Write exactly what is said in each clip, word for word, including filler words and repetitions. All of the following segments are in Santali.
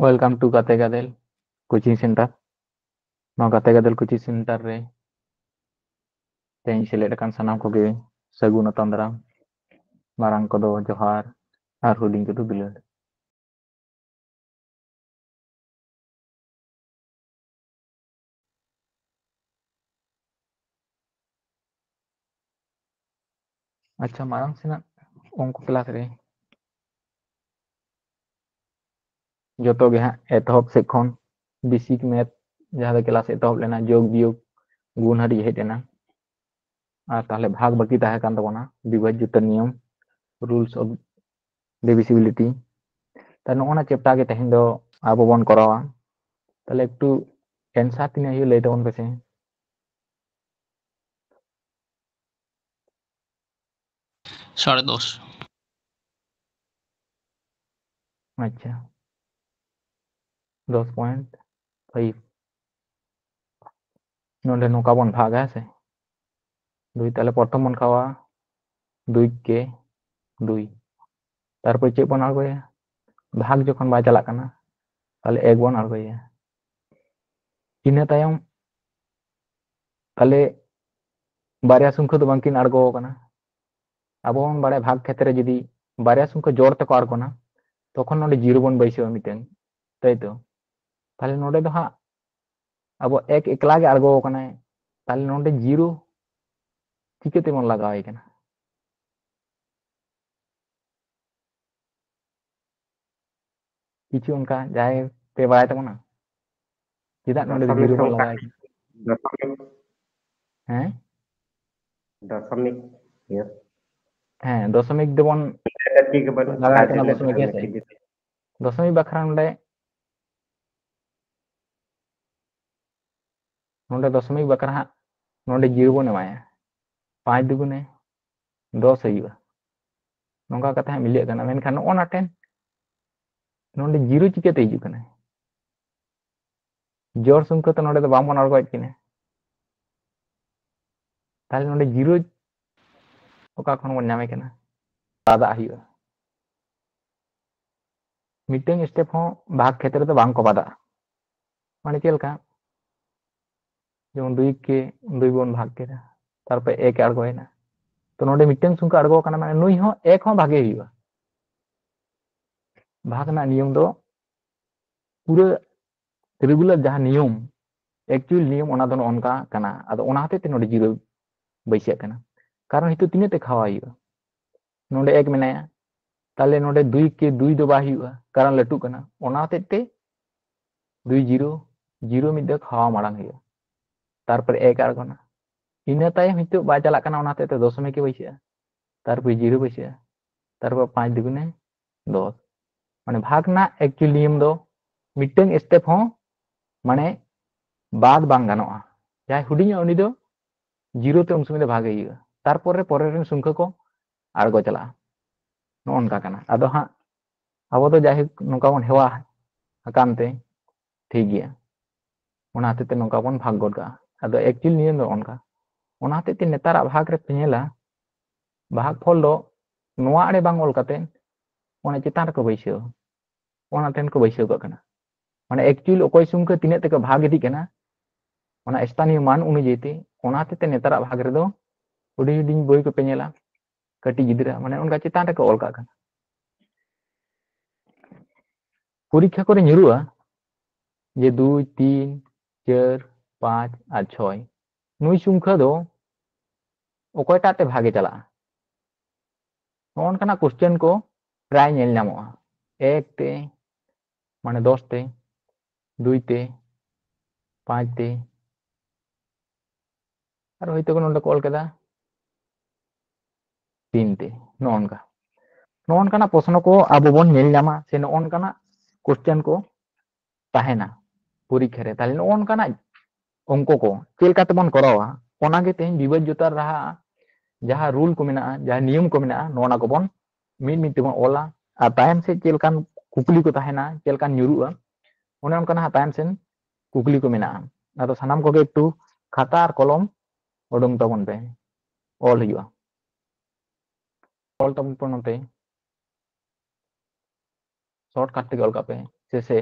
Welcome to Gate Gadel Coaching Center. ᱱᱚᱣᱟ ᱜᱟᱛᱮ ᱜᱟᱫᱮᱞ ᱠᱳᱪᱤᱝ ᱥᱮᱱᱴᱟᱨ ᱨᱮ ᱛᱮᱦᱮᱧ ᱥᱮᱞᱮᱫ ᱟᱠᱟᱱ ᱥᱟᱱᱟᱢ ᱠᱚᱜᱮ ᱥᱟᱹᱜᱩᱱ ᱟᱛᱟᱝ ᱫᱟᱨᱟᱢ᱾ ᱢᱟᱨᱟᱝ ᱠᱚᱫᱚ ᱡᱚᱦᱟᱨ ᱟᱨ ᱦᱩᱰᱤᱧ ᱠᱚᱫᱚ ᱫᱩᱞᱟᱹᱲ᱾ ᱟᱪᱪᱷᱟ, ᱢᱟᱲᱟᱝ ᱥᱮᱱᱟᱜ ᱚᱝᱠᱚ ᱠᱞᱟᱥ ᱨᱮ ᱡᱚᱛᱚ ᱜᱮ ᱦᱟᱸᱜ ᱮᱛᱚᱦᱚᱵ ᱥᱮᱫ ᱠᱷᱚᱱ ᱵᱮᱥᱤᱠ ᱢᱮᱛᱷ, ᱡᱟᱦᱟᱸ ᱫᱚ ᱠᱞᱟᱥ ᱮᱛᱚᱦᱚᱵ ᱞᱮᱱᱟ, ᱡᱳᱜᱽ ᱵᱤᱭᱳᱜᱽ ᱜᱩᱱ ᱦᱟᱹᱨᱤᱡ ᱦᱮᱡ ᱮᱱᱟ᱾ ᱟᱨ ᱛᱟᱦᱞᱮ ᱵᱷᱟᱜᱽ ᱵᱟᱹᱠᱤ ᱛᱟᱦᱮᱸ ᱠᱟᱱ ᱛᱟᱵᱚᱱᱟ ᱵᱤᱵᱷᱟᱡᱽᱡᱚᱛᱟ ᱱᱤᱭᱚᱢ, rules of divisibility᱾ ᱛᱟ ᱱᱚᱜᱼᱚ ᱱᱟ ᱪᱮᱯᱴᱟᱨ ᱜᱮ ᱛᱮᱦᱮᱧ ᱫᱚ ᱟᱵᱚ ᱵᱚᱱ ᱠᱚᱨᱟᱣᱟ᱾ ᱛᱟᱦᱞᱮ ᱮᱠᱴᱩ ᱮᱱᱥᱟᱨ ᱛᱤᱱᱟᱹᱜ ᱦᱩᱭᱩᱜ ᱞᱟᱹᱭ ᱛᱟᱵᱚᱱ ᱯᱮᱥᱮ᱾ ᱥᱟᱲᱮ ᱫᱚᱥ᱾ ᱟᱪᱪᱷᱟ, ᱫᱚᱥ ᱯᱚᱭᱮᱱᱴ ᱯᱷᱟᱭᱤᱵᱷ᱾ ᱱᱚᱰᱮ ᱱᱚᱝᱠᱟ ᱵᱚᱱ ᱵᱷᱟᱜᱟ, ᱦᱮᱸ ᱥᱮ? ᱫᱩᱭ, ᱛᱟᱦᱞᱮ ᱯᱨᱚᱛᱷᱚᱢ ᱵᱚᱱ ᱠᱷᱟᱣᱟ ᱫᱩᱭ ᱠᱮ ᱫᱩᱭ᱾ ᱛᱟᱨᱯᱚᱨ ᱪᱮᱫ ᱵᱚᱱ ᱟᱬᱜᱚᱭᱟ? ᱵᱷᱟᱜᱽ ᱡᱚᱠᱷᱚᱱ ᱵᱟᱭ ᱪᱟᱞᱟᱜ ᱠᱟᱱᱟ, ᱛᱟᱦᱞᱮ ᱮᱠ ᱵᱚᱱ ᱟᱬᱜᱚᱭᱟ᱾ ᱤᱱᱟᱹ ᱛᱟᱭᱚᱢ ᱛᱟᱦᱞᱮ ᱵᱟᱨᱭᱟ ᱥᱚᱝᱠᱷᱟ ᱫᱚ ᱵᱟᱝᱠᱤᱱ ᱟᱬᱜᱚ ᱟᱠᱟᱱᱟ᱾ ᱟᱵᱚ ᱵᱚᱱ ᱵᱟᱲᱟᱭᱟ ᱵᱷᱟᱜᱽ ᱠᱷᱮᱛᱨᱮ ᱡᱩᱫᱤ ᱵᱟᱨᱭᱟ ᱥᱚᱝᱠᱷᱟ ᱡᱳᱲ ᱛᱮᱠᱚ ᱟᱬᱜᱚᱱᱟ, ᱛᱚᱠᱷᱚᱱ ᱱᱚᱰᱮ ᱡᱤᱨᱳ ᱵᱚᱱ ᱵᱟᱹᱭᱥᱟᱹᱣᱟ ᱢᱤᱫᱴᱮᱱ, ᱛᱟᱭ ᱛᱚ? ᱛᱟᱦᱞᱮ ᱱᱚᱰᱮ ᱫᱚ ᱦᱟᱸᱜ ᱟᱵᱚ ᱮᱠ ᱮᱠᱞᱟ ᱜᱮ ᱟᱬᱜᱚ ᱟᱠᱟᱱᱟᱭ, ᱛᱟᱦᱞᱮ ᱱᱚᱰᱮ ᱡᱤᱨᱳ ᱪᱤᱠᱟᱹ ᱛᱮᱵᱚᱱ ᱞᱟᱜᱟᱣ ᱟᱭ ᱠᱟᱱᱟ? ᱠᱤᱪᱷᱩ ᱚᱱᱠᱟ ᱡᱟᱦᱟᱸᱭ ᱯᱮ ᱵᱟᱲᱟᱭ ᱛᱟᱵᱚᱱᱟ, ᱪᱮᱫᱟᱜ ᱱᱚᱰᱮ ᱫᱚ ᱫᱚᱥᱚᱢᱤᱠ ᱡᱤᱨᱳ ᱵᱚᱱ ᱥᱚᱝᱠᱷᱟ᱾ ᱞᱟᱜᱟᱣ ᱟᱭ ᱠᱟᱱᱟ? ᱫᱚᱥᱚᱢᱤᱠ᱾ ᱦᱮᱸ? ᱫᱚᱥᱚᱢᱤᱠ, ᱤᱭᱟᱹ᱾ ᱦᱮᱸ, ᱫᱚᱥᱚᱢᱤᱠ ᱫᱚᱵᱚᱱ ᱪᱮᱫ ᱜᱮ ᱵᱟᱹᱱᱩᱜ, ᱞᱟᱜᱟᱣ ᱟᱭ ᱠᱟᱱᱟ, ᱫᱚᱥᱚᱢᱤᱠ, ᱦᱮᱸ ᱥᱮ? ᱫᱚᱥᱚᱢᱤᱠ ᱵᱟᱠᱷᱨᱟ ᱱᱚᱰᱮ ᱱᱚᱰᱮ ᱫᱚᱥᱚᱢᱤᱠ ᱵᱟᱠᱷᱨᱟ ᱦᱟᱸᱜ ᱱᱚᱰᱮ ᱡᱤᱨᱳ ᱵᱚᱱ ᱮᱢᱟᱭᱟ, ᱯᱟᱸᱪ ᱫᱩᱜᱩᱱᱮ ᱫᱚᱥ ᱦᱩᱭᱩᱜᱼᱟ᱾ ᱱᱚᱝᱠᱟ ᱠᱟᱛᱮ ᱦᱟᱸᱜ ᱢᱤᱞᱟᱹᱜ ᱠᱟᱱᱟ, ᱢᱮᱱᱠᱷᱟᱱ ᱱᱚᱜᱼᱚ ᱱᱟ ᱴᱷᱮᱱ ᱱᱚᱰᱮ ᱡᱤᱨᱳ ᱪᱤᱠᱟᱹᱛᱮ ᱦᱤᱡᱩᱜ ᱠᱟᱱᱟ? ᱡᱳᱲ ᱥᱚᱝᱠᱷᱟ ᱛᱚ ᱱᱚᱰᱮ ᱫᱚ ᱵᱟᱝᱵᱚᱱ ᱟᱬᱜᱚᱭᱮᱫ ᱠᱤᱱᱟ, ᱛᱟᱦᱞᱮ ᱱᱚᱰᱮ ᱡᱤᱨᱳ ᱚᱠᱟ ᱠᱷᱚᱱ ᱵᱚᱱ ᱧᱟᱢᱮ ᱠᱟᱱᱟ? ᱟᱫᱟᱜ ᱦᱩᱭᱩᱜᱼᱟ᱾ ᱢᱤᱫᱴᱟᱝ ᱥᱴᱮᱯ ᱦᱚᱸ ᱵᱷᱟᱜᱽ ᱠᱷᱮᱛᱨᱮ ᱫᱚ ᱵᱟᱝ ᱠᱚ ᱵᱟᱫᱟᱜᱼᱟ᱾ ᱢᱟᱱᱮ ᱪᱮᱫ ᱞᱮᱠᱟ? ᱡᱮᱢᱚᱱ ᱫᱩᱭ ᱠᱮ ᱫᱩᱭ ᱵᱚᱱ ᱵᱷᱟᱜᱽ ᱠᱮᱫᱟ, ᱛᱟᱨᱯᱚᱨᱮ ᱮᱠ ᱮ ᱟᱬᱜᱚᱭᱮᱱᱟ, ᱛᱚ ᱱᱚᱰᱮ ᱢᱤᱫᱴᱟᱝ ᱥᱚᱝᱠᱷᱟ ᱟᱬᱜᱚ ᱠᱟᱱᱟ, ᱢᱟᱱᱮ ᱱᱩᱭ ᱦᱚᱸ ᱮᱠ ᱦᱚᱸ ᱵᱷᱟᱜᱮ ᱦᱩᱭᱩᱜᱼᱟ᱾ ᱵᱷᱟᱜᱽ ᱨᱮᱱᱟᱜ ᱱᱤᱭᱚᱢ ᱫᱚ ᱯᱩᱨᱟᱹ ᱨᱮᱜᱩᱞᱟᱨ ᱡᱟᱦᱟᱸ ᱱᱤᱭᱚᱢ, ᱮᱠᱪᱩᱭᱮᱞ ᱱᱤᱭᱚᱢ, ᱚᱱᱟ ᱫᱚ ᱱᱚᱜᱼᱚ ᱱᱚᱝᱠᱟ ᱠᱟᱱᱟ᱾ ᱟᱫᱚ ᱚᱱᱟ ᱦᱚᱛᱮᱡ ᱛᱮ ᱱᱚᱰᱮ ᱡᱤᱨᱳ ᱵᱟᱹᱭᱥᱟᱹᱜ ᱠᱟᱱᱟ, ᱠᱟᱨᱚᱱ ᱱᱤᱛᱚᱜ ᱛᱤᱱᱟᱹᱜ ᱛᱮ ᱠᱷᱟᱣᱟ ᱦᱩᱭᱩᱜᱼᱟ? ᱱᱚᱰᱮ ᱮᱠ ᱢᱮᱱᱟᱭᱟ, ᱛᱟᱦᱞᱮ ᱱᱚᱰᱮ ᱫᱩᱭ ᱠᱮ ᱫᱩᱭ ᱫᱚ ᱵᱟᱭ ᱦᱩᱭᱩᱜᱼᱟ, ᱠᱟᱨᱚᱱ ᱞᱟᱹᱴᱩᱜ ᱠᱟᱱᱟ᱾ ᱚᱱᱟ ᱦᱚᱛᱮᱡ ᱛᱮ ᱫᱩᱭ ᱡᱤᱨᱳ, ᱡᱤᱨᱳ ᱢᱤᱫ ᱫᱷᱟᱣ ᱠᱷᱟᱣᱟ ᱢᱟᱲᱟᱝ ᱦᱩᱭᱩᱜᱼᱟ, ᱛᱟᱨᱯᱚᱨᱮ ᱮᱠ ᱟᱬᱜᱚᱱᱟ᱾ ᱤᱱᱟᱹ ᱛᱟᱭᱚᱢ ᱱᱤᱛᱚᱜ ᱵᱟᱭ ᱪᱟᱞᱟᱜ ᱠᱟᱱᱟ, ᱚᱱᱟ ᱦᱚᱛᱮᱡ ᱛᱮ ᱫᱚᱥᱚᱢᱤᱠ ᱮ ᱵᱟᱹᱭᱥᱟᱹᱜᱼᱟ, ᱛᱟᱨᱯᱚᱨᱮ ᱡᱤᱨᱳ ᱵᱟᱹᱭᱥᱟᱹᱜᱼᱟ, ᱛᱟᱨᱯᱚᱨ ᱯᱟᱸᱪ ᱫᱩᱜᱩᱱᱮ ᱫᱚᱥ᱾ ᱢᱟᱱᱮ ᱵᱷᱟᱜᱽ ᱨᱮᱱᱟᱜ ᱮᱠᱪᱩᱭᱮᱞ ᱱᱤᱭᱚᱢ ᱫᱚ ᱢᱤᱫᱴᱟᱝ ᱥᱴᱮᱯ ᱦᱚᱸ ᱢᱟᱱᱮ ᱵᱟᱫ ᱵᱟᱝ ᱜᱟᱱᱚᱜᱼᱟ᱾ ᱡᱟᱦᱟᱸᱭ ᱦᱩᱰᱤᱧᱚᱜ ᱩᱱᱤ ᱫᱚ ᱡᱤᱨᱳ ᱛᱮ ᱩᱱ ᱥᱚᱢᱚᱭ ᱫᱚ ᱵᱷᱟᱜᱮ ᱦᱩᱭᱩᱜᱼᱟ, ᱛᱟᱨᱯᱚᱨᱮ ᱯᱚᱨᱮ ᱨᱮᱱ ᱥᱚᱝᱠᱷᱟ ᱠᱚ ᱟᱬᱜᱚ ᱪᱟᱞᱟᱜᱼᱟ᱾ ᱱᱚᱜᱼᱚ ᱱᱚᱝᱠᱟ ᱠᱟᱱᱟ᱾ ᱟᱫᱚ ᱦᱟᱸᱜ ᱟᱵᱚ ᱫᱚ ᱡᱟᱭᱦᱳᱠ ᱱᱚᱝᱠᱟ ᱵᱚᱱ ᱦᱮᱣᱟ ᱟᱠᱟᱱ ᱛᱮ ᱴᱷᱤᱠ ᱜᱮᱭᱟ, ᱚᱱᱟ ᱦᱚᱛᱮᱡ ᱛᱮ ᱱᱚᱝᱠᱟ ᱵᱚᱱ ᱵᱷᱟᱜᱽ ᱜᱚᱫ ᱠᱟᱜᱼᱟ᱾ ᱟᱫᱚ ᱮᱠᱪᱩᱭᱮᱞ ᱱᱤᱭᱚᱢ ᱫᱚ ᱚᱱᱠᱟ, ᱚᱱᱟ ᱦᱚᱛᱮᱡ ᱛᱮ ᱱᱮᱛᱟᱨᱟᱜ ᱵᱷᱟᱜᱽ ᱨᱮ ᱯᱮ ᱧᱮᱞᱟ, ᱵᱷᱟᱜᱽ ᱯᱷᱚᱞ ᱫᱚ ᱱᱚᱣᱟ ᱟᱲᱮ ᱵᱟᱝ ᱚᱞ ᱠᱟᱛᱮ ᱚᱱᱟ ᱪᱮᱛᱟᱱ ᱨᱮᱠᱚ ᱵᱟᱹᱭᱥᱟᱹᱣᱟ, ᱚᱱᱟ ᱴᱷᱮᱱ ᱠᱚ ᱵᱟᱹᱭᱥᱟᱹᱣ ᱠᱟᱜ ᱠᱟᱱᱟ᱾ ᱢᱟᱱᱮ ᱮᱠᱪᱩᱭᱮᱞ ᱚᱠᱚᱭ ᱥᱚᱝᱠᱷᱟ ᱛᱤᱱᱟᱹᱜ ᱛᱮᱠᱚ ᱵᱷᱟᱜᱽ ᱤᱫᱤᱜ ᱠᱟᱱᱟ, ᱚᱱᱟ ᱥᱛᱷᱟᱱᱤᱭᱚ ᱢᱟᱱ ᱚᱱᱩᱡᱟᱭᱤ ᱛᱮ, ᱚᱱᱟ ᱦᱚᱛᱮᱡ ᱛᱮ ᱱᱮᱛᱟᱨᱟᱜ ᱵᱷᱟᱜᱽ ᱨᱮᱫᱚ ᱦᱩᱰᱤᱧ ᱦᱩᱰᱤᱧ ᱵᱳᱭ ᱠᱚᱯᱮ ᱧᱮᱞᱟ, ᱠᱟᱹᱴᱤᱡ ᱜᱤᱫᱽᱨᱟᱹ ᱢᱟᱱᱮ ᱚᱱᱠᱟ ᱪᱮᱛᱟᱱ ᱨᱮᱠᱚ ᱚᱞ ᱠᱟᱜ ᱠᱟᱱᱟ᱾ ᱯᱚᱨᱤᱠᱠᱷᱟ ᱠᱚᱨᱮ ᱧᱩᱨᱩᱜᱼᱟ ᱡᱮ ᱫᱩᱭ, ᱛᱤᱱ, ᱪᱟᱨ, ᱯᱟᱸᱪ ᱟᱨ ᱪᱷᱚᱭ, ᱱᱩᱭ ᱥᱚᱝᱠᱷᱟ ᱫᱚ ᱚᱠᱚᱭᱴᱟᱜ ᱛᱮ ᱵᱷᱟᱜᱮ ᱪᱟᱞᱟᱜᱼᱟ? ᱱᱚᱜᱼᱚ ᱱᱚᱝᱠᱟᱱᱟᱜ ᱠᱚᱥᱪᱮᱱ ᱠᱚ ᱯᱨᱟᱭ ᱧᱮᱞ ᱧᱟᱢᱚᱜᱼᱟ᱾ ᱮᱠ ᱛᱮ, ᱢᱟᱱᱮ ᱫᱚᱥ ᱛᱮ, ᱫᱩᱭ ᱛᱮ, ᱯᱟᱸᱪ ᱛᱮ, ᱟᱨ ᱦᱚᱭᱛᱳ ᱱᱚᱰᱮ ᱠᱚ ᱚᱞ ᱠᱮᱫᱟ ᱛᱤᱱ ᱛᱮ᱾ ᱱᱚᱜᱼᱚ ᱱᱚᱝᱠᱟ, ᱱᱚᱜᱼᱚ ᱱᱚᱝᱠᱟᱱᱟᱜ ᱯᱨᱚᱥᱱᱚ ᱠᱚ ᱟᱵᱚ ᱵᱚᱱ ᱧᱮᱞ ᱧᱟᱢᱟ, ᱥᱮ ᱱᱚᱜᱼᱚ ᱱᱚᱝᱠᱟᱱᱟᱜ ᱠᱚᱥᱪᱮᱱ ᱠᱚ ᱛᱟᱦᱮᱱᱟ ᱯᱚᱨᱤᱠᱠᱷᱟ ᱨᱮ᱾ ᱛᱟᱦᱞᱮ ᱱᱚᱜᱼᱚ ᱱᱚᱝᱠᱟᱱᱟᱜ ᱚᱝᱠᱚ ᱠᱚ ᱪᱮᱫ ᱞᱮᱠᱟ ᱛᱮᱵᱚᱱ ᱠᱚᱨᱟᱣᱟ, ᱚᱱᱟᱜᱮ ᱛᱮᱦᱮᱧ ᱵᱤᱵᱷᱟᱡᱽᱡᱚᱛᱟᱨ ᱨᱟᱦᱟ ᱡᱟᱦᱟᱸ ᱨᱩᱞ ᱠᱚ ᱢᱮᱱᱟᱜᱼᱟ, ᱡᱟᱦᱟᱸ ᱱᱤᱭᱚᱢ ᱠᱚ ᱢᱮᱱᱟᱜᱼᱟ, ᱱᱚᱣᱟ ᱠᱚᱵᱚᱱ ᱢᱤᱫ ᱢᱤᱫ ᱛᱮᱵᱚᱱ ᱚᱞᱟ᱾ ᱟᱨ ᱛᱟᱭᱚᱢ ᱥᱮᱫ ᱪᱮᱫ ᱞᱮᱠᱟᱱ ᱠᱩᱠᱞᱤ ᱠᱚ ᱛᱟᱦᱮᱱᱟ, ᱪᱮᱫ ᱞᱮᱠᱟᱱ ᱧᱩᱨᱩᱜᱼᱟ, ᱚᱱᱮ ᱚᱱᱠᱟᱱᱟᱜ ᱦᱟᱸᱜ ᱛᱟᱭᱚᱢ ᱥᱮᱱ ᱠᱩᱠᱞᱤ ᱠᱚ ᱢᱮᱱᱟᱜᱼᱟ᱾ ᱟᱫᱚ ᱥᱟᱱᱟᱢ ᱠᱚᱜᱮ ᱮᱠᱴᱩ ᱠᱷᱟᱛᱟ ᱟᱨ ᱠᱚᱞᱚᱢ ᱩᱰᱩᱝ ᱛᱟᱵᱚᱱ ᱯᱮ, ᱚᱞ ᱦᱩᱭᱩᱜᱼᱟ᱾ ᱚᱞ ᱛᱟᱵᱚᱱ ᱯᱮ ᱱᱚᱛᱮ᱾ ᱥᱚᱨᱴᱠᱟᱴ ᱛᱮᱜᱮ ᱚᱞ ᱠᱟᱜ ᱯᱮ, ᱥᱮᱥᱮ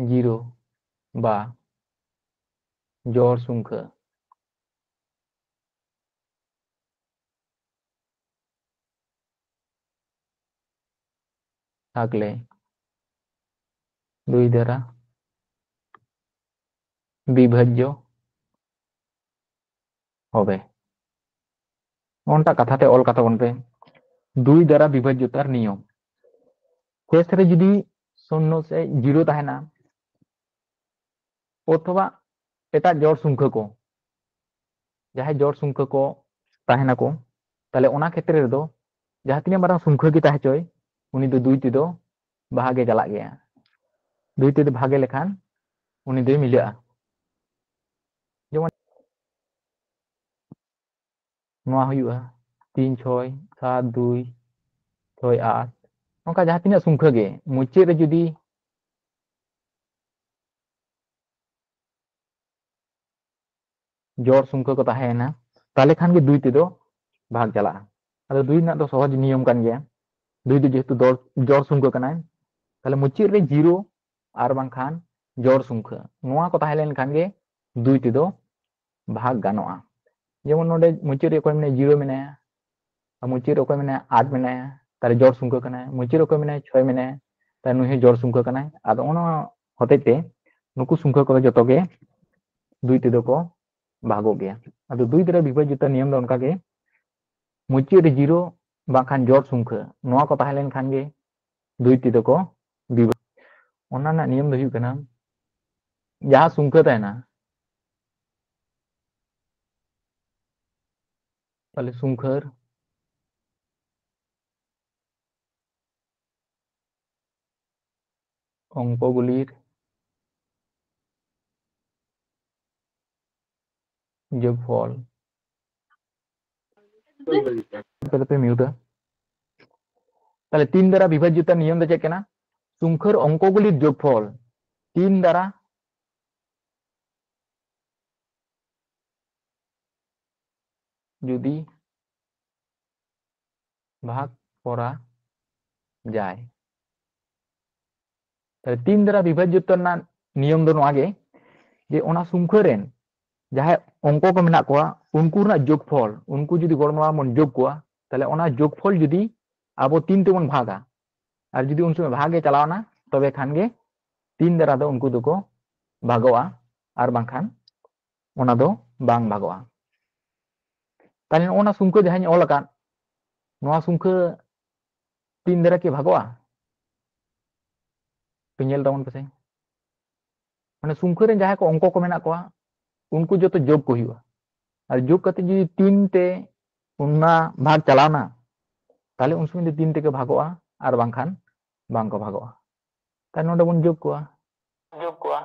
ᱡᱤᱨᱳ ᱵᱟ ᱡᱚᱲ ᱥᱚᱝᱠᱷᱟ᱾ থাকলে দুই দ্বারা বিভাজ্য হবে। ᱚᱱᱴᱟ ᱠᱟᱛᱷᱟ ᱛᱮ ᱚᱞ ᱠᱟᱛᱟ ᱵᱚᱱ ᱯᱮ, ᱫᱩᱭ ᱫᱟᱨᱟ ᱵᱤᱵᱷᱟᱡᱽᱡᱚᱛᱟᱨ ᱱᱤᱭᱚᱢ᱾ ᱠᱮᱥ ᱨᱮ ᱡᱩᱫᱤ ᱥᱩᱱᱱᱚ ᱥᱮ ᱡᱤᱨᱳ ᱛᱟᱦᱮᱱᱟ, ᱚᱛᱷᱚᱵᱟ ᱮᱴᱟᱜ ᱡᱚᱲ ᱥᱚᱝᱠᱷᱟ ᱠᱚ, ᱡᱟᱦᱟᱸᱭ ᱡᱚᱲ ᱥᱚᱝᱠᱷᱟ ᱠᱚ ᱛᱟᱦᱮᱱᱟᱠᱚ, ᱛᱟᱦᱞᱮ ᱚᱱᱟ ᱠᱷᱮᱛᱨᱮ ᱨᱮᱫᱚ ᱡᱟᱦᱟᱸ ᱛᱤᱱᱟᱹᱜ ᱢᱟᱨᱟᱝ ᱥᱚᱝᱠᱷᱟ ᱜᱮ ᱛᱟᱦᱮᱸ ᱦᱚᱪᱚᱭ, ᱩᱱᱤ ᱫᱚ ᱫᱩᱭ ᱛᱮᱫᱚ ᱵᱷᱟᱜᱮ ᱪᱟᱞᱟᱜ ᱜᱮᱭᱟ᱾ ᱫᱩᱭ ᱛᱮᱫᱚ ᱵᱷᱟᱜᱮ ᱞᱮᱠᱷᱟᱱ ᱩᱱᱤ ᱫᱚᱭ ᱢᱤᱞᱟᱹᱜᱼᱟ᱾ ᱡᱮᱢᱚᱱ ᱱᱚᱣᱟ ᱦᱩᱭᱩᱜᱼᱟ ᱛᱤᱱ ᱪᱷᱚᱭ ᱥᱟᱛ ᱫᱩᱭ ᱪᱷᱚᱭ ᱟᱴ, ᱱᱚᱝᱠᱟ ᱡᱟᱦᱟᱸ ᱛᱤᱱᱟᱹᱜ ᱥᱚᱝᱠᱷᱟ ᱜᱮ ᱢᱩᱪᱟᱹᱫ ᱨᱮ ᱡᱩᱫᱤ ᱡᱚᱲ ᱥᱚᱝᱠᱷᱟ ᱠᱚ ᱛᱟᱦᱮᱸᱭᱮᱱᱟ, ᱛᱟᱦᱞᱮ ᱠᱷᱟᱱ ᱜᱮ ᱫᱩᱭ ᱛᱮᱫᱚ ᱵᱷᱟᱜᱽ ᱪᱟᱞᱟᱜᱼᱟ᱾ ᱟᱫᱚ ᱫᱩᱭ ᱨᱮᱱᱟᱜ ᱫᱚ ᱥᱚᱦᱚᱡ ᱱᱤᱭᱚᱢ ᱠᱟᱱ ᱜᱮᱭᱟ, ᱫᱩᱭ ᱫᱚ ᱡᱮᱦᱮᱛᱩ ᱫᱚᱲ-, ᱡᱚᱲ ᱥᱚᱝᱠᱷᱟ ᱠᱟᱱᱟᱭ, ᱛᱟᱦᱞᱮ ᱢᱩᱪᱟᱹᱫ ᱨᱮ ᱡᱤᱨᱳ ᱟᱨ ᱵᱟᱝᱠᱷᱟᱱ ᱡᱚᱲ ᱥᱚᱝᱠᱷᱟ, ᱱᱚᱣᱟ ᱠᱚ ᱛᱟᱦᱮᱸ ᱞᱮᱱᱠᱷᱟᱱ ᱜᱮ ᱫᱩᱭ ᱛᱮᱫᱚ ᱵᱷᱟᱜᱽ ᱜᱟᱱᱚᱜᱼᱟ᱾ ᱡᱮᱢᱚᱱ ᱱᱚᱰᱮ ᱢᱩᱪᱟᱹᱫ ᱨᱮ ᱚᱠᱚᱭ ᱢᱮᱱᱟᱭᱟ? ᱡᱤᱨᱳ ᱢᱮᱱᱟᱭᱟ᱾ ᱟᱨ ᱢᱩᱪᱟᱹᱫ ᱨᱮ ᱚᱠᱚᱭ ᱢᱮᱱᱟᱭᱟ? ᱟᱴ ᱢᱮᱱᱟᱭᱟ᱾ ᱛᱟᱦᱞᱮ ᱡᱚᱲ ᱥᱚᱝᱠᱷᱟ ᱠᱟᱱᱟᱭ᱾ ᱢᱩᱪᱟᱹᱫ ᱨᱮ ᱚᱠᱚᱭ ᱢᱮᱱᱟᱭᱟ? ᱪᱷᱚᱭ ᱢᱮᱱᱟᱭᱟ᱾ ᱛᱟᱦᱞᱮ ᱱᱩᱭ ᱦᱚᱸ ᱡᱚᱲ ᱥᱚᱝᱠᱷᱟ ᱠᱟᱱᱟᱭ᱾ ᱟᱫᱚ ᱚᱱᱟ ᱦᱚᱛᱮᱡ ᱛᱮ ᱱᱩᱠᱩ ᱥᱚᱝᱠᱷᱟ ᱠᱚᱫᱚ ᱡᱚᱛᱚ ᱜᱮ ᱫᱩᱭ ᱛᱮᱫᱚ ᱠᱚ ᱵᱷᱟᱜᱚᱜ ᱜᱮᱭᱟ᱾ ᱟᱫᱚ ᱫᱩᱭ ᱫᱟᱨᱟ ᱵᱤᱵᱷᱟᱡᱽᱡᱚᱛᱟ ᱱᱤᱭᱚᱢ ᱫᱚ ᱚᱱᱠᱟ ᱜᱮ, ᱢᱩᱪᱟᱹᱫ ᱨᱮ ᱡᱤᱨᱳ ᱵᱟᱝᱠᱷᱟᱱ ᱡᱚᱲ ᱥᱚᱝᱠᱷᱟ, ᱱᱚᱣᱟ ᱠᱚ ᱛᱟᱦᱮᱸ ᱞᱮᱱᱠᱷᱟᱱ ᱜᱮ ᱫᱩᱭ ᱛᱮᱫᱚ ᱠᱚ ᱵᱤᱵᱷᱟᱡᱽ᱾ ᱚᱱᱟ ᱨᱮᱱᱟᱜ ᱱᱤᱭᱚᱢ ᱫᱚ ᱦᱩᱭᱩᱜ ᱠᱟᱱᱟ, ᱡᱟᱦᱟᱸ ᱥᱚᱝᱠᱷᱟ ᱛᱟᱦᱮᱱᱟ, ᱛᱟᱦᱞᱮ ᱥᱚᱝᱠᱷᱟᱨ ᱚᱝᱠᱚᱜᱩᱞᱤᱨ ᱡᱳᱜᱽᱯᱷᱚᱞ᱾ ᱟᱯᱮ ᱫᱚᱯᱮ ᱢᱤᱭᱩᱴᱟ᱾ ᱛᱟᱦᱞᱮ ᱛᱤᱱ ᱫᱟᱨᱟ ᱵᱤᱵᱷᱟᱡᱽᱡᱚᱛᱟ ᱱᱤᱭᱚᱢ ᱫᱚ ᱪᱮᱫ ᱠᱟᱱᱟ? ᱥᱚᱝᱠᱷᱟᱨ ᱚᱝᱠᱚᱜᱩᱞᱤᱨ ᱡᱳᱜᱽᱯᱷᱚᱞ ᱛᱤᱱ ᱫᱟᱨᱟ ᱡᱩᱫᱤ ᱵᱷᱟᱜᱽ ᱠᱚᱨᱟ ᱡᱟᱭ᱾ ᱛᱟᱦᱞᱮ ᱛᱤᱱ ᱫᱟᱨᱟ ᱵᱤᱵᱷᱟᱡᱽᱡᱚᱛᱚ ᱨᱮᱱᱟᱜ ᱱᱤᱭᱚᱢ ᱫᱚ ᱱᱚᱣᱟ ᱜᱮ, ᱡᱮ ᱚᱱᱟ ᱥᱚᱝᱠᱷᱟ ᱨᱮᱱ ᱡᱟᱦᱟᱸᱭ ᱚᱝᱠᱚ ᱠᱚ ᱢᱮᱱᱟᱜ ᱠᱚᱣᱟ, ᱩᱱᱠᱩ ᱨᱮᱱᱟᱜ ᱡᱳᱜᱽᱯᱷᱚᱞ, ᱩᱱᱠᱩ ᱡᱩᱫᱤ ᱜᱚᱲ ᱢᱟᱲᱟᱝ ᱵᱚᱱ ᱡᱳᱜᱽ ᱠᱚᱣᱟ, ᱛᱟᱦᱞᱮ ᱚᱱᱟ ᱡᱳᱜᱽᱯᱷᱚᱞ ᱡᱩᱫᱤ ᱟᱵᱚ ᱛᱤᱱ ᱛᱮᱵᱚᱱ ᱵᱷᱟᱜᱟ, ᱟᱨ ᱡᱩᱫᱤ ᱩᱱ ᱥᱚᱢᱚᱭ ᱵᱷᱟᱜᱽ ᱮ ᱪᱟᱞᱟᱣᱱᱟ, ᱛᱚᱵᱮ ᱠᱷᱟᱱ ᱜᱮ ᱛᱤᱱ ᱫᱟᱨᱟ ᱫᱚ ᱩᱱᱠᱩ ᱫᱚᱠᱚ ᱵᱷᱟᱜᱚᱜᱼᱟ, ᱟᱨ ᱵᱟᱝᱠᱷᱟᱱ ᱚᱱᱟ ᱫᱚ ᱵᱟᱝ ᱵᱷᱟᱜᱚᱜᱼᱟ᱾ ᱛᱟᱦᱞᱮ ᱱᱚᱜᱼᱚ ᱱᱟ ᱥᱚᱝᱠᱷᱟ ᱡᱟᱦᱟᱸᱧ ᱚᱞ ᱟᱠᱟᱫ, ᱱᱚᱣᱟ ᱥᱚᱝᱠᱷᱟ ᱛᱤᱱ ᱫᱟᱨᱟ ᱠᱤ ᱵᱷᱟᱜᱚᱜᱼᱟ? ᱯᱮ ᱧᱮᱞ ᱛᱟᱵᱚᱱ ᱯᱮᱥᱮ᱾ ᱢᱟᱱᱮ ᱥᱚᱝᱠᱷᱟ ᱨᱮ ᱡᱟᱦᱟᱸᱭ ᱠᱚ ᱚᱝᱠᱚ ᱠᱚ ᱢᱮᱱᱟᱜ ᱠᱚᱣᱟ, ᱩᱱᱠᱩ ᱡᱚᱛᱚ ᱡᱳᱜᱽ ᱠᱚ ᱦᱩᱭᱩᱜᱼᱟ᱾ ᱟᱨ ᱡᱳᱜᱽ ᱠᱟᱛᱮ ᱡᱩᱫᱤ ᱛᱤᱱ ᱛᱮ ᱚᱱᱟ ᱵᱷᱟᱜᱽ ᱪᱟᱞᱟᱣᱱᱟ, ᱛᱟᱦᱞᱮ ᱩᱱ ᱥᱚᱢᱚᱭ ᱫᱚ ᱛᱤᱱ ᱛᱮᱜᱮ ᱵᱷᱟᱜᱚᱜᱼᱟ, ᱟᱨ ᱵᱟᱝᱠᱷᱟᱱ ᱵᱟᱝ ᱠᱚ ᱵᱷᱟᱜᱚᱜᱼᱟ᱾ ᱛᱟᱦᱞᱮ ᱱᱚᱰᱮ ᱵᱚᱱ ᱡᱳᱜᱽ ᱠᱚᱣᱟ, ᱡᱳᱜᱽ ᱠᱚᱣᱟ᱾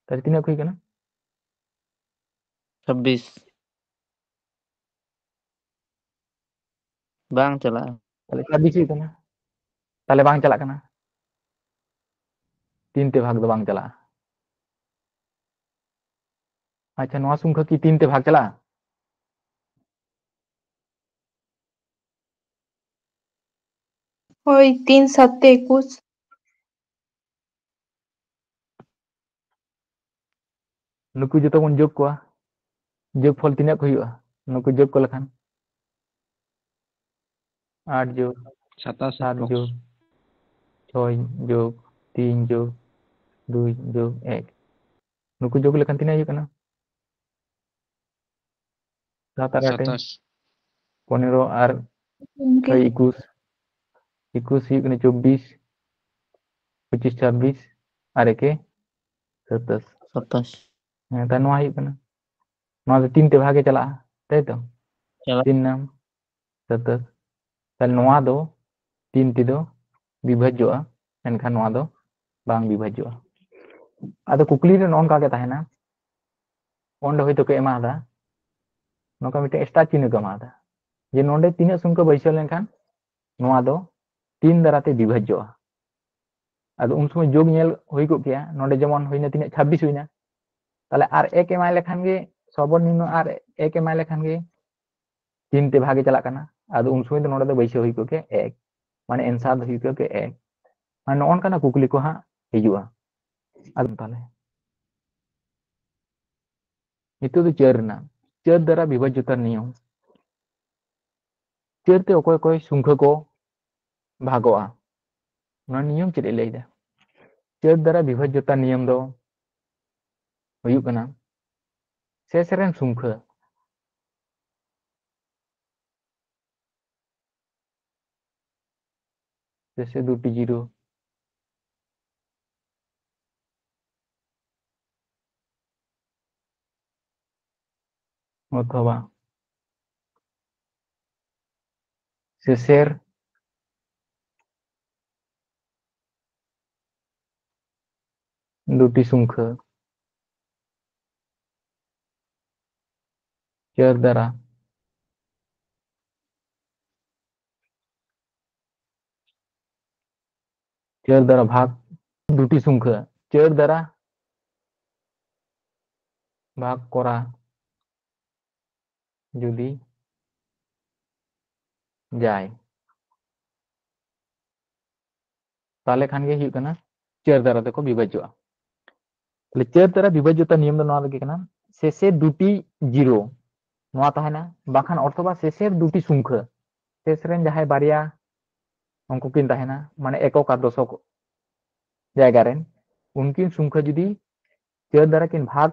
ᱛᱟᱦᱞᱮ ᱛᱤᱱᱟᱹᱜ ᱠᱚ ᱦᱩᱭᱩᱜ ᱠᱟᱱᱟ? ᱪᱷᱟᱵᱵᱤᱥ᱾ ᱵᱟᱝ ᱪᱟᱞᱟᱜᱼᱟ᱾ ᱛᱟᱦᱞᱮ ᱪᱷᱟᱵᱵᱤᱥ ᱦᱩᱭᱩᱜ ᱠᱟᱱᱟ, ᱛᱟᱦᱞᱮ ᱵᱟᱝ ᱪᱟᱞᱟᱜ ᱠᱟᱱᱟ, ᱛᱤᱱ ᱛᱮ ᱵᱷᱟᱜᱽ ᱫᱚ ᱵᱟᱝ ᱪᱟᱞᱟᱜᱼᱟ᱾ ᱟᱪᱪᱷᱟ, ᱱᱚᱣᱟ ᱥᱚᱝᱠᱷᱟ ᱠᱤ ᱛᱤᱱ ᱛᱮ ᱵᱷᱟᱜᱽ ᱪᱟᱞᱟᱜᱼᱟ? ᱦᱳᱭ, ᱛᱤᱱ ᱥᱟᱛᱮ ᱮᱠᱩᱥ᱾ ᱱᱩᱠᱩ ᱡᱚᱛᱚ ᱵᱚᱱ ᱡᱳᱜᱽ ᱠᱚᱣᱟ, ᱡᱳᱜᱽ ᱯᱷᱚᱞ ᱛᱤᱱᱟᱹᱜ ᱠᱚ ᱦᱩᱭᱩᱜᱼᱟ? ᱱᱩᱠᱩ ᱡᱳᱜᱽ ᱠᱚ ᱞᱮᱠᱷᱟᱱ ᱟᱴ ᱡᱳᱜᱽ ᱥᱟᱛᱟᱥ ᱥᱟᱛ ᱡᱳᱜᱽ ᱪᱷᱚᱭ ᱡᱳᱜᱽ ᱛᱤᱱ ᱡᱳᱜᱽ ᱫᱩᱭ ᱡᱳᱜᱽ ᱮᱠ, ᱱᱩᱠᱩ ᱡᱳᱜᱽ ᱞᱮᱠᱷᱟᱱ ᱛᱤᱱᱟᱹᱜ ᱦᱩᱭᱩᱜ ᱠᱟᱱᱟ? ᱥᱟᱛ ᱟᱨ ᱟᱴᱮ ᱥᱟᱛᱟᱥ᱾ ᱯᱚᱱᱮᱨᱚ ᱟᱨ ᱜᱚᱢᱠᱮ᱾ ᱪᱷᱚᱭ ᱮᱠᱩᱥ, ᱮᱠᱩᱥ ᱦᱩᱭᱩᱜ ᱠᱟᱱᱟ ᱪᱚᱵᱵᱤᱥ, ᱯᱚᱸᱪᱤᱥ ᱪᱷᱟᱵᱵᱤᱥ, ᱟᱨ ᱮᱠᱮ ᱥᱟᱛᱟᱥ᱾ ᱥᱟᱛᱟᱥ᱾ ᱦᱮᱸ, ᱛᱟᱦᱞᱮ ᱱᱚᱣᱟ ᱦᱩᱭᱩᱜ ᱠᱟᱱᱟ, ᱱᱚᱣᱟ ᱫᱚ ᱛᱤᱱ ᱛᱮ ᱵᱷᱟᱜᱽ ᱮ ᱪᱟᱞᱟᱜᱼᱟ, ᱛᱟᱭ ᱛᱚ? ᱪᱟᱞᱟᱜ᱾ ᱛᱤᱱ ᱱᱟᱢ ᱥᱟᱛᱟᱥ᱾ ᱛᱟᱦᱞᱮ ᱱᱚᱣᱟ ᱫᱚ ᱛᱤᱱ ᱛᱮᱫᱚ ᱵᱤᱵᱷᱟᱡᱽᱡᱚᱜᱼᱟ, ᱢᱮᱱᱠᱷᱟᱱ ᱱᱚᱣᱟ ᱫᱚ ᱵᱟᱝ ᱵᱤᱵᱷᱟᱡᱽᱡᱚᱜᱼᱟ᱾ ᱟᱫᱚ ᱠᱩᱠᱞᱤ ᱨᱮ ᱱᱚᱜᱼᱚ ᱱᱚᱝᱠᱟ ᱜᱮ ᱛᱟᱦᱮᱱᱟ, ᱚᱸᱰᱮ ᱦᱚᱭᱛᱳ ᱠᱚ ᱮᱢᱟᱫᱟ, ᱱᱚᱝᱠᱟ ᱢᱤᱫᱴᱮᱱ extra ᱪᱤᱱᱦᱟᱹ ᱠᱚ ᱮᱢᱟᱫᱟ, ᱡᱮ ᱱᱚᱰᱮ ᱛᱤᱱᱟᱹᱜ ᱥᱚᱝᱠᱷᱟ ᱵᱟᱹᱭᱥᱟᱹᱣ ᱞᱮᱱᱠᱷᱟᱱ ᱱᱚᱣᱟ ᱫᱚ ᱛᱤᱱ ᱫᱟᱨᱟᱭ ᱛᱮ ᱵᱤᱵᱷᱟᱡᱽᱡᱚᱜᱼᱟ᱾ ᱟᱫᱚ ᱩᱱ ᱥᱚᱢᱚᱭ ᱡᱳᱜᱽ ᱧᱮᱞ ᱦᱩᱭ ᱠᱚᱜ ᱠᱮᱭᱟ, ᱱᱚᱰᱮ ᱡᱮᱢᱚᱱ ᱦᱩᱭᱱᱟ ᱛᱤᱱᱟᱹᱜ, ᱪᱷᱟᱵᱵᱤᱥ ᱦᱩᱭᱱᱟ, ᱛᱟᱦᱞᱮ ᱟᱨ ᱮᱠ ᱮᱢᱟᱭ ᱞᱮᱠᱷᱟᱱ ᱜᱮ, ᱥᱚᱨᱵᱚᱱᱤᱢᱱᱚ ᱟᱨ ᱮᱠ ᱮᱢᱟᱭ ᱞᱮᱠᱷᱟᱱ ᱜᱮ ᱛᱤᱱ ᱛᱮ ᱵᱷᱟᱜᱮ ᱪᱟᱞᱟᱜ ᱠᱟᱱᱟ᱾ ᱟᱫᱚ ᱩᱱ ᱥᱚᱢᱚᱭ ᱫᱚ ᱱᱚᱰᱮ ᱫᱚ ᱵᱟᱹᱭᱥᱟᱹᱣ ᱦᱩᱭ ᱠᱚᱜ ᱜᱮ ᱮᱠ, ᱢᱟᱱᱮ answer ᱫᱚ ᱦᱩᱭ ᱠᱚᱜ ᱜᱮ ᱮᱠ᱾ ᱢᱟᱱᱮ ᱱᱚᱜᱼᱚ ᱱᱚᱝᱠᱟᱱᱟᱜ ᱠᱩᱠᱞᱤ ᱠᱚ ᱦᱟᱸᱜ ᱦᱤᱡᱩᱜᱼᱟ᱾ ᱟᱫᱚ ᱛᱟᱦᱞᱮ ᱱᱤᱛᱚᱜ ᱫᱚ ᱪᱟᱹᱨ ᱨᱮᱱᱟᱜ, ᱪᱟᱹᱨ ᱫᱟᱨᱟ ᱵᱤᱵᱷᱟᱡᱽᱡᱚᱛᱟ ᱱᱤᱭᱚᱢ᱾ ᱪᱟᱹᱨ ᱛᱮ ᱚᱠᱚᱭ ᱚᱠᱚᱭ ᱥᱚᱝᱠᱷᱟ ᱠᱚ ᱵᱷᱟᱜᱚᱜᱼᱟ, ᱚᱱᱟ ᱱᱤᱭᱚᱢ ᱪᱮᱫ ᱮ ᱞᱟᱹᱭᱫᱟ? ᱪᱟᱹᱨ ᱫᱟᱨᱟ ᱵᱤᱵᱷᱟᱡᱽᱡᱚᱛᱟ ᱱᱤᱭᱚᱢ ᱫᱚ ᱦᱩᱭᱩᱜ ᱠᱟᱱᱟ ᱥᱮᱥ ᱨᱮᱱ ᱥᱚᱝᱠᱷᱟ, ᱥᱮᱥᱮ ᱫᱩᱴᱤ ᱡᱤᱨᱳ, ᱚᱛᱷᱚᱵᱟ ᱥᱮᱥᱮᱨ ᱫᱩᱴᱤ ᱥᱚᱝᱠᱷᱟ ᱪᱟᱹᱨ ᱫᱟᱨᱟ ᱪᱟᱹᱨ ᱫᱟᱨᱟ ᱵᱷᱟᱜᱽ, ᱫᱩᱴᱤ ᱥᱚᱝᱠᱷᱟ ᱪᱟᱹᱨ ᱫᱟᱨᱟ ᱵᱷᱟᱜᱽ ᱠᱚᱨᱟ ᱡᱩᱫᱤ ᱡᱟᱭ, ᱛᱟᱦᱞᱮ ᱠᱷᱟᱱ ᱜᱮ ᱦᱩᱭᱩᱜ ᱠᱟᱱᱟ ᱪᱟᱹᱨ ᱫᱟᱨᱟ ᱛᱮᱠᱚ ᱵᱤᱵᱷᱟᱡᱽᱡᱚᱜᱼᱟ᱾ ᱛᱟᱦᱞᱮ ᱪᱟᱹᱨ ᱫᱟᱨᱟ ᱵᱤᱵᱷᱟᱡᱽᱡᱚᱛᱟ ᱱᱤᱭᱚᱢ ᱫᱚ ᱱᱚᱣᱟ ᱞᱟᱹᱜᱤᱫ ᱠᱟᱱᱟ, ᱥᱮᱥᱮ ᱫᱩᱴᱤ ᱡᱤᱨᱳ ᱱᱚᱣᱟ ᱛᱟᱦᱮᱱᱟ, ᱵᱟᱝᱠᱷᱟᱱ ᱚᱛᱷᱚᱵᱟ ᱥᱮᱥᱮᱨ ᱫᱩᱴᱤ ᱥᱚᱝᱠᱷᱟ, ᱥᱮᱥ ᱨᱮᱱ ᱡᱟᱦᱟᱸᱭ ᱵᱟᱨᱭᱟ ᱩᱱᱠᱩ ᱠᱤᱱ ᱛᱟᱦᱮᱱᱟ, ᱢᱟᱱᱮ ᱮᱠᱚᱠ ᱟᱨ ᱫᱚᱥᱚᱠ ᱡᱟᱭᱜᱟ ᱨᱮᱱ, ᱩᱱᱠᱤᱱ ᱥᱚᱝᱠᱷᱟ ᱡᱩᱫᱤ ᱪᱟᱹᱨ ᱫᱟᱨᱟ ᱠᱤᱱ ᱵᱷᱟᱜᱽ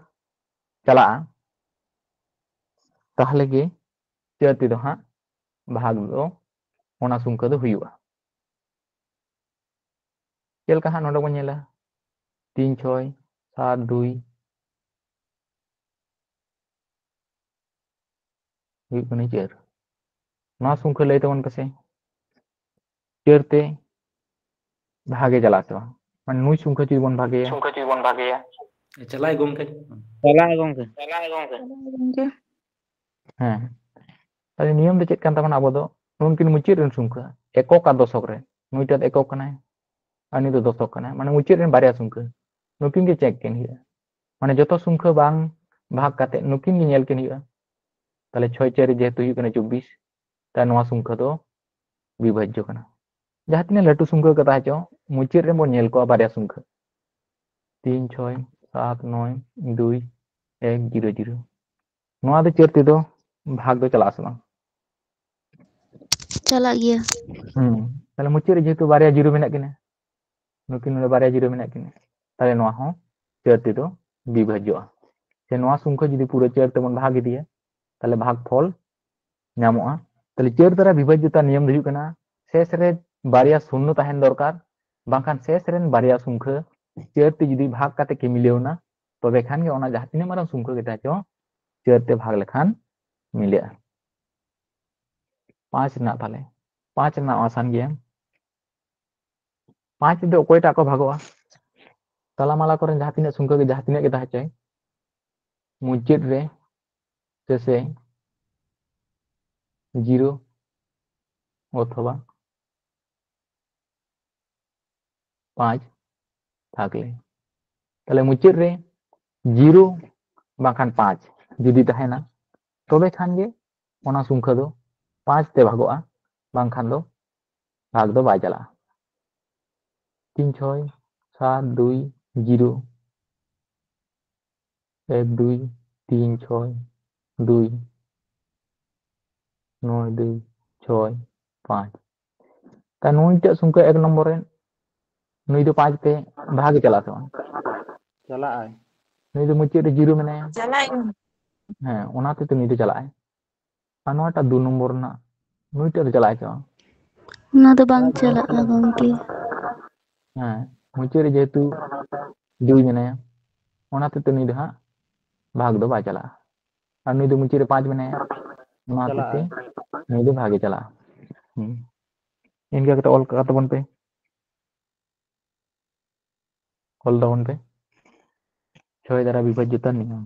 ᱪᱟᱞᱟᱜᱼᱟ, ᱛᱟᱦᱞᱮ ᱜᱮ ᱪᱟᱹᱨ ᱛᱮᱫᱚ ᱦᱟᱸᱜ ᱵᱷᱟᱜᱽ ᱫᱚ ᱚᱱᱟ ᱥᱚᱝᱠᱷᱟ ᱫᱚ ᱦᱩᱭᱩᱜᱼᱟ᱾ ᱪᱮᱫ ᱞᱮᱠᱟ ᱦᱟᱸᱜ ᱱᱚᱰᱮ ᱵᱚᱱ ᱧᱮᱞᱟ, ᱛᱤᱱ ᱪᱷᱚᱭ ᱥᱟᱛ ᱫᱩᱭ ᱦᱩᱭᱩᱜ ᱠᱟᱱᱟ ᱪᱟᱹᱨ᱾ ᱱᱚᱣᱟ ᱥᱚᱝᱠᱷᱟ ᱞᱟᱹᱭ ᱛᱟᱵᱚᱱ ᱯᱮᱥᱮ, ᱪᱟᱹᱨ ᱛᱮ ᱵᱷᱟᱜᱮ ᱪᱟᱞᱟᱜ ᱥᱮ ᱵᱟᱝ? ᱢᱟᱱᱮ ᱱᱩᱭ ᱥᱚᱝᱠᱷᱟ ᱡᱩᱫᱤ ᱵᱚᱱ ᱵᱷᱟᱜᱮᱭᱟ, ᱥᱚᱝᱠᱷᱟ ᱡᱩᱫᱤ ᱵᱚᱱ ᱵᱷᱟᱜᱮᱭᱟ, ᱪᱟᱞᱟᱜᱼᱟᱭ ᱜᱚᱢᱠᱮ᱾ ᱪᱟᱞᱟᱜᱼᱟᱭ ᱜᱚᱢᱠᱮ᱾ ᱪᱟᱞᱟᱜᱼᱟᱭ ᱜᱚᱢᱠᱮ᱾ ᱦᱮᱸ, ᱛᱟᱦᱞᱮ ᱱᱤᱭᱚᱢ ᱫᱚ ᱪᱮᱫ ᱠᱟᱱ ᱛᱟᱵᱚᱱᱟ? ᱟᱵᱚ ᱫᱚ ᱱᱩᱱᱠᱤᱱ ᱢᱩᱪᱟᱹᱫ ᱨᱮᱱ ᱥᱚᱝᱠᱷᱟ, ᱮᱠᱚᱠ ᱟᱨ ᱫᱚᱥᱚᱠ ᱨᱮ, ᱱᱩᱭᱴᱟᱜ ᱫᱚ ᱮᱠᱚᱠ ᱠᱟᱱᱟᱭ ᱟᱨ ᱱᱩᱭ ᱫᱚ ᱫᱚᱥᱚᱠ ᱠᱟᱱᱟᱭ, ᱢᱟᱱᱮ ᱢᱩᱪᱟᱹᱫ ᱨᱮᱱ ᱵᱟᱨᱭᱟ ᱥᱚᱝᱠᱷᱟ, ᱱᱩᱠᱤᱱ ᱜᱮ ᱪᱮᱠ ᱠᱤᱱ ᱦᱩᱭᱩᱜᱼᱟ᱾ ᱢᱟᱱᱮ ᱡᱚᱛᱚ ᱥᱚᱝᱠᱷᱟ ᱵᱟᱝ ᱵᱷᱟᱜᱽ ᱠᱟᱛᱮ ᱱᱩᱠᱤᱱ ᱜᱮ ᱧᱮᱞ ᱠᱤᱱ ᱦᱩᱭᱩᱜᱼᱟ᱾ ᱛᱟᱦᱞᱮ ᱪᱷᱚᱭ ᱪᱟᱨ ᱡᱮᱦᱮᱛᱩ ᱦᱩᱭᱩᱜ ᱠᱟᱱᱟ ᱪᱚᱵᱵᱤᱥ, ᱛᱟᱦᱞᱮ ᱱᱚᱣᱟ ᱥᱚᱝᱠᱷᱟ ᱫᱚ ᱵᱤᱵᱷᱟᱡᱽᱡᱚ ᱠᱟᱱᱟ᱾ ᱡᱟᱦᱟᱸ ᱛᱤᱱᱟᱹᱜ ᱞᱟᱹᱴᱩ ᱥᱚᱝᱠᱷᱟ ᱠᱚ ᱛᱟᱦᱮᱸ ᱦᱚᱪᱚ, ᱢᱩᱪᱟᱹᱫ ᱨᱮᱵᱚᱱ ᱧᱮᱞ ᱠᱚᱣᱟ ᱵᱟᱨᱭᱟ ᱥᱚᱝᱠᱷᱟ, ᱛᱤᱱ ᱪᱷᱚᱭ ᱥᱟᱛ ᱱᱚᱭ ᱫᱩᱭ ᱮᱠ ᱡᱤᱨᱳ ᱡᱤᱨᱳ᱾ ᱱᱚᱣᱟ ᱫᱚ ᱪᱟᱹᱨ ᱛᱮᱫᱚ ᱵᱷᱟᱜᱽ ᱫᱚ ᱪᱟᱞᱟᱜ ᱟᱥᱮ ᱵᱟᱝ? ᱪᱟᱞᱟᱜ ᱜᱮᱭᱟ᱾ ᱦᱩᱸ᱾ ᱛᱟᱦᱞᱮ ᱢᱩᱪᱟᱹᱫ ᱨᱮ ᱡᱮᱦᱮᱛᱩ ᱵᱟᱨᱭᱟ ᱡᱤᱨᱳ ᱢᱮᱱᱟᱜ ᱠᱤᱱᱟ, ᱱᱩᱠᱤᱱ ᱱᱚᱰᱮ ᱵᱟᱨᱭᱟ ᱡᱤᱨᱳ ᱢᱮᱱᱟᱜ ᱠᱤᱱᱟ, ᱛᱟᱦᱞᱮ ᱱᱚᱣᱟ ᱦᱚᱸ ᱪᱟᱹᱨ ᱛᱮᱫᱚ ᱵᱤᱵᱷᱟᱡᱽᱡᱚᱜᱼᱟ᱾ ᱥᱮ ᱱᱚᱣᱟ ᱥᱚᱝᱠᱷᱟ ᱡᱩᱫᱤ ᱯᱩᱨᱟᱹ ᱪᱟᱹᱨ ᱛᱮᱵᱚᱱ ᱵᱷᱟᱜᱽ ᱤᱫᱤᱭᱟ, ᱛᱟᱦᱞᱮ ᱵᱷᱟᱜᱽ ᱯᱷᱚᱞ ᱧᱟᱢᱚᱜᱼᱟ᱾ ᱛᱟᱦᱞᱮ ᱪᱟᱹᱨ ᱫᱟᱨᱟ ᱵᱤᱵᱷᱟᱡᱽᱡᱚᱛᱟ ᱱᱤᱭᱚᱢ ᱫᱚ ᱦᱩᱭᱩᱜ ᱠᱟᱱᱟ, ᱥᱮᱥ ᱨᱮ ᱵᱟᱨᱭᱟ ᱥᱩᱱᱱᱚ ᱛᱟᱦᱮᱱ ᱫᱚᱨᱠᱟᱨ, ᱵᱟᱝᱠᱷᱟᱱ ᱥᱮᱥ ᱨᱮᱱ ᱵᱟᱨᱭᱟ ᱥᱚᱝᱠᱷᱟ ᱪᱟᱹᱨ ᱛᱮ ᱡᱩᱫᱤ ᱵᱷᱟᱜᱽ ᱠᱟᱛᱮ ᱠᱤᱱ ᱢᱤᱞᱟᱹᱣ ᱮᱱᱟ, ᱛᱚᱵᱮ ᱠᱷᱟᱱ ᱜᱮ ᱚᱱᱟ ᱡᱟᱦᱟᱸ ᱛᱤᱱᱟᱹᱜ ᱢᱟᱨᱟᱝ ᱥᱚᱝᱠᱷᱟ ᱜᱮ ᱛᱟᱦᱮᱸ ᱦᱚᱪᱚ, ᱪᱟᱹᱨ ᱛᱮ ᱵᱷᱟᱜᱽ ᱞᱮᱠᱷᱟᱱ ᱢᱤᱞᱟᱹᱜᱼᱟ᱾ ᱯᱟᱸᱪ ᱨᱮᱱᱟᱜ ᱛᱟᱦᱞᱮ, ᱯᱟᱸᱪ ᱨᱮᱱᱟᱜ ᱟᱥᱟᱱ ᱜᱮᱭᱟ᱾ ᱯᱟᱸᱪ ᱛᱮᱫᱚ ᱚᱠᱚᱭᱴᱟᱜ ᱠᱚ ᱵᱷᱟᱜᱚᱜᱼᱟ? ᱛᱟᱞᱟᱢᱟᱞᱟ ᱠᱚᱨᱮᱱ ᱡᱟᱦᱟᱸ ᱛᱤᱱᱟᱹᱜ ᱥᱚᱝᱠᱷᱟ ᱜᱮ ᱡᱟᱦᱟᱸ ᱛᱤᱱᱟᱹᱜ ᱜᱮ ᱛᱟᱦᱮᱸ ᱦᱚᱪᱚᱭ, ᱢᱩᱪᱟᱹᱫ ᱨᱮ ᱥᱮᱥᱮ ᱡᱤᱨᱳ ᱚᱛᱷᱚᱵᱟ ᱯᱟᱸᱪ ᱛᱷᱟᱠᱞᱮ᱾ ᱛᱟᱦᱞᱮ ᱢᱩᱪᱟᱹᱫ ᱨᱮ ᱡᱤᱨᱳ ᱵᱟᱝᱠᱷᱟᱱ ᱯᱟᱸᱪ ᱡᱩᱫᱤ ᱛᱟᱦᱮᱱᱟ, ᱛᱚᱵᱮ ᱠᱷᱟᱱ ᱜᱮ ᱚᱱᱟ ᱥᱚᱝᱠᱷᱟ ᱫᱚ ᱯᱟᱸᱪ ᱛᱮ ᱵᱷᱟᱜᱚᱜᱼᱟ, ᱵᱟᱝᱠᱷᱟᱱ ᱫᱚ ᱵᱷᱟᱜᱽ ᱫᱚ ᱵᱟᱭ ᱪᱟᱞᱟᱜᱼᱟ᱾ ᱛᱤᱱ ᱪᱷᱚᱭ ᱥᱟᱛ ᱫᱩᱭ ᱡᱤᱨᱳ, ᱮᱠ ᱫᱩᱭ ᱛᱤᱱ ᱪᱷᱚᱭ ᱫᱩᱭ ᱱᱚᱭ ᱫᱩᱭ ᱪᱷᱚᱭ ᱯᱟᱸᱪ᱾ ᱛᱟ ᱱᱩᱭᱴᱟᱜ ᱥᱚᱝᱠᱷᱟ ᱮᱠ ᱱᱚᱢᱵᱚᱨ ᱨᱮ, ᱱᱩᱭ ᱫᱚ ᱯᱟᱸᱪ ᱛᱮ ᱵᱷᱟᱜᱽ ᱮ ᱪᱟᱞᱟᱜᱼᱟ ᱥᱮ ᱵᱟᱝ? ᱪᱟᱞᱟᱜᱼᱟᱭ᱾ ᱱᱩᱭ ᱫᱚ ᱢᱩᱪᱟᱹᱫ ᱨᱮ ᱡᱤᱨᱳ ᱢᱮᱱᱟᱭᱟ᱾ ᱪᱟᱞᱟᱜ ᱦᱮᱸ, ᱚᱱᱟ ᱦᱚᱛᱮᱡ ᱛᱮ ᱱᱩᱭ ᱫᱚ ᱪᱟᱞᱟᱜᱼᱟᱭ᱾ ᱟᱨ ᱱᱚᱣᱟᱴᱟᱜ ᱫᱩ ᱱᱚᱢᱵᱚᱨ ᱨᱮᱱᱟᱜ, ᱱᱩᱭᱴᱟᱜ ᱫᱚ ᱪᱟᱞᱟᱜᱼᱟᱭ ᱥᱮ ᱵᱟᱝ? ᱚᱱᱟ ᱫᱚ ᱵᱟᱝ ᱪᱟᱞᱟᱜᱼᱟ ᱜᱚᱢᱠᱮ᱾ ᱦᱮᱸ, ᱢᱩᱪᱟᱹᱫ ᱨᱮ ᱡᱮᱦᱮᱛᱩ ᱫᱩᱭ ᱢᱮᱱᱟᱭᱟ, ᱚᱱᱟ ᱦᱚᱛᱮᱡ ᱛᱮ ᱱᱩᱭ ᱫᱚ ᱦᱟᱸᱜ ᱵᱷᱟᱜᱽ ᱫᱚ ᱵᱟᱭ ᱪᱟᱞᱟᱜᱼᱟ᱾ ᱟᱨ ᱱᱩᱭ ᱫᱚ ᱢᱩᱪᱟᱹᱫ ᱨᱮ ᱯᱟᱸᱪ ᱢᱮᱱᱟᱭᱟ, ᱚᱱᱟ ᱦᱚᱛᱮᱡ ᱛᱮ ᱪᱟᱞᱟᱜᱼᱟᱭ᱾ ᱱᱩᱭ ᱫᱚ ᱵᱷᱟᱜᱽ ᱮ ᱪᱟᱞᱟᱜᱼᱟ᱾ ᱦᱩᱸ᱾ ᱤᱱᱠᱟᱹ ᱠᱟᱛᱮ ᱚᱞ ᱠᱟᱜ ᱛᱟᱵᱚᱱ ᱯᱮ, ᱚᱞ ᱛᱟᱵᱚᱱ ᱯᱮ᱾ ᱪᱷᱚᱭ ᱫᱟᱨᱟ ᱵᱤᱵᱷᱟᱡᱽᱡᱚᱛᱟ ᱱᱤᱭᱚᱢ᱾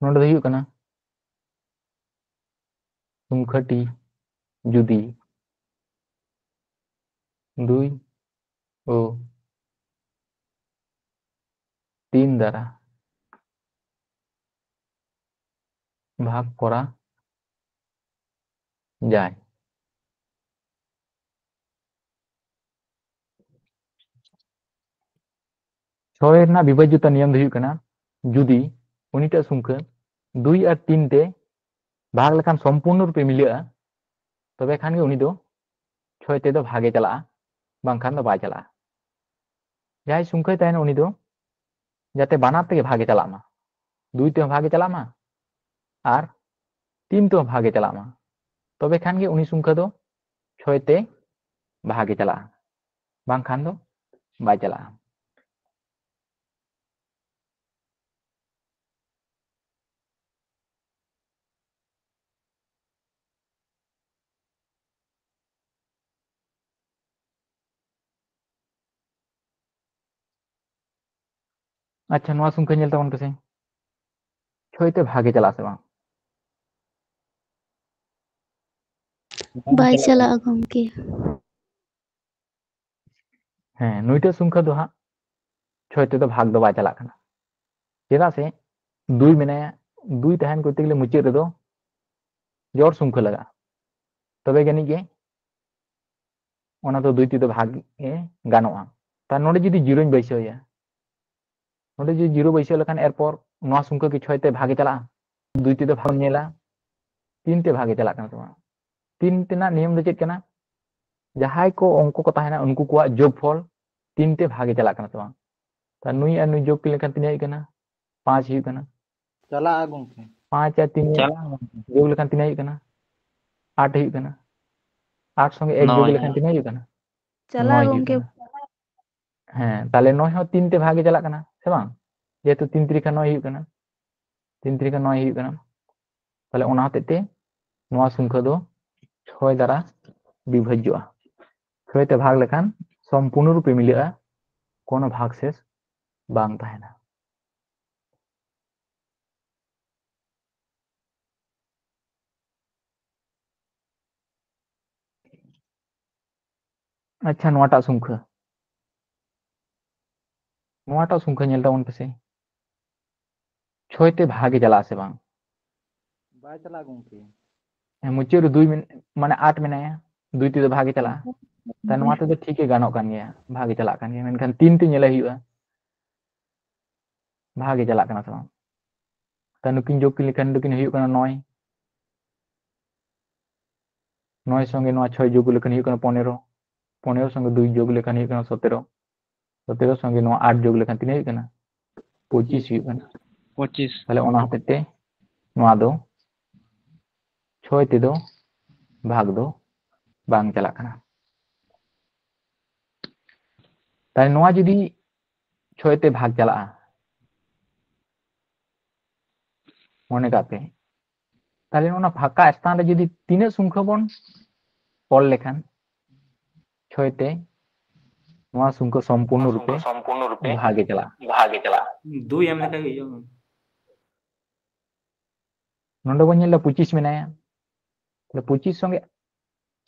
ᱱᱚᱰᱮ ᱫᱚ ᱦᱩᱭᱩᱜ ᱠᱟᱱᱟ ᱥᱚᱝᱠᱷᱟᱴᱤ ᱡᱩᱫᱤ ᱫᱩᱭ ᱳ ᱛᱤᱱ ᱫᱟᱨᱟ ᱵᱷᱟᱜᱽ ᱠᱚᱨᱟ ᱡᱟᱭ᱾ ᱪᱷᱚᱭ ᱨᱮᱱᱟᱜ ᱵᱤᱵᱷᱟᱡᱽᱡᱚᱛᱟ ᱱᱤᱭᱚᱢ ᱫᱚ ᱦᱩᱭᱩᱜ ᱠᱟᱱᱟ, ᱡᱩᱫᱤ ᱩᱱᱤᱴᱟᱜ ᱥᱚᱝᱠᱷᱟ ᱫᱩᱭ ᱟᱨ ᱛᱤᱱ ᱛᱮ ᱵᱷᱟᱜᱽ ᱞᱮᱠᱷᱟᱱ ᱥᱚᱢᱯᱩᱨᱱᱚ ᱨᱩᱯᱮ ᱢᱤᱞᱟᱹᱜᱼᱟ, ᱛᱚᱵᱮ ᱠᱷᱟᱱ ᱜᱮ ᱩᱱᱤ ᱫᱚ ᱪᱷᱚᱭ ᱛᱮᱫᱚ ᱵᱷᱟᱜᱮ ᱪᱟᱞᱟᱜᱼᱟ, ᱵᱟᱝᱠᱷᱟᱱ ᱫᱚ ᱵᱟᱭ ᱪᱟᱞᱟᱜᱼᱟ᱾ ᱡᱟᱦᱟᱸᱭ ᱥᱚᱝᱠᱷᱟᱭ ᱛᱟᱦᱮᱱᱟ ᱩᱱᱤ ᱫᱚ ᱡᱟᱛᱮ ᱵᱟᱱᱟᱨ ᱛᱮᱜᱮ ᱵᱷᱟᱜᱮ ᱪᱟᱞᱟᱜ ᱢᱟ, ᱫᱩᱭ ᱛᱮᱦᱚᱸ ᱵᱷᱟᱜᱮ ᱪᱟᱞᱟᱜ ᱢᱟ ᱟᱨ ᱛᱤᱱ ᱛᱮᱦᱚᱸ ᱵᱷᱟᱜᱮ ᱪᱟᱞᱟᱜ ᱢᱟ, ᱛᱚᱵᱮ ᱠᱷᱟᱱ ᱜᱮ ᱩᱱᱤ ᱥᱚᱝᱠᱷᱟ ᱫᱚ ᱪᱷᱚᱭ ᱛᱮ ᱵᱷᱟᱜᱮ ᱪᱟᱞᱟᱜᱼᱟ, ᱵᱟᱝᱠᱷᱟᱱ ᱫᱚ ᱵᱟᱭ ᱪᱟᱞᱟᱜᱼᱟ᱾ ᱟᱪᱪᱷᱟ, ᱱᱚᱣᱟ ᱥᱚᱝᱠᱷᱟ ᱧᱮᱞ ᱛᱟᱵᱚᱱ ᱯᱮᱥᱮ, ᱪᱷᱚᱭ ᱛᱮ ᱵᱷᱟᱜᱮ ᱪᱟᱞᱟᱜᱼᱟ ᱥᱮ ᱵᱟᱝ? ᱵᱟᱭ ᱪᱟᱞᱟᱜᱼᱟ ᱜᱚᱢᱠᱮ᱾ ᱦᱮᱸ, ᱱᱩᱭᱴᱟᱜ ᱥᱚᱝᱠᱷᱟ ᱫᱚ ᱦᱟᱸᱜ ᱪᱷᱚᱭ ᱛᱮᱫᱚ ᱵᱷᱟᱜᱽ ᱫᱚ ᱵᱟᱭ ᱪᱟᱞᱟᱜ ᱠᱟᱱᱟ, ᱪᱮᱫᱟᱜ ᱥᱮ ᱫᱩᱭ ᱢᱮᱱᱟᱭᱟ, ᱫᱩᱭ ᱛᱟᱦᱮᱱ ᱠᱚᱨᱛᱮ ᱜᱮᱞᱮ ᱢᱩᱪᱟᱹᱫ ᱨᱮᱫᱚ ᱡᱚᱲ ᱥᱚᱝᱠᱷᱟ ᱞᱟᱜᱟᱜᱼᱟ, ᱛᱚᱵᱮ ᱡᱟᱹᱱᱤᱡ ᱜᱮ ᱚᱱᱟ ᱫᱚ ᱫᱩᱭ ᱛᱮᱫᱚ ᱵᱷᱟᱜᱽ ᱮ ᱜᱟᱱᱚᱜᱼᱟ᱾ ᱛᱟᱦᱞᱮ ᱱᱚᱰᱮ ᱡᱩᱫᱤ ᱡᱤᱨᱳᱧ ᱵᱟᱹᱭᱥᱟᱹᱣ ᱮᱭᱟ, ᱱᱚᱰᱮ ᱡᱩᱫᱤ ᱡᱤᱨᱳ ᱵᱟᱹᱭᱥᱟᱹᱣ ᱞᱮᱠᱷᱟᱱ ᱮᱨᱯᱚᱨ ᱱᱚᱣᱟ ᱥᱚᱝᱠᱷᱟ ᱠᱤ ᱪᱷᱚᱭ ᱛᱮ ᱵᱷᱟᱜᱮ ᱪᱟᱞᱟᱜᱼᱟ? ᱫᱩᱭ ᱛᱮᱫᱚ ᱵᱷᱟᱜᱮᱢ ᱧᱮᱞᱟ, ᱛᱤᱱ ᱛᱮ ᱵᱷᱟᱜᱮ ᱪᱟᱞᱟᱜ ᱠᱟᱱᱟ ᱥᱮ ᱵᱟᱝ? ᱛᱤᱱ ᱛᱮᱱᱟᱜ ᱱᱤᱭᱚᱢ ᱫᱚ ᱪᱮᱫ ᱠᱟᱱᱟ? ᱡᱟᱦᱟᱸᱭ ᱠᱚ ᱚᱝᱠᱚ ᱠᱚ ᱛᱟᱦᱮᱱᱟ ᱩᱱᱠᱩ ᱠᱚᱣᱟᱜ ᱡᱳᱜᱽᱯᱷᱚᱞ ᱛᱤᱱ ᱛᱮ ᱵᱷᱟᱜᱮ ᱪᱟᱞᱟᱜ ᱠᱟᱱᱟ ᱥᱮ ᱵᱟᱝ? ᱛᱟ ᱱᱩᱭ ᱟᱨ ᱱᱩᱭ ᱡᱳᱜᱽ ᱞᱮᱠᱷᱟᱱ ᱛᱤᱱᱟᱹᱜ ᱦᱩᱭᱩᱜ ᱠᱟᱱᱟ? ᱯᱟᱸᱪ ᱦᱩᱭᱩᱜ ᱠᱟᱱᱟ᱾ ᱪᱟᱞᱟᱜᱼᱟ ᱜᱚᱢᱠᱮ᱾ ᱯᱟᱸᱪ ᱟᱨ ᱛᱤᱱ ᱪᱟᱞᱟᱜᱼᱟ ᱜᱚᱢᱠᱮ᱾ ᱡᱳᱜᱽ ᱞᱮᱠᱷᱟᱱ ᱛᱤᱱᱟᱹᱜ ᱦᱩᱭᱩᱜ ᱠᱟᱱᱟ? ᱟᱴ ᱦᱩᱭᱩᱜ ᱠᱟᱱᱟ᱾ ᱟᱴ ᱥᱚᱸᱜᱮ ᱮᱠ ᱡᱳᱜᱽ ᱱᱚᱭ ᱞᱮᱠᱷᱟᱱ ᱦᱩᱭᱩᱜ ᱛᱤᱱᱟᱹᱜ ᱦᱩᱭᱩᱜ ᱠᱟᱱᱟ? ᱪᱟᱞᱟᱜᱼᱟ ᱱᱚᱭ ᱦᱩᱭᱩᱜ ᱜᱚᱢᱠᱮ᱾ ᱠᱟᱱᱟ᱾ ᱦᱮᱸ, ᱛᱟᱦᱞᱮ ᱱᱚᱭ ᱦᱚᱸ ᱛᱤᱱ ᱛᱮ ᱵᱷᱟᱜᱮ ᱪᱟᱞᱟᱜ ᱠᱟᱱᱟ ᱥᱮ ᱵᱟᱝ? ᱡᱮᱦᱮᱛᱩ ᱛᱤᱱ ᱛᱤᱨᱤᱠᱷᱟ ᱱᱚᱭ ᱦᱩᱭᱩᱜ ᱠᱟᱱᱟ, ᱛᱤᱱ ᱛᱤᱨᱤᱠᱷᱟ ᱱᱚᱭ ᱦᱩᱭᱩᱜ ᱠᱟᱱᱟ᱾ ᱛᱟᱦᱞᱮ ᱚᱱᱟ ᱦᱚᱛᱮᱡ ᱛᱮ ᱱᱚᱣᱟ ᱥᱚᱝᱠᱷᱟ ᱫᱚ ᱪᱷᱚᱭ ᱫᱟᱨᱟ ᱵᱤᱵᱷᱟᱡᱽᱡᱚᱜᱼᱟ᱾ ᱪᱷᱚᱭ ᱛᱮ ᱵᱷᱟᱜᱽ ᱞᱮᱠᱷᱟᱱ ᱥᱚᱢᱯᱩᱨᱱᱚ ᱨᱩᱯᱮ ᱢᱤᱞᱟᱹᱜᱼᱟ, ᱠᱳᱱᱳ ᱵᱷᱟᱜᱽ ᱥᱮᱥ ᱵᱟᱝ ᱛᱟᱦᱮᱱᱟ᱾ ᱟᱪᱪᱷᱟ, ᱱᱚᱣᱟᱴᱟᱜ ᱥᱚᱝᱠᱷᱟ, ᱱᱚᱣᱟᱴᱟᱜ ᱥᱚᱝᱠᱷᱟ ᱧᱮᱞ ᱛᱟᱵᱚᱱ ᱯᱮᱥᱮ, ᱪᱷᱚᱭ ᱛᱮ ᱵᱷᱟᱜᱮ ᱪᱟᱞᱟᱜᱼᱟ ᱥᱮ ᱵᱟᱝ? ᱵᱟᱭ ᱪᱟᱞᱟᱜᱼᱟ ᱜᱚᱝᱠᱮ᱾ ᱦᱮᱸ, ᱢᱩᱪᱟᱹᱫ ᱨᱮ ᱫᱩᱭ ᱢᱮᱱ-, ᱢᱟᱱᱮ ᱟᱴ ᱢᱮᱱᱟᱭᱟ, ᱫᱩᱭ ᱛᱮᱫᱚ ᱵᱷᱟᱜᱮ ᱪᱟᱞᱟᱜᱼᱟ᱾ ᱛᱟ ᱱᱚᱣᱟ ᱛᱮᱫᱚ ᱴᱷᱤᱠ ᱜᱮ ᱜᱟᱱᱚᱜ ᱠᱟᱱ ᱜᱮᱭᱟ, ᱵᱷᱟᱜᱮ ᱪᱟᱞᱟᱜ ᱠᱟᱱ ᱜᱮᱭᱟ, ᱢᱮᱱᱠᱷᱟᱱ ᱛᱤᱱ ᱛᱮ ᱧᱮᱞᱮ ᱦᱩᱭᱩᱜᱼᱟ, ᱵᱷᱟᱜᱮ ᱪᱟᱞᱟᱜ ᱠᱟᱱᱟ ᱥᱮ ᱵᱟᱝ᱾ ᱛᱟ ᱱᱩᱠᱤᱱ ᱡᱳᱜᱽ ᱞᱮᱠᱷᱟᱱ ᱫᱚᱠᱤᱱ ᱦᱩᱭᱩᱜ ᱠᱟᱱᱟ ᱱᱚᱭ, ᱱᱚᱭ ᱥᱚᱸᱜᱮ ᱱᱚᱣᱟ ᱪᱷᱚᱭ ᱡᱳᱜᱽ ᱞᱮᱠᱷᱟᱱ ᱦᱩᱭᱩᱜ ᱠᱟᱱᱟ ᱯᱚᱱᱮᱨᱚ, ᱯᱚᱱᱮᱨᱚ ᱥᱚᱸᱜᱮ ᱫᱩᱭ ᱡᱳᱜᱽ ᱞᱮᱠᱷᱟᱱ ᱦᱩᱭᱩᱜ ᱠᱟᱱᱟ ᱥᱚᱛᱮᱨᱚ, ᱥᱚᱛᱮᱨᱚ ᱥᱚᱸᱜᱮ ᱱᱚᱣᱟ ᱟᱴ ᱡᱳᱜᱽ ᱞᱮᱠᱷᱟᱱ ᱛᱤᱱᱟᱹᱜ ᱦᱩᱭᱩᱜ ᱠᱟᱱᱟ? ᱯᱚᱸᱪᱤᱥ ᱦᱩᱭᱩᱜ ᱠᱟᱱᱟ᱾ ᱯᱚᱸᱪᱤᱥ᱾ ᱛᱟᱦᱞᱮ ᱚᱱᱟ ᱦᱚᱛᱮᱡ ᱛᱮ ᱱᱚᱣᱟ ᱫᱚ ᱪᱷᱚᱭ ᱛᱮᱫᱚ ᱵᱷᱟᱜᱽ ᱫᱚ ᱵᱟᱝ ᱪᱟᱞᱟᱜ ᱠᱟᱱᱟ᱾ ᱛᱟᱦᱞᱮ ᱱᱚᱣᱟ ᱡᱩᱫᱤ ᱪᱷᱚᱭ ᱛᱮ ᱵᱷᱟᱜᱽ ᱪᱟᱞᱟᱜᱼᱟ, ᱢᱚᱱᱮ ᱠᱟᱜ ᱯᱮ, ᱛᱟᱦᱞᱮ ᱚᱱᱟ ᱯᱷᱟᱸᱠᱟ ᱥᱛᱷᱟᱱ ᱨᱮ ᱡᱩᱫᱤ ᱛᱤᱱᱟᱹᱜ ᱥᱚᱝᱠᱷᱟ ᱵᱚᱱ ᱚᱞ ᱞᱮᱠᱷᱟᱱ ᱪᱷᱚᱭ ᱛᱮ ᱱᱚᱣᱟ ᱥᱚᱝᱠᱷᱟ ᱥᱚᱢᱯᱩᱨᱱᱚ ᱨᱩᱯᱮ ᱥᱚᱢᱯᱩᱨᱱᱚ ᱨᱩᱯᱮ ᱵᱷᱟᱜᱮ ᱪᱟᱞᱟᱜᱼᱟ? ᱵᱷᱟᱜᱮ ᱪᱟᱞᱟᱜᱼᱟ᱾ ᱫᱩᱭ ᱮᱢ ᱞᱮᱠᱷᱟᱱ ᱜᱮ ᱦᱩᱭᱩᱜᱼᱟ᱾ ᱱᱚᱰᱮ ᱵᱚᱱ ᱧᱮᱞ ᱮᱫᱟ ᱯᱚᱸᱪᱤᱥ ᱢᱮᱱᱟᱭᱟ, ᱛᱟᱦᱞᱮ ᱯᱚᱸᱪᱤᱥ ᱥᱚᱸᱜᱮ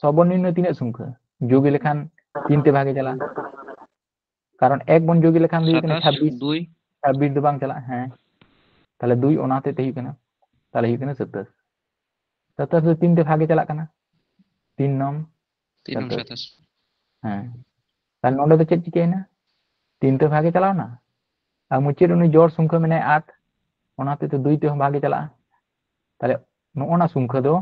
ᱥᱚᱨᱵᱚᱱᱤᱢᱱᱚ ᱛᱤᱱᱟᱹᱜ ᱥᱚᱝᱠᱷᱟ ᱡᱳᱜ ᱞᱮᱠᱷᱟᱱ ᱛᱤᱱ ᱛᱮ ᱵᱷᱟᱜᱮ ᱪᱟᱞᱟᱜᱼᱟ? ᱠᱟᱨᱚᱱ ᱮᱠ ᱵᱚᱱ ᱡᱳᱜ ᱞᱮᱠᱷᱟᱱ ᱫᱚ ᱦᱩᱭᱩᱜ ᱠᱟᱱᱟ ᱥᱟᱛᱟᱥ, ᱪᱷᱟᱵᱵᱤᱥ, ᱫᱩᱭ᱾ ᱪᱷᱟᱵᱵᱤᱥ ᱫᱚ ᱵᱟᱝ ᱪᱟᱞᱟᱜᱼᱟ᱾ ᱦᱮᱸ, ᱛᱟᱦᱞᱮ ᱫᱩᱭ ᱚᱱᱟ ᱦᱚᱛᱮᱡ ᱛᱮ ᱦᱩᱭᱩᱜ ᱠᱟᱱᱟ, ᱛᱟᱦᱞᱮ ᱦᱩᱭᱩᱜ ᱠᱟᱱᱟ ᱥᱟᱛᱟᱥ᱾ ᱥᱟᱛᱟᱥ ᱫᱚ ᱛᱤᱱ ᱛᱮ ᱵᱷᱟᱜᱮ ᱪᱟᱞᱟᱜ ᱠᱟᱱᱟ? ᱛᱤᱱ ᱱᱚᱢ ᱛᱤᱱ ᱱᱚᱢ ᱥᱟᱛᱟᱥ᱾ ᱥᱟᱛᱟᱥ᱾ ᱦᱮᱸ, ᱛᱟᱦᱞᱮ ᱱᱚᱰᱮ ᱫᱚ ᱪᱮᱫ ᱪᱤᱠᱟᱹᱭᱮᱱᱟ? ᱛᱤᱱ ᱛᱮ ᱵᱷᱟᱜᱮ ᱪᱟᱞᱟᱣᱱᱟ, ᱟᱨ ᱢᱩᱪᱟᱹᱫ ᱩᱱᱤ ᱡᱚᱲ ᱥᱚᱝᱠᱷᱟ ᱢᱮᱱᱟᱭᱟ ᱟᱴ, ᱚᱱᱟ ᱦᱚᱛᱮᱡ ᱛᱮ ᱫᱩᱭ ᱛᱮᱦᱚᱸ ᱵᱷᱟᱜᱮ ᱪᱟᱞᱟᱜᱼᱟ᱾ ᱛᱟᱦᱞᱮ ᱱᱚᱜᱼᱚ ᱱᱟ ᱥᱚᱝᱠᱷᱟ ᱫᱚ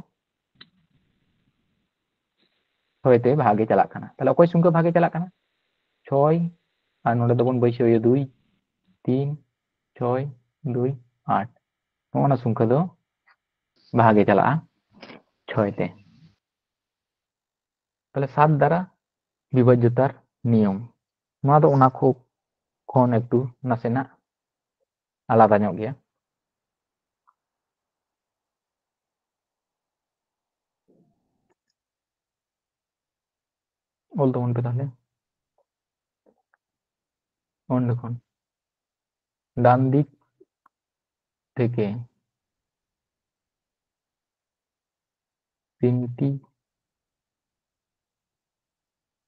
ᱪᱷᱚᱭ ᱛᱮ ᱵᱷᱟᱜᱮ ᱪᱟᱞᱟᱜ ᱠᱟᱱᱟ᱾ ᱛᱟᱦᱞᱮ ᱚᱠᱚᱭ ᱥᱚᱝᱠᱷᱟ ᱵᱷᱟᱜᱮ ᱪᱟᱞᱟᱜ ᱠᱟᱱᱟ? ᱪᱷᱚᱭ, ᱟᱨ ᱱᱚᱰᱮ ᱫᱚᱵᱚᱱ ᱵᱟᱹᱭᱥᱟᱹᱣ ᱮᱭᱟ ᱫᱩᱭ, ᱛᱤᱱ, ᱪᱷᱚᱭ, ᱫᱩᱭ, ᱟᱴ᱾ ᱱᱚᱜᱼᱚ ᱱᱟ ᱥᱚᱝᱠᱷᱟ ᱫᱚ ᱵᱷᱟᱜᱮ ᱪᱟᱞᱟᱜᱼᱟ ᱪᱷᱚᱭ ᱛᱮ᱾ ᱛᱟᱦᱞᱮ ᱥᱟᱛ ᱫᱟᱨᱟ ᱵᱤᱵᱷᱟᱡᱽᱡᱚᱛᱟᱨ ᱱᱤᱭᱚᱢ, ᱱᱚᱣᱟ ᱫᱚ ᱚᱱᱟ ᱠᱷᱚ-, ᱠᱷᱚᱱ ᱮᱠᱴᱩ ᱱᱟᱥᱮᱱᱟᱜ ᱟᱞᱟᱫᱟ ᱧᱚᱜ ᱜᱮᱭᱟ᱾ ᱚᱞ ᱛᱟᱵᱚᱱ ᱯᱮ ᱛᱟᱦᱞᱮ᱾ ᱚᱸᱰᱮ ᱠᱷᱚᱱ ᱰᱟᱱ ᱫᱤᱠ ᱛᱷᱮᱠᱮ ᱛᱤᱱᱴᱤ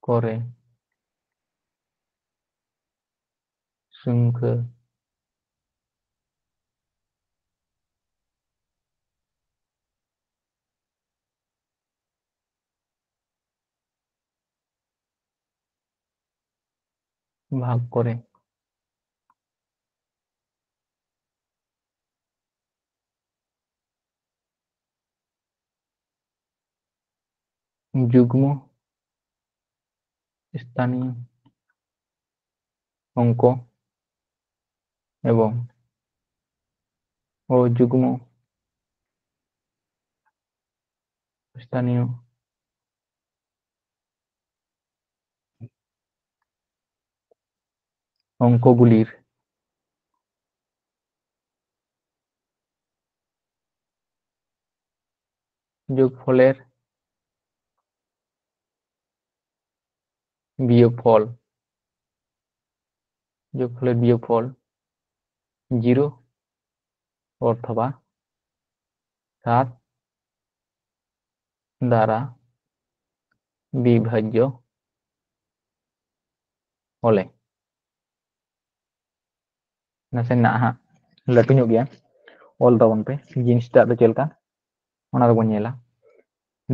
ᱠᱚᱨᱮ ᱥᱚᱝᱠᱷᱟ ᱵᱷᱟᱜᱽ ᱠᱚᱨᱮ᱾ ᱡᱩᱜᱽᱢᱚ ᱥᱛᱷᱟᱱᱤᱭᱚ ᱚᱝᱠᱚ ᱮᱵᱚᱝ ᱚᱡᱩᱜᱽᱢᱚ ᱥᱛᱷᱟᱱᱤᱭᱚ ᱚᱝᱠᱚ ᱜᱩᱞᱤᱨ ᱡᱳᱜᱽᱯᱷᱚᱞᱮᱨ ᱵᱤᱭᱳᱜᱽᱯᱷᱚᱞ, ᱡᱳᱜᱽᱯᱷᱚᱞᱮᱨ ᱵᱤᱭᱳᱜᱽᱯᱷᱚᱞ ᱡᱤᱨᱳ ᱚᱨᱛᱷᱚᱵᱟ ᱥᱟᱛ ᱫᱟᱨᱟ ᱵᱤᱵᱷᱟᱡᱽᱡᱚ ᱚᱞᱮ᱾ ᱱᱟᱥᱮᱱᱟᱜ ᱦᱟᱸᱜ ᱞᱟᱹᱴᱩ ᱧᱚᱜ ᱜᱮᱭᱟ, ᱚᱞ ᱛᱟᱵᱚᱱ ᱯᱮ ᱡᱤᱱᱤᱥᱴᱟᱜ ᱫᱚ ᱪᱮᱫ ᱞᱮᱠᱟ, ᱚᱱᱟ ᱫᱚᱵᱚᱱ ᱧᱮᱞᱟ᱾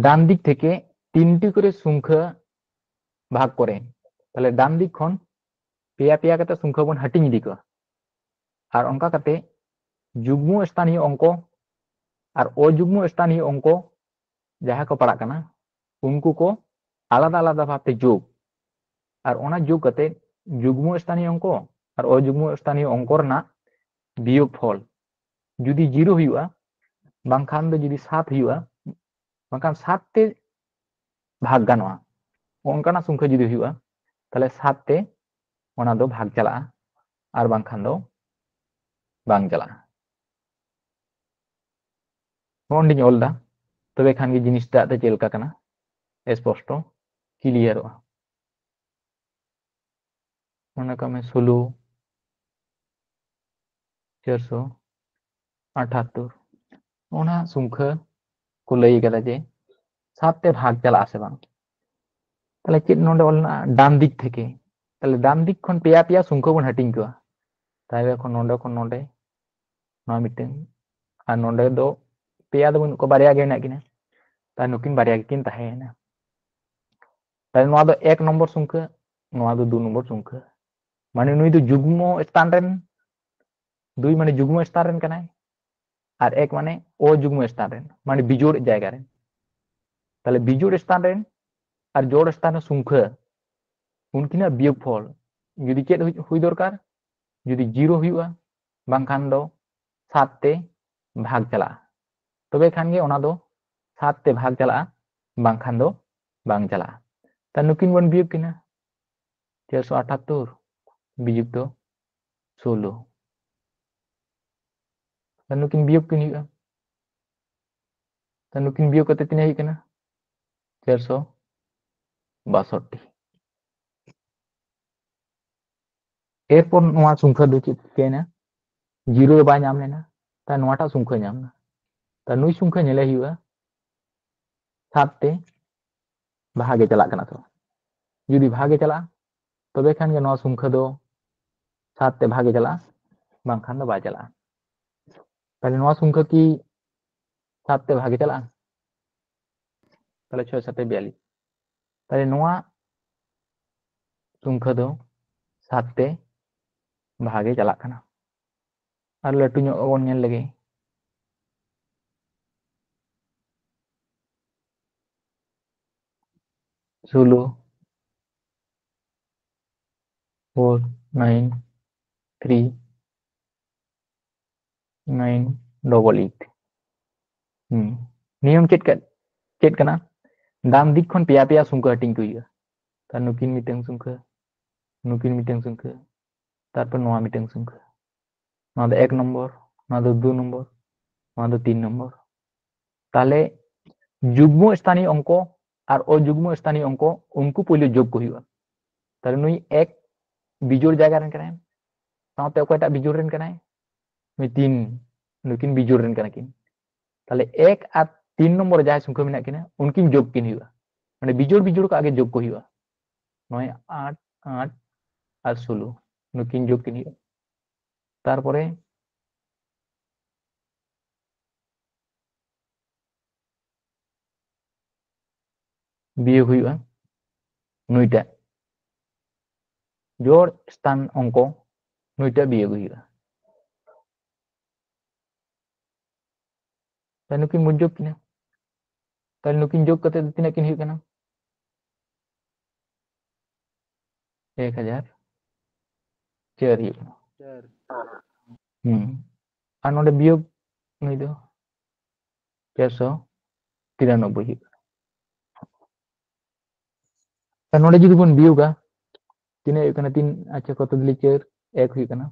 ᱰᱟᱱ ᱫᱤᱠ ᱛᱷᱮᱠᱮ ᱛᱤᱱᱴᱤ ᱠᱚᱨᱮ ᱥᱚᱝᱠᱷᱟ ᱵᱷᱟᱜᱽ ᱠᱚᱨᱮ, ᱛᱟᱦᱞᱮ ᱰᱟᱱ ᱫᱤᱠ ᱠᱷᱚᱱ ᱯᱮᱭᱟ ᱯᱮᱭᱟ ᱠᱟᱛᱮ ᱥᱚᱝᱠᱷᱟ ᱵᱚᱱ ᱦᱟᱹᱴᱤᱧ ᱤᱫᱤ ᱠᱚᱣᱟ᱾ ᱟᱨ ᱚᱱᱠᱟ ᱠᱟᱛᱮ ᱡᱩᱜᱽᱢᱚ ᱥᱛᱷᱟᱱᱤᱭᱚ ᱚᱝᱠᱚ ᱟᱨ ᱚᱡᱩᱜᱽᱢᱚ ᱥᱛᱷᱟᱱᱤᱭᱚ ᱚᱝᱠᱚ ᱡᱟᱦᱟᱸ ᱠᱚ ᱯᱟᱲᱟᱜ ᱠᱟᱱᱟ, ᱩᱱᱠᱩ ᱠᱚ ᱟᱞᱟᱫᱟ ᱟᱞᱟᱫᱟ ᱵᱷᱟᱵᱛᱮ ᱡᱳᱜᱽ, ᱟᱨ ᱚᱱᱟ ᱡᱳᱜᱽ ᱠᱟᱛᱮ ᱡᱩᱜᱽᱢᱚ ᱥᱛᱷᱟᱱᱤᱭᱚ ᱚᱝᱠᱚ ᱟᱨ ᱚᱡᱩᱜᱽᱢᱚ ᱥᱛᱷᱟᱱᱤᱭᱚ ᱚᱝᱠᱚ ᱨᱮᱱᱟᱜ ᱵᱤᱭᱳᱜᱽ ᱯᱷᱚᱞ ᱡᱩᱫᱤ ᱡᱤᱨᱳ ᱦᱩᱭᱩᱜᱼᱟ, ᱵᱟᱝᱠᱷᱟᱱ ᱫᱚ ᱡᱩᱫᱤ ᱥᱟᱛ ᱦᱩᱭᱩᱜᱼᱟ, ᱵᱟᱝᱠᱷᱟᱱ ᱥᱟᱛ ᱛᱮ ᱵᱷᱟᱜᱽ ᱜᱟᱱᱚᱜᱼᱟ, ᱚᱱᱠᱟᱱᱟᱜ ᱥᱚᱝᱠᱷᱟ ᱡᱩᱫᱤ ᱦᱩᱭᱩᱜᱼᱟ, ᱛᱟᱦᱞᱮ ᱥᱟᱛ ᱛᱮ ᱚᱱᱟ ᱫᱚ ᱵᱷᱟᱜᱽ ᱪᱟᱞᱟᱜᱼᱟ, ᱟᱨ ᱵᱟᱝᱠᱷᱟᱱ ᱫᱚ ᱵᱟᱝ ᱪᱟᱞᱟᱜᱼᱟ᱾ ᱱᱚᱜᱼᱚ ᱱᱚᱸᱰᱮᱧ ᱚᱞ ᱮᱫᱟ, ᱛᱚᱵᱮ ᱠᱷᱟᱱ ᱜᱮ ᱡᱤᱱᱤᱥᱴᱟᱜ ᱫᱚ ᱪᱮᱫ ᱞᱮᱠᱟ ᱠᱟᱱᱟ, ᱥᱯᱚᱥᱴᱚ ᱠᱞᱤᱭᱟᱨᱚᱜᱼᱟ᱾ ᱢᱚᱱᱮ ᱠᱟᱜ ᱢᱮ ᱥᱳᱞᱳ, ᱪᱟᱨᱥᱚ ᱟᱴᱷᱟᱛᱛᱳᱨ, ᱚᱱᱟ ᱥᱚᱝᱠᱷᱟ ᱠᱚ ᱞᱟᱹᱭ ᱠᱟᱫᱟ ᱡᱮ ᱥᱟᱛ ᱛᱮ ᱵᱷᱟᱜᱽ ᱪᱟᱞᱟᱜᱼᱟ ᱥᱮ ᱵᱟᱝ᱾ ᱛᱟᱦᱞᱮ ᱪᱮᱫ ᱱᱚᱰᱮ ᱚᱞ ᱢᱮᱱᱟᱜᱼᱟ? ᱰᱟᱱ ᱫᱤᱠ ᱛᱷᱮᱠᱮ᱾ ᱛᱟᱦᱞᱮ ᱰᱟᱱ ᱫᱤᱠ ᱠᱷᱚᱱ ᱯᱮᱭᱟ ᱯᱮᱭᱟ ᱥᱚᱝᱠᱷᱟ ᱵᱚᱱ ᱦᱟᱹᱴᱤᱧ ᱠᱚᱣᱟ᱾ ᱛᱟᱦᱞᱮ ᱠᱷᱚᱱ ᱱᱚᱰᱮ ᱠᱷᱚᱱ ᱱᱚᱰᱮ ᱱᱚᱣᱟ ᱢᱤᱫᱴᱟᱝ, ᱟᱨ ᱱᱚᱰᱮ ᱫᱚ ᱯᱮᱭᱟ ᱫᱚ ᱵᱟᱹᱱᱩᱜ ᱠᱚᱣᱟ, ᱵᱟᱨᱭᱟ ᱜᱮ ᱦᱮᱱᱟᱜ ᱠᱤᱱᱟ᱾ ᱛᱟᱦᱞᱮ ᱱᱩᱠᱤᱱ ᱵᱟᱨᱭᱟ ᱜᱮᱠᱤᱱ ᱛᱟᱦᱮᱸᱭᱮᱱᱟ᱾ ᱛᱟᱦᱞᱮ ᱱᱚᱣᱟ ᱫᱚ ᱮᱠ ᱱᱚᱢᱵᱚᱨ ᱥᱚᱝᱠᱷᱟ, ᱱᱚᱣᱟ ᱫᱚ ᱫᱩ ᱱᱚᱢᱵᱚᱨ ᱥᱚᱝᱠᱷᱟ᱾ ᱢᱟᱱᱮ ᱱᱩᱭ ᱫᱚ ᱡᱩᱜᱽᱢᱚ ᱥᱛᱷᱟᱱ ᱨᱮᱱ, ᱫᱩᱭ ᱢᱟᱱᱮ ᱡᱩᱜᱽᱢᱚ ᱥᱛᱷᱟᱱ ᱨᱮᱱ ᱠᱟᱱᱟᱭ, ᱟᱨ ᱮᱠ ᱢᱟᱱᱮ ᱚᱡᱩᱜᱽᱢᱚ ᱥᱛᱷᱟᱱ ᱨᱮᱱ, ᱢᱟᱱᱮ ᱵᱤᱡᱳᱲ ᱡᱟᱭᱜᱟ ᱨᱮᱱ᱾ ᱛᱟᱦᱞᱮ ᱵᱤᱡᱳᱲ ᱥᱛᱷᱟᱱ ᱨᱮᱱ ᱟᱨ ᱡᱳᱲ ᱥᱛᱷᱟᱱ ᱨᱮᱱ ᱥᱚᱝᱠᱷᱟ, ᱩᱱᱠᱤᱱᱟᱜ ᱵᱤᱭᱳᱜᱽ ᱯᱷᱚᱞ ᱡᱩᱫᱤ ᱪᱮᱫ ᱦᱩᱭ, ᱦᱩᱭ ᱫᱚᱨᱠᱟᱨ? ᱡᱩᱫᱤ ᱡᱤᱨᱳ ᱦᱩᱭᱩᱜᱼᱟ, ᱵᱟᱝᱠᱷᱟᱱ ᱫᱚ ᱥᱟᱛ ᱛᱮ ᱵᱷᱟᱜᱽ ᱪᱟᱞᱟᱜᱼᱟ, ᱛᱚᱵᱮ ᱠᱷᱟᱱ ᱜᱮ ᱚᱱᱟ ᱫᱚ ᱥᱟᱛ ᱛᱮ ᱵᱷᱟᱜᱽ ᱪᱟᱞᱟᱜᱼᱟ, ᱵᱟᱝᱠᱷᱟᱱ ᱫᱚ ᱵᱟᱝ ᱪᱟᱞᱟᱜᱼᱟ᱾ ᱛᱟᱦᱞᱮ ᱱᱩᱠᱤᱱ ᱵᱚᱱ ᱵᱤᱭᱳᱜᱽ ᱠᱤᱱᱟ, ᱪᱟᱨᱥᱚ ᱟᱴᱷᱟᱛᱛᱳᱨ ᱵᱤᱡᱳᱜᱽ ᱫᱚ ᱥᱳᱞᱳ᱾ ᱛᱟᱦᱞᱮ ᱱᱩᱠᱤᱱ ᱵᱤᱭᱳᱜᱽ ᱠᱤᱱ ᱦᱩᱭᱩᱜᱼᱟ᱾ ᱛᱟᱦᱞᱮ ᱱᱩᱠᱤᱱ ᱵᱤᱭᱳᱜᱽ ᱠᱟᱛᱮ ᱛᱤᱱᱟᱹᱜ ᱦᱩᱭᱩᱜ ᱠᱟᱱᱟ? ᱪᱟᱨᱥᱚ ᱵᱟᱥᱚᱴᱴᱤ᱾ ᱮᱨᱯᱚᱨ ᱱᱚᱣᱟ ᱥᱚᱝᱠᱷᱟ ᱫᱚ ᱪᱮᱫ ᱪᱤᱠᱟᱹᱭᱮᱱᱟ? ᱡᱤᱨᱳ ᱫᱚ ᱵᱟᱭ ᱧᱟᱢ ᱞᱮᱱᱟ, ᱛᱟᱦᱞᱮ ᱱᱚᱣᱟᱴᱟᱜ ᱥᱚᱝᱠᱷᱟ ᱧᱟᱢ ᱮᱱᱟ᱾ ᱛᱟᱦᱞᱮ ᱱᱩᱭ ᱥᱚᱝᱠᱷᱟ ᱧᱮᱞᱮ ᱦᱩᱭᱩᱜᱼᱟ, ᱥᱟᱛ ᱛᱮ ᱵᱷᱟᱜᱮ ᱪᱟᱞᱟᱜ ᱠᱟᱱᱟ ᱥᱮ ᱵᱟᱝ᱾ ᱡᱩᱫᱤ ᱵᱷᱟᱜᱮ ᱪᱟᱞᱟᱜᱼᱟ, ᱛᱚᱵᱮ ᱠᱷᱟᱱ ᱜᱮ ᱱᱚᱣᱟ ᱥᱚᱝᱠᱷᱟ ᱫᱚ ᱥᱟᱛ ᱛᱮ ᱵᱷᱟᱜᱮ ᱪᱟᱞᱟᱜᱼᱟ, ᱵᱟᱝᱠᱷᱟᱱ ᱫᱚ ᱵᱟᱭ ᱪᱟᱞᱟᱜᱼᱟ᱾ ᱛᱟᱦᱞᱮ ᱱᱚᱣᱟ ᱥᱚᱝᱠᱷᱟ ᱠᱤ ᱥᱟᱛ ᱛᱮ ᱵᱷᱟᱜᱮ ᱪᱟᱞᱟᱜᱼᱟ? ᱛᱟᱦᱞᱮ ᱪᱷᱚᱭ ᱥᱟᱛᱮ ᱵᱤᱭᱟᱞᱞᱤᱥ᱾ ᱛᱟᱦᱞᱮ ᱱᱚᱣᱟ ᱥᱚᱝᱠᱷᱟ ᱫᱚ ᱥᱟᱛ ᱛᱮ ᱵᱷᱟᱜᱮ ᱪᱟᱞᱟᱜ ᱠᱟᱱᱟ᱾ ᱟᱨ ᱞᱟᱹᱴᱩ ᱧᱚᱜ ᱵᱚᱱ ᱧᱮᱞ ᱞᱮᱜᱮ᱾ ᱥᱳᱞᱳ, four nine three nine double eight᱾ ᱦᱩᱸ, ᱱᱤᱭᱚᱢ ᱪᱮᱫ ᱠᱟ-, ᱪᱮᱫ ᱠᱟᱱᱟ? ᱰᱟᱱ ᱫᱤᱠ ᱠᱷᱚᱱ ᱯᱮᱭᱟ ᱯᱮᱭᱟ ᱥᱚᱝᱠᱷᱟ ᱦᱟᱹᱴᱤᱧ ᱠᱚ ᱦᱩᱭᱩᱜᱼᱟ᱾ ᱛᱟᱦᱞᱮ ᱱᱩᱠᱤᱱ ᱢᱤᱫᱴᱟᱝ ᱥᱚᱝᱠᱷᱟ, ᱱᱩᱠᱤᱱ ᱢᱤᱫᱴᱟᱝ ᱥᱚᱝᱠᱷᱟ, ᱛᱟᱨᱯᱚᱨ ᱱᱚᱣᱟ ᱢᱤᱫᱴᱟᱝ ᱥᱚᱝᱠᱷᱟ᱾ ᱱᱚᱣᱟ ᱫᱚ ᱮᱠ ᱱᱚᱢᱵᱚᱨ, ᱱᱚᱣᱟ ᱫᱚ ᱫᱩ ᱱᱚᱢᱵᱚᱨ, ᱱᱚᱣᱟ ᱫᱚ ᱛᱤᱱ ᱱᱚᱢᱵᱚᱨ᱾ ᱛᱟᱦᱞᱮ ᱡᱩᱜᱽᱢᱚ ᱥᱛᱷᱟᱱᱤᱭ ᱚᱝᱠᱚ ᱟᱨ ᱚᱡᱩᱜᱽᱢᱚ ᱥᱛᱷᱟᱱᱤᱭ ᱚᱝᱠᱚ, ᱩᱱᱠᱩ ᱯᱳᱭᱞᱳ ᱡᱳᱜᱽ ᱠᱚ ᱦᱩᱭᱩᱜᱼᱟ᱾ ᱛᱟᱦᱞᱮ ᱱᱩᱭ ᱮᱠ ᱵᱤᱡᱳᱲ ᱡᱟᱭᱜᱟ ᱨᱮᱱ ᱠᱟᱱᱟᱭ, ᱥᱟᱶᱛᱮ ᱚᱠᱚᱭᱴᱟᱜ ᱵᱤᱡᱳᱲ ᱨᱮᱱ ᱠᱟᱱᱟᱭ? ᱱᱩᱭ ᱛᱤᱱ, ᱱᱩᱠᱤᱱ ᱵᱤᱡᱳᱲ ᱨᱮᱱ ᱠᱟᱱᱟ ᱠᱤᱱ᱾ ᱛᱟᱦᱞᱮ ᱮᱠ ᱟᱨ ᱛᱤᱱ ᱱᱚᱢᱵᱚᱨ ᱨᱮ ᱡᱟᱦᱟᱸᱭ ᱥᱚᱝᱠᱷᱟ ᱢᱮᱱᱟᱜ ᱠᱤᱱᱟ, ᱩᱱᱠᱤᱱ ᱡᱳᱜᱽ ᱠᱤᱱ ᱦᱩᱭᱩᱜᱼᱟ᱾ ᱢᱟᱱᱮ ᱵᱤᱡᱳᱲ ᱵᱤᱡᱳᱲ ᱠᱚ ᱟᱜᱮ ᱡᱳᱜᱽ ᱠᱚ ᱦᱩᱭᱩᱜᱼᱟ᱾ ᱱᱚᱜᱼᱚᱭ ᱟᱴ, ᱟᱴ ᱟᱨ ᱥᱳᱞᱳ, ᱱᱩᱠᱤᱱ ᱡᱳᱜᱽ ᱠᱤᱱ ᱦᱩᱭᱩᱜᱼᱟ᱾ ᱛᱟᱨᱯᱚᱨᱮ ᱵᱤᱭᱳᱜᱽ ᱦᱩᱭᱩᱜᱼᱟ ᱱᱩᱭᱴᱟᱜ, ᱡᱚᱲ ᱥᱛᱷᱟᱱ ᱚᱝᱠᱚ, ᱱᱩᱭᱴᱟᱜ ᱵᱤᱭᱳᱜᱽ ᱦᱩᱭᱩᱜᱼᱟ᱾ ᱛᱟᱦᱞᱮ ᱱᱩᱠᱤᱱ ᱵᱚᱱ ᱡᱳᱜᱽ ᱠᱤᱱᱟ᱾ ᱛᱟᱦᱞᱮ ᱱᱩᱠᱤᱱ ᱡᱳᱜᱽ ᱠᱟᱛᱮ ᱫᱚ ᱛᱤᱱᱟᱹᱜ ᱠᱤᱱ ᱦᱩᱭᱩᱜ ᱠᱟᱱᱟ? ᱮᱠ ᱦᱟᱡᱟᱨ ᱪᱟᱨ ᱦᱩᱭᱩᱜ ᱠᱟᱱᱟ᱾ ᱪᱟᱨ᱾ ᱦᱩᱸ᱾ ᱟᱨ ᱱᱚᱰᱮ ᱵᱤᱭᱳᱜᱽ ᱱᱩᱭ ᱫᱚ ᱯᱮᱥᱚ ᱛᱤᱨᱟᱱᱚᱵᱵᱳᱭ ᱦᱩᱭᱩᱜ ᱠᱟᱱᱟ᱾ ᱛᱟᱦᱞᱮ ᱱᱚᱰᱮ ᱡᱩᱫᱤ ᱵᱚᱱ ᱵᱤᱭᱳᱜᱟ, ᱛᱤᱱᱟᱹᱜ ᱦᱩᱭᱩᱜ ᱠᱟᱱᱟ? ᱛᱤᱱ, ᱟᱪᱪᱷᱟ, ᱠᱚᱛ ᱫᱤᱞᱤ ᱪᱟᱨ, ᱮᱠ ᱦᱩᱭᱩᱜ ᱠᱟᱱᱟ᱾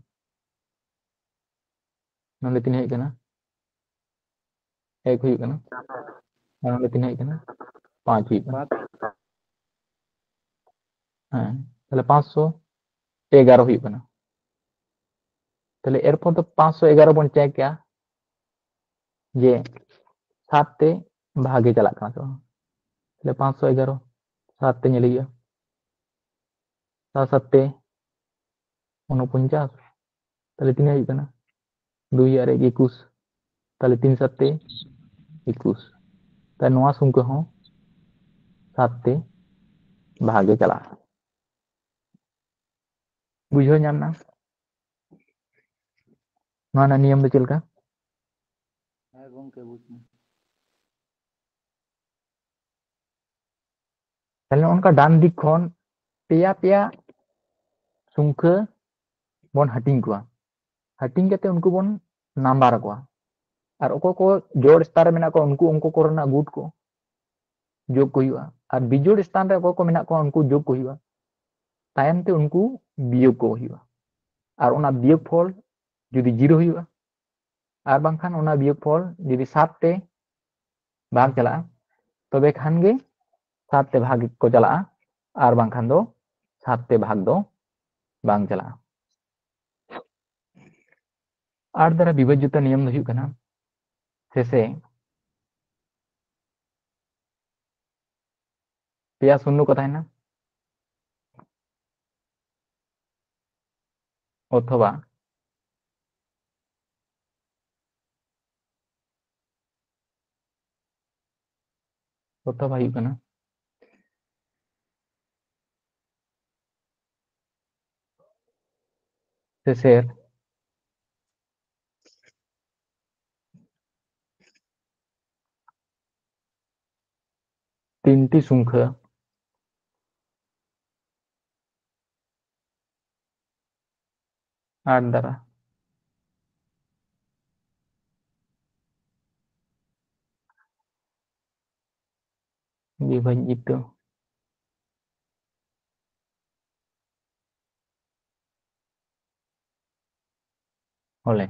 ᱱᱚᱰᱮ ᱛᱤᱱᱟᱹᱜ ᱦᱩᱭᱩᱜ ᱠᱟᱱᱟ? ᱮᱠ ᱦᱩᱭᱩᱜ ᱠᱟᱱᱟ᱾ ᱟᱨ ᱱᱚᱰᱮ ᱛᱤᱱᱟᱹᱜ ᱦᱩᱭᱩᱜ ᱠᱟᱱᱟ? ᱯᱟᱸᱪ ᱦᱩᱭᱩᱜ ᱠᱟᱱᱟ᱾ ᱦᱮᱸ, ᱛᱟᱦᱞᱮ ᱯᱟᱸᱪᱥᱚ ᱮᱜᱟᱨᱚ ᱦᱩᱭᱩᱜ ᱠᱟᱱᱟ᱾ ᱛᱟᱦᱞᱮ ᱮᱨᱯᱚᱨ ᱫᱚ ᱯᱟᱸᱪᱥᱚ ᱮᱜᱟᱨᱚ ᱵᱚᱱ ᱪᱮᱠ ᱠᱮᱜᱼᱟ ᱡᱮ ᱥᱟᱛ ᱛᱮ ᱵᱷᱟᱜᱮ ᱪᱟᱞᱟᱜ ᱠᱟᱱᱟ ᱥᱮ ᱵᱟᱝ᱾ ᱛᱟᱦᱞᱮ ᱯᱟᱸᱪᱥᱚ ᱮᱜᱟᱨᱚ ᱥᱟᱛ ᱛᱮ ᱧᱮᱞ ᱦᱩᱭᱩᱜᱼᱟ, ᱥᱟᱛ ᱥᱟᱛ ᱛᱮ ᱩᱱᱚᱯᱚᱧᱪᱟᱥ, ᱛᱟᱦᱞᱮ ᱛᱤᱱᱟᱹᱜ ᱦᱩᱭᱩᱜ ᱠᱟᱱᱟ? ᱫᱩᱭ ᱟᱨ ᱮᱠ ᱮᱠᱩᱥ, ᱛᱟᱦᱞᱮ ᱛᱤᱱ ᱥᱟᱛ ᱛᱮ ᱮᱠᱩᱥ᱾ ᱛᱟᱦᱞᱮ ᱱᱚᱣᱟ ᱥᱚᱝᱠᱷᱟ ᱦᱚᱸ ᱥᱟᱛ ᱛᱮ ᱵᱷᱟᱜᱮ ᱪᱟᱞᱟᱜᱼᱟ᱾ ᱵᱩᱡᱷᱟᱹᱣ ᱧᱟᱢ ᱮᱱᱟ? ᱱᱚᱣᱟ ᱨᱮᱱᱟᱜ ᱱᱤᱭᱚᱢ ᱫᱚ ᱪᱮᱫ ᱞᱮᱠᱟ? ᱦᱮᱸ ᱜᱚᱝᱠᱮ, ᱵᱩᱡᱽ ᱢᱮ᱾ ᱛᱟᱦᱞᱮ ᱚᱱᱠᱟ ᱰᱟᱱ ᱫᱤᱠ ᱠᱷᱚᱱ ᱯᱮᱭᱟ ᱯᱮᱭᱟ ᱥᱚᱝᱠᱷᱟ ᱵᱚᱱ ᱦᱟᱹᱴᱤᱧ ᱠᱚᱣᱟ᱾ ᱦᱟᱹᱴᱤᱧ ᱠᱟᱛᱮ ᱩᱱᱠᱩ ᱵᱚᱱ ᱱᱟᱢᱵᱟᱨ ᱟᱠᱚᱣᱟ᱾ ᱟᱨ ᱚᱠᱚᱭ ᱠᱚ ᱡᱚᱲ ᱥᱛᱷᱟᱱ ᱨᱮ ᱢᱮᱱᱟᱜ ᱠᱚᱣᱟ, ᱩᱱᱠᱩ ᱚᱝᱠᱚ ᱠᱚᱨᱮᱱᱟᱜ ᱜᱩᱴ ᱠᱚ ᱡᱳᱜᱽ ᱠᱚ ᱦᱩᱭᱩᱜᱼᱟ᱾ ᱟᱨ ᱵᱤᱡᱳᱲ ᱥᱛᱷᱟᱱ ᱨᱮ ᱚᱠᱚᱭ ᱠᱚ ᱢᱮᱱᱟᱜ ᱠᱚᱣᱟ, ᱩᱱᱠᱩ ᱡᱳᱜᱽ ᱠᱚ ᱦᱩᱭᱩᱜᱼᱟ᱾ ᱛᱟᱭᱚᱢ ᱛᱮ ᱩᱱᱠᱩ ᱵᱤᱭᱳᱜᱽ ᱠᱚ ᱦᱩᱭᱩᱜᱼᱟ᱾ ᱟᱨ ᱚᱱᱟ ᱵᱤᱭᱳᱜᱽ ᱯᱷᱚᱞ ᱡᱩᱫᱤ ᱡᱤᱨᱳ ᱦᱩᱭᱩᱜᱼᱟ, ᱟᱨ ᱵᱟᱝᱠᱷᱟᱱ ᱚᱱᱟ ᱵᱤᱭᱳᱜᱽ ᱯᱷᱚᱞ ᱡᱩᱫᱤ ᱥᱟᱛ ᱛᱮ ᱵᱷᱟᱜᱽ ᱪᱟᱞᱟᱜᱼᱟ, ᱛᱚᱵᱮ ᱠᱷᱟᱱ ᱜᱮ ᱥᱟᱛ ᱛᱮ ᱵᱷᱟᱜᱽ ᱠᱚ ᱪᱟᱞᱟᱜᱼᱟ, ᱟᱨ ᱵᱟᱝᱠᱷᱟᱱ ᱫᱚ ᱥᱟᱛ ᱛᱮ ᱵᱷᱟᱜᱽ ᱫᱚ ᱵᱟᱝ ᱪᱟᱞᱟᱜᱼᱟ᱾ ᱟᱴ ᱫᱟᱨᱟ ᱵᱤᱵᱷᱟᱡᱽᱡᱚᱛᱟ ᱱᱤᱭᱚᱢ ᱫᱚ ᱦᱩᱭᱩᱜ ᱠᱟᱱᱟ, ᱥᱮᱥᱮ ᱯᱮᱭᱟ ᱥᱩᱱᱱᱚ ᱠᱚ ᱛᱟᱦᱮᱱᱟ, ᱚᱛᱷᱚᱵᱟ ᱚᱛᱷᱚᱵᱟ ᱦᱩᱭᱩᱜ ᱠᱟᱱᱟ ᱥᱮᱥᱮᱨ ᱛᱤᱱᱴᱤ ᱥᱚᱝᱠᱷᱭᱟ ᱟᱴ ᱫᱟᱨᱟ ᱵᱤᱵᱷᱟᱡᱤᱛᱚ᱾ ᱦᱚᱞᱮ᱾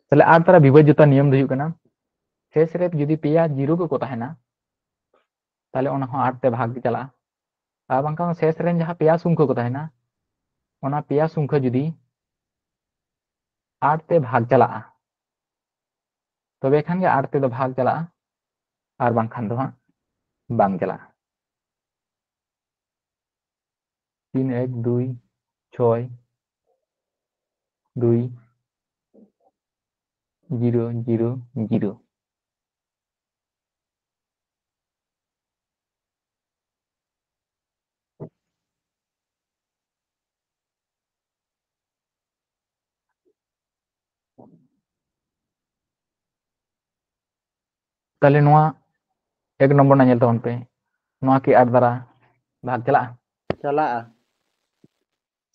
ᱛᱟᱦᱞᱮ ᱟᱴ ᱫᱟᱨᱟ ᱵᱤᱵᱷᱟᱡᱚᱛᱟ ᱱᱤᱭᱚᱢ ᱫᱚ ᱦᱩᱭᱩᱜ ᱠᱟᱱᱟ, ᱥᱮᱥ ᱨᱮ ᱡᱩᱫᱤ ᱯᱮᱭᱟ ᱡᱤᱨᱳ ᱠᱚᱠᱚ ᱛᱟᱦᱮᱱᱟ, ᱛᱟᱦᱞᱮ ᱚᱱᱟ ᱦᱚᱸ ᱟᱴ ᱛᱮ ᱵᱷᱟᱜᱽ ᱪᱟᱞᱟᱜᱼᱟ᱾ ᱟᱨ ᱵᱟᱝᱠᱷᱟᱱ ᱥᱮᱥ ᱨᱮᱱ ᱡᱟᱦᱟᱸ ᱯᱮᱭᱟ ᱥᱚᱝᱠᱷᱭᱟ ᱠᱚ ᱛᱟᱦᱮᱱᱟ, ᱚᱱᱟ ᱯᱮᱭᱟ ᱥᱚᱝᱠᱷᱭᱟ ᱡᱩᱫᱤ ᱟᱴ ᱛᱮ ᱵᱷᱟᱜᱽ ᱪᱟᱞᱟᱜᱼᱟ, ᱛᱚᱵᱮ ᱠᱷᱟᱱ ᱜᱮ ᱟᱴ ᱛᱮᱫᱚ ᱵᱷᱟᱜᱽ ᱪᱟᱞᱟᱜᱼᱟ, ᱟᱨ ᱵᱟᱝᱠᱷᱟᱱ ᱫᱚ ᱦᱟᱸᱜ ᱵᱟᱝ ᱪᱟᱞᱟᱜᱼᱟ᱾ ᱛᱤᱱ ᱮᱠ ᱫᱩᱭ ᱪᱷᱚᱭ ᱫᱩᱭ ᱡᱤᱨᱳ ᱡᱤᱨᱳ ᱡᱤᱨᱳ᱾ ᱛᱟᱦᱞᱮ ᱱᱚᱣᱟ ᱮᱠ ᱱᱚᱢᱵᱚᱨ ᱨᱮᱱᱟᱜ ᱧᱮᱞ ᱛᱟᱵᱚᱱ ᱯᱮ, ᱱᱚᱣᱟ ᱠᱤ ᱟᱴ ᱫᱟᱨᱟ ᱵᱷᱟᱜᱽ ᱪᱟᱞᱟᱜᱼᱟ? ᱪᱟᱞᱟᱜᱼᱟ᱾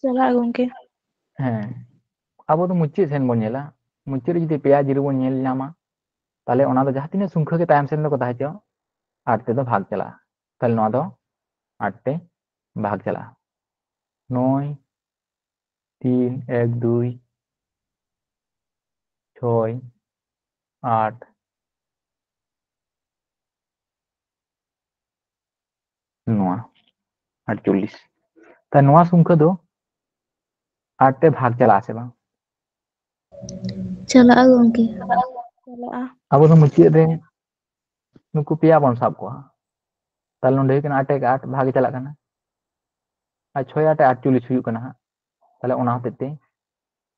ᱪᱟᱞᱟᱜᱼᱟ ᱜᱚᱝᱠᱮ᱾ ᱦᱮᱸ, ᱟᱵᱚ ᱫᱚ ᱢᱩᱪᱟᱹᱫ ᱥᱮᱱ ᱵᱚᱱ ᱧᱮᱞᱟ᱾ ᱢᱩᱪᱟᱹᱫ ᱨᱮ ᱡᱩᱫᱤ ᱯᱮᱭᱟ ᱡᱤᱨᱳ ᱵᱚᱱ ᱧᱮᱞ ᱧᱟᱢᱟ, ᱛᱟᱦᱞᱮ ᱚᱱᱟ ᱫᱚ ᱡᱟᱦᱟᱸ ᱛᱤᱱᱟᱹᱜ ᱥᱚᱝᱠᱷᱭᱟ ᱜᱮ ᱛᱟᱭᱚᱢ ᱥᱮᱱ ᱫᱚᱠᱚ ᱛᱟᱦᱮᱸ ᱦᱚᱪᱚ, ᱟᱴ ᱛᱮᱫᱚ ᱵᱷᱟᱜᱽ ᱪᱟᱞᱟᱜᱼᱟ᱾ ᱛᱟᱦᱞᱮ ᱱᱚᱣᱟ ᱫᱚ ᱟᱴ ᱛᱮ ᱵᱷᱟᱜᱽ ᱪᱟᱞᱟᱜᱼᱟ᱾ ᱱᱚᱭ ᱛᱤᱱ ᱮᱠ ᱫᱩᱭ ᱪᱷᱚᱭ ᱟᱴ ᱱᱚᱣᱟ ᱟᱴᱪᱚᱞᱞᱤᱥ᱾ ᱛᱟᱦᱞᱮ ᱱᱚᱣᱟ ᱥᱚᱝᱠᱷᱭᱟ ᱫᱚ ᱟᱴ ᱛᱮ ᱵᱷᱟᱜᱽ ᱪᱟᱞᱟᱜᱼᱟ ᱥᱮ ᱵᱟᱝ? ᱪᱟᱞᱟᱜᱼᱟ ᱜᱚᱝᱠᱮ᱾ ᱪᱟᱞᱟᱜᱼᱟ᱾ ᱟᱵᱚ ᱫᱚ ᱢᱩᱪᱟᱹᱫ ᱨᱮ ᱱᱩᱠᱩ ᱯᱮᱭᱟ ᱵᱚᱱ ᱥᱟᱵ ᱠᱚᱣᱟ᱾ ᱛᱟᱦᱞᱮ ᱱᱚᱰᱮ ᱦᱩᱭᱩᱜ ᱠᱟᱱᱟ ᱟᱴ ᱮᱠ ᱟᱴ, ᱵᱷᱟᱜᱮ ᱪᱟᱞᱟᱜ ᱠᱟᱱᱟ᱾ ᱟᱨ ᱪᱷᱚᱭ ᱟᱴ ᱟᱴᱪᱚᱞᱞᱤᱥ ᱦᱩᱭᱩᱜ ᱠᱟᱱᱟ ᱦᱟᱸᱜ᱾ ᱛᱟᱦᱞᱮ ᱚᱱᱟ ᱦᱚᱛᱮᱡ ᱛᱮ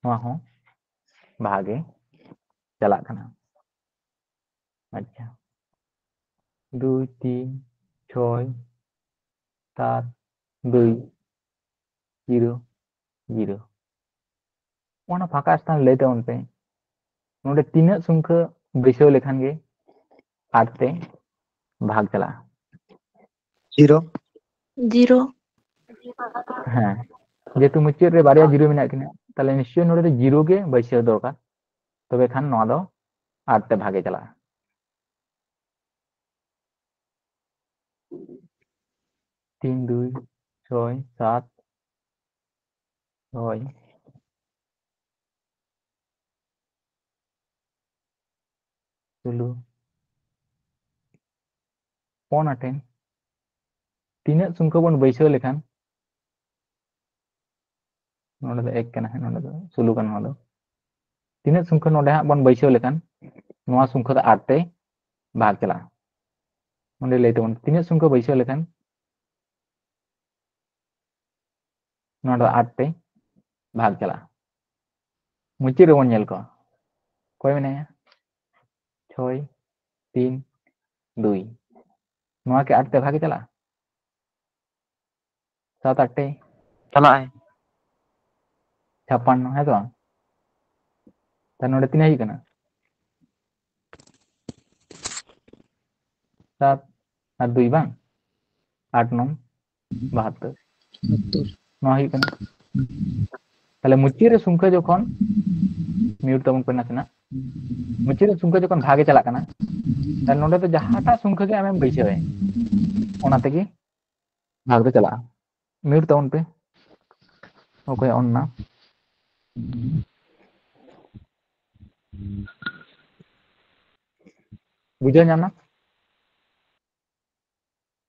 ᱱᱚᱣᱟ ᱦᱚᱸ ᱵᱷᱟᱜᱮ ᱪᱟᱞᱟᱜ ᱠᱟᱱᱟ᱾ ᱟᱪᱪᱷᱟ, ᱫᱩᱭ ᱛᱤᱱ ᱪᱷᱚᱭ ᱥᱟᱛ ᱫᱩᱭ ᱡᱤᱨᱳ ᱡᱤᱨᱳ᱾ ᱚᱱᱟ ᱯᱷᱟᱸᱠᱟ ᱥᱛᱷᱟᱱ ᱞᱟᱹᱭ ᱛᱟᱵᱚᱱ ᱯᱮ, ᱱᱚᱰᱮ ᱛᱤᱱᱟᱹᱜ ᱥᱚᱝᱠᱷᱟ ᱵᱟᱹᱭᱥᱟᱹᱣ ᱞᱮᱠᱷᱟᱱ ᱜᱮ ᱟᱴ ᱛᱮ ᱵᱷᱟᱜᱽ ᱪᱟᱞᱟᱜᱼᱟ? ᱡᱤᱨᱳ᱾ ᱡᱤᱨᱳ᱾ ᱦᱮᱸ, ᱡᱮᱦᱮᱛᱩ ᱢᱩᱪᱟᱹᱫ ᱨᱮ ᱵᱟᱨᱭᱟ ᱡᱤᱨᱳ ᱢᱮᱱᱟᱜ ᱠᱤᱱᱟ, ᱛᱟᱦᱞᱮ ᱱᱤᱥᱪᱚᱭ ᱱᱚᱰᱮ ᱫᱚ ᱡᱤᱨᱳ ᱜᱮ ᱵᱟᱹᱭᱥᱟᱹᱣ ᱫᱚᱨᱠᱟᱨ, ᱛᱚᱵᱮ ᱠᱷᱟᱱ ᱱᱚᱣᱟ ᱫᱚ ᱟᱴ ᱛᱮ ᱵᱷᱟᱜᱮ ᱪᱟᱞᱟᱜᱼᱟ᱾ ᱛᱤᱱ ᱫᱩᱭ ᱪᱷᱚᱭ ᱥᱟᱛ ᱪᱷᱚᱭ ᱥᱳᱞᱳ᱾ ᱯᱚᱱ ᱟᱴᱮᱱ ᱛᱤᱱᱟᱹᱜ ᱥᱚᱝᱠᱷᱟ ᱵᱚᱱ ᱵᱟᱹᱭᱥᱟᱹᱣ ᱞᱮᱠᱷᱟᱱ, ᱱᱚᱰᱮ ᱫᱚ ᱮᱠ ᱠᱟᱱᱟ, ᱦᱮᱸ, ᱱᱚᱰᱮ ᱫᱚ ᱥᱳᱞᱳ ᱠᱟᱱᱟ, ᱱᱚᱣᱟ ᱫᱚ ᱛᱤᱱᱟᱹᱜ ᱥᱚᱝᱠᱷᱟ ᱱᱚᱰᱮ ᱦᱟᱸᱜ ᱵᱚᱱ ᱵᱟᱹᱭᱥᱟᱹᱣ ᱞᱮᱠᱷᱟᱱ ᱱᱚᱣᱟ ᱥᱚᱝᱠᱷᱟ ᱫᱚ ᱟᱴ ᱛᱮ ᱵᱷᱟᱜᱽ ᱪᱟᱞᱟᱜᱼᱟ᱾ ᱚᱸᱰᱮ ᱞᱟᱹᱭ ᱛᱟᱵᱚᱱ ᱛᱤᱱᱟᱹᱜ ᱥᱚᱝᱠᱷᱟ ᱵᱟᱹᱭᱥᱟᱹᱣ ᱞᱮᱠᱷᱟᱱ ᱱᱚᱣᱟ ᱫᱚ ᱟᱴ ᱛᱮ ᱵᱷᱟᱜᱽ ᱪᱟᱞᱟᱜᱼᱟ᱾ ᱢᱩᱪᱟᱹᱫ ᱨᱮᱵᱚᱱ ᱧᱮᱞ ᱠᱚᱣᱟ, ᱚᱠᱚᱭ ᱢᱮᱱᱟᱭᱟ? ᱪᱷᱚᱭ ᱛᱤᱱ ᱫᱩᱭ᱾ ᱱᱚᱣᱟ ᱠᱤ ᱟᱴ ᱛᱮ ᱵᱷᱟᱜᱮ ᱪᱟᱞᱟᱜᱼᱟ? ᱥᱟᱛ ᱟᱴ ᱛᱮ ᱪᱟᱞᱟᱜᱼᱟᱭ᱾ ᱪᱷᱟᱯᱟᱱᱱᱚ, ᱦᱮᱸ ᱥᱮ ᱵᱟᱝ? ᱛᱟᱦᱞᱮ ᱱᱚᱰᱮ ᱛᱤᱱᱟᱹᱜ ᱦᱩᱭᱩᱜ ᱠᱟᱱᱟ? ᱥᱟᱛ ᱟᱨ ᱫᱩᱭ ᱵᱟᱝ, ᱟᱴ ᱱᱚᱝ ᱵᱟᱦᱟᱛᱛᱳᱨ᱾ ᱱᱚᱣᱟ ᱦᱩᱭᱩᱜ ᱠᱟᱱᱟ᱾ ᱛᱟᱦᱞᱮ ᱢᱩᱪᱟᱹᱫ ᱨᱮ ᱥᱚᱝᱠᱷᱟ ᱡᱚᱠᱷᱚᱱ, ᱢᱤᱭᱩᱴ ᱛᱟᱵᱚᱱ ᱯᱮ ᱱᱟᱥᱮᱱᱟᱜ, ᱢᱩᱪᱟᱹᱫ ᱨᱮ ᱥᱚᱝᱠᱷᱟ ᱡᱚᱠᱷᱚᱱ ᱵᱷᱟᱜᱮ ᱪᱟᱞᱟᱜ ᱠᱟᱱᱟ, ᱛᱟᱦᱞᱮ ᱱᱚᱰᱮ ᱫᱚ ᱡᱟᱦᱟᱸᱴᱟᱜ ᱥᱚᱝᱠᱷᱟ ᱜᱮ ᱟᱢᱮᱢ ᱵᱟᱹᱭᱥᱟᱹᱣ ᱮ, ᱚᱱᱟ ᱛᱮᱜᱮ ᱵᱷᱟᱜᱽ ᱫᱚ ᱪᱟᱞᱟᱜᱼᱟ᱾ ᱢᱤᱭᱩᱴ ᱛᱟᱵᱚᱱ ᱯᱮ, ᱚᱠᱚᱭ ᱚᱱ ᱱᱟ᱾ ᱵᱩᱡᱷᱟᱹᱣ ᱧᱟᱢ ᱱᱟ?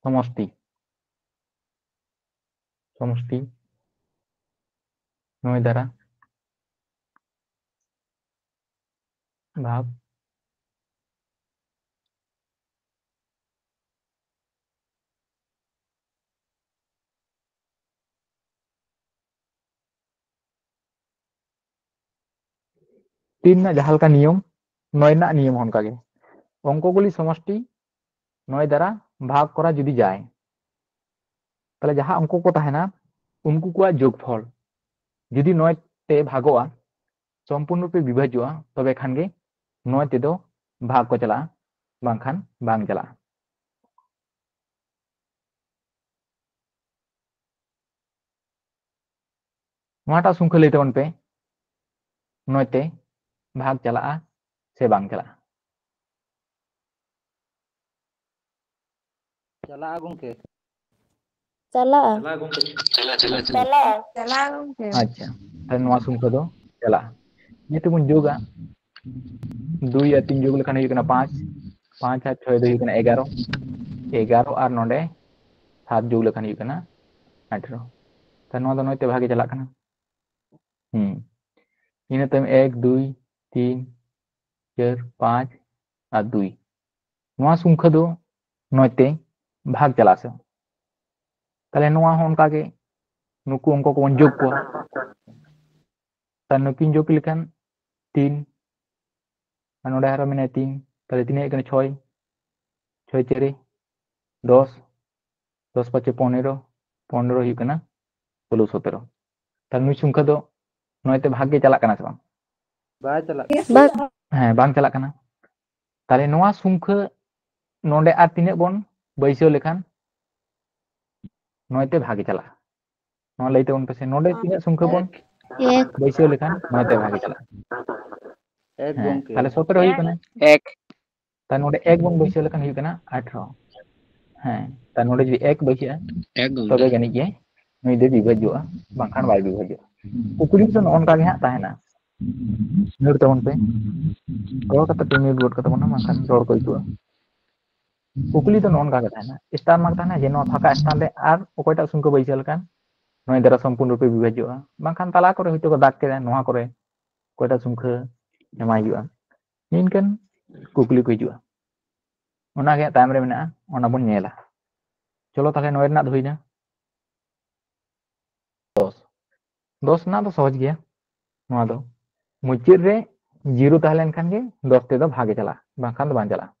ᱥᱚᱢᱚᱥᱛᱤ, ᱥᱚᱢᱚᱥᱛᱤ ᱱᱚᱭ ᱫᱟᱨᱟ ᱵᱷᱟᱵᱽ ᱛᱤᱱ ᱨᱮᱱᱟᱜ ᱡᱟᱦᱟᱸ ᱞᱮᱠᱟ ᱱᱤᱭᱚᱢ, ᱱᱚᱭ ᱨᱮᱱᱟᱜ ᱱᱤᱭᱚᱢ ᱦᱚᱸ ᱚᱱᱠᱟᱜᱮ᱾ ᱚᱝᱠᱚᱜᱩᱞᱤ ᱥᱚᱢᱚᱥᱴᱤ ᱱᱚᱭ ᱫᱟᱨᱟ ᱵᱷᱟᱜᱽ ᱠᱚᱨᱟ ᱡᱩᱫᱤ ᱡᱟᱭ, ᱛᱟᱦᱞᱮ ᱡᱟᱦᱟᱸ ᱚᱝᱠᱚ ᱠᱚ ᱛᱟᱦᱮᱱᱟ, ᱩᱱᱠᱩ ᱠᱚᱣᱟᱜ ᱡᱳᱜᱽᱯᱷᱚᱞ ᱡᱩᱫᱤ ᱱᱚᱭ ᱛᱮ ᱵᱷᱟᱜᱚᱜᱼᱟ, ᱥᱚᱢᱯᱩᱨᱱᱚ ᱨᱩᱯᱮ ᱵᱤᱵᱷᱟᱡᱚᱜᱼᱟ, ᱛᱚᱵᱮ ᱠᱷᱟᱱ ᱜᱮ ᱱᱚᱭ ᱛᱮᱫᱚ ᱵᱷᱟᱜᱽ ᱠᱚ ᱪᱟᱞᱟᱜᱼᱟ, ᱵᱟᱝᱠᱷᱟᱱ ᱵᱟᱝ ᱪᱟᱞᱟᱜᱼᱟ᱾ ᱱᱚᱣᱟᱴᱟᱜ ᱥᱚᱝᱠᱷᱟ ᱞᱟᱹᱭ ᱛᱟᱵᱚᱱ ᱯᱮ, ᱱᱚᱭ ᱛᱮ ᱵᱷᱟᱜᱽ ᱪᱟᱞᱟᱜᱼᱟ ᱥᱮ ᱵᱟᱝ ᱪᱟᱞᱟᱜᱼᱟ? ᱪᱟᱞᱟᱜᱼᱟ ᱜᱚᱝᱠᱮ᱾ ᱪᱟᱞᱟᱜᱼᱟ᱾ ᱪᱟᱞᱟᱜᱼᱟ ᱪᱟᱞᱟᱜᱼᱟ ᱪᱟᱞᱟᱜᱼᱟ᱾ ᱪᱟᱞᱟᱜᱼᱟ ᱜᱚᱝᱠᱮ᱾ ᱟᱪᱪᱷᱟ, ᱛᱟᱦᱞᱮ ᱱᱚᱣᱟ ᱥᱚᱝᱠᱷᱟ ᱫᱚ ᱪᱟᱞᱟᱜᱼᱟ᱾ ᱡᱮᱦᱮᱛᱩ ᱵᱚᱱ ᱡᱳᱜᱟ, ᱫᱩᱭ ᱟᱨ ᱛᱤᱱ ᱡᱳᱜ ᱞᱮᱠᱷᱟᱱ ᱦᱩᱭᱩᱜ ᱠᱟᱱᱟ ᱯᱟᱸᱪ, ᱯᱟᱸᱪ ᱟᱨ ᱪᱷᱚᱭ ᱫᱚ ᱦᱩᱭᱩᱜ ᱠᱟᱱᱟ ᱮᱜᱟᱨᱚ, ᱮᱜᱟᱨᱚ ᱟᱨ ᱱᱚᱰᱮ ᱥᱟᱛ ᱡᱳᱜ ᱞᱮᱠᱷᱟᱱ ᱦᱩᱭᱩᱜ ᱠᱟᱱᱟ ᱟᱴᱷᱨᱚ᱾ ᱛᱟᱦᱞᱮ ᱱᱚᱣᱟ ᱫᱚ ᱱᱚᱭ ᱛᱮ ᱵᱷᱟᱜᱮ ᱪᱟᱞᱟᱜ ᱠᱟᱱᱟ᱾ ᱦᱩᱸ, ᱤᱱᱟᱹ ᱛᱟᱭᱚᱢ ᱮᱠ, ᱫᱩᱭ, ᱛᱤᱱ, ᱪᱟᱨ, ᱯᱟᱸᱪ ᱟᱨ ᱫᱩᱭ, ᱱᱚᱣᱟ ᱥᱚᱝᱠᱷᱟ ᱫᱚ ᱱᱚᱭ ᱛᱮ ᱵᱷᱟᱜᱽ ᱪᱟᱞᱟᱜᱼᱟ ᱥᱮ? ᱛᱟᱦᱞᱮ ᱱᱚᱣᱟ ᱦᱚᱸ ᱚᱱᱠᱟ ᱜᱮ, ᱱᱩᱠᱩ ᱚᱝᱠᱚ ᱠᱚᱵᱚᱱ ᱡᱳᱜᱽ ᱠᱚᱣᱟ᱾ ᱛᱟᱦᱞᱮ ᱱᱩᱠᱤᱱ ᱡᱳᱜᱽ ᱞᱮᱠᱷᱟᱱ ᱛᱤᱱ, ᱟᱨ ᱱᱚᱰᱮ ᱟᱨᱚ ᱢᱮᱱᱟᱭᱟ ᱛᱤᱱ, ᱛᱟᱦᱞᱮ ᱛᱤᱱᱟᱹᱜ ᱦᱩᱭᱩᱜ ᱠᱟᱱᱟ? ᱪᱷᱚᱭ, ᱪᱷᱚᱭ ᱪᱟᱨᱮ ᱫᱚᱥ, ᱫᱚᱥ ᱯᱟᱸᱪᱮ ᱯᱚᱱᱮᱨᱚ, ᱯᱚᱱᱮᱨᱚ ᱦᱩᱭᱩᱜ ᱠᱟᱱᱟ ᱥᱳᱞᱳ ᱥᱚᱛᱮᱨᱚ᱾ ᱛᱟᱦᱞᱮ ᱱᱩᱭ ᱥᱚᱝᱠᱷᱟ ᱫᱚ ᱱᱚᱭ ᱛᱮ ᱵᱷᱟᱜᱽ ᱜᱮ ᱪᱟᱞᱟᱜ ᱠᱟᱱᱟ ᱥᱮ ᱵᱟᱝ? ᱵᱟᱭ ᱪᱟᱞᱟᱜ ᱵᱟᱝ ᱦᱮᱸ, ᱵᱟᱝ ᱪᱟᱞᱟᱜ ᱠᱟᱱᱟ᱾ ᱛᱟᱦᱞᱮ ᱱᱚᱣᱟ ᱥᱚᱝᱠᱷᱟ ᱱᱚᱰᱮ ᱟᱨ ᱛᱤᱱᱟᱹᱜ ᱵᱚᱱ ᱵᱟᱹᱭᱥᱟᱹᱣ ᱞᱮᱠᱷᱟᱱ ᱱᱚᱭ ᱛᱮ ᱵᱷᱟᱜᱽ ᱜᱮ ᱪᱟᱞᱟᱜᱼᱟ? ᱱᱚᱣᱟ ᱞᱟᱹᱭ ᱛᱟᱵᱚᱱ ᱯᱮᱥᱮ, ᱱᱚᱰᱮ ᱛᱤᱱᱟᱹᱜ ᱥᱚᱝᱠᱷᱟ ᱵᱚᱱ ᱮᱠ ᱵᱟᱹᱭᱥᱟᱹᱣ ᱞᱮᱠᱷᱟᱱ ᱱᱚᱭ ᱛᱮ ᱵᱷᱟᱜᱽ ᱜᱮ ᱪᱟᱞᱟᱜᱼᱟ? ᱮᱠ ᱦᱮᱸ, ᱜᱚᱝᱠᱮ᱾ ᱛᱟᱦᱞᱮ ᱥᱚᱛᱮᱨᱚ ᱦᱩᱭᱩᱜ ᱠᱟᱱᱟ᱾ ᱮᱠ᱾ ᱛᱟᱦᱞᱮ ᱱᱚᱰᱮ ᱮᱠ ᱵᱚᱱ ᱵᱟᱹᱭᱥᱟᱹᱣ ᱞᱮᱠᱷᱟᱱ ᱦᱩᱭᱩᱜ ᱠᱟᱱᱟ ᱟᱴᱷᱨᱚ᱾ ᱦᱮᱸ, ᱛᱟᱦᱞᱮ ᱱᱚᱰᱮ ᱡᱩᱫᱤ ᱮᱠ ᱵᱟᱹᱭᱥᱟᱹᱜᱼᱟ, ᱮᱠ ᱜᱚᱝᱠᱮ᱾ ᱛᱚᱵᱮ ᱡᱟᱹᱱᱤᱡ ᱜᱮ ᱱᱩᱭ ᱫᱚᱭ ᱵᱤᱵᱷᱟᱡᱚᱜᱼᱟ, ᱵᱟᱝᱠᱷᱟᱱ ᱵᱟᱭ ᱵᱤᱵᱷᱟᱡᱚᱜᱼᱟ᱾ ᱠᱩᱠᱞᱤ ᱫᱚ ᱱᱚᱜᱼᱚ ᱱᱚᱝᱠᱟ ᱜᱮ ᱦᱟᱸᱜ ᱛᱟᱦᱮᱱᱟ᱾ ᱧᱮᱞ ᱛᱟᱵᱚᱱ ᱯᱮ, ᱨᱚᱲ ᱠᱟᱛᱮ ᱯᱮ ᱢᱤᱭᱩᱴ ᱜᱚᱫ ᱠᱟᱛᱟ ᱵᱚᱱᱟ, ᱵᱟᱝᱠᱷᱟᱱ ᱨᱚᱲ ᱠᱚ ᱟᱹᱭᱠᱟᱹᱜᱼᱟ᱾ ᱠᱩᱠᱞᱤ ᱫᱚ ᱱᱚᱜᱼᱚ ᱱᱚᱝᱠᱟ ᱜᱮ ᱛᱟᱦᱮᱱᱟ, ᱥᱴᱟᱨ ᱢᱟᱨᱠ ᱛᱟᱦᱮᱱᱟ ᱡᱮ ᱱᱚᱣᱟ ᱯᱷᱟᱸᱠᱟ ᱥᱛᱷᱟᱱ ᱨᱮ ᱟᱨ ᱚᱠᱚᱭᱴᱟᱜ ᱥᱚᱝᱠᱷᱟ ᱵᱟᱹᱭᱥᱟᱹᱣ ᱞᱮᱠᱷᱟᱱ ᱱᱚᱭ ᱫᱟᱨᱟ ᱥᱚᱢᱯᱩᱨᱱ ᱨᱩᱯᱮ ᱵᱤᱵᱷᱟᱡᱚᱜᱼᱟ, ᱵᱟᱝᱠᱷᱟᱱ ᱛᱟᱞᱟ ᱠᱚᱨᱮ ᱦᱚᱭᱛᱳ ᱠᱚ ᱫᱟᱜᱽ ᱠᱮᱫᱟ, ᱱᱚᱣᱟ ᱠᱚᱨᱮ ᱚᱠᱚᱭᱴᱟᱜ ᱥᱚᱝᱠᱷᱟ ᱮᱢᱟᱭ ᱦᱩᱭᱩᱜᱼᱟ, ᱱᱤᱝᱠᱟᱹᱱ ᱠᱩᱠᱞᱤ ᱠᱚ ᱦᱤᱡᱩᱜᱼᱟ᱾ ᱚᱱᱟᱜᱮ ᱛᱟᱭᱚᱢ ᱨᱮ ᱢᱮᱱᱟᱜᱼᱟ, ᱚᱱᱟ ᱵᱚᱱ ᱧᱮᱞᱟ᱾ ᱪᱚᱞᱚ ᱛᱟᱦᱞᱮ ᱱᱚᱭ ᱨᱮᱱᱟᱜ ᱫᱚ ᱦᱩᱭᱱᱟ ᱫᱚᱥ᱾ ᱫᱚᱥ ᱨᱮᱱᱟᱜ ᱫᱚ ᱥᱚᱦᱚᱡ ᱜᱮᱭᱟ᱾ ᱱᱚᱣᱟ ᱫᱚ ᱢᱩᱪᱟᱹᱫ ᱨᱮ ᱡᱤᱨᱳ ᱛᱟᱦᱮᱸ ᱞᱮᱱᱠᱷᱟᱱ ᱜᱮ ᱫᱚᱥ ᱛᱮᱫᱚ ᱵᱷᱟᱜᱽ ᱮ ᱪᱟᱞᱟᱜᱼᱟ, ᱵᱟᱝᱠᱷᱟᱱ ᱫᱚ ᱵᱟᱝ ᱪᱟᱞᱟᱜᱼᱟ᱾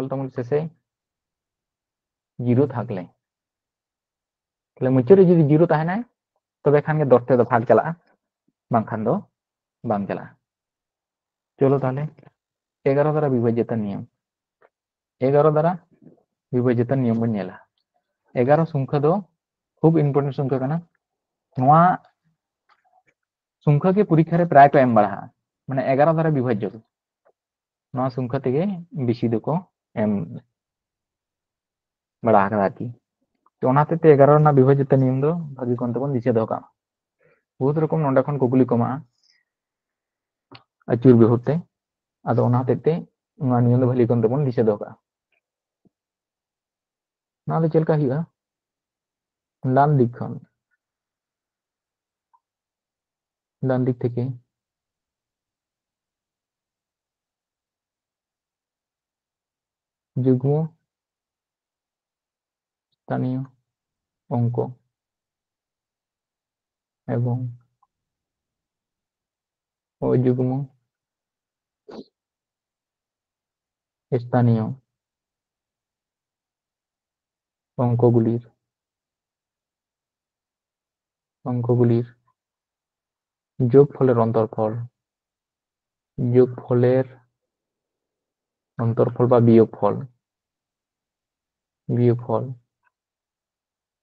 ᱚᱞ ᱛᱟᱵᱚᱱ ᱥᱮᱥᱮ ᱡᱤᱨᱳ ᱛᱷᱟᱠᱞᱮ᱾ ᱛᱟᱦᱞᱮ ᱢᱩᱪᱟᱹᱫ ᱨᱮ ᱡᱩᱫᱤ ᱡᱤᱨᱳ ᱛᱟᱦᱮᱱᱟᱭ, ᱛᱚᱵᱮ ᱠᱷᱟᱱ ᱜᱮ ᱫᱚᱥ ᱛᱮᱫᱚ ᱵᱷᱟᱜᱽ ᱪᱟᱞᱟᱜᱼᱟ, ᱵᱟᱝᱠᱷᱟᱱ ᱫᱚ ᱵᱟᱝ ᱪᱟᱞᱟᱜᱼᱟ᱾ ᱪᱚᱞᱚ ᱛᱟᱦᱞᱮ ᱮᱜᱟᱨᱚ ᱫᱟᱨᱟ ᱵᱤᱵᱷᱟᱡᱽᱡᱚᱛᱟ ᱱᱤᱭᱚᱢ, ᱮᱜᱟᱨᱚ ᱫᱟᱨᱟ ᱵᱤᱵᱷᱟᱡᱽᱡᱚᱛᱟ ᱱᱤᱭᱚᱢ ᱵᱚᱱ ᱧᱮᱞᱟ᱾ ᱮᱜᱟᱨᱚ ᱥᱚᱝᱠᱷᱟ ᱫᱚ ᱠᱷᱩᱵ important ᱥᱚᱝᱠᱷᱟ ᱠᱟᱱᱟ᱾ ᱱᱚᱣᱟ ᱥᱚᱝᱠᱷᱟ ᱜᱮ ᱯᱚᱨᱤᱠᱠᱷᱟ ᱨᱮ ᱯᱨᱟᱭ ᱠᱚ ᱮᱢ ᱵᱟᱲᱟᱜᱼᱟ, ᱢᱟᱱᱮ ᱮᱜᱟᱨᱚ ᱫᱟᱨᱟ ᱵᱤᱵᱷᱟᱡᱽᱡᱚ ᱫᱚ᱾ ᱱᱚᱣᱟ ᱥᱚᱝᱠᱷᱟ ᱛᱮᱜᱮ ᱵᱮᱥᱤ ᱫᱚᱠᱚ ᱮᱢ ᱵᱟᱲᱟ ᱟᱠᱟᱫᱟ ᱟᱨᱠᱤ᱾ ᱛᱚ ᱚᱱᱟ ᱦᱚᱛᱮᱡ ᱛᱮ ᱮᱜᱟᱨᱚ ᱨᱮᱱᱟᱜ ᱵᱤᱵᱷᱟᱡᱽᱡᱚᱛᱟ ᱱᱤᱭᱚᱢ ᱫᱚ ᱵᱷᱟᱹᱜᱤ ᱠᱚᱱ ᱛᱮᱵᱚᱱ ᱫᱤᱥᱟᱹ ᱫᱚᱦᱚ ᱠᱟᱜ ᱢᱟ᱾ ᱵᱚᱦᱩᱛ ᱨᱚᱠᱚᱢ ᱱᱚᱰᱮ ᱠᱷᱚᱱ ᱠᱩᱠᱞᱤ ᱠᱚ ᱮᱢᱟᱜᱼᱟ ᱟᱹᱪᱩᱨ ᱵᱤᱦᱩᱨ ᱛᱮ, ᱟᱫᱚ ᱚᱱᱟ ᱦᱚᱛᱮᱡ ᱛᱮ ᱱᱚᱣᱟ ᱱᱤᱭᱚᱢ ᱫᱚ ᱵᱷᱟᱹᱞᱤ ᱠᱚᱱ ᱛᱮᱵᱚᱱ ᱫᱤᱥᱟᱹ ᱫᱚᱦᱚ ᱠᱟᱜᱼᱟ᱾ ᱱᱚᱣᱟ ᱫᱚ ᱪᱮᱫ ᱞᱮᱠᱟ ᱦᱩᱭᱩᱜᱼᱟ? ᱰᱟᱱ ᱫᱤᱠ ᱠᱷᱚᱱ, ᱰᱟᱱ ᱫᱤᱠ ᱛᱷᱮᱠᱮ ᱡᱩᱜᱽᱢᱚ ᱥᱛᱷᱟᱱᱤᱭᱚ ᱚᱝᱠᱚ ᱮᱵᱚᱝ ᱚᱡᱩᱜᱽᱢᱚ ᱥᱛᱷᱟᱱᱤᱭᱚ ᱚᱝᱠᱚ ᱜᱩᱞᱤᱨ, ᱚᱝᱠᱚ ᱜᱩᱞᱤᱨ যোগফলের অন্তরফল, যোগফলের অন্তরফল বা বিয়োগফল, বিয়োগফল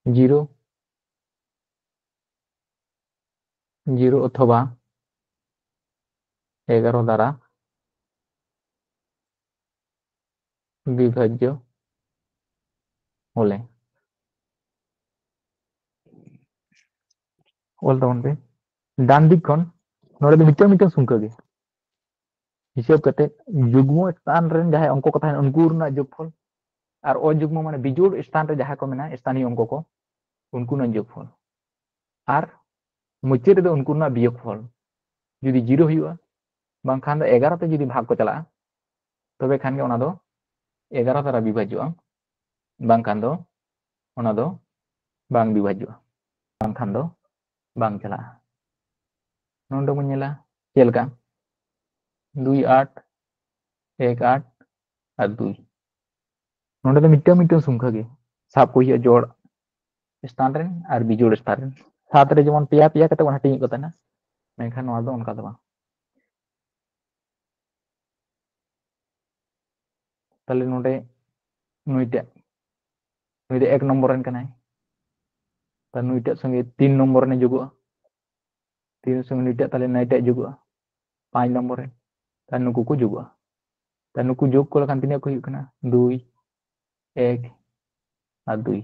জিরো, জিরো অথবা এগারো দ্বারা বিভাজ্য হলে। ᱚᱞ ᱛᱟᱵᱚᱱ ᱯᱮ, ᱰᱟᱱ ᱫᱤᱠ ᱠᱷᱚᱱ ᱱᱚᱰᱮ ᱫᱚ ᱢᱤᱫᱴᱟᱝ ᱢᱤᱫᱴᱟᱝ ᱥᱚᱝᱠᱷᱟ ᱜᱮ ᱦᱤᱥᱟᱹᱵ ᱠᱟᱛᱮ, ᱡᱩᱜᱽᱢᱚ ᱥᱛᱷᱟᱱ ᱨᱮᱱ ᱡᱟᱦᱟᱸᱭ ᱚᱝᱠᱚ ᱠᱚ ᱛᱟᱦᱮᱱ, ᱩᱱᱠᱩ ᱨᱮᱱᱟᱜ ᱡᱳᱜᱽᱯᱷᱚᱞ, ᱟᱨ ᱚᱡᱩᱜᱽᱢᱚ ᱢᱟᱱᱮ ᱵᱤᱡᱳᱲ ᱥᱛᱷᱟᱱ ᱨᱮ ᱡᱟᱦᱟᱸ ᱠᱚ ᱢᱮᱱᱟᱜᱼᱟ, ᱥᱛᱷᱟᱱᱤᱭᱚ ᱚᱝᱠᱚ ᱠᱚ, ᱩᱱᱠᱩ ᱨᱮᱱᱟᱜ ᱡᱳᱜᱽᱯᱷᱚᱞ, ᱟᱨ ᱢᱩᱪᱟᱹᱫ ᱨᱮᱫᱚ ᱩᱱᱠᱩ ᱨᱮᱱᱟᱜ ᱵᱤᱭᱳᱜᱽᱯᱷᱚᱞ᱾ ᱡᱩᱫᱤ ᱡᱤᱨᱳ ᱦᱩᱭᱩᱜᱼᱟ, ᱵᱟᱝᱠᱷᱟᱱ ᱫᱚ ᱮᱜᱟᱨᱚ ᱛᱮ ᱡᱩᱫᱤ ᱵᱷᱟᱜᱽ ᱠᱚ ᱪᱟᱞᱟᱜᱼᱟ, ᱛᱚᱵᱮ ᱠᱷᱟᱱ ᱜᱮ ᱚᱱᱟ ᱫᱚ ᱮᱜᱟᱨᱚ ᱫᱟᱨᱟ ᱵᱤᱵᱷᱟᱡᱽᱡᱚᱜᱼᱟ, ᱵᱟᱝᱠᱷᱟᱱ ᱫᱚ ᱚᱱᱟ ᱫᱚ ᱵᱟᱝ ᱵᱤᱵᱷᱟᱡᱽᱡᱚᱜᱼᱟ, ᱵᱟᱝᱠᱷᱟᱱ ᱫᱚ ᱵᱟᱝ ᱪᱟᱞᱟᱜᱼᱟ᱾ ᱱᱚᱰᱮ ᱵᱚᱱ ᱧᱮᱞᱟ ᱪᱮᱫ ᱞᱮᱠᱟ, ᱫᱩᱭ ᱟᱴ, ᱮᱠ ᱟᱴ ᱟᱨ ᱫᱩᱭ᱾ ᱱᱚᱰᱮ ᱫᱚ ᱢᱤᱫᱴᱟᱝ ᱢᱤᱫᱴᱟᱝ ᱥᱚᱝᱠᱷᱟ ᱜᱮ ᱥᱟᱵ ᱠᱚ ᱦᱩᱭᱩᱜᱼᱟ, ᱡᱚᱲ ᱥᱛᱷᱟᱱ ᱨᱮᱱ ᱟᱨ ᱵᱤᱡᱳᱲ ᱥᱛᱷᱟᱱ ᱨᱮᱱ᱾ ᱥᱟᱛ ᱨᱮ ᱡᱮᱢᱚᱱ ᱯᱮᱭᱟ ᱯᱮᱭᱟ ᱠᱟᱛᱮ ᱵᱚᱱ ᱦᱟᱹᱴᱤᱧᱮᱫ ᱠᱚ ᱛᱟᱦᱮᱱᱟ, ᱢᱮᱱᱠᱷᱟᱱ ᱱᱚᱣᱟ ᱫᱚ ᱚᱱᱠᱟ ᱫᱚ ᱵᱟᱝ᱾ ᱛᱟᱦᱞᱮ ᱱᱚᱰᱮ ᱱᱩᱭᱴᱟᱜ, ᱱᱩᱭ ᱫᱚ ᱮᱠ ᱱᱚᱢᱵᱚᱨ ᱨᱮᱱ ᱠᱟᱱᱟᱭ, ᱛᱟ ᱱᱩᱭᱴᱟᱜ ᱥᱚᱸᱜᱮ ᱛᱤᱱ ᱱᱚᱢᱵᱚᱨ ᱨᱮᱱᱮ ᱡᱳᱜᱚᱜᱼᱟ, ᱛᱤᱱ ᱥᱚᱸᱜᱮ ᱱᱩᱭᱴᱟᱜ, ᱛᱟᱦᱞᱮ ᱱᱩᱭᱴᱟᱜ ᱡᱳᱜᱚᱜᱼᱟ ᱯᱟᱸᱪ ᱱᱚᱢᱵᱚᱨ ᱨᱮ, ᱛᱟ ᱱᱩᱠᱩ ᱠᱚ ᱡᱳᱜᱚᱜᱼᱟ᱾ ᱛᱟ ᱱᱩᱠᱩ ᱡᱳᱜᱽ ᱠᱚ ᱞᱮᱠᱷᱟᱱ ᱛᱤᱱᱟᱹᱜ ᱠᱚ ᱦᱩᱭᱩᱜ ᱠᱟᱱᱟ? ᱫᱩᱭ, ᱮᱠ ᱟᱨ ᱫᱩᱭ᱾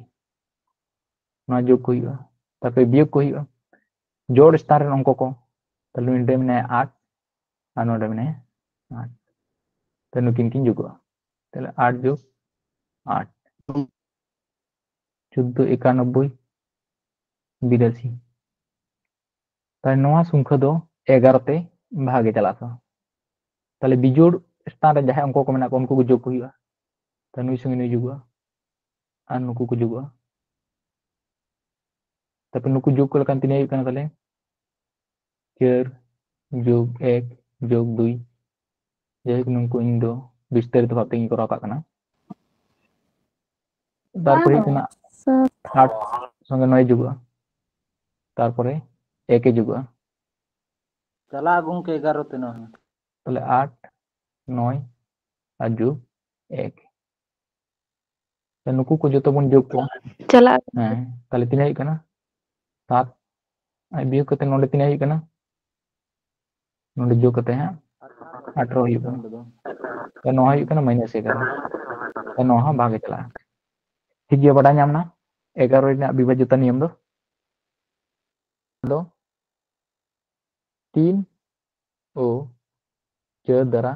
ᱱᱚᱣᱟ ᱡᱳᱜᱽ ᱠᱚ ᱦᱩᱭᱩᱜᱼᱟ, ᱛᱟᱨᱯᱚᱨᱮ ᱵᱤᱭᱳᱜᱽ ᱠᱚ ᱦᱩᱭᱩᱜᱼᱟ᱾ ᱡᱚᱲ ᱥᱛᱷᱟᱱ ᱨᱮᱱ ᱚᱝᱠᱚ ᱠᱚ, ᱛᱟᱦᱞᱮ ᱱᱚᱰᱮ ᱢᱮᱱᱟᱭᱟ ᱟᱴ ᱟᱨ ᱱᱚᱰᱮ ᱢᱮᱱᱟᱭᱟ ᱟᱴ, ᱛᱟᱦᱞᱮ ᱱᱩᱠᱤᱱ ᱠᱤᱱ ᱡᱳᱜᱚᱜᱼᱟ᱾ ᱛᱟᱦᱞᱮ ᱟᱴ ᱡᱳᱜᱽ ᱟᱴ, ᱪᱳᱫᱫᱳ ᱮᱠᱟᱱᱚᱵᱵᱳᱭ, ᱵᱤᱨᱟᱥᱤ᱾ ᱛᱟᱦᱞᱮ ᱱᱚᱣᱟ ᱥᱚᱝᱠᱷᱟ ᱫᱚ ᱮᱜᱟᱨᱚ ᱛᱮ ᱵᱷᱟᱜᱮ ᱪᱟᱞᱟᱜᱼᱟ᱾ ᱛᱟᱦᱞᱮ ᱵᱤᱡᱳᱲ ᱥᱛᱷᱟᱱ ᱨᱮ ᱡᱟᱦᱟᱸᱭ ᱚᱝᱠᱚ ᱠᱚ ᱢᱮᱱᱟᱜ ᱠᱚᱣᱟ, ᱩᱱᱠᱩ ᱠᱚ ᱡᱳᱜᱽ ᱠᱚ ᱦᱩᱭᱩᱜᱼᱟ᱾ ᱛᱟᱦᱞᱮ ᱱᱩᱭ ᱥᱚᱸᱜᱮ ᱱᱩᱭ ᱡᱳᱜᱚᱜᱼᱟ ᱟᱨ ᱱᱩᱠᱩ ᱠᱚ ᱡᱳᱜᱚᱜᱼᱟ᱾ ᱛᱟᱨᱯᱚᱨ ᱱᱩᱠᱩ ᱡᱳᱜᱽ ᱠᱚ ᱞᱮᱠᱷᱟᱱ ᱛᱤᱱᱟᱹᱜ ᱦᱩᱭᱩᱜ ᱠᱟᱱᱟ ᱛᱟᱦᱞᱮ? ᱪᱟᱨ ᱡᱳᱜᱽ ᱮᱠ ᱡᱳᱜᱽ ᱫᱩᱭ᱾ ᱡᱟᱭᱦᱳᱠ, ᱱᱩᱠᱩ ᱤᱧ ᱫᱚ ᱵᱤᱥᱛᱟᱨᱤᱛ ᱵᱷᱟᱵ ᱛᱮᱧ ᱠᱚᱨᱟᱣ ᱠᱟᱜ ᱠᱟᱱᱟ᱾ ᱛᱟᱨᱯᱚᱨᱮ ᱦᱩᱭᱩᱜ ᱠᱟᱱᱟ ᱥᱟᱛ᱾ ᱟᱴ ᱥᱚᱸᱜᱮ ᱱᱚᱭ ᱡᱩᱜᱩᱜᱼᱟ, ᱛᱟᱨᱯᱚᱨᱮ ᱮᱠ ᱮ ᱡᱩᱜᱩᱜᱼᱟ᱾ ᱪᱟᱞᱟᱜᱼᱟ ᱜᱚᱝᱠᱮ, ᱮᱜᱟᱨᱚ ᱛᱤᱱᱟᱹᱜ ᱦᱩᱭᱩᱜᱼᱟ? ᱛᱟᱦᱞᱮ ᱟᱴ, ᱱᱚᱭ ᱟᱨ ᱡᱩᱜᱽ ᱮᱠ᱾ ᱛᱟᱦᱞᱮ ᱱᱩᱠᱩ ᱠᱚ ᱡᱚᱛᱚ ᱵᱚᱱ ᱡᱳᱜᱽ ᱠᱚᱣᱟ᱾ ᱪᱟᱞᱟᱜᱼᱟ᱾ ᱦᱮᱸ, ᱛᱟᱦᱞᱮ ᱛᱤᱱᱟᱹᱜ ᱦᱩᱭᱩᱜ ᱠᱟᱱᱟ? ᱥᱟᱛ᱾ ᱟᱨ ᱵᱤᱭᱳᱜᱽ ᱠᱟᱛᱮ ᱱᱚᱰᱮ ᱛᱤᱱᱟᱹᱜ ᱦᱩᱭᱩᱜ ᱠᱟᱱᱟ? ᱱᱚᱰᱮ ᱡᱳᱜᱽ ᱠᱟᱛᱮ ᱦᱟᱸᱜ ᱟᱴᱷᱨᱚ ᱦᱩᱭᱩᱜ ᱠᱟᱱᱟ᱾ ᱛᱚ ᱱᱚᱣᱟ ᱦᱩᱭᱩᱜ ᱠᱟᱱᱟ ᱢᱟᱭᱱᱟᱥ ᱮᱜᱟᱨᱚ᱾ ᱛᱚ ᱱᱚᱣᱟ ᱦᱚᱸ ᱵᱷᱟᱜᱮ ᱪᱟᱞᱟᱜᱼᱟ᱾ ᱴᱷᱤᱠ ᱜᱮᱭᱟ, ᱵᱟᱰᱟᱭ ᱧᱟᱢ ᱮᱱᱟ ᱮᱜᱟᱨᱚ ᱨᱮᱱᱟᱜ ᱵᱤᱵᱷᱟᱡᱽᱡᱚᱛᱟ ᱱᱤᱭᱚᱢ ᱫᱚ᱾ ᱫᱚ ᱛᱤᱱ ᱳ ᱪᱟᱹᱨ ᱫᱟᱨᱟ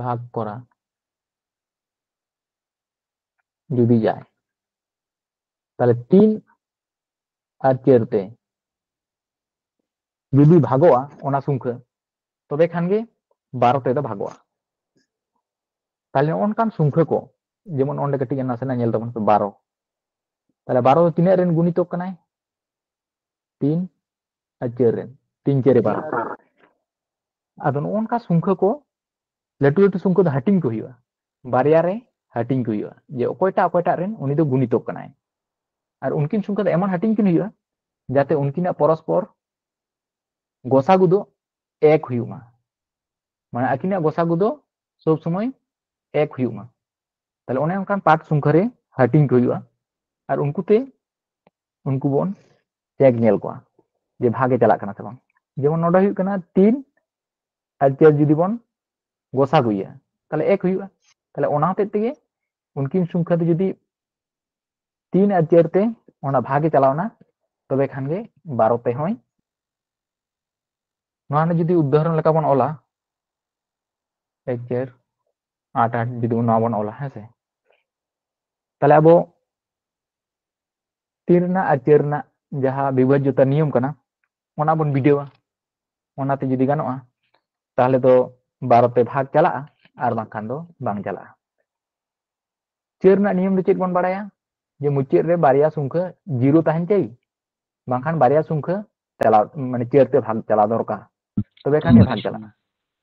ᱵᱷᱟᱜᱽ ᱠᱚᱨᱟ ᱡᱩᱫᱤ ᱡᱟᱭ, ᱛᱟᱦᱞᱮ ᱛᱤᱱ ᱟᱨ ᱪᱟᱹᱨ ᱛᱮ ᱡᱩᱫᱤ ᱵᱷᱟᱜᱚᱜᱼᱟ ᱚᱱᱟ ᱥᱚᱝᱠᱷᱟ, ᱛᱚᱵᱮ ᱠᱷᱟᱱ ᱜᱮ ᱵᱟᱨᱚ ᱛᱮᱫᱚ ᱵᱷᱟᱜᱚᱜᱼᱟ᱾ ᱛᱟᱦᱞᱮ ᱱᱚᱜᱼᱚ ᱱᱚᱝᱠᱟᱱ ᱥᱚᱝᱠᱷᱟ ᱠᱚ, ᱡᱮᱢᱚᱱ ᱚᱸᱰᱮ ᱠᱟᱹᱴᱤᱡ ᱱᱟᱥᱮᱱᱟᱜ ᱧᱮᱞ ᱛᱟᱵᱚᱱ ᱯᱮ, ᱵᱟᱨᱚ᱾ ᱛᱟᱦᱞᱮ ᱵᱟᱨᱚ ᱫᱚ ᱛᱤᱱᱟᱹᱜ ᱨᱮᱱ ᱜᱩᱱᱤᱛᱚᱠ ᱠᱟᱱᱟᱭ? ᱛᱤᱱ ᱟᱨ ᱪᱟᱹᱨ ᱨᱮᱱ, ᱛᱤᱱ ᱪᱟᱹᱨᱮ ᱵᱟᱨᱚ᱾ ᱟᱫᱚ ᱱᱚᱜᱼᱚ ᱱᱚᱝᱠᱟ ᱥᱚᱝᱠᱷᱟ ᱠᱚ, ᱞᱟᱹᱴᱩ ᱞᱟᱹᱴᱩ ᱥᱚᱝᱠᱷᱟ ᱫᱚ ᱦᱟᱹᱴᱤᱧ ᱠᱚ ᱦᱩᱭᱩᱜᱼᱟ, ᱵᱟᱨᱭᱟ ᱨᱮ ᱦᱟᱹᱴᱤᱧ ᱠᱚ ᱦᱩᱭᱩᱜᱼᱟ, ᱡᱮ ᱚᱠᱚᱭᱴᱟᱜ ᱚᱠᱚᱭᱴᱟᱜ ᱨᱮᱱ ᱩᱱᱤ ᱫᱚ ᱜᱩᱱᱤᱛᱚᱠ ᱠᱟᱱᱟᱭ᱾ ᱟᱨ ᱩᱱᱠᱤᱱ ᱥᱚᱝᱠᱷᱟ ᱫᱚ ᱮᱢᱚᱱ ᱦᱟᱹᱴᱤᱧ ᱠᱤᱱ ᱦᱩᱭᱩᱜᱼᱟ ᱡᱟᱛᱮ ᱩᱱᱠᱤᱱᱟᱜ ᱯᱚᱨᱚᱥᱯᱚᱨ ᱜᱚᱥᱟᱜᱩ ᱫᱚ ᱮᱠ ᱦᱩᱭᱩᱜ ᱢᱟ, ᱢᱟᱱᱮ ᱟᱹᱠᱤᱱᱟᱜ ᱜᱚᱥᱟᱜᱩ ᱫᱚ ᱥᱚᱵ ᱥᱚᱢᱚᱭ ᱮᱠ ᱦᱩᱭᱩᱜ ᱢᱟ᱾ ᱛᱟᱦᱞᱮ ᱚᱱᱮ ᱚᱱᱠᱟᱱ ᱯᱟᱴ ᱥᱚᱝᱠᱷᱟ ᱨᱮ ᱦᱟᱹᱴᱤᱧ ᱠᱚ ᱦᱩᱭᱩᱜᱼᱟ, ᱟᱨ ᱩᱱᱠᱩ ᱛᱮ ᱩᱱᱠᱩ ᱵᱚᱱ ᱪᱮᱠ ᱧᱮᱞ ᱠᱚᱣᱟ ᱡᱮ ᱵᱷᱟᱜᱮ ᱪᱟᱞᱟᱜ ᱠᱟᱱᱟ ᱥᱮ ᱵᱟᱝ᱾ ᱡᱮᱢᱚᱱ ᱱᱚᱰᱮ ᱦᱩᱭᱩᱜ ᱠᱟᱱᱟ ᱛᱤᱱ ᱟᱨ ᱪᱟᱹᱨ ᱡᱩᱫᱤ ᱵᱚᱱ ᱜᱚᱥᱟᱜᱩᱭᱟ, ᱛᱟᱦᱞᱮ ᱮᱠ ᱦᱩᱭᱩᱜᱼᱟ᱾ ᱛᱟᱦᱞᱮ ᱚᱱᱟ ᱦᱚᱛᱮᱡ ᱛᱮᱜᱮ ᱩᱱᱠᱤᱱ ᱥᱚᱝᱠᱷᱟ ᱫᱚ ᱡᱩᱫᱤ ᱛᱤᱱ ᱟᱨ ᱪᱟᱹᱨ ᱛᱮ ᱚᱱᱟ ᱵᱷᱟᱜᱮ ᱪᱟᱞᱟᱣᱱᱟ, ᱛᱚᱵᱮ ᱠᱷᱟᱱ ᱜᱮ ᱵᱟᱨᱚ ᱛᱮ ᱦᱚᱸᱭ, ᱱᱚᱣᱟ ᱨᱮ ᱡᱩᱫᱤ ᱩᱫᱟᱦᱚᱨᱚᱱ ᱞᱮᱠᱟ ᱵᱚᱱ ᱚᱞᱟ, ᱮᱠ ᱪᱟᱹᱨ ᱟᱴ ᱟᱴ ᱡᱩᱫᱤ ᱱᱚᱣᱟ ᱵᱚᱱ ᱚᱞᱟ, ᱦᱮᱸ ᱥᱮ, ᱛᱟᱦᱞᱮ ᱟᱵᱚ ᱛᱤᱱ ᱨᱮᱱᱟᱜ ᱟᱨ ᱪᱟᱹᱨ ᱨᱮᱱᱟᱜ ᱡᱟᱦᱟᱸ ᱵᱤᱵᱷᱟᱡᱽᱡᱚᱛᱟ ᱱᱤᱭᱚᱢ ᱠᱟᱱᱟ, ᱚᱱᱟ ᱵᱚᱱ ᱵᱤᱰᱟᱹᱣᱟ᱾ ᱚᱱᱟᱛᱮ ᱡᱩᱫᱤ ᱜᱟᱱᱚᱜᱼᱟ, ᱛᱟᱦᱞᱮ ᱫᱚ ᱵᱟᱨᱚ ᱛᱮ ᱵᱷᱟᱜᱽ ᱪᱟᱞᱟᱜᱼᱟ, ᱟᱨ ᱵᱟᱝᱠᱷᱟᱱ ᱫᱚ ᱵᱟᱝ ᱪᱟᱞᱟᱜᱼᱟ᱾ ᱪᱟᱹᱨ ᱨᱮᱱᱟᱜ ᱱᱤᱭᱚᱢ ᱫᱚ ᱪᱮᱫ ᱵᱚᱱ ᱵᱟᱲᱟᱭᱟ? ᱡᱮ ᱢᱩᱪᱟᱹᱫ ᱨᱮ ᱵᱟᱨᱭᱟ ᱥᱚᱝᱠᱷᱟ ᱡᱤᱨᱳ ᱛᱟᱦᱮᱱ ᱪᱟᱹᱭ, ᱵᱟᱝᱠᱷᱟᱱ ᱵᱟᱨᱭᱟ ᱥᱚᱝᱠᱷᱟ ᱪᱟᱞᱟᱣ, ᱢᱟᱱᱮ ᱪᱟᱹᱨ ᱛᱮ ᱵᱷᱟᱜᱽ ᱪᱟᱞᱟᱣ ᱫᱚᱨᱠᱟᱨ, ᱛᱚᱵᱮ ᱠᱷᱟᱱ ᱜᱮ ᱵᱷᱟᱜᱽ ᱪᱟᱞᱟᱜᱼᱟ᱾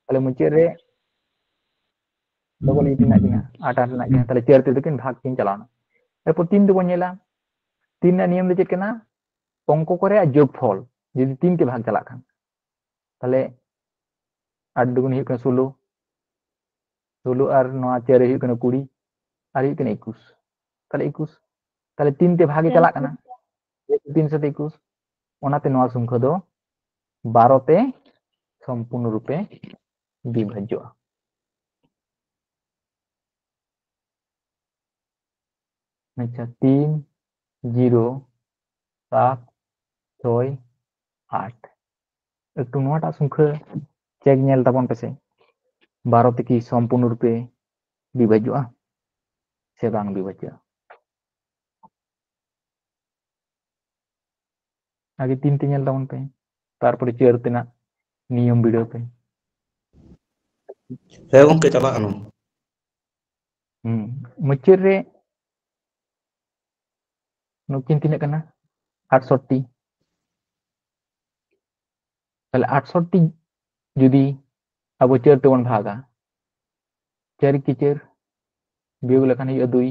ᱛᱟᱦᱞᱮ ᱢᱩᱪᱟᱹᱫ ᱨᱮ ᱰᱚᱵᱚᱞ ᱮᱭᱤᱴ ᱨᱮᱱᱟᱜ ᱠᱤᱱᱟ, ᱟᱴ ᱟᱴ ᱨᱮᱱᱟᱜ ᱠᱤᱱᱟ, ᱛᱟᱦᱞᱮ ᱪᱟᱹᱨ ᱛᱮᱫᱚ ᱠᱤᱱ ᱵᱷᱟᱜᱽ ᱠᱤᱱ ᱪᱟᱞᱟᱣᱱᱟ᱾ ᱮᱨᱯᱚᱨ ᱛᱤᱱ ᱫᱚᱵᱚᱱ ᱧᱮᱞᱟ, ᱛᱤᱱ ᱨᱮᱱᱟᱜ ᱱᱤᱭᱚᱢ ᱫᱚ ᱪᱮᱫ ᱠᱟᱱᱟ? ᱚᱝᱠᱚ ᱠᱚᱨᱮᱭᱟᱜ ᱡᱳᱜᱽᱯᱷᱚᱞ ᱡᱩᱫᱤ ᱛᱤᱱ ᱛᱮ ᱵᱷᱟᱜᱽ ᱪᱟᱞᱟᱜ ᱠᱷᱟᱱ, ᱛᱟᱦᱞᱮ ᱟᱴ ᱫᱩᱜᱩᱱ ᱦᱩᱭᱩᱜ ᱠᱟᱱᱟ ᱥᱳᱞᱳ, ᱥᱳᱞᱳ ᱟᱨ ᱱᱚᱣᱟ ᱪᱟᱹᱨ ᱦᱩᱭᱩᱜ ᱠᱟᱱᱟ ᱠᱩᱲᱤ, ᱟᱨ ᱦᱩᱭᱩᱜ ᱠᱟᱱᱟ ᱮᱠᱩᱥ᱾ ᱛᱟᱦᱞᱮ ᱮᱠᱩᱥ, ᱛᱟᱦᱞᱮ ᱛᱤᱱ ᱛᱮ ᱵᱷᱟᱜᱽ ᱮ ᱪᱟᱞᱟᱜ ᱠᱟᱱᱟ, ᱡᱮᱦᱮᱛᱩ ᱛᱤᱱ ᱥᱟᱛᱮ ᱮᱠᱩᱥ, ᱚᱱᱟᱛᱮ ᱱᱚᱣᱟ ᱥᱚᱝᱠᱷᱟ ᱫᱚ ᱵᱟᱨᱚ ᱛᱮ ᱥᱚᱢᱯᱩᱨᱱᱚ ᱨᱩᱯᱮ ᱵᱤᱵᱷᱟᱡᱽᱡᱚᱜᱼᱟ᱾ ᱟᱪᱪᱷᱟ, ᱛᱤᱱ ᱡᱤᱨᱳ ᱥᱟᱛ ᱪᱷᱚᱭ ᱟᱴ, ᱮᱠᱴᱩ ᱱᱚᱣᱟᱴᱟᱜ ᱥᱚᱝᱠᱷᱟ ᱪᱮᱠ ᱧᱮᱞ ᱛᱟᱵᱚᱱ ᱯᱮᱥᱮ, ᱵᱟᱨᱚ ᱛᱮᱠᱤ ᱥᱚᱢᱯᱩᱨᱱᱚ ᱨᱩᱯᱮ ᱵᱤᱵᱷᱟᱡᱽᱡᱚᱜᱼᱟ ᱥᱮ ᱵᱟᱝ ᱵᱤᱵᱷᱟᱡᱽᱡᱚᱜᱼᱟ? ᱟᱜᱮ ᱛᱤᱱ ᱛᱮ ᱧᱮᱞ ᱛᱟᱵᱚᱱ ᱯᱮ, ᱛᱟᱨᱯᱚᱨᱮ ᱪᱟᱹᱨ ᱛᱮᱱᱟᱜ ᱱᱤᱭᱚᱢ ᱵᱤᱰᱟᱹᱣ ᱯᱮ᱾ ᱦᱮᱸ ᱜᱚᱝᱠᱮ, ᱪᱟᱞᱟᱜ ᱠᱟᱱᱟ᱾ ᱦᱩᱸ, ᱢᱩᱪᱟᱹᱫ ᱨᱮ ᱱᱩᱠᱤᱱ ᱛᱤᱱᱟᱹᱜ ᱠᱟᱱᱟ? ᱟᱴᱥᱚᱴᱴᱤ᱾ ᱛᱟᱦᱞᱮ ᱟᱴᱥᱚᱴᱴᱤ ᱡᱩᱫᱤ ᱟᱵᱚ ᱪᱟᱹᱨ ᱛᱮᱵᱚᱱ ᱵᱷᱟᱜᱟ, ᱪᱟᱹᱨ ᱮᱠᱮ ᱪᱟᱹᱨ, ᱵᱤᱭᱳᱜ ᱞᱮᱠᱷᱟᱱ ᱦᱩᱭᱩᱜᱼᱟ ᱫᱩᱭ,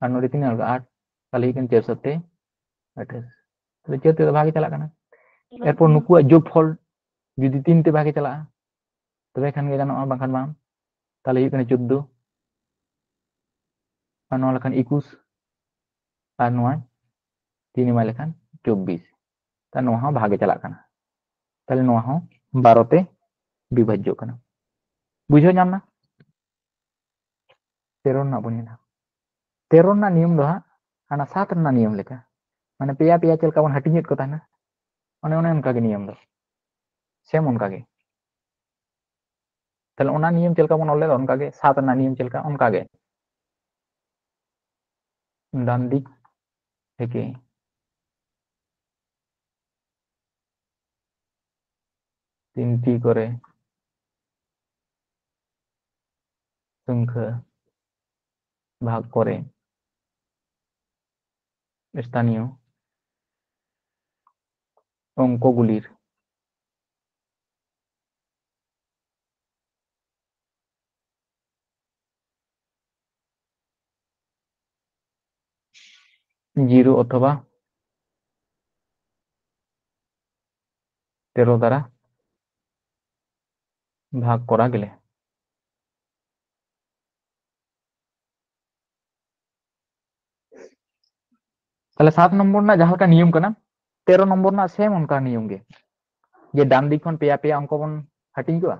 ᱟᱨ ᱱᱚᱰᱮ ᱛᱤᱱᱟᱹᱜ ᱦᱩᱭᱩᱜᱼᱟ? ᱟᱴ᱾ ᱛᱟᱦᱞᱮ ᱦᱩᱭᱩᱜ ᱠᱟᱱᱟ ᱪᱟᱹᱨ ᱥᱟᱛᱮ ᱟᱴᱷᱟᱥ᱾ ᱛᱟᱦᱞᱮ ᱪᱟᱹᱨ ᱛᱮᱫᱚ ᱵᱷᱟᱜᱮ ᱪᱟᱞᱟᱜ ᱠᱟᱱᱟ᱾ ᱮᱨᱯᱚᱨ ᱱᱩᱠᱩᱣᱟᱜ ᱡᱳᱜᱽᱯᱷᱚᱞ ᱡᱩᱫᱤ ᱛᱤᱱ ᱛᱮ ᱵᱷᱟᱜᱮ ᱪᱟᱞᱟᱜᱼᱟ, ᱛᱚᱵᱮ ᱠᱷᱟᱱ ᱜᱮ ᱜᱟᱱᱚᱜᱼᱟ, ᱵᱟᱝᱠᱷᱟᱱ ᱵᱟᱝ᱾ ᱛᱟᱦᱞᱮ ᱦᱩᱭᱩᱜ ᱠᱟᱱᱟ ᱪᱳᱫᱽᱫᱳ, ᱟᱨ ᱱᱚᱣᱟ ᱞᱮᱠᱷᱟᱱ ᱮᱠᱩᱥ, ᱟᱨ ᱱᱚᱣᱟ ᱛᱤᱱ ᱮᱢᱟᱭ ᱞᱮᱠᱷᱟᱱ ᱪᱚᱵᱵᱤᱥ᱾ ᱛᱟᱦᱞᱮ ᱱᱚᱣᱟ ᱦᱚᱸ ᱵᱷᱟᱜᱮ ᱪᱟᱞᱟᱜ ᱠᱟᱱᱟ᱾ ᱛᱟᱦᱞᱮ ᱱᱚᱣᱟ ᱦᱚᱸ ᱵᱟᱨᱚ ᱛᱮ ᱵᱤᱵᱷᱟᱡᱽᱡᱚᱜ ᱠᱟᱱᱟ᱾ ᱵᱩᱡᱷᱟᱹᱣ ᱧᱟᱢ ᱱᱟ? ᱛᱮᱨᱚ ᱨᱮᱱᱟᱜ ᱵᱚᱱ ᱧᱮᱞᱟ᱾ ᱛᱮᱨᱚ ᱨᱮᱱᱟᱜ ᱱᱤᱭᱚᱢ ᱫᱚ ᱦᱟᱸᱜ ᱦᱟᱱᱟ ᱥᱟᱛ ᱨᱮᱱᱟᱜ ᱱᱤᱭᱚᱢ ᱞᱮᱠᱟ, ᱢᱟᱱᱮ ᱯᱮᱭᱟ ᱯᱮᱭᱟ ᱪᱮᱫ ᱞᱮᱠᱟ ᱵᱚᱱ ᱦᱟᱹᱴᱤᱧᱮᱫ ᱠᱚ ᱛᱟᱦᱮᱱᱟ, ᱚᱱᱮ ᱚᱱᱮ ᱚᱱᱠᱟ ᱜᱮ ᱱᱤᱭᱚᱢ ᱫᱚ, ᱥᱮᱢ ᱚᱱᱠᱟ ᱜᱮ᱾ ᱛᱟᱦᱞᱮ ᱚᱱᱟ ᱱᱤᱭᱚᱢ ᱪᱮᱫ ᱞᱮᱠᱟ ᱵᱚᱱ ᱚᱞ ᱞᱮᱫᱟ, ᱚᱱᱠᱟ ᱜᱮ᱾ ᱥᱟᱛ ᱨᱮᱱᱟᱜ ᱱᱤᱭᱚᱢ ᱪᱮᱫ ᱞᱮᱠᱟ, ᱚᱱᱠᱟ ᱜᱮ᱾ ᱰᱟᱱ ᱫᱤᱠ ᱛᱷᱮᱠᱮ ᱛᱤᱱᱴᱤ ᱠᱚᱨᱮ সংখ্যা ভাগ করে স্থানীয় অঙ্কগুলির জিরো অথবা তেরো দ্বারা ভাগ করা গেলে। ᱛᱟᱦᱞᱮ ᱥᱟᱛ ᱱᱚᱢᱵᱚᱨ ᱨᱮᱱᱟᱜ ᱡᱟᱦᱟᱸ ᱞᱮᱠᱟ ᱱᱤᱭᱚᱢ ᱠᱟᱱᱟ, ᱛᱮᱨᱚ ᱱᱚᱢᱵᱚᱨ ᱨᱮᱱᱟᱜ ᱥᱮᱢ ᱚᱱᱠᱟ ᱱᱤᱭᱚᱢ ᱜᱮ, ᱡᱮ ᱰᱟᱱ ᱫᱤᱠ ᱠᱷᱚᱱ ᱯᱮᱭᱟ ᱯᱮᱭᱟ ᱚᱝᱠᱚ ᱵᱚᱱ ᱦᱟᱹᱴᱤᱧ ᱠᱚᱣᱟ,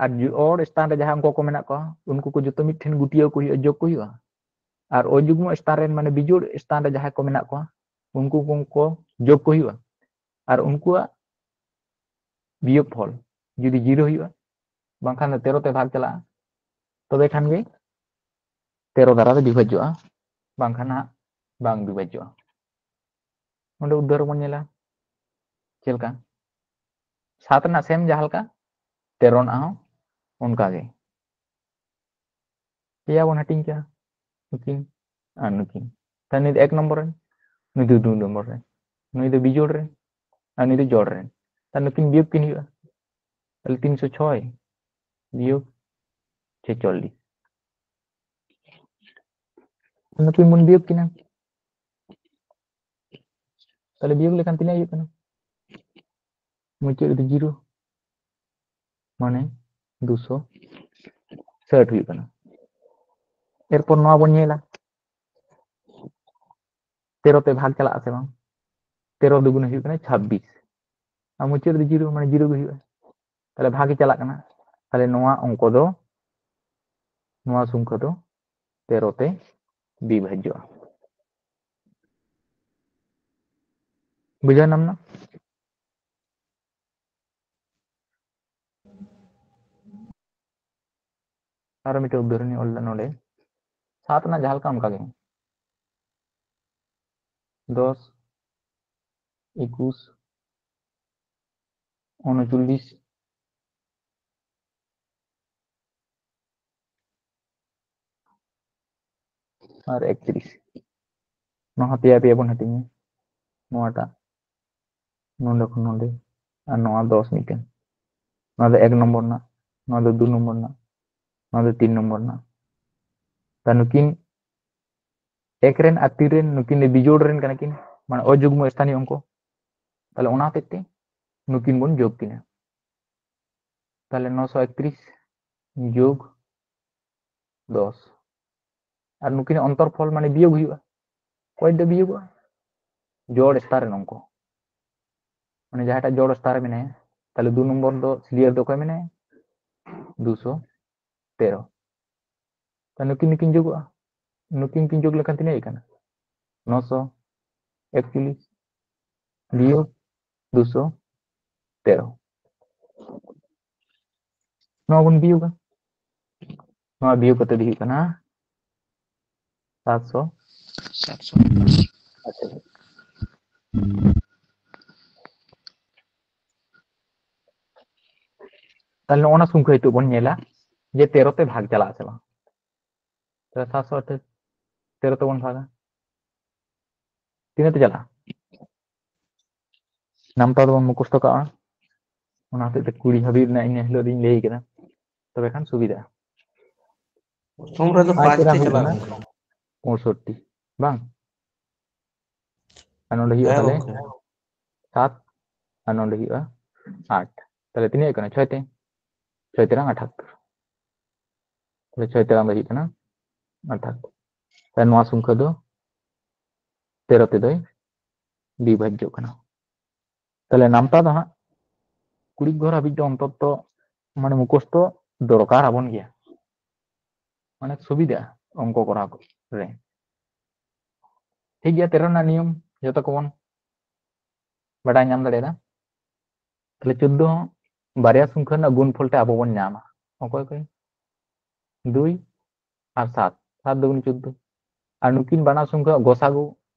ᱟᱨ ᱡᱩ-, ᱚᱲ ᱥᱛᱷᱟᱱ ᱨᱮ ᱡᱟᱦᱟᱸ ᱚᱝᱠᱚ ᱠᱚ ᱢᱮᱱᱟᱜ ᱠᱚᱣᱟ, ᱩᱱᱠᱩ ᱠᱚ ᱡᱚᱛᱚ ᱢᱤᱫ ᱴᱷᱮᱱ ᱜᱩᱴᱤᱭᱟᱹᱣ ᱠᱚ ᱦᱩᱭᱩᱜᱼᱟ, ᱡᱳᱜᱽ ᱠᱚ ᱦᱩᱭᱩᱜᱼᱟ᱾ ᱟᱨ ᱚᱡᱩᱜᱽᱢᱚ ᱥᱛᱷᱟᱱ ᱨᱮᱱ, ᱢᱟᱱᱮ ᱵᱤᱡᱳᱲ ᱥᱛᱷᱟᱱ ᱨᱮ ᱡᱟᱦᱟᱸᱭ ᱠᱚ ᱢᱮᱱᱟᱜ ᱠᱚᱣᱟ, ᱩᱱᱠᱩ ᱠᱚ, ᱠᱚ ᱡᱳᱜᱽ ᱠᱚ ᱦᱩᱭᱩᱜᱼᱟ᱾ ᱟᱨ ᱩᱱᱠᱩᱣᱟᱜ ᱵᱤᱭᱳᱜᱽ ᱯᱷᱚᱞ ᱡᱩᱫᱤ ᱡᱤᱨᱳ ᱦᱩᱭᱩᱜᱼᱟ, ᱵᱟᱝᱠᱷᱟᱱ ᱫᱚ ᱛᱮᱨᱚ ᱛᱮ ᱵᱷᱟᱜᱽ ᱪᱟᱞᱟᱜᱼᱟ, ᱛᱚᱵᱮ ᱠᱷᱟᱱ ᱜᱮ ᱛᱮᱨᱚ ᱫᱟᱨᱟ ᱫᱚ ᱵᱤᱵᱷᱟᱡᱽᱡᱚᱜᱼᱟ, ᱵᱟᱝᱠᱷᱟᱱ ᱦᱟᱸᱜ ᱵᱟᱝ ᱵᱤᱵᱷᱟᱡᱽᱡᱚᱜᱼᱟ᱾ ᱱᱚᱰᱮ ᱩᱫᱟᱦᱚᱨᱚᱱ ᱵᱚᱱ ᱧᱮᱞᱟ, ᱪᱮᱫ ᱞᱮᱠᱟ? ᱥᱟᱛ ᱨᱮᱱᱟᱜ ᱥᱮᱢ ᱡᱟᱦᱟᱸ ᱞᱮᱠᱟ, ᱛᱮᱨᱚ ᱨᱮᱱᱟᱜ ᱦᱚᱸ ᱚᱱᱠᱟ ᱜᱮ᱾ ᱯᱮᱭᱟ ᱵᱚᱱ ᱦᱟᱹᱴᱤᱧ ᱠᱮᱫᱟ, ᱱᱩᱠᱤᱱ ᱟᱨ ᱱᱩᱠᱤᱱ᱾ ᱛᱟᱦᱞᱮ ᱱᱩᱭ ᱫᱚ ᱮᱠ ᱱᱚᱢᱵᱚᱨ ᱨᱮᱱ, ᱱᱩᱭ ᱫᱚ ᱫᱩ ᱱᱚᱢᱵᱚᱨ ᱨᱮᱱ, ᱱᱩᱭ ᱫᱚ ᱵᱤᱡᱳᱲ ᱨᱮᱱ ᱟᱨ ᱱᱩᱭ ᱫᱚ ᱡᱚᱲ ᱨᱮᱱ᱾ ᱛᱟᱦᱞᱮ ᱱᱩᱠᱤᱱ ᱵᱤᱭᱳᱜᱽ ᱠᱤᱱ ᱦᱩᱭᱩᱜᱼᱟ᱾ ᱛᱟᱦᱞᱮ ᱛᱤᱱᱥᱚ ᱪᱷᱚᱭ ᱵᱤᱭᱳᱜᱽ ᱪᱷᱮᱪᱚᱞᱞᱤᱥ, ᱱᱩᱠᱤᱱ ᱵᱚᱱ ᱵᱤᱭᱳᱜᱽ ᱠᱤᱱᱟ᱾ ᱛᱟᱦᱞᱮ ᱵᱤᱭᱳᱜᱽ ᱞᱮᱠᱷᱟᱱ ᱛᱤᱱᱟᱹᱜ ᱦᱩᱭᱩᱜ ᱠᱟᱱᱟ? ᱢᱩᱪᱟᱹᱫ ᱨᱮᱫᱚ ᱡᱤᱨᱳ, ᱢᱟᱱᱮ ᱫᱩᱥᱚ ᱥᱟᱴ ᱦᱩᱭᱩᱜ ᱠᱟᱱᱟ᱾ ᱮᱨᱯᱚᱨ ᱱᱚᱣᱟ ᱵᱚᱱ ᱧᱮᱞᱟ, ᱛᱮᱨᱚ ᱛᱮ ᱵᱷᱟᱜᱽ ᱪᱟᱞᱟᱜᱼᱟ ᱥᱮ ᱵᱟᱝ? ᱛᱮᱨᱚ ᱫᱩᱜᱩᱱ ᱦᱩᱭᱩᱜ ᱠᱟᱱᱟ ᱪᱷᱟᱵᱵᱤᱥ, ᱟᱨ ᱢᱩᱪᱟᱹᱫ ᱨᱮᱫᱚ ᱡᱤᱨᱳ, ᱢᱟᱱᱮ ᱡᱤᱨᱳ ᱜᱮ ᱦᱩᱭᱩᱜᱼᱟ᱾ ᱛᱟᱦᱞᱮ ᱵᱷᱟᱜᱽ ᱜᱮ ᱪᱟᱞᱟᱜ ᱠᱟᱱᱟ᱾ ᱛᱟᱦᱞᱮ ᱱᱚᱣᱟ ᱚᱝᱠᱚ ᱫᱚ, ᱱᱚᱣᱟ ᱥᱚᱝᱠᱷᱟ ᱫᱚ ᱛᱮᱨᱚ ᱛᱮ ᱵᱤᱵᱷᱟᱡᱽᱡᱚᱜᱼᱟ᱾ ᱵᱩᱡᱷᱟᱹᱣ ᱧᱟᱢ ᱮᱱᱟ? ᱟᱨᱚ ᱢᱤᱫᱴᱮᱱ ᱩᱫᱟᱦᱚᱨᱚᱱᱤᱧ ᱚᱞ ᱮᱫᱟ ᱱᱚᱰᱮ, ᱥᱟᱛ ᱨᱮᱱᱟᱜ ᱡᱟᱦᱟᱸ ᱞᱮᱠᱟ ᱚᱱᱠᱟ ᱜᱮ, ᱫᱚᱥ, ᱮᱠᱩᱥ, ᱩᱱᱩᱪᱚᱞᱞᱤᱥ ᱟᱨ ᱮᱠᱛᱨᱤᱥ᱾ ᱱᱚᱣᱟ ᱦᱚᱸ ᱯᱮᱭᱟ ᱯᱮᱭᱟ ᱵᱚᱱ ᱦᱟᱹᱴᱤᱧᱟ, ᱱᱚᱣᱟᱴᱟᱜ ᱱᱚᱰᱮ ᱠᱷᱚᱱ ᱱᱚᱰᱮ, ᱟᱨ ᱱᱚᱣᱟ ᱫᱚᱥ ᱢᱤᱫᱴᱮᱱ, ᱱᱚᱣᱟ ᱫᱚ ᱮᱠ ᱱᱚᱢᱵᱚᱨ ᱨᱮᱱᱟᱜ, ᱱᱚᱣᱟ ᱫᱚ ᱫᱩ ᱱᱚᱢᱵᱚᱨ ᱨᱮᱱᱟᱜ, ᱱᱚᱣᱟ ᱫᱚ ᱛᱤᱱ ᱱᱚᱢᱵᱚᱨ ᱨᱮᱱᱟᱜ᱾ ᱛᱟ ᱱᱩᱠᱤᱱ ᱮᱠ ᱨᱮᱱ ᱟᱨ ᱛᱤᱱ ᱨᱮᱱ, ᱱᱩᱠᱤᱱ ᱫᱚ ᱵᱤᱡᱳᱲ ᱨᱮᱱ ᱠᱟᱱᱟ ᱠᱤᱱ, ᱢᱟᱱᱮ ᱚᱡᱩᱜᱽᱢᱚ ᱥᱛᱷᱟᱱᱤᱭᱚ ᱚᱝᱠᱚ᱾ ᱛᱟᱦᱞᱮ ᱚᱱᱟ ᱦᱚᱛᱮᱡ ᱛᱮ ᱱᱩᱠᱤᱱ ᱵᱚᱱ ᱡᱳᱜᱽ ᱠᱤᱱᱟ᱾ ᱛᱟᱦᱞᱮ ᱱᱚᱥᱚ ᱮᱠᱛᱨᱤᱥ ᱡᱳᱜᱽ ᱫᱚᱥ, ᱟᱨ ᱱᱩᱠᱤᱱᱟᱜ ᱚᱱᱛᱚᱨ ᱯᱷᱚᱞ ᱢᱟᱱᱮ ᱵᱤᱭᱳᱜᱽ ᱦᱩᱭᱩᱜᱼᱟ᱾ ᱚᱠᱚᱭ ᱫᱚ ᱵᱤᱭᱳᱜᱚᱜᱼᱟ? ᱡᱚᱲ ᱥᱛᱷᱟᱱ ᱨᱮᱱ ᱚᱝᱠᱚ, ᱢᱟᱱᱮ ᱡᱟᱦᱟᱸᱭᱴᱟᱜ ᱡᱚᱲ ᱥᱛᱷᱟᱱ ᱨᱮ ᱢᱮᱱᱟᱭᱟ᱾ ᱛᱟᱦᱞᱮ ᱫᱩ ᱱᱚᱢᱵᱚᱨ ᱫᱚ ᱥᱤᱨᱤᱭᱟᱞ ᱫᱚ ᱚᱠᱚᱭ ᱢᱮᱱᱟᱭᱟ? ᱫᱩᱥᱚ ᱛᱮᱨᱚ᱾ ᱛᱟᱦᱞᱮ ᱱᱩᱠᱤᱱ, ᱱᱩᱠᱤᱱ ᱡᱳᱜᱚᱜᱼᱟ, ᱱᱩᱠᱤᱱ ᱠᱤᱱ ᱡᱳᱜᱽ ᱞᱮᱠᱷᱟᱱ ᱛᱤᱱᱟᱹᱜ ᱦᱩᱭᱩᱜ ᱠᱟᱱᱟ? ᱱᱚᱥᱚ ᱮᱠᱪᱚᱞᱞᱤᱥ ᱵᱤᱭᱳᱜᱽ ᱫᱩᱥᱚ ᱛᱮᱨᱚ᱾ ᱱᱚᱣᱟ ᱵᱚᱱ ᱵᱤᱭᱳᱜᱟ, ᱱᱚᱣᱟ ᱵᱤᱭᱳᱜᱽ ᱠᱟᱛᱮ ᱫᱚ ᱦᱩᱭᱩᱜ ᱠᱟᱱᱟ ᱥᱟᱛᱥᱚ᱾ ᱥᱟᱛᱥᱚ᱾ ᱟᱪᱪᱷᱟ, ᱛᱟᱦᱞᱮ ᱱᱚᱜᱼᱚ ᱱᱟ ᱥᱚᱝᱠᱷᱟ ᱱᱤᱛᱚᱜ ᱵᱚᱱ ᱧᱮᱞᱟ ᱡᱮ ᱛᱮᱨᱚ ᱛᱮ ᱵᱷᱟᱜᱽ ᱪᱟᱞᱟᱜᱼᱟ ᱥᱮ ᱵᱟᱝ᱾ ᱛᱟᱦᱞᱮ ᱥᱟᱛᱥᱚ ᱟᱴᱷᱟᱥ ᱛᱮᱨᱚ ᱛᱮᱵᱚᱱ ᱵᱷᱟᱜᱟ, ᱛᱤᱱᱟᱹᱜ ᱛᱮ ᱪᱟᱞᱟᱜᱼᱟ? ᱱᱟᱢᱛᱟ ᱫᱚᱵᱚᱱ ᱢᱩᱠᱷᱚᱥᱛᱚ ᱠᱟᱜᱼᱟ, ᱚᱱᱟ ᱦᱚᱛᱮᱡ ᱛᱮ ᱠᱩᱲᱤ ᱦᱟᱹᱵᱤᱡ ᱨᱮᱱᱟᱜ ᱤᱱᱟᱹ ᱦᱤᱞᱳᱜ ᱫᱚᱧ ᱞᱟᱹᱭ ᱠᱮᱫᱟ, ᱛᱚᱵᱮ ᱠᱷᱟᱱ ᱥᱩᱵᱤᱫᱷᱟᱜᱼᱟ᱾ ᱯᱨᱚᱛᱷᱚᱢ ᱨᱮᱫᱚ ᱯᱟᱸᱪ ᱯᱟᱸᱪ ᱛᱮ ᱛᱮ ᱦᱩᱭᱩᱜ ᱪᱟᱞᱟᱜ ᱠᱟᱱᱟ᱾ ᱠᱟᱱᱟ᱾ ᱯᱚᱸᱭᱥᱚᱴᱴᱤ, ᱵᱟᱝ? ᱟᱨ ᱱᱚᱰᱮ ᱦᱩᱭᱩᱜᱼᱟ ᱦᱮᱸ ᱛᱟᱦᱞᱮ ᱜᱚᱝᱠᱮ᱾ ᱥᱟᱛ, ᱟᱨ ᱱᱚᱰᱮ ᱦᱩᱭᱩᱜᱼᱟ ᱟᱴ᱾ ᱛᱟᱦᱞᱮ ᱛᱤᱱᱟᱹᱜ ᱦᱩᱭᱩᱜ ᱠᱟᱱᱟ? ᱪᱷᱚᱭ ᱛᱮ, ᱪᱷᱚᱭ ᱛᱮᱨᱟᱝ ᱟᱴᱷᱟᱛᱛᱚᱨ᱾ ᱛᱟᱦᱞᱮ ᱪᱷᱚᱭ ᱛᱮᱨᱟᱝ ᱫᱚ ᱦᱩᱭᱩᱜ ᱠᱟᱱᱟ ᱟᱴᱷᱟᱛᱛᱚᱨ᱾ ᱛᱟᱦᱞᱮ ᱱᱚᱣᱟ ᱥᱚᱝᱠᱷᱟ ᱫᱚ ᱛᱮᱨᱚ ᱛᱮᱫᱚᱭ ᱵᱤᱵᱷᱟᱡᱽᱡᱚᱜ ᱠᱟᱱᱟ᱾ ᱛᱟᱦᱞᱮ ᱱᱟᱢᱛᱟ ᱫᱚ ᱦᱟᱸᱜ ᱠᱩᱲᱤ ᱜᱷᱚᱨ ᱦᱟᱹᱵᱤᱡ ᱫᱚ ᱚᱱᱛᱚᱛᱚ ᱢᱟᱱᱮ ᱢᱩᱠᱷᱚᱥᱛᱚ ᱫᱚᱨᱠᱟᱨ ᱟᱵᱚᱱ ᱜᱮᱭᱟ, ᱢᱟᱱᱮ ᱥᱩᱵᱤᱫᱷᱟ ᱚᱝᱠᱚ ᱠᱚᱨᱟᱣ ᱨᱮ᱾ ᱴᱷᱤᱠ ᱜᱮᱭᱟ, ᱛᱮᱨᱚ ᱨᱮᱱᱟᱜ ᱱᱤᱭᱚᱢ ᱡᱚᱛᱚ ᱠᱚᱵᱚᱱ ᱵᱟᱰᱟᱭ ᱧᱟᱢ ᱫᱟᱲᱮᱭᱟᱫᱟ᱾ ᱛᱟᱦᱞᱮ ᱪᱳᱫᱽᱫᱳ ᱦᱚᱸ ᱵᱟᱨᱭᱟ ᱥᱚᱝᱠᱷᱟ ᱨᱮᱱᱟᱜ ᱜᱩᱱᱯᱷᱚᱞ ᱛᱮ ᱟᱵᱚ ᱵᱚᱱ ᱧᱟᱢᱟ᱾ ᱚᱠᱚᱭ ᱚᱠᱚᱭ? ᱫᱩᱭ ᱟᱨ ᱥᱟᱛ, ᱥᱟᱛ ᱫᱩᱜᱩᱱ ᱪᱳᱫᱽᱫᱳ᱾ ᱟᱨ ᱱᱩᱠᱤᱱ ᱵᱟᱱᱟᱨ ᱥᱚᱝᱠᱷᱟ ᱜᱚᱥᱟᱜᱩ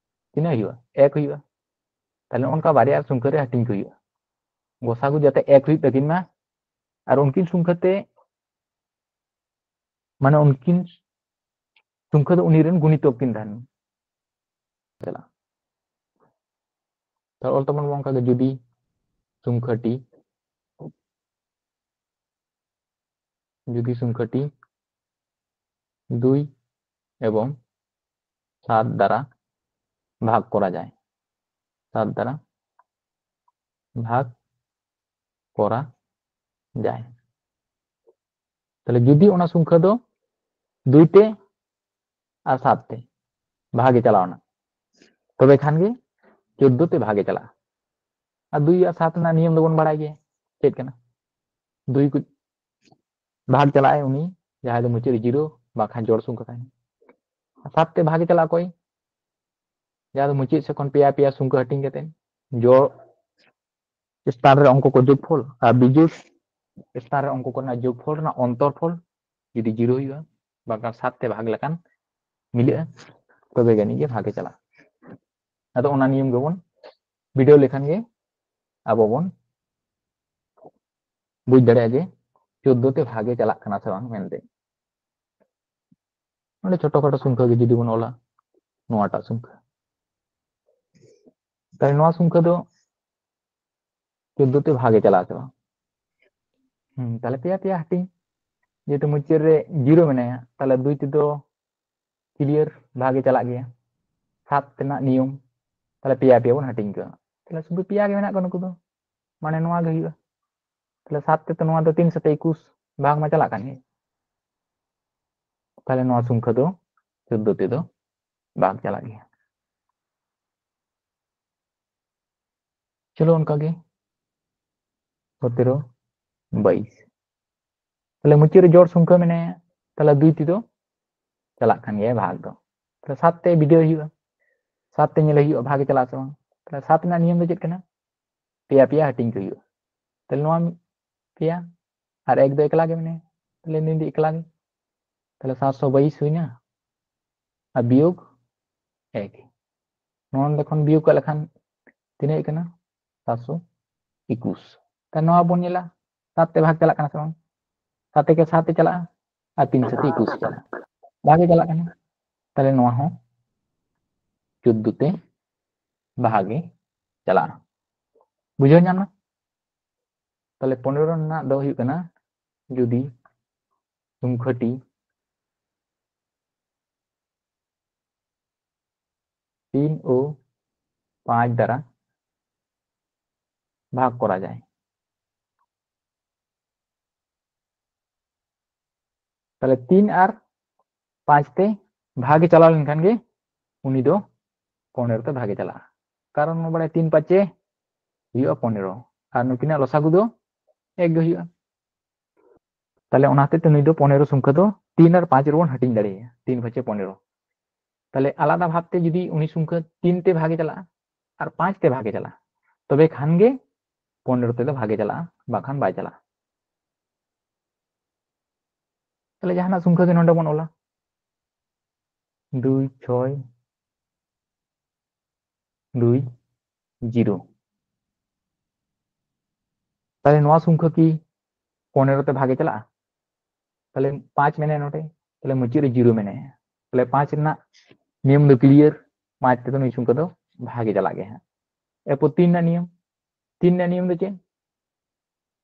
ᱛᱤᱱᱟᱹᱜ ᱦᱩᱭᱩᱜᱼᱟ? ᱮᱠ ᱦᱩᱭᱩᱜᱼᱟ᱾ ᱛᱟᱦᱞᱮ ᱚᱱᱠᱟ ᱵᱟᱨᱭᱟ ᱥᱚᱝᱠᱷᱟ ᱨᱮ ᱦᱟᱹᱴᱤᱧ ᱠᱚ ᱦᱩᱭᱩᱜᱼᱟ, ᱜᱚᱥᱟᱜᱩ ᱡᱟᱛᱮ ᱮᱠ ᱦᱩᱭᱩᱜ ᱛᱟᱹᱠᱤᱱ ᱢᱟ, ᱟᱨ ᱩᱱᱠᱤᱱ ᱥᱚᱝᱠᱷᱟ ᱛᱮ, ᱢᱟᱱᱮ ᱩᱱᱠᱤᱱ ᱥᱚᱝᱠᱷᱟ ᱫᱚ ᱩᱱᱤ ᱨᱮᱱ ᱜᱩᱱᱤᱛᱚᱠ ᱠᱤᱱ ᱛᱟᱦᱮᱱ ᱢᱟ᱾ ᱪᱟᱞᱟᱜᱼᱟ᱾ ᱛᱟᱦᱞᱮ ᱚᱞ ᱛᱟᱵᱚᱱ ᱵᱚᱱ ᱚᱱᱠᱟ ᱜᱮ, ᱡᱩᱫᱤ ᱥᱚᱝᱠᱷᱟᱴᱤ, ᱡᱩᱫᱤ ᱥᱚᱝᱠᱷᱟᱴᱤ ᱫᱩᱭ ᱮᱵᱚᱝ ᱥᱟᱛ ᱫᱟᱨᱟ ᱵᱷᱟᱜᱽ ᱠᱚᱨᱟ ᱡᱟᱭ, ᱥᱟᱛ ᱫᱟᱨᱟ ᱵᱷᱟᱜᱽ ᱠᱚᱨᱟ ᱡᱟᱭ, ᱛᱟᱦᱞᱮ ᱡᱩᱫᱤ ᱚᱱᱟ ᱥᱚᱝᱠᱷᱟ ᱫᱚ ᱫᱩᱭ ᱛᱮ ᱟᱨ ᱥᱟᱛ ᱛᱮ ᱵᱷᱟᱜᱮ ᱪᱟᱞᱟᱣ ᱮᱱᱟ, ᱛᱚᱵᱮ ᱠᱷᱟᱱ ᱜᱮ ᱪᱳᱫᱽᱫᱳ ᱛᱮ ᱵᱷᱟᱜᱮ ᱪᱟᱞᱟᱜᱼᱟ᱾ ᱟᱨ ᱫᱩᱭ ᱟᱨ ᱥᱟᱛ ᱨᱮᱱᱟᱜ ᱱᱤᱭᱚᱢ ᱫᱚᱵᱚᱱ ᱵᱟᱲᱟᱭ ᱜᱮᱭᱟ ᱪᱮᱫ ᱠᱟᱱᱟ᱾ ᱫᱩᱭ ᱠᱚ ᱵᱷᱟᱜᱽ ᱪᱟᱞᱟᱜᱼᱟᱭ ᱩᱱᱤ ᱡᱟᱦᱟᱸᱭ ᱫᱚ ᱢᱩᱪᱟᱹᱫ ᱨᱮ ᱡᱤᱨᱳ ᱵᱟᱝᱠᱷᱟᱱ ᱡᱚᱲ ᱥᱚᱝᱠᱷᱟ ᱛᱟᱦᱮᱱᱟ᱾ ᱟᱨ ᱥᱟᱛ ᱛᱮ ᱵᱷᱟᱜᱮ ᱪᱟᱞᱟᱜᱼᱟ ᱚᱠᱚᱭ? ᱡᱟᱦᱟᱸ ᱫᱚ ᱢᱩᱪᱟᱹᱫ ᱥᱮᱫ ᱠᱷᱚᱱ ᱯᱮᱭᱟ ᱯᱮᱭᱟ ᱥᱚᱝᱠᱷᱟ ᱦᱟᱹᱴᱤᱧ ᱠᱟᱛᱮ ᱡᱚᱲ ᱥᱛᱷᱟᱱ ᱨᱮ ᱚᱝᱠᱚ ᱠᱚ ᱡᱳᱜᱽᱯᱷᱚᱞ ᱟᱨ ᱵᱤᱡᱳᱜᱽ ᱥᱛᱷᱟᱱ ᱨᱮ ᱚᱝᱠᱚ ᱠᱚᱨᱮᱱᱟᱜ ᱡᱳᱜᱽᱯᱷᱚᱞ ᱨᱮᱱᱟᱜ ᱚᱱᱛᱚᱨᱯᱷᱚᱞ ᱡᱩᱫᱤ ᱡᱤᱨᱳ ᱦᱩᱭᱩᱜᱼᱟ, ᱵᱟᱝᱠᱷᱟᱱ ᱥᱟᱛ ᱛᱮ ᱵᱷᱟᱜᱽ ᱞᱮᱠᱷᱟᱱ ᱢᱤᱞᱟᱹᱜᱼᱟ, ᱛᱚᱵᱮ ᱡᱟᱹᱱᱤᱡ ᱜᱮ ᱵᱷᱟᱜᱮ ᱪᱟᱞᱟᱜᱼᱟ᱾ ᱟᱫᱚ ᱚᱱᱟ ᱱᱤᱭᱚᱢ ᱜᱮᱵᱚᱱ ᱵᱤᱰᱟᱹᱣ ᱞᱮᱠᱷᱟᱱ ᱜᱮ ᱟᱵᱚ ᱵᱚᱱ ᱵᱩᱡᱽ ᱫᱟᱲᱮᱭᱟᱜᱼᱟ ᱡᱮ ᱪᱳᱫᱽᱫᱳ ᱛᱮ ᱵᱷᱟᱜᱮ ᱪᱟᱞᱟᱜ ᱠᱟᱱᱟ ᱥᱮ ᱵᱟᱝ ᱢᱮᱱᱛᱮ᱾ ᱱᱚᱰᱮ ᱪᱷᱳᱴᱳ ᱠᱷᱟᱴᱳ ᱥᱚᱝᱠᱷᱟ ᱜᱮ ᱡᱩᱫᱤ ᱵᱚᱱ ᱚᱞᱟ, ᱱᱚᱣᱟᱴᱟᱜ ᱥᱚᱝᱠᱷᱟ, ᱛᱟᱦᱞᱮ ᱱᱚᱣᱟ ᱥᱚᱝᱠᱷᱟ ᱫᱚ ᱪᱳᱫᱽᱫᱳ ᱛᱮ ᱵᱷᱟᱜᱮ ᱪᱟᱞᱟᱜ ᱟᱥᱮ ᱵᱟᱝ? ᱦᱩᱸ, ᱛᱟᱦᱞᱮ ᱯᱮᱭᱟ ᱯᱮᱭᱟ ᱦᱟᱹᱴᱤᱧ, ᱡᱮᱦᱮᱛᱩ ᱢᱩᱪᱟᱹᱫ ᱨᱮ ᱡᱤᱨᱳ ᱢᱮᱱᱟᱭᱟ, ᱛᱟᱦᱞᱮ ᱫᱩᱭ ᱛᱮᱫᱚ ᱠᱞᱤᱭᱟᱨ ᱵᱷᱟᱜᱮ ᱪᱟᱞᱟᱜ ᱜᱮᱭᱟ, ᱥᱟᱛ ᱨᱮᱱᱟᱜ ᱱᱤᱭᱚᱢ᱾ ᱛᱟᱦᱞᱮ ᱯᱮᱭᱟ ᱯᱮᱭᱟ ᱵᱚᱱ ᱦᱟᱹᱴᱤᱧ ᱠᱚᱣᱟ, ᱛᱟᱦᱞᱮ ᱥᱩᱫᱷᱩ ᱯᱮᱭᱟ ᱜᱮ ᱢᱮᱱᱟᱜ ᱠᱚᱣᱟ ᱱᱩᱠᱩ ᱫᱚ, ᱢᱟᱱᱮ ᱱᱚᱣᱟ ᱜᱮ ᱦᱩᱭᱩᱜᱼᱟ᱾ ᱛᱟᱦᱞᱮ ᱥᱟᱛ ᱛᱮ ᱛᱚ ᱱᱚᱣᱟ ᱫᱚ ᱛᱤᱱ ᱥᱟᱛᱮ ᱮᱠᱩᱥ, ᱵᱷᱟᱜᱽ ᱢᱟ ᱪᱟᱞᱟᱜ ᱠᱟᱱ ᱜᱮ᱾ ᱛᱟᱦᱞᱮ ᱱᱚᱣᱟ ᱥᱚᱝᱠᱷᱟ ᱫᱚ ᱪᱳᱫᱽᱫᱳ ᱛᱮᱫᱚ ᱵᱷᱟᱜᱽ ᱪᱟᱞᱟᱜ ᱜᱮᱭᱟ᱾ ᱪᱚᱞᱚ ᱚᱱᱠᱟ ᱜᱮ ᱥᱚᱛᱮᱨᱚ, ᱵᱟᱭᱤᱥ, ᱛᱟᱦᱞᱮ ᱢᱩᱪᱟᱹᱫ ᱨᱮ ᱡᱚᱲ ᱥᱚᱝᱠᱷᱟ ᱢᱮᱱᱟᱭᱟ, ᱛᱟᱦᱞᱮ ᱫᱩᱭ ᱛᱮᱫᱚ ᱪᱟᱞᱟᱜ ᱠᱟᱱ ᱜᱮᱭᱟ ᱵᱷᱟᱜᱽ ᱫᱚ᱾ ᱛᱟᱦᱞᱮ ᱥᱟᱛ ᱛᱮ ᱵᱤᱰᱟᱹᱣ ᱦᱩᱭᱩᱜᱼᱟ, ᱥᱟᱛ ᱛᱮ ᱧᱮᱞ ᱦᱩᱭᱩᱜᱼᱟ ᱵᱷᱟᱜᱮ ᱪᱟᱞᱟᱜ ᱥᱮ ᱵᱟᱝ᱾ ᱛᱟᱦᱞᱮ ᱥᱟᱛ ᱨᱮᱱᱟᱜ ᱱᱤᱭᱚᱢ ᱫᱚ ᱪᱮᱫ ᱠᱟᱱᱟ? ᱯᱮᱭᱟ ᱯᱮᱭᱟ ᱦᱟᱹᱴᱤᱧ ᱠᱚ ᱦᱩᱭᱩᱜᱼᱟ᱾ ᱛᱟᱦᱞᱮ ᱱᱚᱣᱟ ᱯᱮᱭᱟ ᱟᱨ ᱮᱠ ᱫᱚ ᱮᱠᱞᱟ ᱜᱮ ᱢᱮᱱᱟᱭᱟ, ᱛᱟᱦᱞᱮ ᱱᱩᱭ ᱫᱚ ᱮᱠᱞᱟ ᱜᱮ᱾ ᱛᱟᱦᱞᱮ ᱥᱟᱛᱥᱚ ᱵᱟᱭᱤᱥ ᱦᱩᱭᱱᱟ, ᱟᱨ ᱵᱤᱭᱳᱜᱽ ᱮᱠ, ᱱᱚᱣᱟ ᱱᱚᱰᱮ ᱠᱷᱚᱱ ᱵᱤᱭᱳᱜᱽ ᱠᱟᱜ ᱞᱮᱠᱷᱟᱱ ᱛᱤᱱᱟᱹᱜ ᱠᱟᱱᱟ? ᱥᱟᱛᱥᱚ ᱮᱠᱩᱥ᱾ ᱛᱟᱦᱞᱮ ᱱᱚᱣᱟ ᱵᱚᱱ ᱧᱮᱞᱟ, ᱥᱟᱛ ᱛᱮ ᱵᱷᱟᱜᱽ ᱪᱟᱞᱟᱜ ᱠᱟᱱᱟ ᱥᱮ ᱵᱟᱝ? ᱥᱟᱛ ᱛᱮ ᱥᱟᱛ ᱛᱮ ᱪᱟᱞᱟᱜᱼᱟ ᱟᱨ ᱛᱤᱱ ᱥᱟᱛᱮ ᱮᱠᱩᱥ ᱪᱟᱞᱟᱜᱼᱟ, ᱵᱷᱟᱜᱮ ᱪᱟᱞᱟᱜ ᱠᱟᱱᱟ᱾ ᱛᱟᱦᱞᱮ ᱱᱚᱣᱟ ᱦᱚᱸ ᱪᱳᱫᱽᱫᱳ ᱛᱮ ᱵᱷᱟᱜᱮ ᱪᱟᱞᱟᱜᱼᱟ᱾ ᱵᱩᱡᱷᱟᱹᱣ ᱧᱟᱢ ᱱᱟ? ᱛᱟᱦᱞᱮ ᱯᱚᱱᱮᱨᱚ ᱨᱮᱱᱟᱜ ᱫᱚ ᱦᱩᱭᱩᱜ ᱠᱟᱱᱟ, ᱡᱩᱫᱤ ᱥᱚᱝᱠᱷᱟᱴᱤ ᱛᱤᱱ ᱳ ᱯᱟᱸᱪ ᱫᱟᱨᱟ ᱵᱷᱟᱜᱽ ᱠᱚᱨᱟ ᱡᱟᱭ, ᱛᱟᱦᱞᱮ ᱛᱤᱱ ᱟᱨ ᱯᱟᱸᱪ ᱛᱮ ᱵᱷᱟᱜᱮ ᱪᱟᱞᱟᱣ ᱞᱮᱱᱠᱷᱟᱱ ᱜᱮ ᱩᱱᱤ ᱫᱚ ᱯᱚᱱᱮᱨᱚ ᱛᱮ ᱵᱷᱟᱜᱮ ᱪᱟᱞᱟᱜᱼᱟ᱾ ᱠᱟᱨᱚᱱ ᱵᱚᱱ ᱵᱟᱲᱟᱭᱟ ᱛᱤᱱ ᱯᱟᱸᱪᱮ ᱦᱩᱭᱩᱜᱼᱟ ᱯᱚᱱᱮᱨᱚ, ᱟᱨ ᱱᱩᱠᱤᱱᱟᱜ ᱞᱚᱥᱟᱜᱩ ᱫᱚ ᱮᱠ ᱜᱮ ᱦᱩᱭᱩᱜᱼᱟ᱾ ᱛᱟᱦᱞᱮ ᱚᱱᱟ ᱦᱚᱛᱮᱡ ᱛᱮ ᱱᱩᱭ ᱫᱚ ᱯᱚᱱᱮᱨᱚ ᱥᱚᱝᱠᱷᱟ ᱫᱚ ᱛᱤᱱ ᱟᱨ ᱯᱟᱸᱪ ᱨᱮᱵᱚᱱ ᱦᱟᱹᱴᱤᱧ ᱫᱟᱲᱮᱭᱟᱭᱟ, ᱛᱤᱱ ᱯᱟᱸᱪᱮ ᱯᱚᱱᱮᱨᱚ᱾ ᱛᱟᱦᱞᱮ ᱟᱞᱟᱫᱟ ᱵᱷᱟᱵᱛᱮ ᱡᱩᱫᱤ ᱩᱱᱤ ᱥᱚᱝᱠᱷᱟ ᱛᱤᱱ ᱛᱮ ᱵᱷᱟᱜᱮ ᱪᱟᱞᱟᱜᱼᱟ ᱟᱨ ᱯᱟᱸᱪ ᱛᱮ ᱵᱷᱟᱜᱮ ᱪᱟᱞᱟᱜᱼᱟ, ᱛᱚᱵᱮ ᱠᱷᱟᱱ ᱜᱮ ᱯᱚᱱᱮᱨᱚ ᱛᱮᱫᱚ ᱵᱷᱟᱜᱮ ᱪᱟᱞᱟᱜᱼᱟ, ᱵᱟᱠᱷᱟᱱ ᱵᱟᱭ ᱪᱟᱞᱟᱜᱼᱟ᱾ ᱛᱟᱦᱞᱮ ᱡᱟᱦᱟᱱᱟᱜ ᱥᱚᱝᱠᱷᱟ ᱜᱮ ᱱᱚᱰᱮ ᱵᱚᱱ ᱚᱞᱟ, ᱫᱩᱭ ᱪᱷᱚᱭ ᱫᱩᱭ ᱡᱤᱨᱳ᱾ ᱛᱟᱦᱞᱮ ᱱᱚᱣᱟ ᱥᱚᱝᱠᱷᱟ ᱠᱤ ᱯᱚᱱᱮᱨᱚ ᱛᱮ ᱵᱷᱟᱜᱮ ᱪᱟᱞᱟᱜᱼᱟ? ᱛᱟᱦᱞᱮ ᱯᱟᱸᱪ ᱢᱮᱱᱟᱭᱟ ᱱᱚᱰᱮ, ᱛᱟᱦᱞᱮ ᱢᱩᱪᱟᱹᱫ ᱨᱮ ᱡᱤᱨᱳ ᱢᱮᱱᱟᱭᱟ, ᱛᱟᱦᱞᱮ ᱯᱟᱸᱪ ᱨᱮᱱᱟᱜ ᱱᱤᱭᱚᱢ ᱫᱚ ᱠᱞᱤᱭᱟᱨ, ᱯᱟᱸᱪ ᱛᱮᱫᱚ ᱱᱩᱭ ᱥᱚᱝᱠᱷᱟ ᱫᱚ ᱵᱷᱟᱜᱮ ᱪᱟᱞᱟᱜ ᱜᱮᱭᱟ ᱦᱟᱸᱜ᱾ ᱮᱨᱯᱚᱨ ᱛᱤᱱ ᱨᱮᱱᱟᱜ ᱱᱤᱭᱚᱢ᱾ ᱛᱤᱱ ᱨᱮᱱᱟᱜ ᱱᱤᱭᱚᱢ ᱫᱚ ᱪᱮᱫ?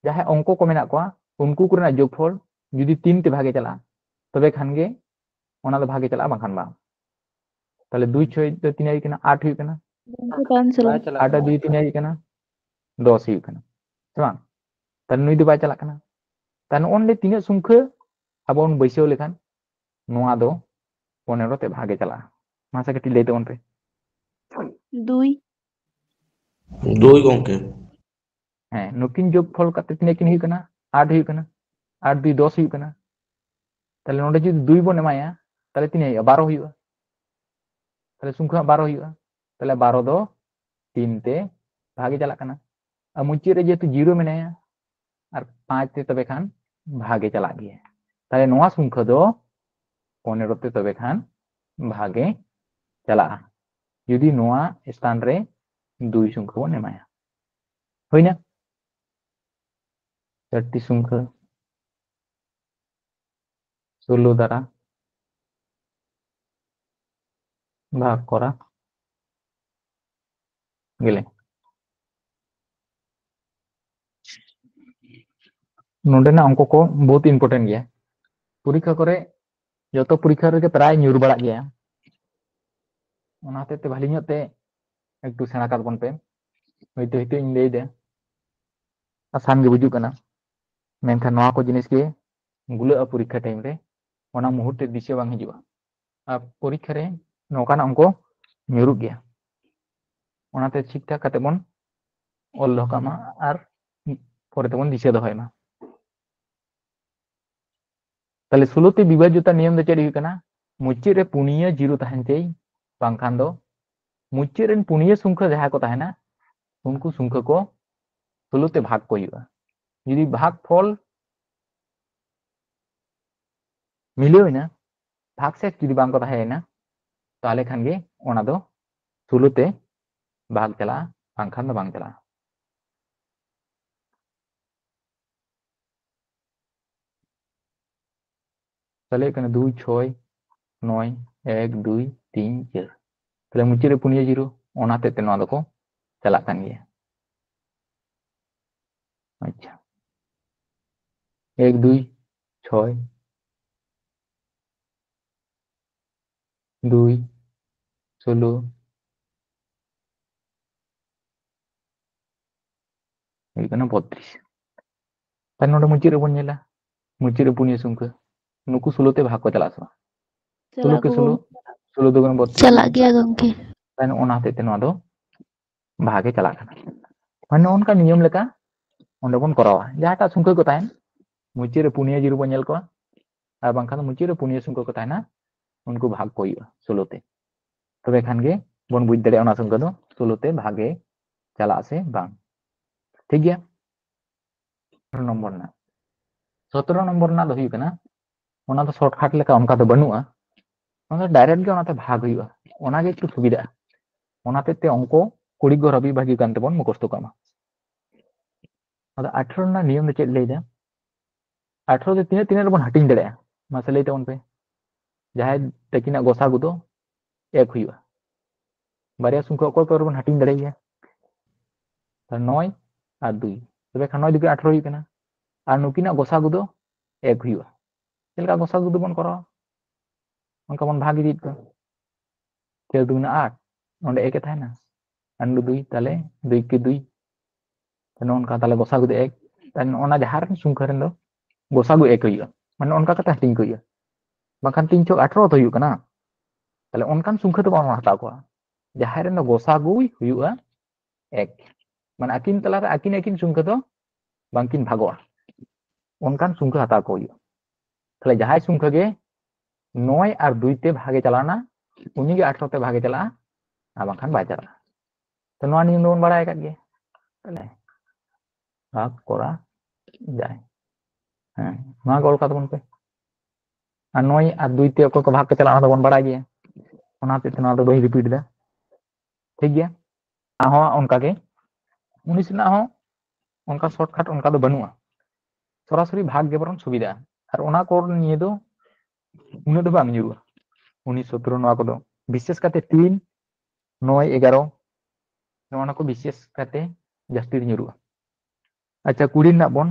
ᱡᱟᱦᱟᱸᱭ ᱚᱝᱠᱚ ᱠᱚ ᱢᱮᱱᱟᱜ ᱠᱚᱣᱟ, ᱩᱱᱠᱩ ᱠᱚᱨᱮᱱᱟᱜ ᱡᱳᱜᱽᱯᱷᱚᱞ ᱡᱩᱫᱤ ᱛᱤᱱ ᱛᱮ ᱵᱷᱟᱜᱮ ᱪᱟᱞᱟᱜᱼᱟ, ᱛᱚᱵᱮ ᱠᱷᱟᱱ ᱜᱮ ᱚᱱᱟ ᱫᱚ ᱵᱷᱟᱜᱮ ᱪᱟᱞᱟᱜᱼᱟ, ᱵᱟᱝᱠᱷᱟᱱ ᱵᱟᱝ᱾ ᱛᱟᱦᱞᱮ ᱫᱩᱭ ᱪᱷᱚᱭ ᱫᱚ ᱛᱤᱱᱟᱹᱜ ᱦᱩᱭᱩᱜ ᱠᱟᱱᱟ? ᱟᱴ ᱦᱩᱭᱩᱜ ᱠᱟᱱᱟ᱾ ᱜᱚᱝᱠᱮ, ᱵᱟᱝ ᱪᱟᱞᱟᱜᱼᱟ᱾ ᱟᱴ ᱟᱨ ᱫᱩᱭ ᱛᱤᱱᱟᱹᱜ ᱦᱩᱭᱩᱜ ᱠᱟᱱᱟ? ᱫᱚᱥ ᱦᱩᱭᱩᱜ ᱠᱟᱱᱟ, ᱥᱮ ᱵᱟᱝ? ᱛᱟᱦᱞᱮ ᱱᱩᱭ ᱫᱚ ᱵᱟᱭ ᱪᱟᱞᱟᱜ ᱠᱟᱱᱟ᱾ ᱛᱟᱦᱞᱮ ᱱᱚᱜᱼᱚ ᱱᱚᱰᱮ ᱛᱤᱱᱟᱹᱜ ᱥᱚᱝᱠᱷᱟᱹ ᱟᱵᱚ ᱵᱚᱱ ᱵᱟᱹᱭᱥᱟᱹᱣ ᱞᱮᱠᱷᱟᱱ ᱱᱚᱣᱟ ᱫᱚ ᱯᱚᱱᱮᱨᱚ ᱛᱮ ᱵᱷᱟᱜᱮ ᱪᱟᱞᱟᱜᱼᱟ? ᱢᱟᱥᱮ ᱠᱟᱹᱴᱤᱡ ᱞᱟᱹᱭ ᱛᱟᱵᱚᱱ ᱯᱮ᱾ ᱫᱩᱭ᱾ ᱫᱩᱭ ᱜᱚᱝᱠᱮ᱾ ᱦᱮᱸ, ᱱᱩᱠᱤᱱ ᱡᱳᱜᱽ ᱯᱷᱚᱞ ᱠᱟᱛᱮ ᱛᱤᱱᱟᱹᱜ ᱠᱤᱱ ᱦᱩᱭᱩᱜ ᱠᱟᱱᱟ? ᱟᱴ ᱦᱩᱭᱩᱜ ᱠᱟᱱᱟ᱾ ᱟᱴ ᱫᱩᱭ ᱫᱚᱥ ᱦᱩᱭᱩᱜ ᱠᱟᱱᱟ᱾ ᱛᱟᱦᱞᱮ ᱱᱚᱰᱮ ᱡᱩᱫᱤ ᱫᱩᱭ ᱵᱚᱱ ᱮᱢᱟᱭᱟ, ᱛᱟᱦᱞᱮ ᱛᱤᱱᱟᱹᱜ ᱦᱩᱭᱩᱜᱼᱟ? ᱵᱟᱨᱚ ᱦᱩᱭᱩᱜᱼᱟ᱾ ᱛᱟᱦᱞᱮ ᱥᱚᱝᱠᱷᱟ ᱦᱟᱸᱜ ᱵᱟᱨᱚ ᱦᱩᱭᱩᱜᱼᱟ᱾ ᱛᱟᱦᱞᱮ ᱵᱟᱨᱚ ᱫᱚ ᱛᱤᱱ ᱛᱮ ᱵᱷᱟᱜᱮ ᱪᱟᱞᱟᱜ ᱠᱟᱱᱟ᱾ ᱟᱨ ᱢᱩᱪᱟᱹᱫ ᱨᱮ ᱡᱮᱦᱮᱛᱩ ᱡᱤᱨᱳ ᱢᱮᱱᱟᱭᱟ, ᱟᱨ ᱯᱟᱸᱪ ᱛᱮ ᱛᱚᱵᱮ ᱠᱷᱟᱱ ᱵᱷᱟᱜᱮ ᱪᱟᱞᱟᱜ ᱜᱮᱭᱟ᱾ ᱛᱟᱦᱞᱮ ᱱᱚᱣᱟ ᱥᱚᱝᱠᱷᱟ ᱫᱚ ᱯᱚᱱᱮᱨᱚ ᱛᱮ ᱛᱚᱵᱮ ᱠᱷᱟᱱ ᱵᱷᱟᱜᱮ ᱪᱟᱞᱟᱜᱼᱟ, ᱡᱩᱫᱤ ᱱᱚᱣᱟ ᱥᱛᱷᱟᱱ ᱨᱮ ᱫᱩᱭ ᱥᱚᱝᱠᱷᱟ ᱵᱚᱱ ᱮᱢᱟᱭᱟ᱾ ᱦᱩᱭᱱᱟ? ᱪᱟᱨᱴᱤ ᱥᱚᱝᱠᱷᱟ ᱥᱳᱞᱳ ᱫᱟᱨᱟ ᱵᱷᱟᱜᱽ ᱠᱚᱨᱟ ᱜᱮᱞᱮ᱾ ᱱᱚᱰᱮᱱᱟᱜ ᱚᱝᱠᱚ ᱠᱚ ᱵᱚᱦᱩᱛ important ᱜᱮᱭᱟ᱾ ᱯᱚᱨᱤᱠᱠᱷᱟ ᱠᱚᱨᱮ, ᱡᱚᱛᱚ ᱯᱚᱨᱤᱠᱠᱷᱟ ᱨᱮᱜᱮ ᱯᱨᱟᱭ ᱧᱩᱨ ᱵᱟᱲᱟᱜ ᱜᱮᱭᱟ᱾ ᱚᱱᱟ ᱦᱚᱛᱮᱡ ᱛᱮ ᱵᱷᱟᱞᱤ ᱧᱚᱜ ᱛᱮ ᱮᱠᱴᱩ ᱥᱮᱬᱟ ᱠᱟᱜ ᱵᱚᱱ ᱯᱮ᱾ ᱦᱚᱭᱛᱳ ᱦᱤᱛᱚᱜ ᱤᱧ ᱞᱟᱹᱭ ᱫᱟ, ᱟᱥᱟᱱ ᱜᱮ ᱵᱩᱡᱩᱜ ᱠᱟᱱᱟ, ᱢᱮᱱᱠᱷᱟᱱ ᱱᱚᱣᱟ ᱠᱚ ᱡᱤᱱᱤᱥ ᱜᱮ ᱜᱩᱞᱟᱹᱜᱼᱟ ᱯᱚᱨᱤᱠᱠᱷᱟ time ᱨᱮ, ᱚᱱᱟ ᱢᱩᱦᱩᱨᱛᱮ ᱫᱤᱥᱟᱹ ᱵᱟᱝ ᱦᱤᱡᱩᱜᱼᱟ᱾ ᱟᱨ ᱯᱚᱨᱤᱠᱠᱷᱟ ᱨᱮ ᱱᱚᱝᱠᱟᱱᱟᱜ ᱚᱝᱠᱚ ᱧᱩᱨᱩᱜ ᱜᱮᱭᱟ, ᱚᱱᱟᱛᱮ ᱴᱷᱤᱠ ᱴᱷᱟᱠ ᱠᱟᱛᱮ ᱵᱚᱱ ᱚᱞ ᱫᱚᱦᱚ ᱠᱟᱜ ᱢᱟ ᱟᱨ ᱯᱚᱨᱮ ᱛᱮᱵᱚᱱ ᱫᱤᱥᱟᱹ ᱫᱚᱦᱚᱭ ᱢᱟ᱾ ᱛᱟᱦᱞᱮ ᱥᱳᱞᱳ ᱛᱮ ᱵᱤᱵᱷᱟᱡᱽᱡᱚᱛᱟ ᱱᱤᱭᱚᱢ ᱫᱚ ᱪᱮᱫ ᱦᱩᱭᱩᱜ ᱠᱟᱱᱟ? ᱢᱩᱪᱟᱹᱫ ᱨᱮ ᱯᱩᱱᱭᱟᱹ ᱡᱤᱨᱳ ᱛᱟᱦᱮᱱ ᱪᱟᱹᱭ, ᱵᱟᱝᱠᱷᱟᱱ ᱫᱚ ᱢᱩᱪᱟᱹᱫ ᱨᱮᱱ ᱯᱩᱱᱭᱟᱹ ᱥᱚᱝᱠᱷᱟ ᱡᱟᱦᱟᱸᱭ ᱠᱚ ᱛᱟᱦᱮᱱᱟ, ᱩᱱᱠᱩ ᱥᱚᱝᱠᱷᱟ ᱠᱚ ᱥᱳᱞᱳ ᱛᱮ ᱵᱷᱟᱜᱽ ᱠᱚ ᱦᱩᱭᱩᱜᱼᱟ᱾ ᱡᱩᱫᱤ ᱵᱷᱟᱜᱽ ᱯᱷᱚᱞ ᱢᱤᱞᱟᱹᱣ ᱮᱱᱟ, ᱵᱷᱟᱜᱽ ᱥᱮᱥ ᱡᱩᱫᱤ ᱵᱟᱝ ᱠᱚ ᱛᱟᱦᱮᱸᱭᱮᱱᱟ, ᱛᱟᱦᱞᱮ ᱠᱷᱟᱱ ᱜᱮ ᱚᱱᱟ ᱫᱚ ᱥᱳᱞᱳ ᱛᱮ ᱵᱷᱟᱜᱽ ᱪᱟᱞᱟᱜᱼᱟ, ᱵᱟᱝᱠᱷᱟᱱ ᱫᱚ ᱵᱟᱝ ᱪᱟᱞᱟᱜᱼᱟ᱾ ᱛᱟᱦᱞᱮ ᱦᱩᱭᱩᱜ ᱠᱟᱱᱟ ᱫᱩᱭ, ᱪᱷᱚᱭ, ᱱᱚᱭ, ᱮᱠ, ᱫᱩᱭ, ᱛᱤᱱ, ᱪᱟᱨ᱾ ᱛᱟᱦᱞᱮ ᱢᱩᱪᱟᱹᱫ ᱨᱮ ᱯᱩᱱᱭᱟᱹ ᱡᱤᱨᱳ, ᱚᱱᱟ ᱦᱚᱛᱮᱡ ᱛᱮ ᱱᱚᱣᱟ ᱫᱚᱠᱚ ᱪᱟᱞᱟᱜ ᱠᱟᱱ ᱜᱮᱭᱟ᱾ ᱟᱪᱪᱷᱟ, ᱮᱠ ᱫᱩᱭ ᱪᱷᱚᱭ, ᱫᱩᱭ ᱥᱳᱞᱳ, ᱦᱩᱭᱩᱜ ᱠᱟᱱᱟ ᱵᱚᱛᱨᱤᱥ᱾ ᱛᱟᱦᱞᱮ ᱱᱚᱰᱮ ᱢᱩᱪᱟᱹᱫ ᱨᱮᱵᱚᱱ ᱧᱮᱞᱟ, ᱢᱩᱪᱟᱹᱫ ᱨᱮ ᱯᱩᱱᱭᱟᱹ ᱥᱚᱝᱠᱷᱟ, ᱱᱩᱠᱩ ᱥᱳᱞᱳ ᱛᱮ ᱵᱷᱟᱜᱽ ᱠᱚ ᱪᱟᱞᱟᱜᱼᱟ ᱥᱮ ᱵᱟᱝ? ᱥᱳᱞᱳ ᱪᱟᱞᱟᱜ ᱠᱮ ᱜᱮᱭᱟ ᱥᱳᱞᱳ, ᱜᱚᱢᱠᱮ᱾ ᱥᱳᱞᱳ ᱫᱩ ᱜᱩᱱ ᱵᱚᱛᱨᱤᱥ᱾ ᱪᱟᱞᱟᱜ ᱜᱮᱭᱟ ᱜᱚᱢᱠᱮ᱾ ᱛᱟᱦᱞᱮ ᱚᱱᱟ ᱦᱚᱛᱮᱡ ᱛᱮ ᱱᱚᱣᱟ ᱫᱚ ᱵᱷᱟᱜᱽ ᱮ ᱪᱟᱞᱟᱜ ᱠᱟᱱᱟ᱾ ᱢᱟᱱᱮ ᱱᱚᱜᱼᱚ ᱱᱚᱝᱠᱟ ᱱᱤᱭᱚᱢ ᱞᱮᱠᱟ ᱚᱸᱰᱮ ᱵᱚᱱ ᱠᱚᱨᱟᱣᱟ᱾ ᱡᱟᱦᱟᱸᱴᱟᱜ ᱥᱚᱝᱠᱷᱟ ᱠᱚ ᱛᱟᱦᱮᱱ, ᱢᱩᱪᱟᱹᱫ ᱨᱮ ᱯᱩᱱᱭᱟᱹ ᱡᱤᱨᱳ ᱵᱚᱱ ᱧᱮᱞ ᱠᱚᱣᱟ, ᱟᱨ ᱵᱟᱝᱠᱷᱟᱱ ᱫᱚ ᱢᱩᱪᱟᱹᱫ ᱨᱮ ᱯᱩᱱᱭᱟᱹ ᱥᱚᱝᱠᱷᱟ ᱠᱚ ᱛᱟᱦᱮᱱᱟ, ᱩᱱᱠᱩ ᱵᱷᱟᱜᱽ ᱠᱚ ᱦᱩᱭᱩᱜᱼᱟ ᱥᱳᱞᱳ ᱛᱮ᱾ ᱛᱚᱵᱮ ᱠᱷᱟᱱ ᱜᱮ ᱵᱚᱱ ᱵᱩᱡᱽ ᱫᱟᱲᱮᱭᱟᱜᱼᱟ ᱚᱱᱟ ᱥᱚᱝᱠᱷᱟ ᱫᱚ ᱥᱳᱞᱳ ᱛᱮ ᱵᱷᱟᱜᱽ ᱮ ᱪᱟᱞᱟᱜᱼᱟ ᱥᱮ ᱵᱟᱝ᱾ ᱴᱷᱤᱠ ᱜᱮᱭᱟ? ᱟᱴᱷᱟᱨᱚ ᱱᱚᱢᱵᱚᱨ ᱨᱮᱱᱟᱜ, ᱥᱚᱛᱨᱚ ᱱᱚᱢᱵᱚᱨ ᱨᱮᱱᱟᱜ ᱫᱚ ᱦᱩᱭᱩᱜ ᱠᱟᱱᱟ, ᱚᱱᱟ ᱫᱚ ᱥᱚᱨᱴᱠᱟᱴ ᱞᱮᱠᱟ ᱚᱱᱠᱟ ᱫᱚ ᱵᱟᱹᱱᱩᱜᱼᱟ, ᱚᱱᱟ ᱫᱚ ᱰᱟᱭᱨᱮᱠᱴ ᱜᱮ ᱚᱱᱟᱛᱮ ᱵᱷᱟᱜᱽ ᱦᱩᱭᱩᱜᱼᱟ, ᱚᱱᱟ ᱜᱮ ᱮᱠᱴᱩ ᱥᱩᱵᱤᱫᱷᱟᱜᱼᱟ᱾ ᱚᱱᱟ ᱦᱚᱛᱮᱡ ᱛᱮ ᱚᱝᱠᱚ ᱠᱩᱲᱤ ᱜᱚ ᱦᱟᱹᱵᱤᱡ ᱵᱷᱟᱹᱜᱤ ᱜᱟᱱ ᱛᱮᱵᱚᱱ ᱢᱩᱠᱷᱚᱥᱛᱚ ᱠᱟᱜ ᱢᱟ᱾ ᱟᱫᱚ ᱟᱴᱷᱟᱨᱚ ᱨᱮᱱᱟᱜ ᱱᱤᱭᱚᱢ ᱫᱚ ᱪᱮᱫ ᱞᱟᱹᱭ ᱫᱟ? ᱟᱴᱷᱟᱨᱚ ᱫᱚ ᱛᱤᱱᱟᱹᱜ, ᱛᱤᱱᱟᱹᱜ ᱨᱮᱵᱚᱱ ᱦᱟᱹᱴᱤᱧ ᱫᱟᱲᱮᱭᱟᱜᱼᱟ? ᱢᱟᱥᱮ ᱞᱟᱹᱭ ᱛᱟᱵᱚᱱ ᱯᱮ᱾ ᱡᱟᱦᱟᱸᱭ ᱛᱟᱹᱠᱤᱱᱟᱜ ᱜᱚᱥᱟᱜᱩ ᱫᱚ ᱮᱠ ᱦᱩᱭᱩᱜᱼᱟ᱾ ᱵᱟᱨᱭᱟ ᱥᱚᱝᱠᱷᱟ ᱚᱠᱚᱭ ᱚᱠᱚᱭ ᱨᱮᱵᱚᱱ ᱦᱟᱹᱴᱤᱧ ᱫᱟᱲᱮᱭᱟᱜ ᱜᱮᱭᱟ? ᱛᱟᱦᱞᱮ ᱱᱚᱭ ᱟᱨ ᱫᱩᱭ᱾ ᱛᱚᱵᱮ ᱠᱷᱟᱱ ᱱᱚᱭ ᱫᱩᱜᱮ ᱟᱴᱷᱟᱨᱚ ᱦᱩᱭᱩᱜ ᱠᱟᱱᱟ᱾ ᱟᱨ ᱱᱩᱠᱤᱱᱟᱜ ᱜᱚᱥᱟᱜᱩ ᱫᱚ ᱮᱠ ᱦᱩᱭᱩᱜᱼᱟ᱾ ᱪᱮᱫ ᱞᱮᱠᱟ ᱜᱚᱥᱟᱜᱩ ᱫᱚᱵᱚᱱ ᱠᱚᱨᱟᱣᱟ? ᱚᱱᱠᱟ ᱵᱚᱱ ᱵᱷᱟᱜᱽ ᱤᱫᱤᱭᱮᱫ ᱠᱚᱣᱟ᱾ ᱪᱟᱹᱨ ᱫᱩᱜᱩᱱᱮ ᱟᱴ, ᱱᱚᱰᱮ ᱮᱠ ᱮ ᱛᱟᱦᱮᱱᱟ, ᱟᱨ ᱱᱚᱰᱮ ᱫᱩᱭ, ᱛᱟᱦᱞᱮ ᱫᱩᱭ ᱠᱮ ᱫᱩᱭ᱾ ᱱᱚᱜᱼᱚ ᱱᱚᱝᱠᱟ ᱛᱟᱦᱞᱮ ᱜᱚᱥᱟᱜᱩ ᱫᱚ ᱮᱠ, ᱛᱟᱦᱞᱮ ᱱᱚᱜᱼᱚ ᱱᱟ ᱡᱟᱦᱟᱸ ᱨᱮᱱ ᱥᱚᱝᱠᱷᱟ ᱨᱮᱱ ᱫᱚ ᱜᱚᱥᱟᱜᱩ ᱮᱠ ᱦᱩᱭᱩᱜᱼᱟ, ᱢᱟᱱᱮ ᱚᱱᱠᱟ ᱠᱟᱛᱮ ᱦᱟᱹᱴᱤᱧ ᱠᱚ ᱦᱩᱭᱩᱜᱼᱟ᱾ ᱵᱟᱝᱠᱷᱟᱱ ᱛᱤᱱ ᱪᱷᱚᱠ ᱟᱴᱷᱨᱚ ᱛᱚ ᱦᱩᱭᱩᱜ ᱠᱟᱱᱟ, ᱛᱟᱦᱞᱮ ᱚᱱᱠᱟᱱ ᱥᱚᱝᱠᱷᱟ ᱫᱚ ᱵᱟᱵᱚᱱ ᱦᱟᱛᱟᱣ ᱠᱚᱣᱟ᱾ ᱡᱟᱦᱟᱸᱭ ᱨᱮᱱ ᱫᱚ ᱜᱚᱥᱟᱜᱩᱭ ᱦᱩᱭᱩᱜᱼᱟ ᱮᱠ, ᱢᱟᱱᱮ ᱟᱹᱠᱤᱱ ᱛᱟᱞᱟᱨᱮ ᱟᱹᱠᱤᱱ ᱟᱹᱠᱤᱱ ᱥᱚᱝᱠᱷᱟ ᱫᱚ ᱵᱟᱝᱠᱤᱱ ᱵᱷᱟᱜᱚᱜᱼᱟ, ᱚᱱᱠᱟᱱ ᱥᱚᱝᱠᱷᱟ ᱦᱟᱛᱟᱣ ᱠᱚ ᱦᱩᱭᱩᱜᱼᱟ᱾ ᱛᱟᱦᱞᱮ ᱡᱟᱦᱟᱸᱭ ᱥᱚᱝᱠᱷᱟ ᱜᱮ ᱱᱚᱭ ᱟᱨ ᱫᱩᱭ ᱛᱮ ᱵᱷᱟᱜᱮ ᱪᱟᱞᱟᱣᱱᱟ, ᱩᱱᱤᱜᱮ ᱟᱴᱷᱨᱚ ᱛᱮ ᱵᱷᱟᱜᱮ ᱪᱟᱞᱟᱜᱼᱟ, ᱟᱨ ᱵᱟᱝᱠᱷᱟᱱ ᱵᱟᱭ ᱪᱟᱞᱟᱜᱼᱟ᱾ ᱛᱚ ᱱᱚᱣᱟ ᱱᱤᱭᱚᱢ ᱫᱚᱵᱚᱱ ᱵᱟᱲᱟᱭ ᱟᱠᱟᱫ ᱜᱮᱭᱟ᱾ ᱛᱟᱦᱞᱮ ᱵᱷᱟᱜᱽ ᱠᱚᱨᱟ ᱡᱟᱭ, ᱦᱮᱸ, ᱱᱚᱣᱟ ᱜᱮ ᱚᱞ ᱠᱟᱜ ᱛᱟᱵᱚᱱ ᱯᱮ᱾ ᱟᱨ ᱱᱚᱭ ᱟᱨ ᱫᱩᱭ ᱛᱮ ᱚᱠᱚᱭ ᱠᱚ ᱵᱷᱟᱜᱽ ᱠᱚ ᱪᱟᱞᱟᱜᱼᱟ, ᱚᱱᱟ ᱫᱚᱵᱚᱱ ᱵᱟᱲᱟᱭ ᱜᱮᱭᱟ, ᱚᱱᱟ ᱦᱚᱛᱮᱡ ᱛᱮ ᱱᱚᱣᱟ ᱫᱚ ᱵᱟᱹᱧ ᱨᱤᱯᱤᱴ ᱮᱫᱟ᱾ ᱴᱷᱤᱠ ᱜᱮᱭᱟ? ᱟᱨᱦᱚᱸ ᱚᱱᱠᱟ ᱜᱮ ᱩᱱᱤᱥ ᱨᱮᱱᱟᱜ ᱦᱚᱸ ᱚᱱᱠᱟ ᱥᱚᱨᱴᱠᱟᱴ ᱚᱱᱠᱟ ᱫᱚ ᱵᱟᱹᱱᱩᱜᱼᱟ, ᱥᱚᱨᱟᱥᱚᱨᱤ ᱵᱷᱟᱜᱽ ᱜᱮ ᱵᱚᱨᱚᱝ ᱥᱩᱵᱤᱫᱷᱟ᱾ ᱟᱨ ᱚᱱᱟ ᱠᱚ ᱱᱤᱭᱮ ᱫᱚ ᱩᱱᱟᱹᱜ ᱫᱚ ᱵᱟᱝ ᱧᱩᱨᱩᱜᱼᱟ᱾ ᱩᱱᱤᱥ, ᱥᱚᱛᱨᱚ, ᱱᱚᱣᱟ ᱠᱚᱫᱚ ᱵᱤᱥᱮᱥ ᱠᱟᱛᱮ ᱛᱤᱱ, ᱱᱚᱭ, ᱮᱜᱟᱨᱚ, ᱱᱚᱣᱟ ᱠᱚ ᱵᱤᱥᱮᱥ ᱠᱟᱛᱮ ᱡᱟᱹᱥᱛᱤ ᱫᱚ ᱧᱩᱨᱩᱜᱼᱟ᱾ ᱟᱪᱪᱷᱟ, ᱠᱩᱲᱤ ᱨᱮᱱᱟᱜ ᱵᱚᱱ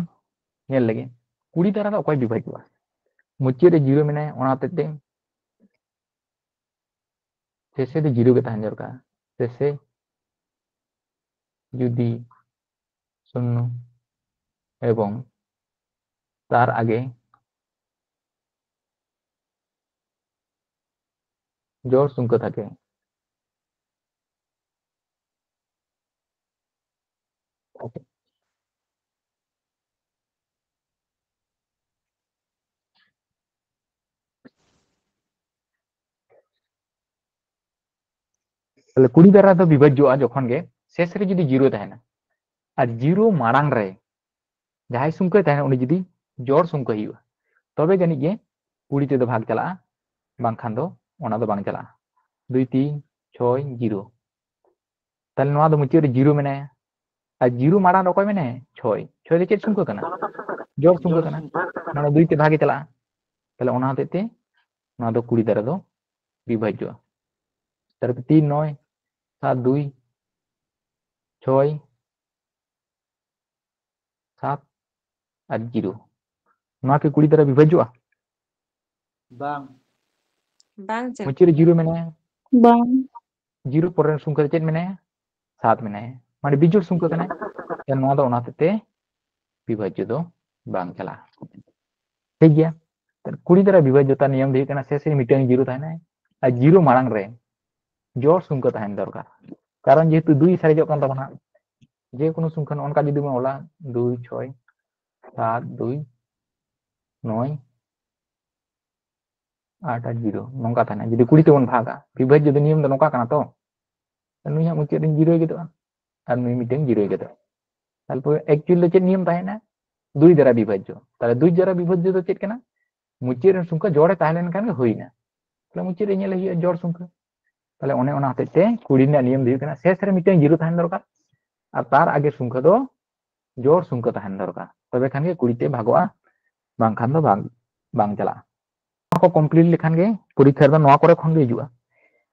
ᱧᱮᱞ ᱞᱮᱜᱮ᱾ ᱠᱩᱲᱤ ᱫᱟᱨᱟ ᱫᱚ ᱚᱠᱚᱭ ᱵᱤᱵᱷᱟᱡᱽᱚᱜᱼᱟ? ᱢᱩᱪᱟᱹᱫ ᱨᱮ ᱡᱤᱨᱳ ᱢᱮᱱᱟᱭᱟ, ᱚᱱᱟ ᱦᱚᱛᱮᱡ ᱛᱮ ᱥᱮᱥᱮ ᱫᱚ ᱡᱤᱨᱳ ᱜᱮ ᱛᱟᱦᱮᱱ ᱫᱚᱨᱠᱟᱨ᱾ ᱥᱮᱥᱮ ᱡᱩᱫᱤ ᱥᱩᱱᱱᱚ ᱮᱵᱚᱝ ᱛᱟᱨ ᱟᱜᱮ ᱡᱚᱲ ᱥᱚᱝᱠᱷᱟ ᱛᱟᱦᱮᱸ᱾ ᱛᱟᱦᱞᱮ ᱠᱩᱲᱤ ᱫᱟᱨᱟ ᱫᱚ ᱵᱤᱵᱷᱟᱡᱽᱡᱚᱜᱼᱟ ᱡᱚᱠᱷᱚᱱ ᱜᱮ ᱥᱮᱥ ᱨᱮ ᱡᱩᱫᱤ ᱡᱤᱨᱳ ᱛᱟᱦᱮᱱᱟ, ᱟᱨ ᱡᱤᱨᱳ ᱢᱟᱲᱟᱝ ᱨᱮ ᱡᱟᱦᱟᱸᱭ ᱥᱚᱝᱠᱷᱟᱭ ᱛᱟᱦᱮᱱᱟ ᱩᱱᱤ ᱡᱩᱫᱤ ᱡᱚᱲ ᱥᱚᱝᱠᱷᱟ ᱦᱩᱭᱩᱜᱼᱟ, ᱛᱚᱵᱮ ᱡᱟᱹᱱᱤᱡ ᱜᱮ ᱠᱩᱲᱤ ᱛᱮᱫᱚ ᱵᱷᱟᱜᱽ ᱪᱟᱞᱟᱜᱼᱟ, ᱵᱟᱝᱠᱷᱟᱱ ᱫᱚ ᱚᱱᱟ ᱫᱚ ᱵᱟᱝ ᱪᱟᱞᱟᱜᱼᱟ᱾ ᱫᱩᱭ ᱛᱤᱱ ᱪᱷᱚᱭ ᱡᱤᱨᱳ᱾ ᱛᱟᱦᱞᱮ ᱱᱚᱣᱟ ᱫᱚ ᱢᱩᱪᱟᱹᱫ ᱨᱮ ᱡᱤᱨᱳ ᱢᱮᱱᱟᱭᱟ, ᱟᱨ ᱡᱤᱨᱳ ᱢᱟᱲᱟᱝ ᱨᱮ ᱚᱠᱚᱭ ᱢᱮᱱᱟᱭᱟ? ᱪᱷᱚᱭ᱾ ᱪᱷᱚᱭ ᱫᱚ ᱪᱮᱫ ᱥᱚᱝᱠᱷᱟ ᱠᱟᱱᱟ? ᱡᱚᱲ ᱥᱚᱝᱠᱷᱟ ᱠᱟᱱᱟ, ᱢᱟᱱᱮ ᱫᱩᱭ ᱛᱮ ᱵᱷᱟᱜᱮ ᱪᱟᱞᱟᱜᱼᱟ᱾ ᱛᱟᱦᱞᱮ ᱚᱱᱟ ᱦᱚᱛᱮᱡ ᱛᱮ ᱱᱚᱣᱟ ᱫᱚ ᱠᱩᱲᱤ ᱫᱟᱨᱟ ᱫᱚ ᱵᱤᱵᱷᱟᱡᱽᱡᱚᱜᱼᱟ᱾ ᱛᱟᱦᱞᱮ ᱛᱤᱱ ᱱᱚᱭ ᱥᱟᱛ ᱫᱩᱭ ᱪᱷᱚᱭ ᱥᱟᱛ ᱟᱨ ᱡᱤᱨᱳ᱾ ᱱᱚᱣᱟ ᱠᱤ ᱠᱩᱲᱤ ᱫᱟᱨᱟ ᱵᱤᱵᱷᱟᱡᱽᱡᱚᱜᱼᱟ? ᱵᱟᱝ᱾ ᱵᱟᱝ ᱪᱟᱞᱟᱜ᱾ ᱢᱩᱪᱟᱹᱫ ᱨᱮ ᱡᱤᱨᱳ ᱢᱮᱱᱟᱭᱟ᱾ ᱵᱟᱝ᱾ ᱡᱤᱨᱳ ᱯᱚᱨᱮ ᱨᱮ ᱥᱚᱝᱠᱷᱟ ᱨᱮ ᱪᱮᱫ ᱢᱮᱱᱟᱭᱟ? ᱥᱟᱛ ᱢᱮᱱᱟᱭᱟ, ᱢᱟᱱᱮ ᱵᱤᱡᱳᱲ ᱥᱚᱝᱠᱷᱟ ᱠᱟᱱᱟᱭ᱾ ᱛᱟᱦᱞᱮ ᱱᱚᱣᱟ ᱫᱚ ᱚᱱᱟ ᱦᱚᱛᱮᱡ ᱛᱮ ᱵᱤᱵᱷᱟᱡᱽᱡᱚ ᱫᱚ ᱵᱟᱝ ᱪᱟᱞᱟᱜᱼᱟ᱾ ᱴᱷᱤᱠ ᱜᱮᱭᱟ, ᱛᱟᱦᱞᱮ ᱠᱩᱲᱤ ᱫᱟᱨᱟ ᱵᱤᱵᱷᱟᱡᱽᱡᱚᱛᱟ ᱱᱤᱭᱚᱢ ᱫᱚ ᱦᱩᱭᱩᱜ ᱠᱟᱱᱟ ᱥᱮᱥ ᱨᱮ ᱢᱤᱫᱴᱟᱝ ᱡᱤᱨᱳ ᱛᱟᱦᱮᱱᱟᱭ, ᱟᱨ ᱡᱤᱨᱳ ᱢᱟᱲᱟᱝ ᱨᱮ ᱡᱚᱲ ᱥᱚᱝᱠᱷᱟ ᱛᱟᱦᱮᱱ ᱫᱚᱨᱠᱟᱨ᱾ ᱠᱟᱨᱚᱱ ᱡᱮᱦᱮᱛᱩ ᱫᱩᱭ ᱥᱟᱨᱮᱡᱚᱜ ᱠᱟᱱ ᱛᱟᱵᱚᱱᱟ, ᱡᱮ ᱠᱳᱱᱳ ᱥᱚᱝᱠᱷᱟ ᱱᱚᱜᱼᱚ ᱱᱚᱝᱠᱟ ᱡᱩᱫᱤ ᱵᱚᱱ ᱚᱞᱟ, ᱫᱩᱭ ᱪᱷᱚᱭ ᱥᱟᱛ ᱫᱩᱭ ᱱᱚᱭ ᱟᱴ ᱟᱨ ᱡᱤᱨᱳ ᱱᱚᱝᱠᱟ ᱛᱟᱦᱮᱱᱟ᱾ ᱡᱩᱫᱤ ᱠᱩᱲᱤ ᱛᱮᱵᱚᱱ ᱵᱷᱟᱜᱟ, ᱵᱤᱵᱷᱟᱡᱽᱡᱚ ᱫᱚ ᱱᱤᱭᱚᱢ ᱫᱚ ᱱᱚᱝᱠᱟ ᱠᱟᱱᱟ ᱛᱚ, ᱱᱩᱭ ᱦᱟᱸᱜ ᱢᱩᱪᱟᱹᱫ ᱨᱮ ᱡᱤᱨᱳᱭ ᱜᱮᱫᱚᱜᱼᱟ ᱟᱨ ᱱᱩᱭ ᱢᱤᱫᱴᱮᱱ ᱡᱤᱨᱳᱭ ᱜᱮᱫᱚᱜᱼᱟ᱾ ᱛᱟᱨᱯᱚᱨᱮ actual ᱫᱚ ᱪᱮᱫ ᱱᱤᱭᱚᱢ ᱛᱟᱦᱮᱱᱟ? ᱫᱩᱭ ᱫᱟᱨᱟ ᱵᱤᱵᱷᱟᱡᱽᱡᱚ᱾ ᱛᱟᱦᱞᱮ ᱫᱩᱭ ᱫᱟᱨᱟ ᱵᱤᱵᱷᱟᱡᱽᱡᱚ ᱫᱚ ᱪᱮᱫ ᱠᱟᱱᱟ? ᱢᱩᱪᱟᱹᱫ ᱨᱮ ᱥᱚᱝᱠᱷᱟ ᱡᱚᱲ ᱨᱮ ᱛᱟᱦᱮᱸ ᱞᱮᱱᱠᱷᱟᱱ ᱜᱮ ᱦᱩᱭᱱᱟ᱾ ᱛᱟᱦᱞᱮ ᱢᱩᱪᱟᱹᱫ ᱨᱮ ᱧᱮᱞ ᱦᱩᱭᱩᱜᱼᱟ ᱡᱚᱲ ᱥᱚᱝᱠᱷᱟ᱾ ᱛᱟᱦᱞᱮ ᱚᱱᱮ ᱚᱱᱟ ᱦᱚᱛᱮᱡ ᱛᱮ ᱠᱩᱲᱤ ᱨᱮᱱᱟᱜ ᱱᱤᱭᱚᱢ ᱫᱚ ᱦᱩᱭᱩᱜ ᱠᱟᱱᱟ ᱥᱮᱥ ᱨᱮ ᱢᱤᱫᱴᱟᱝ ᱡᱤᱨᱳ ᱛᱟᱦᱮᱱ ᱫᱚᱨᱠᱟᱨ, ᱟᱨ ᱛᱟᱨ ᱟᱜᱮ ᱥᱚᱝᱠᱷᱟ ᱫᱚ ᱡᱚᱲ ᱥᱚᱝᱠᱷᱟ ᱛᱟᱦᱮᱱ ᱫᱚᱨᱠᱟᱨ, ᱛᱚᱵᱮ ᱠᱷᱟᱱ ᱜᱮ ᱠᱩᱲᱤ ᱛᱮ ᱵᱷᱟᱜᱚᱜᱼᱟ, ᱵᱟᱝᱠᱷᱟᱱ ᱫᱚ ᱵᱟᱝ, ᱵᱟᱝ ᱪᱟᱞᱟᱜᱼᱟ᱾ ᱱᱚᱣᱟ ᱠᱚ complete ᱞᱮᱠᱷᱟᱱ ᱜᱮ ᱯᱚᱨᱤᱠᱠᱷᱟ ᱨᱮᱫᱚ ᱱᱚᱣᱟ ᱠᱚᱨᱮ ᱠᱷᱚᱱ ᱜᱮ ᱦᱤᱡᱩᱜᱼᱟ᱾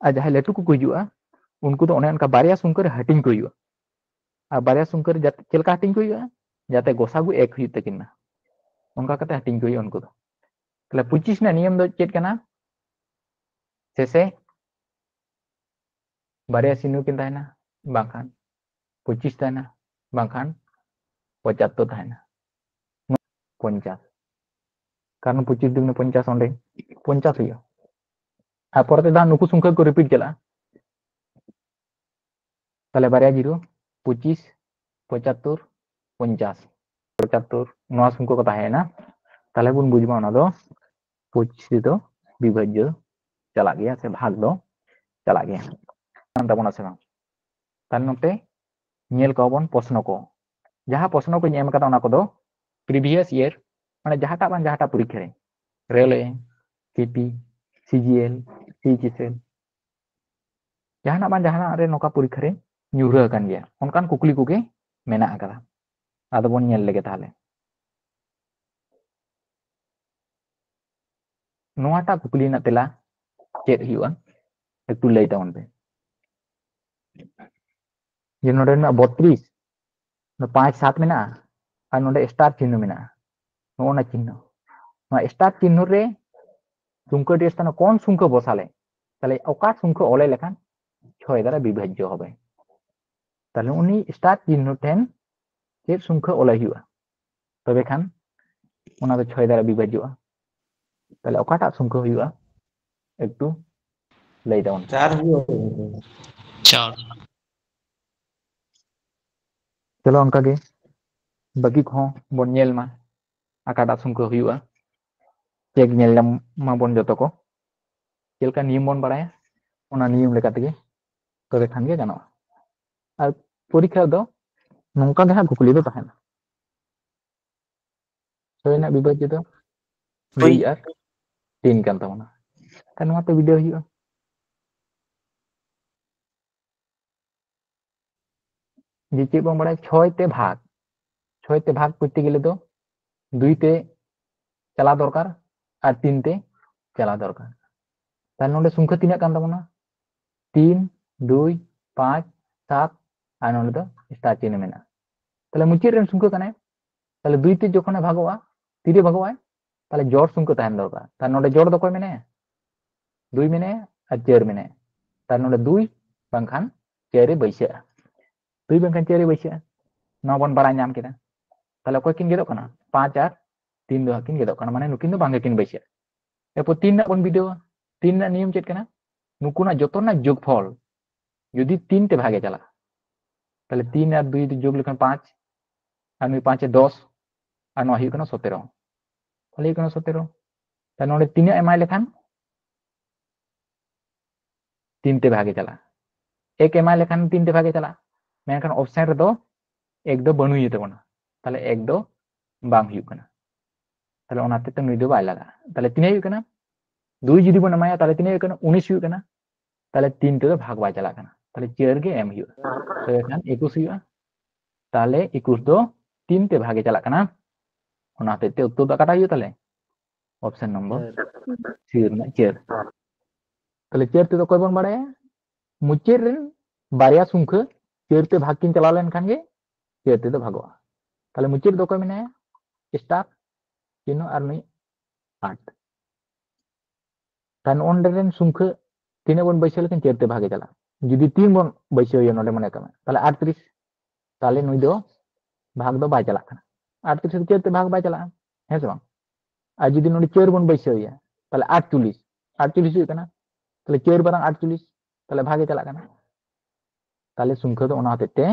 ᱟᱨ ᱡᱟᱦᱟᱸᱭ ᱞᱟᱹᱴᱩ ᱠᱚᱠᱚ ᱦᱤᱡᱩᱜᱼᱟ, ᱩᱱᱠᱩ ᱫᱚ ᱚᱱᱮ ᱚᱱᱠᱟ ᱵᱟᱨᱭᱟ ᱥᱚᱝᱠᱷᱟ ᱨᱮ ᱦᱟᱹᱴᱤᱧ ᱠᱚ ᱦᱩᱭᱩᱜᱼᱟ᱾ ᱟᱨ ᱵᱟᱨᱭᱟ ᱥᱚᱝᱠᱷᱟ ᱨᱮ ᱡᱟᱛᱮ, ᱪᱮᱫ ᱞᱮᱠᱟ ᱦᱟᱹᱴᱤᱧ ᱠᱚ ᱦᱩᱭᱩᱜᱼᱟ? ᱡᱟᱛᱮ ᱜᱚᱥᱟᱜᱩ ᱮᱠ ᱦᱩᱭᱩᱜ ᱛᱟᱹᱠᱤᱱ ᱢᱟ, ᱚᱱᱠᱟ ᱠᱟᱛᱮ ᱦᱟᱹᱴᱤᱧ ᱠᱚ ᱦᱩᱭᱩᱜᱼᱟ ᱩᱱᱠᱩ ᱫᱚ᱾ ᱛᱟᱦᱞᱮ ᱯᱚᱸᱪᱤᱥ ᱨᱮᱱᱟᱜ ᱱᱤᱭᱚᱢ ᱫᱚ ᱪᱮᱫ ᱠᱟᱱᱟ? ᱥᱮᱥᱮ ᱵᱟᱨᱭᱟ ᱥᱤᱱᱩ ᱠᱤᱱ ᱛᱟᱦᱮᱱᱟ, ᱵᱟᱝᱠᱷᱟᱱ ᱯᱚᱸᱪᱤᱥ ᱛᱟᱦᱮᱱᱟ, ᱵᱟᱝᱠᱷᱟᱱ ᱯᱚᱸᱪᱟᱛᱛᱳᱨ ᱛᱟᱦᱮᱱᱟ, ᱯᱚᱧᱪᱟᱥ᱾ ᱠᱟᱨᱚᱱ ᱯᱚᱸᱪᱤᱥ ᱫᱩᱜᱩᱱᱮ ᱯᱚᱧᱪᱟᱥ, ᱚᱸᱰᱮ ᱯᱚᱧᱪᱟᱥ ᱦᱩᱭᱩᱜᱼᱟ᱾ ᱟᱨ ᱯᱚᱨᱮ ᱛᱮᱫᱚ ᱱᱩᱠᱩ ᱥᱚᱝᱠᱷᱟ ᱠᱚ ᱨᱤᱯᱤᱴ ᱪᱟᱞᱟᱜᱼᱟ᱾ ᱛᱟᱦᱞᱮ ᱵᱟᱨᱭᱟ ᱡᱤᱨᱳ, ᱯᱚᱸᱪᱤᱥ, ᱯᱚᱸᱪᱟᱛᱛᱳᱨ, ᱯᱚᱧᱪᱟᱥ, ᱯᱚᱸᱪᱟᱛᱛᱳᱨ, ᱱᱚᱣᱟ ᱥᱚᱝᱠᱷᱟ ᱠᱚ ᱛᱟᱦᱮᱸᱭᱮᱱᱟ᱾ ᱛᱟᱦᱞᱮ ᱵᱚᱱ ᱵᱩᱡᱽ ᱢᱟ ᱚᱱᱟ ᱫᱚ ᱯᱚᱸᱪᱤᱥ ᱫᱚ ᱵᱤᱵᱷᱟᱡᱽᱡᱚ ᱪᱟᱞᱟᱜ ᱜᱮᱭᱟ ᱥᱮ ᱵᱷᱟᱜᱽ ᱫᱚ ᱪᱟᱞᱟᱜ ᱜᱮᱭᱟ᱾ ᱠᱟᱱ ᱛᱟᱵᱚᱱᱟ ᱥᱮ ᱵᱟᱝ? ᱛᱟᱦᱞᱮ ᱱᱚᱛᱮ ᱧᱮᱞ ᱠᱚᱣᱟ ᱵᱚᱱ ᱯᱨᱚᱥᱱᱚ ᱠᱚ᱾ ᱡᱟᱦᱟᱸ ᱯᱨᱚᱥᱱᱚ ᱠᱚᱧ ᱮᱢ ᱠᱟᱫᱟ ᱚᱱᱟ ᱠᱚᱫᱚ previous year, ᱢᱟᱱᱮ ᱡᱟᱦᱟᱸᱴᱟᱜ ᱵᱟᱝ ᱡᱟᱦᱟᱸᱴᱟᱜ ᱯᱚᱨᱤᱠᱠᱷᱟ ᱨᱮ, ᱨᱮᱞᱣᱮ, ᱥᱤᱴᱤ, ᱥᱤᱡᱤᱮᱞ, ᱥᱤᱮᱭᱤᱪᱮᱥᱮᱞ, ᱡᱟᱦᱟᱱᱟᱜ ᱵᱟᱝ ᱡᱟᱦᱟᱱᱟᱜ ᱨᱮ ᱱᱚᱝᱠᱟ ᱯᱚᱨᱤᱠᱠᱷᱟ ᱨᱮ ᱧᱩᱨᱦᱟᱹ ᱟᱠᱟᱱ ᱜᱮᱭᱟ, ᱚᱱᱠᱟᱱ ᱠᱩᱠᱞᱤ ᱠᱚᱜᱮ ᱢᱮᱱᱟᱜ ᱟᱠᱟᱫᱟ᱾ ᱟᱫᱚ ᱵᱚᱱ ᱧᱮᱞ ᱞᱮᱜᱮ ᱛᱟᱦᱞᱮ᱾ ᱱᱚᱣᱟᱴᱟᱜ ᱠᱩᱠᱞᱤ ᱨᱮᱱᱟᱜ ᱛᱮᱞᱟ ᱪᱮᱫ ᱦᱩᱭᱩᱜᱼᱟ? ᱮᱠᱴᱩ ᱞᱟᱹᱭ ᱛᱟᱵᱚᱱ ᱯᱮ᱾ ᱡᱮ ᱱᱚᱰᱮ ᱢᱮᱱᱟᱜᱼᱟ ᱵᱚᱛᱨᱤᱥ, ᱯᱟᱸᱪ ᱥᱟᱛ ᱢᱮᱱᱟᱜᱼᱟ, ᱟᱨ ᱱᱚᱰᱮ ᱥᱴᱟᱨ ᱪᱤᱱᱦᱟᱹ ᱢᱮᱱᱟᱜᱼᱟ, ᱱᱚᱜᱼᱚ ᱱᱟ ᱪᱤᱱᱦᱟᱹ, ᱱᱚᱣᱟ ᱥᱴᱟᱨ ᱪᱤᱱᱦᱟᱹ ᱨᱮ ᱥᱚᱝᱠᱷᱟᱹ ᱰᱤ ᱥᱛᱷᱟᱱ ᱠᱚᱱ ᱥᱚᱝᱠᱷᱟᱹ ᱵᱚᱥᱟᱞᱮ, ᱛᱟᱦᱞᱮ ᱚᱠᱟ ᱥᱚᱝᱠᱷᱟᱹ ᱚᱞᱮ ᱞᱮᱠᱷᱟᱱ ᱪᱷᱚᱭ ᱫᱟᱨᱟ ᱵᱤᱵᱷᱟᱡᱽᱡᱚ ᱦᱚᱵᱮ? ᱛᱟᱦᱞᱮ ᱩᱱᱤ ᱥᱴᱟᱨ ᱪᱤᱱᱦᱟᱹ ᱴᱷᱮᱱ ᱪᱮᱫ ᱥᱚᱝᱠᱷᱟᱹ ᱚᱞᱮ ᱦᱩᱭᱩᱜᱼᱟ, ᱛᱚᱵᱮ ᱠᱷᱟᱱ ᱚᱱᱟ ᱫᱚ ᱪᱷᱚᱭ ᱫᱟᱨᱟ ᱵᱤᱵᱷᱟᱡᱽᱡᱚᱜᱼᱟ? ᱛᱟᱦᱞᱮ ᱚᱠᱟᱴᱟᱜ ᱥᱚᱝᱠᱷᱟᱹ ᱦᱩᱭᱩᱜᱼᱟ, ᱮᱠᱴᱩ ᱞᱟᱹᱭ ᱛᱟᱵᱚᱱ ᱯᱮ᱾ ᱪᱟᱨ ᱦᱩᱭᱩᱜᱼᱟ᱾ ᱪᱟᱨ᱾ ᱪᱚᱞᱚ, ᱚᱱᱠᱟᱜᱮ ᱵᱟᱹᱠᱤ ᱠᱚᱦᱚᱸ ᱵᱚᱱ ᱧᱮᱞ ᱢᱟ, ᱚᱠᱟᱴᱟᱜ ᱥᱚᱝᱠᱷᱟᱹ ᱦᱩᱭᱩᱜᱼᱟ᱾ ᱪᱮᱠ ᱧᱮᱞ ᱧᱟᱢ ᱢᱟᱵᱚᱱ ᱡᱚᱛᱚ ᱠᱚ, ᱪᱮᱫ ᱞᱮᱠᱟ ᱱᱤᱭᱚᱢ ᱵᱚᱱ ᱵᱟᱲᱟᱭᱟ, ᱚᱱᱟ ᱱᱤᱭᱚᱢ ᱞᱮᱠᱟ ᱛᱮᱜᱮ ᱛᱚᱵᱮ ᱠᱷᱟᱱ ᱜᱮ ᱜᱟᱱᱚᱜᱼᱟ᱾ ᱟᱨ ᱯᱚᱨᱤᱠᱠᱷᱟ ᱫᱚ ᱱᱚᱝᱠᱟ ᱜᱮ ᱦᱟᱸᱜ ᱠᱩᱠᱞᱤ ᱫᱚ ᱛᱟᱦᱮᱱᱟ᱾ ᱪᱷᱚᱭ ᱨᱮᱱᱟᱜ ᱵᱤᱵᱷᱟᱡᱽᱡᱚ ᱫᱚ ᱦᱳᱭ᱾ ᱫᱩᱭ ᱟᱨ ᱛᱤᱱ ᱠᱟᱱ ᱛᱟᱵᱚᱱᱟ᱾ ᱠᱷᱟᱱ ᱱᱚᱣᱟ ᱛᱮ ᱵᱤᱰᱟᱹᱣ ᱦᱩᱭᱩᱜᱼᱟ᱾ ᱡᱮ ᱪᱮᱫ ᱵᱚᱱ ᱵᱟᱲᱟᱭᱟ, ᱪᱷᱚᱭ ᱛᱮ ᱵᱷᱟᱜᱽ, ᱪᱷᱚᱭ ᱛᱮ ᱵᱷᱟᱜᱽ ᱠᱚᱨᱛᱮ ᱜᱮᱞᱮ ᱫᱚ ᱫᱩᱭ ᱛᱮ ᱪᱟᱞᱟᱣ ᱫᱚᱨᱠᱟᱨ ᱟᱨ ᱛᱤᱱ ᱛᱮ ᱪᱟᱞᱟᱣ ᱫᱚᱨᱠᱟᱨ᱾ ᱛᱟᱦᱞᱮ ᱱᱚᱰᱮ ᱥᱚᱝᱠᱷᱟᱹ ᱛᱤᱱᱟᱹᱜ ᱠᱟᱱ ᱛᱟᱵᱚᱱᱟ? ᱛᱤᱱ, ᱫᱩᱭ, ᱯᱟᱸᱪ, ᱥᱟᱛ, ᱟᱨ ᱱᱚᱰᱮ ᱫᱚ ᱥᱴᱟᱨ ᱪᱤᱱᱦᱟᱹ ᱢᱮᱱᱟᱜᱼᱟ᱾ ᱛᱟᱦᱞᱮ ᱢᱩᱪᱟᱹᱫ ᱨᱮᱱ ᱥᱚᱝᱠᱷᱟ ᱠᱟᱱᱟᱭ᱾ ᱛᱟᱦᱞᱮ ᱫᱩᱭ ᱛᱮ ᱡᱚᱠᱷᱚᱱᱮ ᱵᱷᱟᱜᱚᱜᱼᱟ, ᱛᱤᱨᱮ ᱵᱷᱟᱜᱚᱜᱼᱟᱭ? ᱛᱟᱦᱞᱮ ᱡᱚᱲ ᱥᱚᱝᱠᱷᱟ ᱛᱟᱦᱮᱱ ᱫᱚᱨᱠᱟᱨ᱾ ᱛᱟᱦᱞᱮ ᱱᱚᱰᱮ ᱡᱚᱲ ᱫᱚ ᱚᱠᱚᱭ ᱢᱮᱱᱟᱭᱟ? ᱫᱩᱭ ᱢᱮᱱᱟᱭᱟ ᱟᱨ ᱪᱟᱹᱨ ᱢᱮᱱᱟᱭᱟ᱾ ᱛᱟᱦᱞᱮ ᱱᱚᱰᱮ ᱫᱩᱭ ᱵᱟᱝᱠᱷᱟᱱ ᱪᱟᱹᱨ ᱮ ᱵᱟᱹᱭᱥᱟᱹᱜᱼᱟ᱾ ᱫᱩᱭ ᱵᱟᱝᱠᱷᱟᱱ ᱪᱟᱹᱨ ᱮ ᱵᱟᱹᱭᱥᱟᱹᱜᱼᱟ, ᱱᱚᱣᱟ ᱵᱚᱱ ᱵᱟᱲᱟᱭ ᱧᱟᱢ ᱠᱮᱫᱟ᱾ ᱛᱟᱦᱞᱮ ᱚᱠᱚᱭ ᱠᱤᱱ ᱜᱮᱫᱚᱜ ᱠᱟᱱᱟ? ᱯᱟᱸᱪ ᱟᱨ ᱛᱤᱱ ᱫᱚ ᱦᱟᱸᱜ ᱠᱤᱱ ᱜᱮᱫᱚᱜ ᱠᱟᱱᱟ, ᱢᱟᱱᱮ ᱱᱩᱠᱤᱱ ᱫᱚ ᱵᱟᱝ ᱜᱮᱠᱤᱱ ᱵᱟᱹᱭᱥᱟᱹᱜᱼᱟ᱾ ᱮᱨᱯᱚᱨ ᱛᱤᱱ ᱨᱮᱱᱟᱜ ᱵᱚᱱ ᱵᱤᱰᱟᱹᱣᱟ᱾ ᱛᱤᱱ ᱨᱮᱱᱟᱜ ᱱᱤᱭᱚᱢ ᱪᱮᱫ ᱠᱟᱱᱟ? ᱱᱩᱠᱩᱱᱟᱜ ᱡᱚᱛᱚ ᱨᱮᱱᱟᱜ ᱡᱳᱜᱽᱯᱷᱚᱞ ᱡᱩᱫᱤ ᱛᱤᱱ ᱛᱮ ᱵᱷᱟᱜᱮ ᱪᱟᱞᱟᱜᱼᱟ, ᱛᱟᱦᱞᱮ ᱛᱤᱱ ᱟᱨ ᱫᱩᱭ ᱡᱳᱜᱽ ᱞᱮᱠᱷᱟᱱ ᱯᱟᱸᱪ, ᱟᱨ ᱱᱩᱭ ᱯᱟᱸᱪ ᱮ ᱫᱚᱥ, ᱟᱨ ᱱᱚᱣᱟ ᱦᱩᱭᱩᱜ ᱠᱟᱱᱟ ᱥᱚᱛᱮᱨᱚ᱾ ᱛᱟᱦᱞᱮ ᱦᱩᱭᱩᱜ ᱠᱟᱱᱟ ᱥᱚᱛᱮᱨᱚ᱾ ᱛᱟᱦᱞᱮ ᱱᱚᱰᱮ ᱛᱤᱱᱟᱹᱜ ᱮᱢᱟᱭ ᱞᱮᱠᱷᱟᱱ ᱛᱤᱱ ᱛᱮ ᱵᱷᱟᱜᱮ ᱪᱟᱞᱟᱜᱼᱟ? ᱮᱠ ᱮᱢᱟᱭ ᱞᱮᱠᱷᱟᱱ ᱛᱤᱱ ᱛᱮ ᱵᱷᱟᱜᱮ ᱪᱟᱞᱟᱜᱼᱟ, ᱢᱮᱱᱠᱷᱟᱱ ᱚᱯᱥᱮᱱ ᱨᱮᱫᱚ ᱮᱠ ᱫᱚ ᱵᱟᱹᱱᱩᱭ ᱛᱟᱵᱚᱱᱟ, ᱛᱟᱦᱞᱮ ᱮᱠ ᱫᱚ ᱵᱟᱝ ᱦᱩᱭᱩᱜ ᱠᱟᱱᱟ᱾ ᱛᱟᱦᱞᱮ ᱚᱱᱟ ᱦᱚᱛᱮᱡ ᱛᱮ ᱱᱩᱭ ᱫᱚ ᱵᱟᱭ ᱞᱟᱜᱟᱜᱼᱟ᱾ ᱛᱟᱦᱞᱮ ᱛᱤᱱᱟᱹᱜ ᱦᱩᱭᱩᱜ ᱠᱟᱱᱟ? ᱫᱩᱭ ᱡᱩᱫᱤ ᱵᱚᱱ ᱮᱢᱟᱭᱟ, ᱛᱟᱦᱞᱮ ᱛᱤᱱᱟᱹᱜ ᱦᱩᱭᱩᱜ ᱠᱟᱱᱟ? ᱩᱱᱤᱥ ᱦᱩᱭᱩᱜ ᱠᱟᱱᱟ᱾ ᱛᱟᱦᱞᱮ ᱛᱤᱱ ᱛᱮᱫᱚ ᱵᱷᱟᱜᱽ ᱵᱟᱭ ᱪᱟᱞᱟᱜ ᱠᱟᱱᱟ, ᱛᱟᱦᱞᱮ ᱪᱟᱹᱨ ᱜᱮ ᱮᱢ ᱦᱩᱭᱩᱜᱼᱟ, ᱛᱚᱵᱮ ᱠᱷᱟᱱ ᱮᱠᱩᱥ ᱦᱩᱭᱩᱜᱼᱟ᱾ ᱛᱟᱦᱞᱮ ᱮᱠᱩᱥ ᱫᱚ ᱛᱤᱱ ᱛᱮ ᱵᱷᱟᱜᱮ ᱪᱟᱞᱟᱜ ᱠᱟᱱᱟ, ᱚᱱᱟ ᱦᱚᱛᱮᱡ ᱛᱮ ᱩᱛᱛᱚᱨ ᱫᱚ ᱚᱠᱟᱴᱟᱜ ᱦᱩᱭᱩᱜᱼᱟ? ᱛᱟᱦᱞᱮ ᱚᱯᱥᱮᱱ ᱱᱚᱢᱵᱚᱨ ᱥᱤ ᱨᱮᱱᱟᱜ ᱪᱟᱹᱨ᱾ ᱛᱟᱦᱞᱮ ᱪᱟᱹᱨ ᱛᱮᱫᱚ ᱚᱠᱚᱭ ᱵᱚᱱ ᱵᱟᱲᱟᱭᱟ? ᱢᱩᱪᱟᱹᱫ ᱨᱮᱱ ᱵᱟᱨᱭᱟ ᱥᱚᱝᱠᱷᱟ ᱪᱟᱹᱨ ᱛᱮ ᱵᱷᱟᱜᱽ ᱠᱤᱱ ᱪᱟᱞᱟᱣ ᱞᱮᱱᱠᱷᱟᱱ ᱜᱮ ᱪᱟᱹᱨ ᱛᱮᱫᱚ ᱵᱷᱟᱜᱚᱜᱼᱟ᱾ ᱛᱟᱦᱞᱮ ᱢᱩᱪᱟᱹᱫ ᱨᱮᱫᱚ ᱚᱠᱚᱭ ᱢᱮᱱᱟᱭᱟ? ᱥᱴᱟᱨ ᱪᱤᱱᱦᱟᱹ ᱟᱨ ᱱᱩᱭ ᱟᱴ᱾ ᱛᱟᱦᱞᱮ ᱱᱚᱜᱼᱚ ᱱᱚᱰᱮ ᱨᱮᱱ ᱥᱚᱝᱠᱷᱟ ᱛᱤᱱᱟᱹᱜ ᱵᱚᱱ ᱵᱟᱹᱭᱥᱟᱹᱣ ᱞᱮᱠᱷᱟᱱ ᱪᱟᱹᱨ ᱛᱮ ᱵᱷᱟᱜᱮ ᱪᱟᱞᱟᱜᱼᱟ? ᱡᱩᱫᱤ ᱛᱤᱱ ᱵᱚᱱ ᱵᱟᱹᱭᱥᱟᱹᱣ ᱮᱭᱟ ᱱᱚᱰᱮ, ᱢᱚᱱᱮ ᱠᱟᱜ ᱢᱮ, ᱛᱟᱦᱞᱮ ᱟᱴᱛᱨᱤᱥ, ᱛᱟᱦᱞᱮ ᱱᱩᱭ ᱫᱚ ᱵᱷᱟᱜᱽ ᱫᱚ ᱵᱟᱭ ᱪᱟᱞᱟᱜ ᱠᱟᱱᱟ, ᱟᱴᱛᱨᱤᱥ ᱫᱚ ᱪᱟᱹᱨ ᱛᱮ ᱵᱷᱟᱜᱽ ᱵᱟᱭ ᱪᱟᱞᱟᱜᱼᱟ, ᱦᱮᱸ ᱥᱮ ᱵᱟᱝ? ᱟᱨ ᱡᱩᱫᱤ ᱱᱚᱰᱮ ᱪᱟᱹᱨ ᱵᱚᱱ ᱵᱟᱹᱭᱥᱟᱹᱣ ᱮᱭᱟ, ᱛᱟᱦᱞᱮ ᱟᱴᱪᱚᱞᱞᱤᱥ, ᱟᱴᱪᱚᱞᱞᱤᱥ ᱦᱩᱭᱩᱜ ᱠᱟᱱᱟ, ᱛᱟᱦᱞᱮ ᱪᱟᱹᱨ ᱵᱟᱨᱟᱝ ᱟᱴᱪᱚᱞᱞᱤᱥ, ᱛᱟᱦᱞᱮ ᱵᱷᱟᱜᱮ ᱪᱟᱞᱟᱜ ᱠᱟᱱᱟ᱾ ᱛᱟᱦᱞᱮ ᱥᱚᱝᱠᱷᱟ ᱫᱚ ᱚᱱᱟ ᱦᱚᱛᱮᱡ ᱛᱮ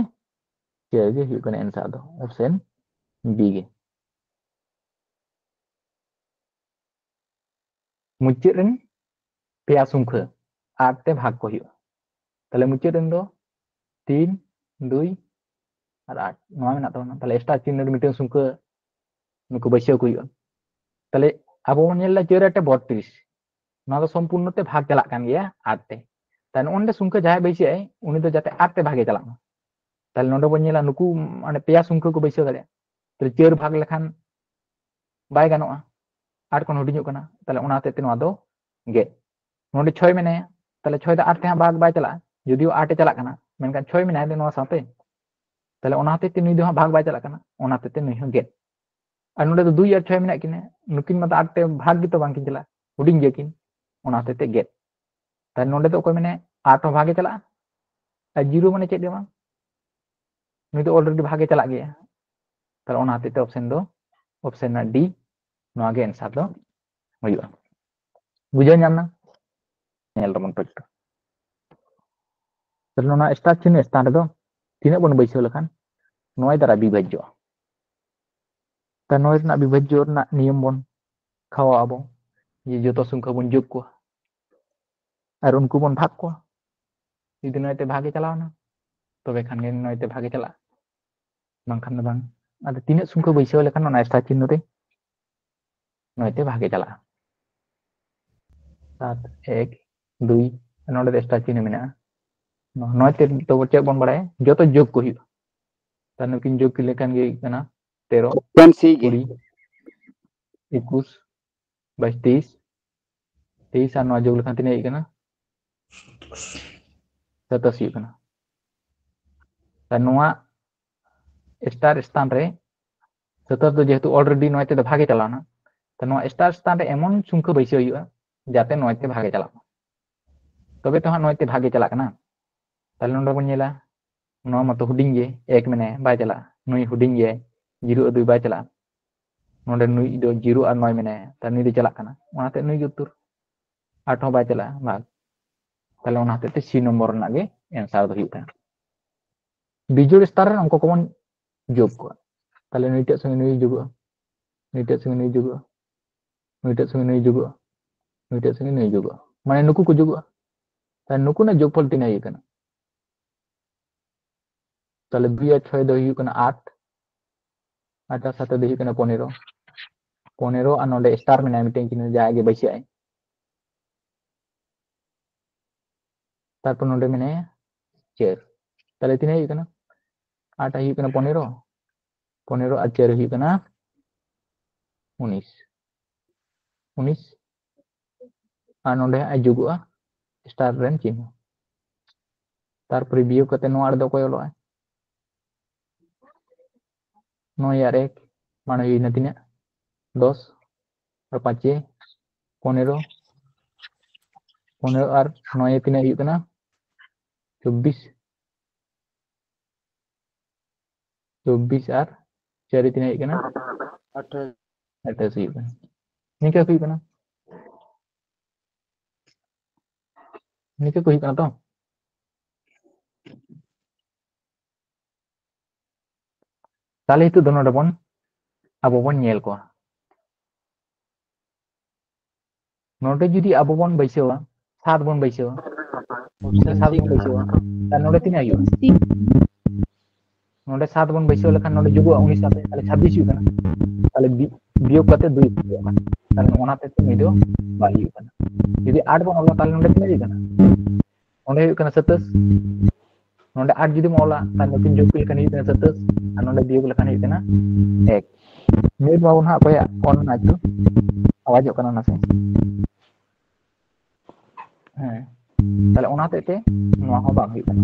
ᱪᱟᱹᱨ ᱜᱮ ᱦᱩᱭᱩᱜ ᱠᱟᱱᱟ ᱮᱱᱥᱟᱨ ᱫᱚ, ᱚᱯᱥᱮᱱ ᱵᱤ ᱜᱮ᱾ ᱢᱩᱪᱟᱹᱫ ᱨᱮᱱ ᱯᱮᱭᱟ ᱥᱚᱝᱠᱷᱟ ᱟᱴ ᱛᱮ ᱵᱷᱟᱜᱽ ᱠᱚ ᱦᱩᱭᱩᱜᱼᱟ᱾ ᱛᱟᱦᱞᱮ ᱢᱩᱪᱟᱹᱫ ᱨᱮᱱ ᱫᱚ ᱛᱤᱱ, ᱫᱩᱭ ᱟᱨ ᱟᱴ, ᱱᱚᱣᱟ ᱢᱮᱱᱟᱜ ᱛᱟᱵᱚᱱᱟ᱾ ᱛᱟᱦᱞᱮ ᱥᱴᱟᱨ ᱪᱤᱱᱦᱟᱹ ᱨᱮ ᱢᱤᱫᱴᱟᱝ ᱥᱚᱝᱠᱷᱟ ᱱᱩᱠᱩ ᱵᱟᱹᱭᱥᱟᱹᱣ ᱠᱚ ᱦᱩᱭᱩᱜᱼᱟ᱾ ᱛᱟᱦᱞᱮ ᱟᱵᱚ ᱵᱚᱱ ᱧᱮᱞ ᱮᱫᱟ ᱪᱟᱹᱨ ᱟᱴᱮ ᱵᱚᱛᱛᱨᱤᱥ, ᱱᱚᱣᱟ ᱫᱚ ᱥᱚᱢᱯᱩᱨᱱᱚ ᱛᱮ ᱵᱷᱟᱜᱽ ᱪᱟᱞᱟᱜ ᱠᱟᱱ ᱜᱮᱭᱟ ᱟᱴ ᱛᱮ᱾ ᱛᱟᱦᱞᱮ ᱱᱚᱜᱼᱚ ᱱᱚᱰᱮ ᱥᱚᱝᱠᱷᱟ ᱡᱟᱦᱟᱸᱭ ᱵᱟᱹᱭᱥᱟᱹᱣ ᱟᱭ, ᱩᱱᱤ ᱫᱚ ᱡᱟᱛᱮ ᱟᱴ ᱛᱮ ᱵᱷᱟᱜᱮ ᱪᱟᱞᱟᱜ ᱢᱟ᱾ ᱛᱟᱦᱞᱮ ᱱᱚᱰᱮ ᱵᱚᱱ ᱧᱮᱞᱟ ᱱᱩᱠᱩ ᱢᱟᱱᱮ ᱯᱮᱭᱟ ᱥᱚᱝᱠᱷᱟ ᱠᱚ ᱵᱟᱹᱭᱥᱟᱹᱣ ᱫᱟᱲᱮᱭᱟᱜᱼᱟ᱾ ᱛᱟᱦᱞᱮ ᱪᱟᱹᱨ ᱵᱷᱟᱜᱽ ᱞᱮᱠᱷᱟᱱ ᱵᱟᱭ ᱜᱟᱱᱚᱜᱼᱟ, ᱟᱴ ᱠᱷᱚᱱ ᱦᱩᱰᱤᱧᱚᱜ ᱠᱟᱱᱟ᱾ ᱛᱟᱦᱞᱮ ᱚᱱᱟ ᱦᱚᱛᱮᱡ ᱛᱮ ᱱᱚᱣᱟ ᱫᱚ ᱜᱮᱫ᱾ ᱱᱚᱰᱮ ᱪᱷᱚᱭ ᱢᱮᱱᱟᱭᱟ, ᱛᱟᱦᱞᱮ ᱪᱷᱚᱭ ᱫᱚ ᱟᱴ ᱛᱮᱦᱟᱸᱜ ᱵᱷᱟᱜᱽ ᱵᱟᱭ ᱪᱟᱞᱟᱜᱼᱟ, ᱡᱩᱫᱤᱭᱳ ᱟᱴ ᱮ ᱪᱟᱞᱟᱜ ᱠᱟᱱᱟ, ᱢᱮᱱᱠᱷᱟᱱ ᱪᱷᱚᱭ ᱢᱮᱱᱟᱭ ᱱᱚᱣᱟ ᱥᱟᱶᱛᱮ, ᱛᱟᱦᱞᱮ ᱚᱱᱟ ᱦᱚᱛᱮᱡ ᱛᱮ ᱱᱩᱭ ᱫᱚ ᱦᱟᱸᱜ ᱵᱷᱟᱜᱽ ᱵᱟᱭ ᱪᱟᱞᱟᱜ ᱠᱟᱱᱟ, ᱚᱱᱟ ᱦᱚᱛᱮᱡ ᱛᱮ ᱱᱩᱭ ᱦᱚᱸ ᱜᱮᱫ᱾ ᱟᱨ ᱱᱚᱰᱮ ᱫᱚ ᱫᱩᱭ ᱟᱨ ᱪᱷᱚᱭ ᱢᱮᱱᱟᱜ ᱠᱤᱱᱟ, ᱱᱩᱠᱤᱱ ᱢᱟ ᱫᱚ ᱟᱴ ᱛᱮ ᱵᱷᱟᱜᱽ ᱜᱮᱛᱚ ᱵᱟᱝᱠᱤᱱ ᱪᱟᱞᱟᱜᱼᱟ, ᱦᱩᱰᱤᱧ ᱜᱮᱭᱟ ᱠᱤᱱ, ᱚᱱᱟ ᱦᱚᱛᱮᱡ ᱛᱮ ᱜᱮᱫ᱾ ᱛᱟᱦᱞᱮ ᱱᱚᱰᱮ ᱫᱚ ᱚᱠᱚᱭ ᱢᱮᱱᱟᱭᱟ? ᱟᱴ ᱦᱚᱸ ᱵᱷᱟᱜᱮ ᱪᱟᱞᱟᱜᱼᱟ, ᱟᱨ ᱡᱤᱨᱳ ᱢᱟᱱᱮ ᱪᱮᱫ ᱜᱮ ᱵᱟᱝ, ᱱᱩᱭ ᱫᱚ ᱚᱞᱨᱮᱰᱤ ᱵᱷᱟᱜᱮ ᱪᱟᱞᱟᱜ ᱜᱮᱭᱟ᱾ ᱛᱟᱦᱞᱮ ᱚᱱᱟ ᱦᱚᱛᱮᱡ ᱛᱮ ᱚᱯᱥᱮᱱ ᱫᱚ, ᱚᱯᱥᱮᱱ ᱨᱮᱱᱟᱜ ᱰᱤ, ᱱᱚᱣᱟ ᱜᱮ ᱮᱱᱥᱟᱨ ᱫᱚ ᱦᱩᱭᱩᱜᱼᱟ᱾ ᱵᱩᱡᱷᱟᱹᱣ ᱧᱟᱢ ᱱᱟ? ᱧᱮᱞ ᱛᱟᱵᱚᱱ ᱯᱮ ᱮᱠᱴᱩ᱾ ᱛᱟᱦᱞᱮ ᱚᱱᱟ ᱥᱴᱟᱨ ᱪᱤᱱᱦᱟᱹ ᱥᱛᱷᱟᱱ ᱨᱮᱫᱚ ᱛᱤᱱᱟᱹᱜ ᱵᱚᱱ ᱵᱟᱹᱭᱥᱟᱹᱣ ᱞᱮᱠᱷᱟᱱ ᱱᱚᱭ ᱫᱟᱨᱟ ᱵᱤᱵᱷᱟᱡᱽᱡᱚᱜᱼᱟ? ᱛᱟ ᱱᱚᱭ ᱨᱮᱱᱟᱜ ᱵᱤᱵᱷᱟᱡᱽᱡᱚ ᱨᱮᱱᱟᱜ ᱱᱤᱭᱚᱢ ᱵᱚᱱ ᱠᱷᱟᱣᱟ ᱟᱵᱚ, ᱡᱮ ᱡᱚᱛᱚ ᱥᱚᱝᱠᱷᱟ ᱵᱚᱱ ᱡᱳᱜᱽ ᱠᱚᱣᱟ ᱟᱨ ᱩᱱᱠᱩ ᱵᱚᱱ ᱵᱷᱟᱜᱽ ᱠᱚᱣᱟ᱾ ᱡᱩᱫᱤ ᱱᱚᱭ ᱛᱮ ᱵᱷᱟᱜᱮ ᱪᱟᱞᱟᱣ ᱮᱱᱟ, ᱛᱚᱵᱮ ᱠᱷᱟᱱ ᱜᱮ ᱱᱚᱭ ᱛᱮ ᱵᱷᱟᱜᱮ ᱪᱟᱞᱟᱜᱼᱟ, ᱵᱟᱝᱠᱷᱟᱱ ᱫᱚ ᱵᱟᱝ᱾ ᱟᱫᱚ ᱛᱤᱱᱟᱹᱜ ᱥᱚᱝᱠᱷᱟ ᱵᱟᱹᱭᱥᱟᱹᱣ ᱞᱮᱠᱷᱟᱱ ᱚᱱᱟ ᱥᱴᱟᱨ ᱪᱤᱱᱦᱟᱹ ᱨᱮ ᱱᱚᱭ ᱛᱮ ᱵᱷᱟᱜᱮ ᱪᱟᱞᱟᱜᱼᱟ? ᱥᱟᱛ, ᱮᱠ, ᱫᱩᱭ, ᱱᱚᱰᱮ ᱫᱚ ᱥᱴᱟᱨ ᱪᱤᱱᱦᱟᱹ ᱢᱮᱱᱟᱜᱼᱟ᱾ ᱱᱚᱭ ᱛᱮ ᱛᱚ ᱪᱮᱫ ᱵᱚᱱ ᱵᱟᱲᱟᱭᱟ? ᱡᱚᱛᱚ ᱡᱳᱜᱽ ᱠᱚ ᱦᱩᱭᱩᱜᱼᱟ᱾ ᱛᱟᱦᱞᱮ ᱱᱩᱠᱤᱱ ᱡᱳᱜᱽ ᱞᱮᱠᱷᱟᱱ ᱜᱮ ᱦᱩᱭᱩᱜ ᱠᱟᱱᱟ ᱛᱮᱨᱚ, ᱚᱯᱥᱮᱱ ᱥᱤ ᱜᱮ᱾ ᱠᱩᱲᱤ, ᱮᱠᱩᱥ, ᱵᱟᱭᱤᱥ, ᱛᱮᱭᱤᱥ, ᱛᱮᱭᱤᱥ ᱟᱨ ᱱᱚᱣᱟ ᱡᱳᱜᱽ ᱞᱮᱠᱷᱟᱱ ᱛᱤᱱᱟᱹᱜ ᱦᱩᱭᱩᱜ ᱠᱟᱱᱟ? ᱥᱟᱛᱟᱥ ᱦᱩᱭᱩᱜ ᱠᱟᱱᱟ᱾ ᱛᱟᱦᱞᱮ ᱱᱚᱣᱟ ᱥᱴᱟᱨ ᱥᱛᱷᱟᱱ ᱨᱮ ᱥᱟᱛᱟᱥ ᱫᱚ ᱡᱮᱦᱮᱛᱩ ᱚᱞᱨᱮᱰᱤ ᱱᱚᱭ ᱛᱮ ᱫᱚ ᱵᱷᱟᱜᱮ ᱪᱟᱞᱟᱣᱱᱟ, ᱛᱚ ᱱᱚᱣᱟ ᱥᱴᱟᱨ ᱥᱛᱷᱟᱱ ᱨᱮ ᱮᱢᱚᱱ ᱥᱚᱝᱠᱷᱟ ᱵᱟᱹᱭᱥᱟᱹᱣ ᱦᱩᱭᱩᱜᱼᱟ ᱡᱟᱛᱮ ᱱᱚᱭ ᱛᱮ ᱵᱷᱟᱜᱮ ᱪᱟᱞᱟᱜ ᱢᱟ, ᱛᱚᱵᱮ ᱛᱚ ᱦᱟᱸᱜ ᱱᱚᱭ ᱛᱮ ᱵᱷᱟᱜᱮ ᱪᱟᱞᱟᱜ ᱠᱟᱱᱟ᱾ ᱛᱟᱦᱞᱮ ᱱᱚᱰᱮ ᱵᱚᱱ ᱧᱮᱞᱟ, ᱱᱚᱣᱟ ᱢᱟᱛᱚ ᱦᱩᱰᱤᱧ ᱜᱮ, ᱮᱠ ᱢᱮᱱᱟᱭᱟ, ᱵᱟᱭ ᱪᱟᱞᱟᱜᱼᱟ᱾ ᱱᱩᱭ ᱦᱩᱰᱤᱧ ᱜᱮᱭᱟᱭ, ᱡᱤᱨᱳ ᱟᱨ ᱫᱩᱭ ᱵᱟᱭ ᱪᱟᱞᱟᱜᱼᱟ᱾ ᱱᱚᱰᱮ ᱱᱩᱭ ᱫᱚ ᱡᱤᱨᱳ ᱟᱨ ᱱᱚᱭ ᱢᱮᱱᱟᱭᱟ, ᱛᱟᱦᱞᱮ ᱱᱩᱭ ᱫᱚ ᱪᱟᱞᱟᱜ ᱠᱟᱱᱟ, ᱚᱱᱟᱛᱮ ᱱᱩᱭ ᱜᱮ ᱩᱛᱛᱚᱨ᱾ ᱟᱴ ᱦᱚᱸ ᱵᱟᱭ ᱪᱟᱞᱟᱜᱼᱟ, ᱵᱷᱟᱜᱽ᱾ ᱛᱟᱦᱞᱮ ᱚᱱᱟ ᱦᱚᱛᱮᱡ ᱛᱮ ᱥᱤ ᱱᱚᱢᱵᱚᱨ ᱨᱮᱱᱟᱜ ᱜᱮ ᱮᱱᱥᱟᱨ ᱫᱚ ᱦᱩᱭᱩᱜ ᱠᱟᱱᱟ᱾ ᱵᱤᱡᱳᱲ ᱥᱛᱷᱟᱱ ᱨᱮ ᱚᱝᱠᱚ ᱠᱚᱵᱚᱱ ᱡᱳᱜᱽ ᱠᱚᱣᱟ᱾ ᱛᱟᱦᱞᱮ ᱱᱩᱭᱴᱟᱜ ᱥᱚᱸᱜᱮ ᱱᱩᱭ ᱡᱳᱜᱚᱜᱼᱟ, ᱱᱩᱭᱴᱟᱜ ᱥᱚᱸᱜᱮ ᱱᱩᱭ ᱡᱳᱜᱚᱜᱼᱟ, ᱱᱩᱭᱴᱟᱜ ᱥᱚᱸᱜᱮ ᱱᱩᱭ ᱡᱳᱜᱚᱜᱼᱟ, ᱱᱩᱭᱴᱟᱜ ᱥᱚᱸᱜᱮ ᱱᱩᱭ ᱡᱳᱜᱚᱜᱼᱟ, ᱢᱟᱱᱮ ᱱᱩᱠᱩ ᱠᱚ ᱡᱳᱜᱚᱜᱼᱟ᱾ ᱛᱟᱦᱞᱮ ᱱᱩᱠᱩ ᱨᱮᱱᱟᱜ ᱡᱳᱜᱽᱯᱷᱚᱞ ᱛᱤᱱᱟᱹᱜ ᱦᱩᱭᱩᱜ ᱠᱟᱱᱟ? ᱛᱟᱦᱞᱮ ᱫᱩᱭ ᱟᱨ ᱪᱷᱚᱭ ᱫᱚ ᱦᱩᱭᱩᱜ ᱠᱟᱱᱟ ᱟᱴ, ᱟᱴ ᱟᱨ ᱥᱟᱛᱮ ᱫᱚ ᱦᱩᱭᱩᱜ ᱠᱟᱱᱟ ᱯᱚᱱᱮᱨᱚ, ᱯᱚᱱᱮᱨᱚ ᱟᱨ ᱱᱚᱰᱮ ᱥᱴᱟᱨ ᱢᱮᱱᱟᱭᱟ ᱢᱤᱫᱴᱮᱱ ᱪᱤᱱᱦᱟᱹ, ᱡᱟᱦᱟᱸᱭ ᱜᱮ ᱵᱟᱹᱭᱥᱟᱹᱜ ᱟᱭ᱾ ᱛᱟᱨᱯᱚᱨ ᱱᱚᱰᱮ ᱢᱮᱱᱟᱭᱟ ᱪᱟᱹᱨ, ᱛᱟᱦᱞᱮ ᱛᱤᱱᱟᱹᱜ ᱦᱩᱭᱩᱜ ᱠᱟᱱᱟ? ᱟᱴ ᱟᱨ ᱦᱩᱭᱩᱜ ᱠᱟᱱᱟ ᱯᱚᱱᱮᱨᱚ, ᱯᱚᱱᱮᱨᱚ ᱟᱨ ᱪᱟᱹᱨ ᱦᱩᱭᱩᱜ ᱠᱟᱱᱟ ᱩᱱᱤᱥ, ᱩᱱᱤᱥ᱾ ᱟᱨ ᱱᱚᱰᱮ ᱦᱟᱸᱜ ᱡᱩᱜᱩᱜᱼᱟ ᱥᱴᱟᱨ ᱨᱮᱱ ᱪᱤᱱᱦᱟᱹ᱾ ᱛᱟᱨᱯᱚᱨᱮ ᱵᱤᱭᱳᱜ ᱠᱟᱛᱮ ᱱᱚᱣᱟ ᱨᱮᱫᱚ ᱚᱠᱚᱭ ᱚᱞᱚᱜᱼᱟ? ᱱᱚᱭ ᱟᱨ ᱮᱠ ᱢᱟᱱᱮ ᱦᱩᱭᱱᱟ ᱛᱤᱱᱟᱹᱜ? ᱫᱚᱥ᱾ ᱟᱨ ᱯᱟᱸᱪᱮ ᱯᱚᱱᱮᱨᱚ᱾ ᱯᱚᱱᱮᱨᱚ ᱟᱨ ᱱᱚᱭᱮ ᱛᱤᱱᱟᱹᱜ ᱦᱩᱭᱩᱜ ᱠᱟᱱᱟ? ᱪᱚᱵᱵᱤᱥ᱾ ᱪᱚᱵᱵᱤᱥ ᱟᱨ ᱪᱟᱹᱨᱤ ᱛᱤᱱᱟᱹᱜ ᱦᱩᱭᱩᱜ ᱠᱟᱱᱟ? ᱟᱴᱷᱟᱥ᱾ ᱟᱴᱷᱟᱥ ᱦᱩᱭᱩᱜ ᱠᱟᱱᱟ᱾ ᱱᱤᱝᱠᱟᱹ ᱦᱩᱭᱩᱜ ᱠᱟᱱᱟ᱾ ᱱᱤᱝᱠᱟᱹ ᱠᱚ ᱦᱩᱭᱩᱜ ᱠᱟᱱᱟ ᱛᱚ᱾ ᱛᱟᱦᱞᱮ ᱱᱤᱛᱚᱜ ᱫᱚ ᱱᱚᱰᱮ ᱵᱚᱱ, ᱟᱵᱚ ᱵᱚᱱ ᱧᱮᱞ ᱠᱚᱣᱟ᱾ ᱱᱚᱰᱮ ᱡᱩᱫᱤ ᱟᱵᱚ ᱵᱚᱱ ᱵᱟᱹᱭᱥᱟᱹᱣᱟ, ᱥᱟᱛ ᱵᱚᱱ ᱵᱟᱹᱭᱥᱟᱹᱣᱟ, ᱥᱮ ᱥᱟᱛ ᱵᱚᱱ ᱵᱟᱹᱭᱥᱟᱹᱣᱟ, ᱛᱟᱦᱞᱮ ᱱᱚᱰᱮ ᱛᱤᱱᱟᱹᱜ ᱦᱩᱭᱩᱜᱼᱟ? ᱱᱚᱰᱮ ᱥᱟᱛ ᱵᱚᱱ ᱵᱟᱹᱭᱥᱟᱹᱣ ᱞᱮᱠᱷᱟᱱ ᱱᱚᱰᱮ ᱡᱩᱜᱩᱜᱼᱟ ᱩᱱᱤᱥ ᱥᱟᱛᱮ, ᱛᱟᱦᱞᱮ ᱪᱷᱟᱵᱵᱤᱥ ᱦᱩᱭᱩᱜ ᱠᱟᱱᱟ᱾ ᱛᱟᱦᱞᱮ ᱵᱤ-, ᱵᱤᱭᱳᱜ ᱠᱟᱛᱮ ᱫᱩᱭ ᱦᱩᱭᱩᱜ ᱠᱟᱱᱟ᱾ ᱛᱟᱦᱞᱮ ᱚᱱᱟ ᱛᱮ ᱱᱩᱭ ᱫᱚ ᱵᱟᱭ ᱦᱩᱭᱩᱜ ᱠᱟᱱᱟ᱾ ᱡᱩᱫᱤ ᱟᱴ ᱵᱚᱱ ᱚᱞᱟ, ᱛᱟᱦᱞᱮ ᱱᱚᱰᱮ ᱛᱤᱱᱟᱹᱜ ᱦᱩᱭᱩᱜ ᱠᱟᱱᱟ? ᱱᱚᱰᱮ ᱦᱩᱭᱩᱜ ᱠᱟᱱᱟ ᱥᱟᱛᱟᱥ, ᱱᱚᱰᱮ ᱟᱴ ᱡᱩᱫᱤᱢ ᱚᱞᱟ, ᱛᱟᱦᱞᱮ ᱱᱩᱠᱤᱱ ᱡᱳᱜᱽ ᱞᱮᱠᱷᱟᱱ ᱦᱩᱭᱩᱜ ᱠᱟᱱᱟ ᱥᱟᱛᱟᱥ, ᱟᱨ ᱱᱚᱰᱮ ᱵᱤᱭᱳᱜᱽ ᱞᱮᱠᱷᱟᱱ ᱦᱩᱭᱩᱜ ᱠᱟᱱᱟ ᱮᱠ᱾ ᱢᱤᱫ ᱵᱟᱵᱚᱱ ᱦᱟᱸᱜ ᱚᱠᱚᱭᱟᱜ ᱚᱞ ᱢᱮᱱᱟᱜᱼᱟ ᱮᱠᱴᱩ ᱟᱣᱟᱡᱚᱜ ᱠᱟᱱᱟ ᱱᱟᱥᱮ᱾ ᱦᱮᱸ, ᱛᱟᱦᱞᱮ ᱚᱱᱟ ᱦᱚᱛᱮᱡ ᱛᱮ ᱱᱚᱣᱟ ᱦᱚᱸ ᱵᱟᱝ ᱦᱩᱭᱩᱜ ᱠᱟᱱᱟ᱾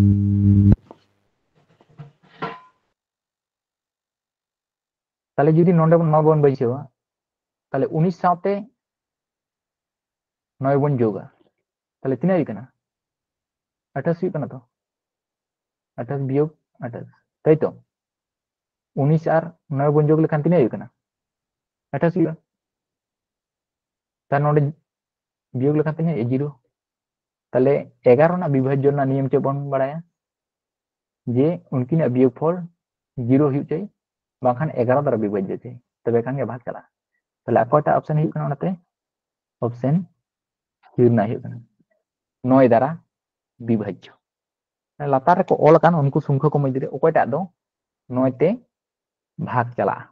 ᱛᱟᱦᱞᱮ ᱡᱩᱫᱤ ᱱᱚᱰᱮ ᱵᱚᱱ, ᱱᱚᱣᱟ ᱵᱚᱱ ᱵᱟᱹᱭᱥᱟᱹᱣᱟ, ᱛᱟᱦᱞᱮ ᱩᱱᱤᱥ ᱥᱟᱶᱛᱮ ᱱᱚᱭ ᱵᱚᱱ ᱡᱳᱜᱟ, ᱛᱟᱦᱞᱮ ᱛᱤᱱᱟᱹᱜ ᱦᱩᱭᱩᱜ ᱠᱟᱱᱟ? ᱟᱴᱷᱟᱥ ᱦᱩᱭᱩᱜ ᱠᱟᱱᱟ ᱛᱚ? ᱟᱴᱷᱟᱥ ᱵᱤᱭᱳᱜᱽ ᱟᱴᱷᱟᱥ, ᱛᱟᱭ ᱛᱚ? ᱩᱱᱤᱥ ᱟᱨ ᱱᱚᱭ ᱵᱚᱱ ᱡᱳᱜᱽ ᱞᱮᱠᱷᱟᱱ ᱛᱤᱱᱟᱹᱜ ᱦᱩᱭᱩᱜ ᱠᱟᱱᱟ? ᱟᱴᱷᱟᱥ ᱦᱩᱭᱩᱜᱼᱟ᱾ ᱛᱟᱦᱞᱮ ᱱᱚᱰᱮ ᱵᱤᱭᱳᱜᱽ ᱞᱮᱠᱷᱟᱱ ᱛᱤᱱᱟᱹᱜ ᱦᱩᱭᱩᱜᱼᱟ? ᱡᱤᱨᱳ᱾ ᱛᱟᱦᱞᱮ ᱮᱜᱟᱨᱚ ᱨᱮᱱᱟᱜ ᱵᱤᱵᱷᱟᱡᱽᱡᱚ ᱨᱮᱱᱟᱜ ᱱᱤᱭᱚᱢ ᱪᱮᱫ ᱵᱚᱱ ᱵᱟᱲᱟᱭᱟ? ᱡᱮ ᱩᱱᱠᱤᱱᱟᱜ ᱵᱤᱭᱳᱜᱽ ᱯᱷᱚᱞ ᱡᱤᱨᱳ ᱦᱩᱭᱩᱜ ᱪᱟᱹᱭ, ᱵᱟᱝᱠᱷᱟᱱ ᱮᱜᱟᱨᱚ ᱫᱟᱨᱟ ᱵᱤᱵᱷᱟᱡᱽᱡᱚ ᱪᱟᱹᱭ, ᱛᱚᱵᱮ ᱠᱷᱟᱱ ᱜᱮ ᱵᱷᱟᱜᱽ ᱪᱟᱞᱟᱜᱼᱟ᱾ ᱛᱟᱦᱞᱮ ᱚᱠᱚᱭᱴᱟᱜ ᱚᱯᱥᱮᱱ ᱦᱩᱭᱩᱜ ᱠᱟᱱᱟ? ᱚᱱᱟᱛᱮ ᱚᱯᱥᱮᱱ ᱥᱤ ᱨᱮᱱᱟᱜ ᱦᱩᱭᱩᱜ ᱠᱟᱱᱟ, ᱱᱚᱭ ᱫᱟᱨᱟ ᱵᱤᱵᱷᱟᱡᱽᱡᱚ᱾ ᱞᱟᱛᱟᱨ ᱨᱮᱠᱚ ᱚᱞ ᱟᱠᱟᱱ ᱩᱱᱠᱩ ᱥᱚᱝᱠᱷᱟ ᱠᱚ ᱢᱚᱫᱽᱫᱷᱮ ᱨᱮ ᱚᱠᱚᱭᱴᱟᱜ ᱫᱚ ᱱᱚᱭ ᱛᱮ ᱵᱷᱟᱜᱽ ᱪᱟᱞᱟᱜᱼᱟ?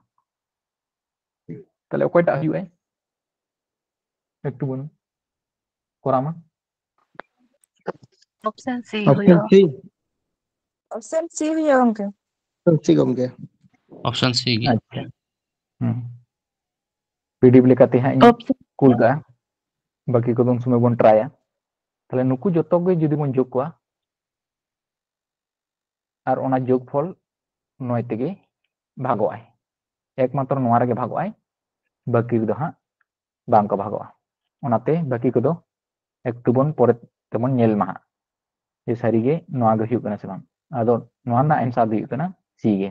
ᱛᱟᱦᱞᱮ ᱚᱠᱚᱭᱴᱟᱜ ᱦᱩᱭᱩᱜᱼᱟ? ᱮᱠᱴᱩ ᱵᱚᱱ ᱠᱚᱨᱟᱣ ᱢᱟ᱾ ᱚᱯᱥᱮᱱ ᱥᱤ ᱚᱯᱥᱮᱱ ᱦᱩᱭᱩᱜᱼᱟ᱾ ᱥᱤ᱾ ᱚᱯᱥᱮᱱ ᱥᱤ ᱦᱩᱭᱩᱜᱼᱟ ᱜᱚᱝᱠᱮ᱾ ᱚᱯᱥᱮᱱ ᱥᱤ ᱜᱚᱝᱠᱮ᱾ ᱚᱯᱥᱮᱱ ᱥᱤ ᱜᱮ᱾ ᱟᱪᱪᱷᱟ᱾ ᱦᱩᱸ᱾ ᱯᱤᱰᱤᱮᱯᱷ ᱞᱮᱠᱟᱛᱮ ᱦᱟᱸᱜ ᱤᱧ ᱚᱯᱥᱮᱱ ᱠᱩᱞ ᱠᱟᱜᱼᱟ᱾ ᱵᱟᱹᱠᱤ ᱠᱚᱫᱚ ᱩᱱ ᱥᱚᱢᱚᱭ ᱵᱚᱱ ᱴᱨᱟᱭᱟ᱾ ᱛᱟᱦᱞᱮ ᱱᱩᱠᱩ ᱡᱚᱛᱚ ᱜᱮ ᱡᱩᱫᱤ ᱵᱚᱱ ᱡᱳᱜᱽ ᱠᱚᱣᱟ, ᱟᱨ ᱚᱱᱟ ᱡᱳᱜᱽᱯᱷᱚᱞ ᱱᱚᱭ ᱛᱮᱜᱮ ᱵᱷᱟᱜᱚᱜ ᱟᱭ᱾ ᱮᱠᱢᱟᱛᱨᱚ ᱱᱚᱣᱟ ᱨᱮᱜᱮ ᱵᱷᱟᱜᱚᱜ ᱟᱭ, ᱵᱟᱹᱠᱤ ᱨᱮᱫᱚ ᱦᱟᱸᱜ ᱵᱟᱝ ᱠᱚ ᱵᱷᱟᱜᱚᱜᱼᱟ᱾ ᱚᱱᱟᱛᱮ ᱵᱟᱹᱠᱤ ᱠᱚᱫᱚ ᱮᱠᱴᱩ ᱵᱚᱱ ᱯᱚᱨᱮ ᱛᱮᱵᱚᱱ ᱧᱮᱞ ᱢᱟ ᱦᱟᱸᱜ, ᱡᱮ ᱥᱟᱹᱨᱤᱜᱮ ᱱᱚᱣᱟ ᱜᱮ ᱦᱩᱭᱩᱜ ᱠᱟᱱᱟ ᱥᱮ ᱵᱟᱝ᱾ ᱟᱫᱚ ᱱᱚᱣᱟ ᱨᱮᱱᱟᱜ ᱮᱱᱥᱟᱨ ᱫᱚ ᱦᱩᱭᱩᱜ ᱠᱟᱱᱟ ᱥᱤ ᱜᱮ᱾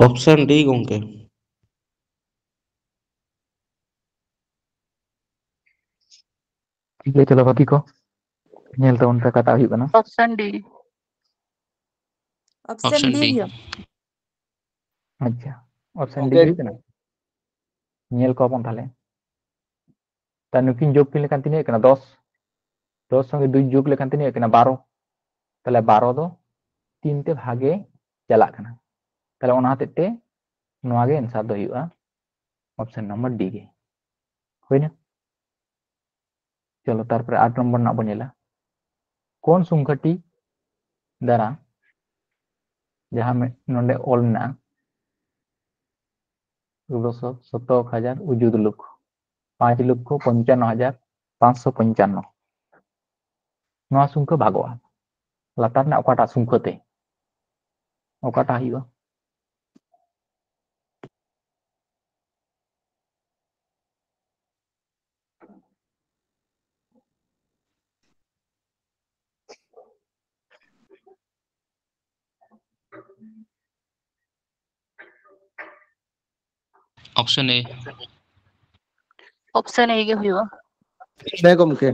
ᱚᱯᱥᱮᱱ ᱰᱤ ᱜᱚᱝᱠᱮ᱾ ᱴᱷᱤᱠ ᱜᱮᱭᱟ, ᱪᱚᱞᱚ ᱵᱟᱹᱠᱤ ᱠᱚ ᱧᱮᱞ ᱛᱟᱵᱚᱱ ᱯᱮ ᱚᱠᱟᱴᱟᱜ ᱦᱩᱭᱩᱜ ᱠᱟᱱᱟ᱾ ᱚᱯᱥᱮᱱ ᱰᱤ᱾ ᱚᱯᱥᱮᱱ ᱰᱤ ᱜᱮ᱾ ᱟᱪᱪᱷᱟ, ᱚᱯᱥᱮᱱ ᱰᱤ ᱜᱮ ᱦᱩᱭᱩᱜ ᱠᱟᱱᱟ᱾ ᱧᱮᱞ ᱠᱚᱣᱟ ᱵᱚᱱ ᱛᱟᱦᱞᱮ᱾ ᱛᱟ ᱱᱩᱠᱤᱱ ᱡᱳᱜᱽ ᱠᱤᱱ ᱞᱮᱠᱷᱟᱱ ᱛᱤᱱᱟᱹᱜ ᱦᱩᱭᱩᱜ ᱠᱟᱱᱟ? ᱫᱚᱥ᱾ ᱫᱚᱥ ᱥᱚᱸᱜᱮ ᱫᱩᱭ ᱡᱳᱜᱽ ᱞᱮᱠᱷᱟᱱ ᱛᱤᱱᱟᱹᱜ ᱦᱩᱭᱩᱜ ᱠᱟᱱᱟ? ᱵᱟᱨᱚ᱾ ᱛᱟᱦᱞᱮ ᱵᱟᱨᱚ ᱫᱚ ᱛᱤᱱ ᱛᱮ ᱵᱷᱟᱜᱮ ᱪᱟᱞᱟᱜ ᱠᱟᱱᱟ᱾ ᱛᱟᱦᱞᱮ ᱚᱱᱟ ᱦᱚᱛᱮᱡ ᱛᱮ ᱱᱚᱣᱟ ᱜᱮ ᱮᱱᱥᱟᱨ ᱫᱚ ᱦᱩᱭᱩᱜᱼᱟ, ᱚᱯᱥᱮᱱ ᱱᱚᱢᱵᱚᱨ ᱰᱤ ᱜᱮ᱾ ᱦᱩᱭᱱᱟ? ᱪᱚᱞᱚ, ᱛᱟᱨᱯᱚᱨᱮ ᱟᱴ ᱱᱚᱢᱵᱚᱨ ᱨᱮᱱᱟᱜ ᱵᱚᱱ ᱧᱮᱞᱟ᱾ ᱠᱳᱱ ᱥᱚᱝᱠᱷᱟᱴᱤ ᱫᱟᱨᱟ ᱡᱟᱦᱟᱸ ᱢᱮ-, ᱱᱚᱰᱮ ᱚᱞ ᱢᱮᱱᱟᱜᱼᱟ, ᱥᱳᱞᱳ ᱥᱚ ᱥᱚᱛᱚᱠ ᱦᱟᱡᱟᱨ ᱩᱡᱩᱫ ᱞᱩᱠ ᱯᱟᱸᱪ ᱞᱚᱠᱠᱷᱚ ᱯᱚᱧᱪᱟᱱᱱᱚ ᱦᱟᱡᱟᱨ ᱯᱟᱸᱪᱥᱚ ᱯᱚᱧᱪᱟᱱᱱᱚ, ᱱᱚᱣᱟ ᱥᱚᱝᱠᱷᱟ ᱵᱷᱟᱜᱚᱜᱼᱟ᱾ ᱞᱟᱛᱟᱨ ᱨᱮᱱᱟᱜ ᱚᱠᱟᱴᱟᱜ ᱥᱚᱝᱠᱷᱟ ᱛᱮ? ᱚᱠᱟᱴᱟᱜ ᱦᱩᱭᱩᱜᱼᱟ? ᱚᱯᱥᱮᱱ ᱮ᱾ ᱚᱯᱥᱮᱱ ᱮ ᱜᱮ ᱦᱩᱭᱩᱜᱼᱟ᱾ ᱦᱮᱸ ᱜᱚᱢᱠᱮ᱾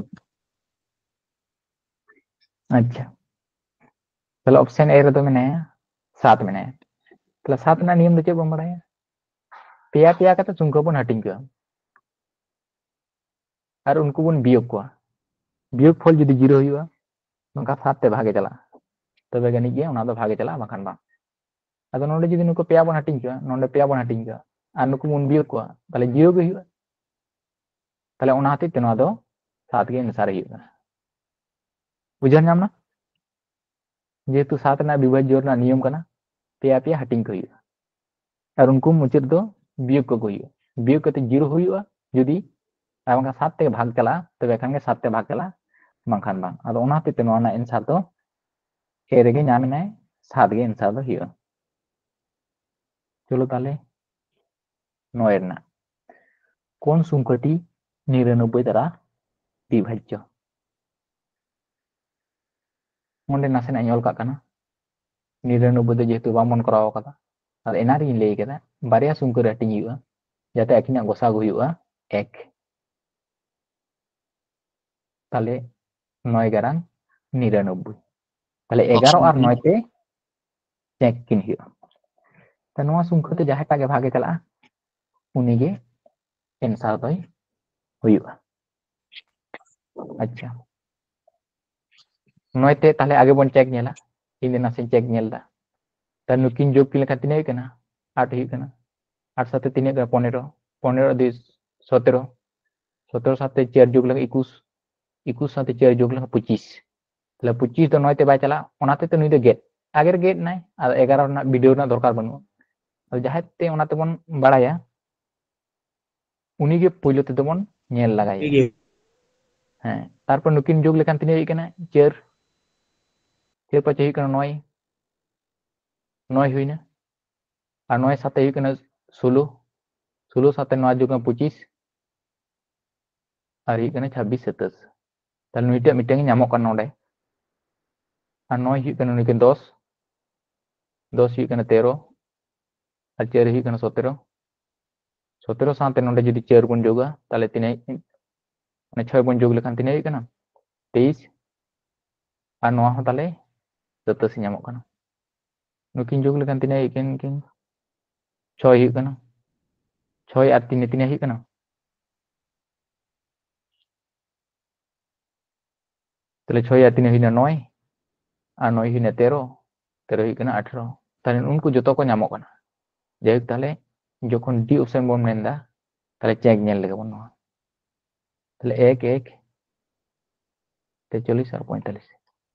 ᱟᱪᱪᱷᱟ, ᱛᱟᱦᱞᱮ ᱚᱯᱥᱮᱱ ᱮ ᱨᱮᱫᱚ ᱢᱮᱱᱟᱭᱟ, ᱥᱟᱛ ᱢᱮᱱᱟᱭᱟ᱾ ᱛᱟᱦᱞᱮ ᱥᱟᱛ ᱨᱮᱱᱟᱜ ᱱᱤᱭᱚᱢ ᱫᱚ ᱪᱮᱫ ᱵᱚᱱ ᱵᱟᱲᱟᱭᱟ? ᱯᱮᱭᱟ ᱯᱮᱭᱟ ᱠᱟᱛᱮ ᱥᱚᱝᱠᱷᱟ ᱵᱚᱱ ᱦᱟᱹᱴᱤᱧ ᱠᱚᱣᱟ ᱟᱨ ᱩᱱᱠᱩ ᱵᱚᱱ ᱵᱤᱭᱳᱜ ᱠᱚᱣᱟ᱾ ᱵᱤᱭᱳᱜ ᱯᱷᱚᱞ ᱡᱩᱫᱤ ᱡᱤᱨᱳ ᱦᱩᱭᱩᱜᱼᱟ, ᱱᱚᱝᱠᱟ ᱥᱟᱛ ᱛᱮ ᱵᱷᱟᱜᱮ ᱪᱟᱞᱟᱜᱼᱟ, ᱛᱚᱵᱮ ᱟᱹᱱᱤᱡ ᱜᱮ ᱚᱱᱟ ᱫᱚ ᱵᱷᱟᱜᱮ ᱪᱟᱞᱟᱜᱼᱟ, ᱵᱟᱝᱠᱷᱟᱱ ᱵᱟᱝ᱾ ᱟᱫᱚ ᱱᱚᱰᱮ ᱡᱩᱫᱤ ᱱᱩᱠᱩ ᱯᱮᱭᱟ ᱵᱚᱱ ᱦᱟᱹᱴᱤᱧ ᱠᱚᱣᱟ, ᱱᱚᱰᱮ ᱯᱮᱭᱟ ᱵᱚᱱ ᱦᱟᱹᱴᱤᱧ ᱠᱚᱣᱟ ᱟᱨ ᱱᱩᱠᱩ ᱵᱚᱱ ᱵᱤᱭᱳᱜ ᱠᱚᱣᱟ, ᱛᱟᱦᱞᱮ ᱡᱤᱨᱳ ᱜᱮ ᱦᱩᱭᱩᱜᱼᱟ᱾ ᱛᱟᱦᱞᱮ ᱚᱱᱟ ᱦᱚᱛᱮᱡ ᱛᱮ ᱱᱚᱣᱟ ᱫᱚ ᱥᱟᱛ ᱜᱮ ᱮᱱᱥᱟᱨ ᱦᱩᱭᱩᱜ ᱠᱟᱱᱟ᱾ ᱵᱩᱡᱷᱟᱹᱣ ᱧᱟᱢ ᱱᱟ? ᱡᱮᱦᱮᱛᱩ ᱥᱟᱛ ᱨᱮᱱᱟᱜ ᱵᱤᱵᱷᱟᱡᱽᱡᱚ ᱨᱮᱱᱟᱜ ᱱᱤᱭᱚᱢ ᱠᱟᱱᱟ, ᱯᱮᱭᱟ ᱯᱮᱭᱟ ᱦᱟᱹᱴᱤᱧ ᱠᱚ ᱦᱩᱭᱩᱜᱼᱟ ᱟᱨ ᱩᱱᱠᱩ ᱢᱩᱪᱟᱹᱫ ᱫᱚ ᱵᱤᱭᱳᱜ ᱠᱚᱠᱚ ᱦᱩᱭᱩᱜᱼᱟ᱾ ᱵᱤᱭᱳᱜ ᱠᱟᱛᱮ ᱡᱤᱨᱳ ᱦᱩᱭᱩᱜᱼᱟ ᱡᱩᱫᱤ, ᱟᱨ ᱵᱟᱝᱠᱷᱟᱱ ᱥᱟᱛ ᱛᱮ ᱵᱷᱟᱜᱽ ᱪᱟᱞᱟᱜᱼᱟ, ᱛᱚᱵᱮ ᱠᱷᱟᱱ ᱜᱮ ᱥᱟᱛ ᱛᱮ ᱵᱷᱟᱜᱽ ᱪᱟᱞᱟᱜᱼᱟ᱾ ᱵᱟᱝᱠᱷᱟᱱ ᱵᱟᱝ᱾ ᱟᱫᱚ ᱚᱱᱟ ᱦᱚᱛᱮᱡ ᱛᱮ ᱱᱚᱣᱟ ᱨᱮᱱᱟᱜ answer ᱫᱚ A ᱨᱮᱜᱮ ᱧᱟᱢ ᱮᱱᱟᱭ, ᱥᱟᱛ ᱜᱮ answer ᱫᱚ ᱦᱩᱭᱩᱜᱼᱟ᱾ ᱪᱚᱞᱚ ᱛᱟᱦᱞᱮ ᱱᱚᱭ ᱨᱮᱱᱟᱜ, কোন সংখ্যাটি নিরানব্বই দ্বারা বিভাজ্য? ᱚᱸᱰᱮ ᱱᱟᱥᱮᱱᱟᱜ ᱤᱧ ᱚᱞ ᱠᱟᱜ ᱠᱟᱱᱟ, ᱱᱤᱨᱟᱱᱚᱵᱵᱳᱭ ᱫᱚ ᱡᱮᱦᱮᱛᱩ ᱵᱟᱝᱵᱚᱱ ᱠᱚᱨᱟᱣ ᱠᱟᱫᱟ᱾ ᱟᱨ ᱮᱱᱟᱝ ᱨᱤᱧ ᱞᱟᱹᱭ ᱠᱟᱫᱟ, ᱵᱟᱨᱭᱟ ᱥᱚᱝᱠᱷᱟ ᱨᱮ ᱦᱟᱹᱴᱤᱧ ᱦᱩᱭᱩᱜᱼᱟ, ᱡᱟᱛᱮ ᱟᱹᱠᱤᱱᱟᱜ ᱜᱚᱥᱟᱜᱩ ᱦᱩᱭᱩᱜᱼᱟ ᱮᱠ᱾ ᱛᱟᱦᱞᱮ ᱱᱚᱭ ᱜᱟᱨᱟᱝ ᱱᱤᱨᱟᱱᱚᱵᱵᱳᱭ᱾ ᱛᱟᱦᱞᱮ ᱮᱜᱟᱨᱚ ᱟᱨ ᱱᱚᱭ ᱛᱮ ᱪᱮᱠ ᱠᱤᱱ ᱦᱩᱭᱩᱜᱼᱟ᱾ ᱛᱚ ᱱᱚᱣᱟ ᱥᱚᱝᱠᱷᱟ ᱛᱮ ᱡᱟᱦᱟᱸᱭᱴᱟᱜ ᱜᱮ ᱵᱷᱟᱜᱮ ᱪᱟᱞᱟᱜᱼᱟ, ᱩᱱᱤᱜᱮ answer ᱫᱚᱭ ᱦᱩᱭᱩᱜᱼᱟ᱾ ᱟᱪᱪᱷᱟ, ᱱᱚᱭ ᱛᱮ ᱛᱟᱦᱞᱮ ᱟᱜᱮ ᱵᱚᱱ ᱪᱮᱠ ᱧᱮᱞᱟ᱾ ᱤᱧ ᱫᱚ ᱱᱟᱥᱮᱧ ᱪᱮᱠ ᱧᱮᱞ ᱫᱟ᱾ ᱛᱟᱦᱞᱮ ᱱᱩᱠᱤᱱ ᱡᱳᱜᱽ ᱠᱤᱱ ᱞᱮᱠᱷᱟᱱ ᱛᱤᱱᱟᱹᱜ ᱦᱩᱭᱩᱜ ᱠᱟᱱᱟ? ᱟᱴ ᱦᱩᱭᱩᱜ ᱠᱟᱱᱟ᱾ ᱟᱴ ᱥᱟᱛᱮ ᱛᱤᱱᱟᱹᱜ ᱠᱟᱱᱟ? ᱯᱚᱱᱮᱨᱚ᱾ ᱯᱚᱱᱮᱨᱚ ᱫᱩᱭ ᱥᱚᱛᱮᱨᱚ᱾ ᱥᱚᱛᱮᱨᱚ ᱥᱟᱛᱮ ᱪᱟᱨ ᱡᱳᱜᱽ ᱞᱮᱠᱷᱟᱱ ᱮᱠᱩᱥ᱾ ᱮᱠᱩᱥ ᱥᱟᱛᱮ ᱪᱟᱨ ᱡᱳᱜᱽ ᱞᱮᱠᱷᱟᱱ ᱯᱚᱸᱪᱤᱥ᱾ ᱛᱟᱦᱞᱮ ᱯᱚᱸᱪᱤᱥ ᱫᱚ ᱱᱚᱭ ᱛᱮ ᱵᱟᱭ ᱪᱟᱞᱟᱜᱼᱟ, ᱚᱱᱟ ᱛᱮ ᱱᱩᱭ ᱫᱚ ᱜᱮᱫ, ᱟᱜᱮ ᱨᱮ ᱜᱮᱫ ᱮᱱᱟᱭ, ᱟᱫᱚ ᱮᱜᱟᱨᱚ ᱨᱮᱱᱟᱜ video ᱨᱮᱱᱟᱜ ᱫᱚᱨᱠᱟᱨ ᱵᱟᱹᱱᱩᱜᱼᱟ᱾ ᱟᱫᱚ ᱡᱟᱦᱟᱸᱭ ᱛᱮ ᱚᱱᱟ ᱛᱮᱵᱚᱱ ᱵᱟᱲᱟᱭᱟ, ᱩᱱᱤᱜᱮ ᱯᱳᱭᱞᱳ ᱛᱮᱫᱚ ᱵᱚᱱ ᱧᱮᱞ ᱞᱟᱜᱟᱭᱟ᱾ ᱴᱷᱤᱠ ᱜᱮᱭᱟ᱾ ᱦᱮᱸ, ᱛᱟᱨᱯᱚᱨ ᱱᱩᱠᱤᱱ ᱡᱳᱜᱽ ᱞᱮᱠᱷᱟᱱ ᱛᱤᱱᱟᱹᱜ ᱦᱩᱭᱩᱜ ᱠᱟᱱᱟ? ᱪᱟᱨ᱾ ᱪᱟᱨ ᱯᱟᱸᱪᱮ ᱦᱩᱭᱩᱜ ᱠᱟᱱᱟ ᱱᱚᱭ᱾ ᱱᱚᱭ ᱦᱩᱭᱱᱟ᱾ ᱟᱨ ᱱᱚᱭ ᱥᱟᱛᱮ ᱦᱩᱭᱩᱜ ᱠᱟᱱᱟ ᱥᱳᱞᱳ᱾ ᱥᱳᱞᱳ ᱥᱟᱛᱮ ᱱᱚᱣᱟ ᱡᱳᱜᱽ ᱠᱟᱱᱟ ᱯᱚᱸᱪᱤᱥ᱾ ᱟᱨ ᱦᱩᱭᱩᱜ ᱠᱟᱱᱟ ᱪᱷᱟᱵᱵᱤᱥ ᱥᱟᱛᱟᱥ᱾ ᱛᱟᱦᱞᱮ ᱱᱩᱭᱴᱟᱜ ᱢᱤᱫᱴᱟᱝ ᱧᱟᱢᱚᱜ ᱠᱟᱱᱟ ᱱᱚᱰᱮ᱾ ᱟᱨ ᱱᱚᱭ ᱦᱩᱭᱩᱜ ᱠᱟᱱᱟ ᱱᱩᱭ ᱠᱟᱱᱟ ᱫᱚᱥ᱾ ᱫᱚᱥ ᱦᱩᱭᱩᱜ ᱠᱟᱱᱟ ᱛᱮᱨᱚ᱾ ᱟᱨ ᱪᱟᱨ ᱦᱩᱭᱩᱜ ᱠᱟᱱᱟ ᱥᱚᱛᱮᱨᱚ᱾ ᱥᱚᱛᱮᱨᱚ ᱥᱟᱶᱛᱮ ᱱᱚᱰᱮ ᱡᱩᱫᱤ ᱪᱟᱨ ᱵᱚᱱ ᱡᱳᱜᱟ, ᱛᱟᱦᱞᱮ ᱛᱤᱱᱟᱹᱜ, ᱢᱟᱱᱮ ᱪᱷᱚᱭ ᱵᱚᱱ ᱡᱳᱜᱽ ᱞᱮᱠᱷᱟᱱ ᱛᱤᱱᱟᱹᱜ ᱦᱩᱭᱩᱜ ᱠᱟᱱᱟ? ᱛᱮᱭᱤᱥ᱾ ᱟᱨ ᱱᱚᱣᱟ ᱦᱚᱸ ᱛᱟᱦᱞᱮ ᱥᱟᱛᱟᱥᱤ ᱧᱟᱢᱚᱜ ᱠᱟᱱᱟ᱾ ᱱᱩᱠᱤᱱ ᱡᱳᱜᱽ ᱞᱮᱠᱷᱟᱱ ᱛᱤᱱᱟᱹᱜ ᱦᱩᱭᱩᱜ ᱠᱟᱱᱟ? ᱱᱩᱠᱤᱱ ᱪᱷᱚᱭ ᱦᱩᱭᱩᱜ ᱠᱟᱱᱟ᱾ ᱪᱷᱚᱭ ᱟᱨ ᱛᱤᱱ ᱛᱤᱱᱟᱹᱜ ᱦᱩᱭᱩᱜ ᱠᱟᱱᱟ? ᱛᱟᱦᱞᱮ ᱪᱷᱚᱭ ᱟᱨ ᱛᱤᱱᱟᱹᱜ ᱦᱩᱭᱱᱟ? ᱱᱚᱭ᱾ ᱟᱨ ᱱᱚᱭ ᱦᱩᱭᱱᱟ ᱛᱮᱨᱚ᱾ ᱛᱮᱨᱚ ᱦᱩᱭᱩᱜ ᱠᱟᱱᱟ ᱟᱴᱷᱨᱚ᱾ ᱛᱟᱦᱞᱮ ᱩᱱᱠᱩ ᱡᱚᱛᱚ ᱠᱚ ᱧᱟᱢᱚᱜ ᱠᱟᱱᱟ᱾ ᱡᱟᱭᱦᱳᱠ, ᱛᱟᱦᱞᱮ ᱡᱚᱠᱷᱚᱱ D option ᱵᱚᱱ ᱢᱮᱱᱫᱟ, ᱛᱟᱦᱞᱮ ᱪᱮᱠ ᱧᱮᱞ ᱞᱮᱜᱮ ᱵᱚᱱ ᱱᱚᱣᱟ᱾ ᱛᱟᱦᱞᱮ ᱮᱠ ᱮᱠ ᱛᱮᱪᱚᱞᱞᱤᱥ ᱟᱨ ᱯᱚᱸᱭᱛᱟᱞᱞᱤᱥ᱾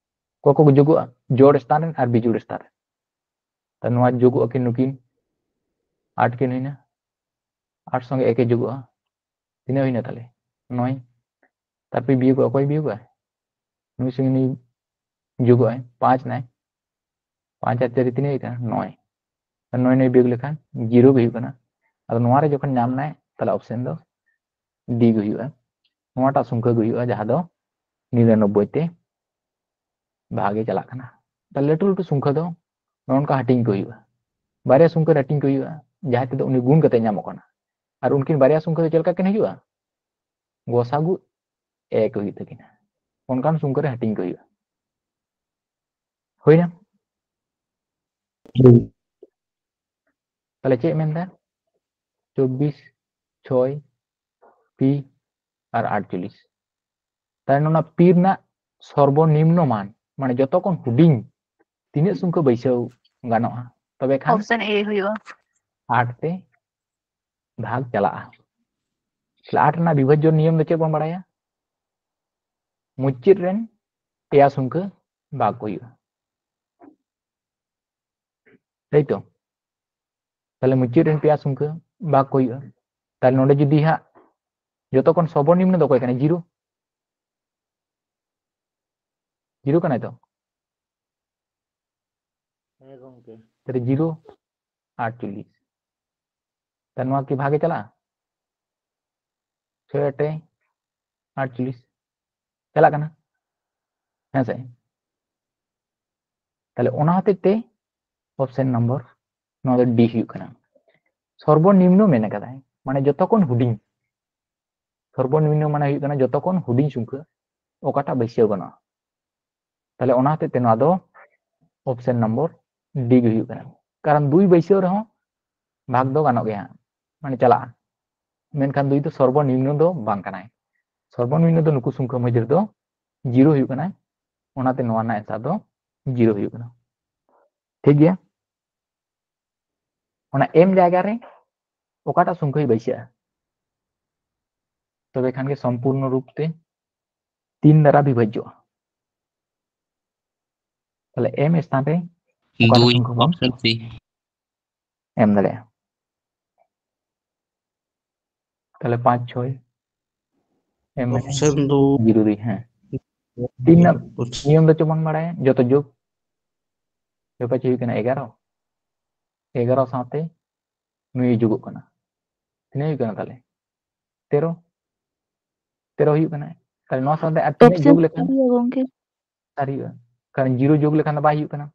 ᱚᱠᱚᱭ ᱠᱚ ᱡᱳᱜᱚᱜᱼᱟ? ᱡᱳᱲ ᱥᱛᱷᱟᱱ ᱨᱮ ᱟᱨ ᱵᱤᱡᱳᱲ ᱥᱛᱷᱟᱱ ᱨᱮ᱾ ᱛᱟᱦᱞᱮ ᱱᱚᱣᱟ ᱡᱳᱜᱚᱜᱼᱟ ᱠᱤᱱ ᱱᱩᱠᱤᱱ, ᱟᱴ ᱠᱤᱱ ᱦᱩᱭᱱᱟ, ᱟᱴ ᱥᱚᱸᱜᱮ ᱮᱠ ᱮ ᱡᱳᱜᱚᱜᱼᱟ, ᱛᱤᱱᱟᱹᱜ ᱦᱩᱭᱱᱟ ᱛᱟᱦᱞᱮ? ᱱᱚᱭ᱾ ᱛᱟᱨᱯᱚᱨᱮ ᱵᱤᱭᱳᱜᱚᱜᱼᱟ, ᱚᱠᱚᱭ ᱵᱤᱭᱳᱜᱟ? ᱱᱩᱭ ᱥᱚᱸᱜᱮ ᱱᱩᱭ ᱡᱳᱜᱚᱜ ᱟᱭ, ᱯᱟᱸᱪ ᱱᱟᱭ, ᱯᱟᱸᱪ ᱟᱨ ᱪᱟᱨ ᱛᱤᱱᱟᱹᱜ ᱦᱩᱭᱩᱜ ᱠᱟᱱᱟ? ᱱᱚᱭ᱾ ᱱᱚᱭ ᱱᱚᱭ ᱵᱤᱭᱳᱜᱽ ᱞᱮᱠᱷᱟᱱ ᱡᱤᱨᱳ ᱜᱮ ᱦᱩᱭᱩᱜ ᱠᱟᱱᱟ᱾ ᱟᱫᱚ ᱱᱚᱣᱟ ᱨᱮ ᱡᱚᱠᱷᱚᱱ ᱧᱟᱢ ᱱᱟᱭ, ᱛᱟᱦᱞᱮ ᱚᱯᱥᱮᱱ ᱫᱚ ᱰᱤ ᱜᱮ ᱦᱩᱭᱩᱜᱼᱟ᱾ ᱱᱚᱣᱟᱴᱟᱜ ᱥᱚᱝᱠᱷᱟ ᱜᱮ ᱦᱩᱭᱩᱜᱼᱟ ᱡᱟᱦᱟᱸ ᱫᱚ ᱱᱤᱨᱟᱱᱚᱵᱵᱳᱭ ᱛᱮ ᱵᱷᱟᱜᱽ ᱮ ᱪᱟᱞᱟᱜ ᱠᱟᱱᱟ᱾ ᱛᱟᱦᱞᱮ ᱞᱟᱹᱴᱩ ᱞᱟᱹᱴᱩ ᱥᱚᱝᱠᱷᱟ ᱫᱚ ᱱᱚᱜᱼᱚ ᱱᱚᱝᱠᱟ ᱦᱟᱹᱴᱤᱧ ᱠᱚ ᱦᱩᱭᱩᱜᱼᱟ, ᱵᱟᱨᱭᱟ ᱥᱚᱝᱠᱷᱟ ᱨᱮ ᱦᱟᱹᱴᱤᱧ ᱠᱚ ᱦᱩᱭᱩᱜᱼᱟ, ᱡᱟᱦᱟᱸ ᱛᱮᱫᱚ ᱩᱱᱤ ᱜᱩᱱ ᱠᱟᱛᱮ ᱧᱟᱢᱚᱜ ᱠᱟᱱᱟ᱾ ᱟᱨ ᱩᱱᱠᱤᱱ ᱵᱟᱨᱭᱟ ᱥᱚᱝᱠᱷᱟ ᱫᱚ ᱪᱮᱫ ᱞᱮᱠᱟ ᱠᱤᱱ ᱦᱩᱭᱩᱜᱼᱟ? ᱜᱚᱥᱟᱜᱩ ᱮᱠ ᱦᱩᱭᱩᱜ ᱛᱟᱹᱠᱤᱱᱟ, ᱚᱱᱠᱟᱱ ᱥᱚᱝᱠᱷᱟ ᱨᱮ ᱦᱟᱹᱴᱤᱧ ᱠᱚ ᱦᱩᱭᱩᱜᱼᱟ᱾ ᱦᱩᱭᱱᱟ? ᱛᱟᱦᱞᱮ ᱪᱮᱫ ᱢᱮᱱᱫᱟ? ᱪᱚᱵᱵᱤᱥ, ᱪᱷᱚᱭ, ᱯᱤ ᱟᱨ ᱟᱴᱪᱚᱞᱞᱤᱥ᱾ ᱛᱟᱦᱞᱮ ᱚᱱᱟ ᱯᱤ ᱨᱮᱱᱟᱜ ᱥᱚᱨᱵᱚᱱᱤᱢᱱᱚ ᱢᱟᱱ, ᱢᱟᱱᱮ ᱡᱚᱛᱚ ᱠᱷᱚᱱ ᱦᱩᱰᱤᱧ ᱛᱤᱱᱟᱹᱜ ᱥᱚᱝᱠᱷᱟ ᱵᱟᱹᱭᱥᱟᱹᱣ ᱜᱟᱱᱚᱜᱼᱟ, ᱛᱚᱵᱮ ᱠᱷᱟᱱ ᱚᱯᱥᱮᱱ ᱮ ᱦᱩᱭᱩᱜᱼᱟ᱾ ᱟᱴ ᱛᱮ ᱵᱷᱟᱜᱽ ᱪᱟᱞᱟᱜᱼᱟ᱾ ᱛᱟᱦᱞᱮ ᱟᱴ ᱨᱮᱱᱟᱜ ᱵᱤᱵᱷᱟᱡᱽᱡᱚ ᱱᱤᱭᱚᱢ ᱫᱚ ᱪᱮᱫ ᱵᱚᱱ ᱵᱟᱲᱟᱭᱟ? ᱢᱩᱪᱟᱹᱫ ᱨᱮᱱ ᱯᱮᱭᱟ ᱥᱚᱝᱠᱷᱟ ᱵᱷᱟᱜᱽ ᱠᱚ ᱦᱩᱭᱩᱜᱼᱟ, ᱛᱟᱭ ᱛᱚ? ᱛᱟᱦᱞᱮ ᱢᱩᱪᱟᱹᱫ ᱨᱮᱱ ᱯᱮᱭᱟ ᱥᱚᱝᱠᱷᱟ ᱵᱷᱟᱜᱽ ᱠᱚ ᱦᱩᱭᱩᱜᱼᱟ᱾ ᱛᱟᱦᱞᱮ ᱱᱚᱰᱮ ᱡᱩᱫᱤ ᱦᱟᱸᱜ ᱡᱚᱛᱚ ᱠᱷᱚᱱ ᱥᱚᱨᱵᱚᱱᱤᱢᱱᱚ ᱫᱚ ᱚᱠᱚᱭ ᱠᱟᱱᱟᱭ? ᱡᱤᱨᱳ᱾ ᱡᱤᱨᱳ ᱠᱟᱱᱟᱭ ᱛᱚ? ᱦᱮᱸ ᱜᱚᱝᱠᱮ᱾ ᱛᱟᱦᱞᱮ ᱡᱤᱨᱳ, ᱟᱴᱪᱚᱞᱞᱤᱥ᱾ ᱛᱟᱦᱞᱮ ᱱᱚᱣᱟ ᱠᱤ ᱵᱷᱟᱜᱮ ᱪᱟᱞᱟᱜᱼᱟ? ᱪᱷᱚᱭ ᱟᱴᱮ ᱟᱴᱪᱚᱞᱞᱤᱥ᱾ ᱪᱟᱞᱟᱜ ᱠᱟᱱᱟ? ᱦᱮᱸ ᱥᱮ? ᱛᱟᱦᱞᱮ ᱚᱱᱟ ᱦᱚᱛᱮᱡ ᱛᱮ ᱚᱯᱥᱮᱱ ᱱᱚᱢᱵᱚᱨ ᱱᱚᱣᱟ ᱫᱚ ᱰᱤ ᱦᱩᱭᱩᱜ ᱠᱟᱱᱟ᱾ ᱥᱚᱨᱵᱚᱱᱤᱢᱱᱚ ᱢᱮᱱ ᱠᱟᱫᱟᱭ, ᱢᱟᱱᱮ ᱡᱚᱛᱚ ᱠᱷᱚᱱ ᱦᱩᱰᱤᱧ᱾ ᱥᱚᱨᱵᱚᱱᱤᱢᱱᱚ ᱢᱟᱱᱮ ᱦᱩᱭᱩᱜ ᱠᱟᱱᱟ ᱡᱚᱛᱚ ᱠᱷᱚᱱ ᱦᱩᱰᱤᱧ ᱥᱚᱝᱠᱷᱟ ᱚᱠᱟᱴᱟᱜ ᱵᱟᱹᱭᱥᱟᱹᱣ ᱜᱟᱱᱚᱜᱼᱟ᱾ ᱛᱟᱦᱞᱮ ᱚᱱᱟ ᱦᱚᱛᱮᱡ ᱛᱮ ᱱᱚᱣᱟ ᱫᱚ ᱚᱯᱥᱮᱱ ᱱᱚᱢᱵᱚᱨ ᱰᱤ ᱜᱮ ᱦᱩᱭᱩᱜ ᱠᱟᱱᱟ᱾ ᱠᱟᱨᱚᱱ ᱫᱩᱭ ᱵᱟᱹᱭᱥᱟᱹᱣ ᱨᱮᱦᱚᱸ ᱵᱷᱟᱜᱽ ᱫᱚ ᱜᱟᱱᱚᱜ ᱜᱮᱭᱟ, ᱢᱟᱱᱮ ᱪᱟᱞᱟᱜᱼᱟ, ᱢᱮᱱᱠᱷᱟᱱ ᱫᱩᱭ ᱫᱚ ᱥᱚᱨᱵᱚᱱᱤᱢᱱᱚ ᱫᱚ ᱵᱟᱝ ᱠᱟᱱᱟᱭ᱾ ᱥᱚᱨᱵᱚᱱᱤᱢᱱᱚ ᱫᱚ ᱱᱩᱠᱩ ᱥᱚᱝᱠᱷᱟ ᱢᱚᱫᱽᱫᱷᱮ ᱨᱮᱫᱚ ᱡᱤᱨᱳ ᱦᱩᱭᱩᱜ ᱠᱟᱱᱟᱭ, ᱚᱱᱟᱛᱮ ᱱᱚᱣᱟ ᱨᱮᱱᱟᱜ ᱮᱱᱥᱟᱨ ᱫᱚ ᱡᱤᱨᱳ ᱦᱩᱭᱩᱜ ᱠᱟᱱᱟ᱾ ᱴᱷᱤᱠ ᱜᱮᱭᱟ? ᱚᱱᱟ ᱮᱢ ᱡᱟᱭᱜᱟ ᱨᱮ ᱚᱠᱟᱴᱟᱜ ᱥᱚᱝᱠᱷᱟᱭ ᱵᱟᱹᱭᱥᱟᱹᱜᱼᱟ, ᱛᱚᱵᱮ ᱠᱷᱟᱱ ᱜᱮ ᱥᱚᱢᱯᱩᱨᱱᱚ ᱨᱩᱯ ᱛᱮ ᱛᱤᱱ ᱫᱟᱨᱟ ᱵᱤᱵᱷᱟᱡᱽᱡᱚᱜᱼᱟ᱾ ᱛᱟᱦᱞᱮ ᱮᱢ ᱥᱛᱷᱟᱱ ᱨᱮ ᱚᱠᱟᱴᱟᱜ ᱫᱩᱭ, ᱥᱚᱝᱠᱷᱟ ᱵᱚᱱ option C᱾ ᱮᱢ ᱫᱟᱲᱮᱭᱟᱜᱼᱟ᱾ ᱛᱟᱦᱞᱮ ᱯᱟᱸᱪ ᱪᱷᱚᱭ ᱮᱢ ᱢᱮ᱾ Option ᱫᱚ ᱡᱤᱨᱳ ᱫᱩᱭ, ᱦᱮᱸ᱾ ᱛᱤᱱᱟᱹᱜ ᱱᱤᱭᱚᱢ ᱫᱚ ᱪᱮᱫ ᱵᱚᱱ ᱵᱟᱲᱟᱭᱟ? ᱡᱚᱛᱚ ᱡᱳᱜᱽ, ᱡᱚᱛᱚ ᱪᱮᱫ ᱦᱩᱭᱩᱜ ᱠᱟᱱᱟ? ᱮᱜᱟᱨᱚ᱾ ᱮᱜᱟᱨᱚ ᱥᱟᱶᱛᱮ ᱱᱩᱭ ᱡᱳᱜᱚᱜ ᱠᱟᱱᱟ᱾ ᱛᱤᱱᱟᱹᱜ ᱦᱩᱭᱩᱜ ᱠᱟᱱᱟ ᱛᱟᱦᱞᱮ? ᱛᱮᱨᱚ᱾ ᱛᱮᱨᱚ ᱦᱩᱭᱩᱜ ᱠᱟᱱᱟ᱾ ᱛᱟᱦᱞᱮ ᱱᱚᱣᱟ ᱥᱟᱶᱛᱮ ᱟᱨ ᱛᱤᱱᱟᱹᱜ ᱚᱯᱥᱮᱱ ᱡᱳᱜᱽ ᱞᱮᱠᱷᱟᱱ ᱥᱟᱹᱨᱤᱜᱼᱟ, ᱜᱚᱝᱠᱮ? ᱥᱟᱹᱨᱤᱜᱼᱟ? ᱠᱟᱨᱚᱱ ᱡᱤᱨᱳ ᱡᱳᱜᱽ ᱞᱮᱠᱷᱟᱱ ᱫᱚ ᱵᱟᱭ ᱦᱩᱭᱩᱜ ᱠᱟᱱᱟ,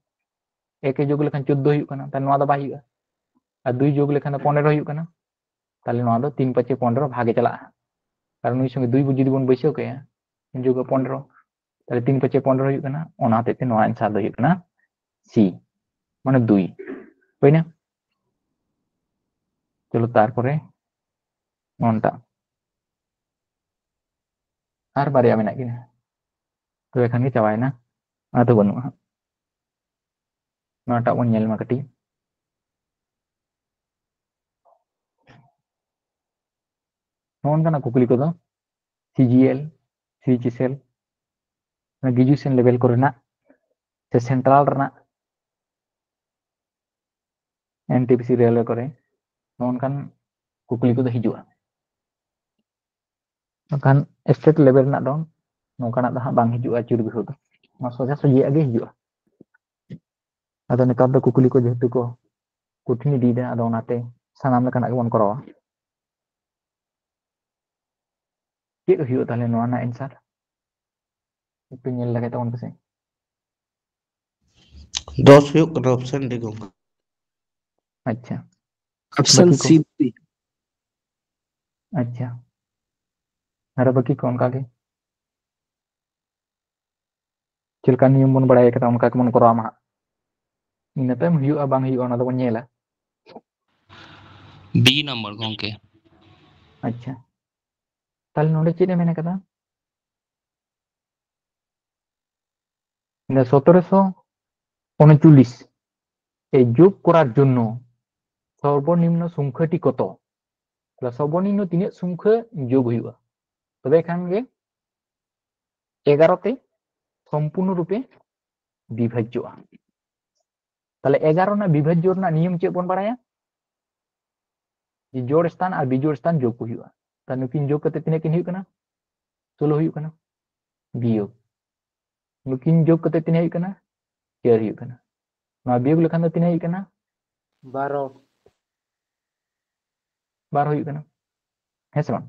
ᱮᱠ ᱮ ᱡᱳᱜᱽ ᱞᱮᱠᱷᱟᱱ ᱪᱳᱫᱽᱫᱳ ᱦᱩᱭᱩᱜ ᱠᱟᱱᱟ, ᱛᱟᱦᱞᱮ ᱱᱚᱣᱟ ᱫᱚ ᱵᱟᱭ ᱦᱩᱭᱩᱜᱼᱟ᱾ ᱟᱨ ᱫᱩᱭ ᱡᱳᱜᱽ ᱞᱮᱠᱷᱟᱱ ᱫᱚ ᱯᱚᱱᱮᱨᱚ ᱦᱩᱭᱩᱜ ᱠᱟᱱᱟ, ᱛᱟᱦᱞᱮ ᱱᱚᱣᱟ ᱫᱚ ᱛᱤᱱ ᱯᱟᱸᱪᱮ ᱯᱚᱱᱮᱨᱚ ᱵᱷᱟᱜᱮ ᱪᱟᱞᱟᱜᱼᱟ᱾ ᱠᱟᱨᱚᱱ ᱱᱩᱭ ᱥᱚᱸᱜᱮ ᱫᱩᱭ ᱡᱩᱫᱤ ᱵᱚᱱ ᱵᱟᱹᱭᱥᱟᱹᱣ ᱠᱟᱭᱟ, ᱡᱳᱜᱽ ᱯᱚᱱᱮᱨᱚ, ᱛᱟᱦᱞᱮ ᱛᱤᱱ ᱯᱟᱸᱪᱮ ᱯᱚᱱᱮᱨᱚ ᱦᱩᱭᱩᱜ ᱠᱟᱱᱟ, ᱚᱱᱟ ᱦᱚᱛᱮᱡ ᱛᱮ ᱱᱚᱣᱟ ᱟᱱᱥᱟᱨ ᱫᱚ ᱦᱩᱭᱩᱜ ᱠᱟᱱᱟ ᱥᱤ, ᱢᱟᱱᱮ ᱫᱩᱭ᱾ ᱦᱩᱭᱱᱟ? ᱪᱚᱞᱚ ᱛᱟᱨᱯᱚᱨᱮ ᱱᱚᱱᱴᱟ ᱟᱨ ᱵᱟᱨᱭᱟ ᱢᱮᱱᱟᱜ ᱠᱤᱱᱟ, ᱛᱚᱵᱮ ᱠᱷᱟᱱ ᱜᱮ ᱪᱟᱵᱟᱭᱮᱱᱟ, ᱟᱫᱚ ᱵᱟᱹᱱᱩᱜᱼᱟ ᱦᱟᱸᱜ᱾ ᱱᱚᱣᱟᱴᱟᱜ ᱵᱚᱱ ᱧᱮᱞ ᱢᱟ ᱠᱟᱹᱴᱤᱡ᱾ ᱱᱚᱜᱼᱚ ᱱᱚᱝᱠᱟᱱᱟᱜ ᱠᱩᱠᱞᱤ ᱠᱚᱫᱚ C G L, C H S L, graduation ᱞᱮᱵᱮᱞ ᱠᱚᱨᱮᱱᱟᱜ ᱥᱮ ᱥᱮᱱᱴᱨᱟᱞ ᱨᱮᱱᱟᱜ N T P C railway ᱠᱚᱨᱮ ᱱᱚᱜᱼᱚ ᱱᱚᱝᱠᱟᱱ ᱠᱩᱠᱞᱤ ᱠᱚᱫᱚ ᱦᱤᱡᱩᱜᱼᱟ᱾ ᱢᱮᱱᱠᱷᱟᱱ ᱥᱴᱮᱴ ᱞᱮᱵᱮᱞ ᱨᱮᱱᱟᱜ ᱫᱚ ᱱᱚᱝᱠᱟᱱᱟᱜ ᱫᱚ ᱦᱟᱸᱜ ᱵᱟᱝ ᱦᱤᱡᱩᱜᱼᱟ ᱟᱹᱪᱩᱨ ᱵᱤᱦᱩᱨ ᱫᱚ, ᱱᱚᱣᱟ ᱥᱚᱡᱷᱟ ᱥᱚᱡᱷᱤᱭᱟᱜ ᱜᱮ ᱦᱤᱡᱩᱜᱼᱟ᱾ ᱟᱫᱚ ᱱᱮᱛᱟᱨ ᱫᱚ ᱠᱩᱠᱞᱤ ᱠᱚ ᱡᱮᱦᱮᱛᱩ ᱠᱚ ᱠᱚᱴᱷᱤᱱ ᱤᱫᱤᱭᱮᱫᱟ, ᱟᱫᱚ ᱚᱱᱟᱛᱮ ᱥᱟᱱᱟᱢ ᱞᱮᱠᱟᱱᱟᱜ ᱜᱮᱵᱚᱱ ᱠᱚᱨᱟᱣᱟ᱾ ᱪᱮᱫ ᱦᱩᱭᱩᱜᱼᱟ ᱛᱟᱦᱞᱮ ᱱᱚᱣᱟ ᱨᱮᱱᱟᱜ ᱮᱱᱥᱟᱨ? ᱮᱠᱴᱩ ᱧᱮᱞ ᱞᱮᱜᱟᱭ ᱛᱟᱵᱚᱱ ᱯᱮᱥᱮ᱾ ᱫᱚᱥ ᱦᱩᱭᱩᱜ ᱠᱟᱱᱟ ᱚᱯᱥᱮᱱ ᱰᱤ ᱜᱚᱝᱠᱮ᱾ ᱟᱪᱪᱷᱟ, ᱚᱯᱥᱮᱱ ᱵᱟᱹᱠᱤ ᱠᱚ? ᱥᱤ ᱛᱷᱨᱤ᱾ ᱟᱪᱪᱷᱟ, ᱟᱨᱚ ᱵᱟᱹᱠᱤ ᱠᱚ ᱚᱱᱠᱟ ᱜᱮ ᱪᱮᱫ ᱞᱮᱠᱟ ᱱᱤᱭᱚᱢ ᱵᱚᱱ ᱵᱟᱲᱟᱭ ᱠᱟᱫᱟ ᱚᱱᱠᱟ ᱜᱮᱵᱚᱱ ᱠᱚᱨᱟᱣ ᱢᱟ ᱦᱟᱸᱜ᱾ ᱤᱱᱟᱹ ᱛᱟᱭᱚᱢ ᱦᱩᱭᱩᱜᱼᱟ ᱵᱟᱝ ᱦᱩᱭᱩᱜᱼᱟ ᱚᱱᱟ ᱫᱚᱵᱚᱱ ᱧᱮᱞᱟ᱾ ᱵᱤ ᱱᱟᱢᱵᱟᱨ ᱜᱚᱝᱠᱮ᱾ ᱟᱪᱪᱷᱟ, ᱛᱟᱦᱞᱮ ᱱᱚᱰᱮ ᱪᱮᱫ ᱮ ᱢᱮᱱ ᱠᱟᱫᱟ? ᱥᱚᱛᱨᱚᱥᱚ ᱩᱱᱪᱚᱞᱞᱤᱥ ᱮ যোগ করার জন্য সর্বনিম্ন সংখ্যাটি কত? ᱛᱟᱦᱞᱮ ᱥᱚᱨᱵᱚᱱᱤᱢᱱᱚ ᱛᱤᱱᱟᱹᱜ ᱥᱚᱝᱠᱷᱟ ᱡᱳᱜᱽ ᱦᱩᱭᱩᱜᱼᱟ, ᱛᱚᱵᱮ ᱠᱷᱟᱱ ᱜᱮ ᱮᱜᱟᱨᱚ ᱛᱮ ᱥᱚᱢᱯᱩᱨᱱᱚ ᱨᱩᱯᱮ ᱵᱤᱵᱷᱟᱡᱽᱡᱚᱜᱼᱟ᱾ ᱛᱟᱦᱞᱮ ᱮᱜᱟᱨᱚ ᱨᱮᱱᱟᱜ ᱵᱤᱵᱷᱟᱡᱽᱡᱚ ᱨᱮᱱᱟᱜ ᱱᱤᱭᱚᱢ ᱪᱮᱫ ᱵᱚᱱ ᱵᱟᱲᱟᱭᱟ? ᱡᱮ ᱡᱳᱲ ᱥᱛᱷᱟᱱ ᱟᱨ ᱵᱤᱡᱳᱲ ᱥᱛᱷᱟᱱ ᱡᱳᱜᱽ ᱠᱚ ᱦᱩᱭᱩᱜᱼᱟ᱾ ᱛᱟᱦᱞᱮ ᱱᱩᱠᱤᱱ ᱡᱳᱜᱽ ᱠᱟᱛᱮ ᱛᱤᱱᱟᱹᱜ ᱠᱤᱱ ᱦᱩᱭᱩᱜ ᱠᱟᱱᱟ? ᱥᱳᱞᱳ ᱦᱩᱭᱩᱜ ᱠᱟᱱᱟ᱾ ᱵᱤᱭᱳᱜᱽ, ᱱᱩᱠᱤᱱ ᱡᱳᱜᱽ ᱠᱟᱛᱮ ᱛᱤᱱᱟᱹᱜ ᱦᱩᱭᱩᱜ ᱠᱟᱱᱟ? ᱪᱟᱨ ᱦᱩᱭᱩᱜ ᱠᱟᱱᱟ᱾ ᱱᱚᱣᱟ ᱵᱤᱭᱳᱜᱽ ᱞᱮᱠᱷᱟᱱ ᱫᱚ ᱛᱤᱱᱟᱹᱜ ᱦᱩᱭᱩᱜ ᱠᱟᱱᱟ? ᱵᱟᱨᱚ᱾ ᱵᱟᱨ ᱦᱩᱭᱩᱜ ᱠᱟᱱᱟ, ᱦᱮᱸ ᱥᱮ ᱵᱟᱝ?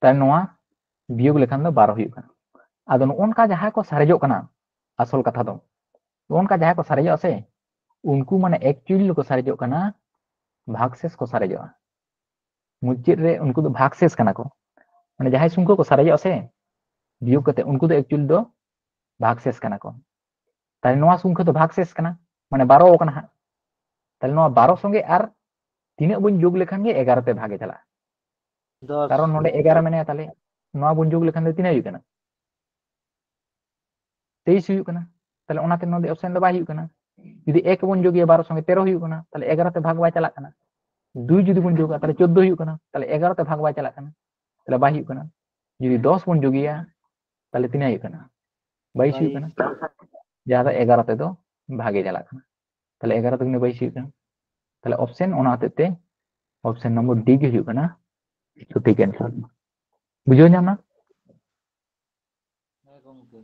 ᱛᱟᱦᱞᱮ ᱱᱚᱣᱟ ᱵᱤᱭᱳᱜᱽ ᱞᱮᱠᱷᱟᱱ ᱫᱚ ᱵᱟᱨ ᱦᱩᱭᱩᱜ ᱠᱟᱱᱟ᱾ ᱟᱫᱚ ᱱᱚᱜᱼᱚ ᱱᱚᱝᱠᱟ ᱡᱟᱦᱟᱸᱭ ᱠᱚ ᱥᱟᱨᱮᱡᱚᱜ ᱠᱟᱱᱟ, ᱟᱥᱚᱞ ᱠᱟᱛᱷᱟ ᱫᱚ ᱱᱚᱜᱼᱚ ᱱᱚᱝᱠᱟ ᱡᱟᱦᱟᱸᱭ ᱠᱚ ᱥᱟᱨᱮᱡᱚᱜᱼᱟ ᱥᱮ, ᱩᱱᱠᱩ ᱢᱟᱱᱮ ᱮᱠᱪᱩᱭᱮᱞᱤ ᱠᱚ ᱥᱟᱨᱮᱡᱚᱜ ᱠᱟᱱᱟ, ᱵᱷᱟᱜᱽᱥᱮᱥ ᱠᱚ ᱥᱟᱨᱮᱡᱚᱜᱼᱟ᱾ ᱢᱩᱪᱟᱹᱫ ᱨᱮ ᱩᱱᱠᱩ ᱫᱚ ᱵᱷᱟᱜᱽᱥᱮᱥ ᱠᱟᱱᱟ ᱠᱚ, ᱢᱟᱱᱮ ᱡᱟᱦᱟᱸᱭ ᱥᱚᱝᱠᱷᱟ ᱠᱚ ᱥᱟᱨᱮᱡᱚᱜᱼᱟ ᱥᱮ ᱵᱤᱭᱳᱜᱽ ᱠᱟᱛᱮ, ᱩᱱᱠᱩ ᱫᱚ ᱮᱠᱪᱩᱭᱮᱞᱤ ᱫᱚ ᱵᱷᱟᱜᱽᱥᱮᱥ ᱠᱟᱱᱟ ᱠᱚ᱾ ᱛᱟᱦᱞᱮ ᱱᱚᱣᱟ ᱥᱚᱝᱠᱷᱟ ᱫᱚ ᱵᱷᱟᱜᱽᱥᱮᱥ ᱠᱟᱱᱟ, ᱢᱟᱱᱮ ᱵᱟᱨᱚ ᱠᱟᱱᱟ ᱦᱟᱸᱜ᱾ ᱛᱟᱦᱞᱮ ᱱᱚᱣᱟ ᱵᱟᱨᱚ ᱥᱚᱸᱜᱮ ᱟᱨ ᱛᱤᱱᱟᱹᱜ ᱵᱚᱱ ᱡᱳᱜᱽ ᱞᱮᱠᱷᱟᱱ ᱜᱮ ᱮᱜᱟᱨᱚ ᱛᱮ ᱵᱷᱟᱜᱮ ᱪᱟᱞᱟᱜᱼᱟ? ᱫᱚᱥ᱾ ᱠᱟᱨᱚᱱ ᱱᱚᱰᱮ ᱮᱜᱟᱨᱚ ᱢᱮᱱᱟᱭᱟ, ᱛᱟᱦᱞᱮ ᱱᱚᱣᱟ ᱵᱚᱱ ᱡᱳᱜᱽ ᱞᱮᱠᱷᱟᱱ ᱫᱚ ᱛᱤᱱᱟᱹᱜ ᱦᱩᱭᱩᱜ ᱠᱟᱱᱟ? ᱛᱮᱭᱤᱥ ᱦᱩᱭᱩᱜ ᱠᱟᱱᱟ᱾ ᱛᱟᱦᱞᱮ ᱚᱱᱟᱛᱮ ᱱᱚᱰᱮ ᱚᱯᱥᱮᱱ ᱫᱚ ᱵᱟᱭ ᱦᱩᱭᱩᱜ ᱠᱟᱱᱟ᱾ ᱡᱩᱫᱤ ᱮᱠ ᱵᱚᱱ ᱡᱳᱜᱮᱭᱟ ᱵᱟᱨᱚ ᱥᱚᱸᱜᱮ ᱛᱮᱨᱚ ᱦᱩᱭᱩᱜ ᱠᱟᱱᱟ, ᱛᱟᱦᱞᱮ ᱮᱜᱟᱨᱚ ᱛᱮ ᱵᱷᱟᱜᱽ ᱵᱟᱭ ᱪᱟᱞᱟᱜ ᱠᱟᱱᱟ᱾ ᱫᱩᱭ ᱡᱩᱫᱤ ᱵᱚᱱ ᱡᱳᱜᱟ, ᱛᱟᱦᱞᱮ ᱪᱳᱫᱽᱫᱳ ᱦᱩᱭᱩᱜ ᱠᱟᱱᱟ, ᱛᱟᱦᱞᱮ ᱮᱜᱟᱨᱚ ᱛᱮ ᱵᱷᱟᱜᱽ ᱵᱟᱭ ᱪᱟᱞᱟᱜ ᱠᱟᱱᱟ, ᱛᱟᱦᱞᱮ ᱵᱟᱭ ᱦᱩᱭᱩᱜ ᱠᱟᱱᱟ᱾ ᱡᱩᱫᱤ ᱫᱚᱥ ᱵᱚᱱ ᱡᱳᱜᱮᱭᱟ, ᱛᱟᱦᱞᱮ ᱛᱤᱱᱟᱹᱜ ᱦᱩᱭᱩᱜ ᱠᱟᱱᱟ? ᱵᱟᱭᱤᱥ ᱦᱩᱭᱩᱜ ᱠᱟᱱᱟ, ᱡᱟᱦᱟᱸ ᱫᱚ ᱮᱜᱟᱨᱚ ᱛᱮᱫᱚ ᱵᱷᱟᱜᱮ ᱪᱟᱞᱟᱜ ᱠᱟᱱᱟ᱾ ᱛᱟᱦᱞᱮ ᱮᱜᱟᱨᱚ ᱛᱮ ᱵᱟᱭᱤᱥ ᱦᱩᱭᱩᱜ ᱠᱟᱱᱟ᱾ ᱛᱟᱦᱞᱮ ᱚᱯᱥᱮᱱ, ᱚᱱᱟ ᱦᱚᱛᱮᱡ ᱛᱮ ᱚᱯᱥᱮᱱ ᱱᱚᱢᱵᱚᱨ ᱰᱤ ᱜᱮ ᱦᱩᱭᱩᱜ ᱠᱟᱱᱟ ᱥᱚᱴᱷᱤᱠ ᱮᱱᱥᱟᱨ᱾ ᱵᱩᱡᱷᱟᱹᱣ ᱧᱟᱢ ᱮᱱᱟ? ᱦᱮᱸ ᱜᱚᱝᱠᱮ᱾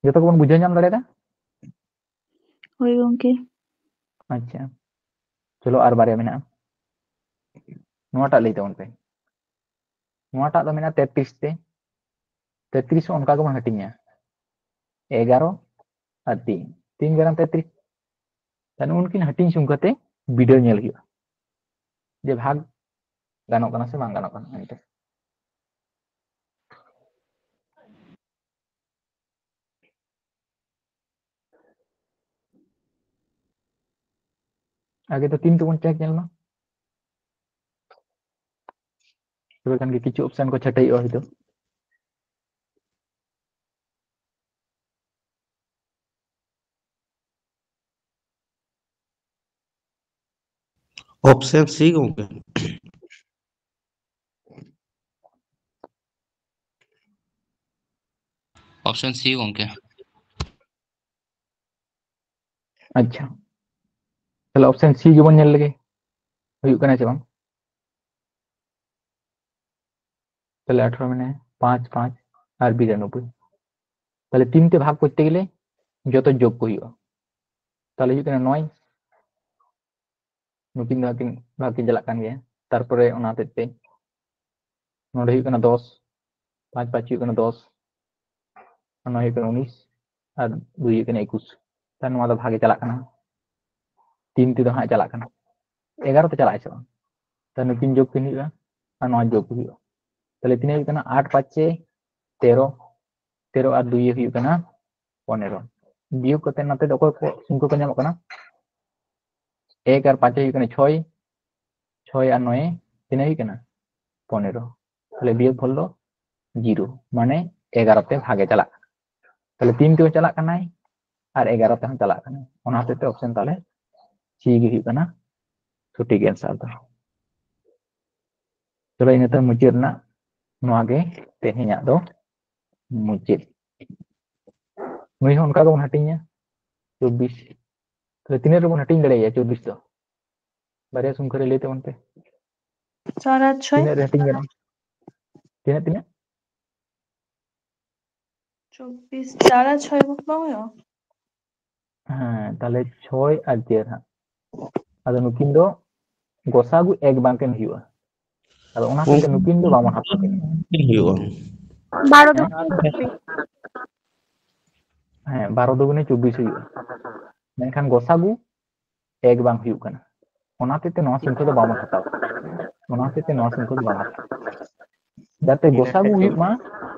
ᱡᱚᱛᱚ ᱠᱚᱵᱚᱱ ᱵᱩᱡᱷᱟᱹᱣ ᱧᱟᱢ ᱫᱟᱲᱮᱭᱟᱫᱟ? ᱦᱳᱭ ᱜᱚᱝᱠᱮ᱾ ᱟᱪᱪᱷᱟ, ᱪᱚᱞᱚ ᱟᱨ ᱵᱟᱨᱭᱟ ᱢᱮᱱᱟᱜᱼᱟ, ᱱᱚᱣᱟᱴᱟᱜ ᱞᱟᱹᱭ ᱛᱟᱵᱚᱱ ᱯᱮ᱾ ᱱᱚᱣᱟᱴᱟᱜ ᱫᱚ ᱢᱮᱱᱟᱜᱼᱟ ᱛᱮᱛᱨᱤᱥ ᱛᱮ, ᱛᱮᱛᱨᱤᱥ ᱦᱚᱸ ᱚᱱᱠᱟ ᱜᱮᱵᱚᱱ ᱦᱟᱹᱴᱤᱧᱟ, ᱮᱜᱟᱨᱚ ᱟᱨ ᱛᱤᱱ, ᱛᱤᱱ ᱜᱟᱨᱟᱢ ᱛᱮᱛᱨᱤᱥ᱾ ᱛᱟᱦᱞᱮ ᱩᱱᱠᱤᱱ ᱦᱟᱹᱴᱤᱧ ᱥᱚᱝᱠᱷᱟ ᱛᱮ ᱵᱤᱰᱟᱹᱣ ᱧᱮᱞ ᱦᱩᱭᱩᱜᱼᱟ ᱡᱮ ᱵᱷᱟᱜᱽ ᱜᱟᱱᱚᱜ ᱠᱟᱱᱟ ᱥᱮ ᱵᱟᱝ ᱜᱟᱱᱚᱜ ᱠᱟᱱᱟ ᱢᱮᱱᱛᱮ᱾ ᱟᱜᱮ ᱫᱚ ᱛᱤᱱ ᱛᱮᱵᱚᱱ ᱪᱮᱠ ᱧᱮᱞ ᱢᱟ, ᱛᱚᱵᱮ ᱠᱷᱟᱱ ᱜᱮ ᱠᱤᱪᱷᱩ ᱚᱯᱥᱮᱱ ᱠᱚ ᱪᱷᱟᱹᱴᱟᱹᱭᱚᱜᱼᱟ ᱦᱚᱭᱛᱳ᱾ ᱚᱯᱥᱮᱱ ᱥᱤ ᱜᱚᱝᱠᱮ᱾ ᱚᱯᱥᱮᱱ ᱥᱤ ᱜᱚᱝᱠᱮ᱾ ᱟᱪᱪᱷᱟ, ᱛᱟᱦᱞᱮ ᱚᱯᱥᱮᱱ ᱥᱤ ᱜᱮᱵᱚᱱ ᱧᱮᱞ ᱞᱮᱜᱮ ᱦᱩᱭᱩᱜ ᱠᱟᱱᱟ ᱪᱮ ᱵᱟᱝ᱾ ᱛᱟᱦᱞᱮ ᱟᱴᱷᱟᱨᱚ ᱢᱮᱱᱟᱭᱟ, ᱯᱟᱸᱪ ᱯᱟᱸᱪ ᱟᱨ ᱵᱤᱨᱟᱱᱚᱵᱵᱳᱭ᱾ ᱛᱟᱦᱞᱮ ᱛᱤᱱ ᱛᱮ ᱵᱷᱟᱜᱽ ᱠᱚᱨᱛᱮ ᱜᱮᱞᱮ ᱡᱚᱛᱚ ᱡᱳᱜᱽ ᱠᱚ ᱦᱩᱭᱩᱜᱼᱟ᱾ ᱛᱟᱦᱞᱮ ᱦᱩᱭᱩᱜ ᱠᱟᱱᱟ ᱱᱚᱭ, ᱱᱩᱠᱤᱱ ᱫᱚ ᱦᱟᱸᱜ ᱠᱤᱱ ᱵᱷᱟᱜᱽ ᱠᱤᱱ ᱪᱟᱞᱟᱜ ᱠᱟᱱ ᱜᱮᱭᱟ᱾ ᱛᱟᱨᱯᱚᱨᱮ ᱚᱱᱟ ᱦᱚᱛᱮᱡ ᱛᱮ ᱱᱚᱰᱮ ᱦᱩᱭᱩᱜ ᱠᱟᱱᱟ ᱫᱚᱥ, ᱯᱟᱸᱪ ᱯᱟᱸᱪ ᱦᱩᱭᱩᱜ ᱠᱟᱱᱟ ᱫᱚᱥ, ᱟᱨ ᱱᱚᱭ ᱦᱩᱭᱩᱜ ᱠᱟᱱᱟ ᱩᱱᱤᱥ, ᱟᱨ ᱫᱩᱭ ᱦᱩᱭᱩᱜ ᱠᱟᱱᱟ ᱮᱠᱩᱥ᱾ ᱛᱟᱦᱞᱮ ᱱᱚᱣᱟ ᱫᱚ ᱵᱷᱟᱜᱮ ᱪᱟᱞᱟᱜ ᱠᱟᱱᱟ, ᱛᱤᱱ ᱛᱮᱫᱚ ᱦᱟᱸᱜ ᱪᱟᱞᱟᱜ ᱠᱟᱱᱟ, ᱮᱜᱟᱨᱚ ᱛᱮ ᱪᱟᱞᱟᱜ ᱟᱭ ᱥᱮ ᱵᱟᱝ? ᱛᱟᱦᱞᱮ ᱱᱩᱠᱤᱱ ᱡᱳᱜᱽ ᱠᱤᱱ ᱦᱩᱭᱩᱜᱼᱟ ᱟᱨ ᱱᱚᱣᱟ ᱡᱳᱜᱽ ᱦᱩᱭᱩᱜᱼᱟ᱾ ᱛᱟᱦᱞᱮ ᱛᱤᱱᱟᱹᱜ ᱦᱩᱭᱩᱜ ᱠᱟᱱᱟ? ᱟᱴ ᱯᱟᱸᱪᱮ ᱛᱮᱨᱚ, ᱛᱮᱨᱚ ᱟᱨ ᱫᱩᱭ ᱦᱩᱭᱩᱜ ᱠᱟᱱᱟ ᱯᱚᱱᱮᱨᱚ᱾ ᱵᱤᱭᱳᱜᱽ ᱠᱟᱛᱮ ᱱᱚᱛᱮ ᱫᱚ ᱚᱠᱚᱭ ᱠᱚ ᱥᱚᱝᱠᱷᱟ ᱠᱚ ᱧᱟᱢᱚᱜ ᱠᱟᱱᱟ? ᱮᱠ ᱟᱨ ᱯᱟᱸᱪᱮ ᱦᱩᱭᱩᱜ ᱠᱟᱱᱟ ᱪᱷᱚᱭ, ᱪᱷᱚᱭ ᱟᱨ ᱱᱚᱭᱮ ᱛᱤᱱᱟᱹᱜ ᱦᱩᱭᱩᱜ ᱠᱟᱱᱟ? ᱯᱚᱱᱮᱨᱚ᱾ ᱛᱟᱦᱞᱮ ᱵᱤᱭᱳᱜᱽ ᱯᱷᱚᱞ ᱫᱚ ᱡᱤᱨᱳ, ᱢᱟᱱᱮ ᱮᱜᱟᱨᱚ ᱛᱮ ᱵᱷᱟᱜᱮ ᱪᱟᱞᱟᱜ ᱠᱟᱱᱟ᱾ ᱛᱟᱦᱞᱮ ᱛᱤᱱ ᱛᱮ ᱪᱟᱞᱟᱜ ᱠᱟᱱᱟᱭ ᱟᱨ ᱮᱜᱟᱨᱚ ᱛᱮᱦᱚᱸ ᱪᱟᱞᱟᱜ ᱠᱟᱱᱟᱭ, ᱚᱱᱟ ᱦᱚᱛᱮᱡ ᱛᱮ ᱚᱯᱥᱮᱱ ᱛᱟᱦᱞᱮ ᱥᱤ ᱜᱮ ᱦᱩᱭᱩᱜ ᱠᱟᱱᱟ ᱥᱚᱴᱷᱤᱠ ᱮᱱᱥᱟᱨ ᱫᱚ᱾ ᱪᱚᱞᱚ, ᱤᱱᱟᱹ ᱛᱟᱭᱚᱢ ᱢᱩᱪᱟᱹᱫ ᱨᱮᱱᱟᱜ ᱱᱚᱣᱟ ᱜᱮ ᱛᱮᱦᱮᱧᱟᱜ ᱫᱚ ᱢᱩᱪᱟᱹᱫ᱾ ᱱᱩᱭ ᱦᱚᱸ ᱚᱱᱠᱟ ᱜᱮᱵᱚᱱ ᱦᱟᱹᱴᱤᱧᱟ, ᱪᱚᱵᱵᱤᱥ᱾ ᱛᱟᱦᱞᱮ ᱛᱤᱱᱟᱹᱜ ᱨᱮᱵᱚᱱ ᱦᱟᱹᱴᱤᱧ ᱫᱟᱲᱮᱭᱟᱜᱼᱟ ᱪᱚᱵᱵᱤᱥ ᱫᱚ? ᱵᱟᱨᱭᱟ ᱥᱚᱝᱠᱷᱟ ᱨᱮ ᱞᱟᱹᱭ ᱛᱟᱵᱚᱱ ᱯᱮ᱾ ᱪᱟᱨ ᱟᱨ ᱪᱷᱚᱭ᱾ ᱛᱤᱱᱟᱹᱜ ᱨᱮ ᱦᱟᱹᱴᱤᱧ ᱜᱟᱱᱚᱜᱼᱟ? ᱛᱤᱱᱟᱹᱜ, ᱛᱤᱱᱟᱹᱜ? ᱪᱚᱵᱵᱤᱥ, ᱪᱟᱨ ᱟᱨ ᱪᱷᱚᱭ ᱵᱟᱝ ᱦᱩᱭᱩᱜᱼᱟ? ᱦᱮᱸ, ᱛᱟᱦᱞᱮ ᱪᱷᱚᱭ ᱟᱨ ᱪᱟᱨ ᱦᱟᱸᱜ᱾ ᱟᱫᱚ ᱱᱩᱠᱤᱱ ᱫᱚ ᱜᱚᱥᱟᱜᱩ ᱮᱠ ᱵᱟᱝ ᱠᱤᱱ ᱦᱩᱭᱩᱜᱼᱟ᱾ ᱟᱫᱚ ᱚᱱᱟ ᱦᱚᱛᱮᱡ ᱛᱮ ᱱᱩᱠᱤᱱ ᱫᱚ ᱵᱟᱵᱚᱱ ᱦᱟᱛᱟᱣ ᱠᱤᱱᱟ᱾ ᱠᱤᱱ ᱦᱩᱭᱩᱜᱼᱟ᱾ ᱵᱟᱨᱚ ᱫᱚ ᱦᱮᱸ, ᱵᱟᱨᱚ ᱫᱩᱜᱩᱱᱮ ᱪᱚᱵᱵᱤᱥ ᱦᱩᱭᱩᱜᱼᱟ, ᱢᱮᱱᱠᱷᱟᱱ ᱜᱚᱥᱟᱜᱩ ᱮᱠ ᱵᱟᱝ ᱦᱩᱭᱩᱜ ᱠᱟᱱᱟ᱾ ᱚᱱᱟ ᱦᱚᱛᱮᱡ ᱛᱮ ᱱᱚᱣᱟ ᱥᱚᱝᱠᱷᱟ ᱫᱚ ᱵᱟᱵᱚᱱ ᱦᱟᱛᱟᱣᱟ᱾ ᱚᱱᱟ ᱦᱚᱛᱮᱡ ᱛᱮ ᱱᱚᱣᱟ ᱥᱚᱝᱠᱷᱟ ᱫᱚ ᱵᱟᱝ ᱦᱟᱛᱟᱣᱟ, ᱡᱟᱛᱮ ᱜᱚᱥᱟᱜᱩ ᱦᱩᱭᱩᱜ ᱢᱟ,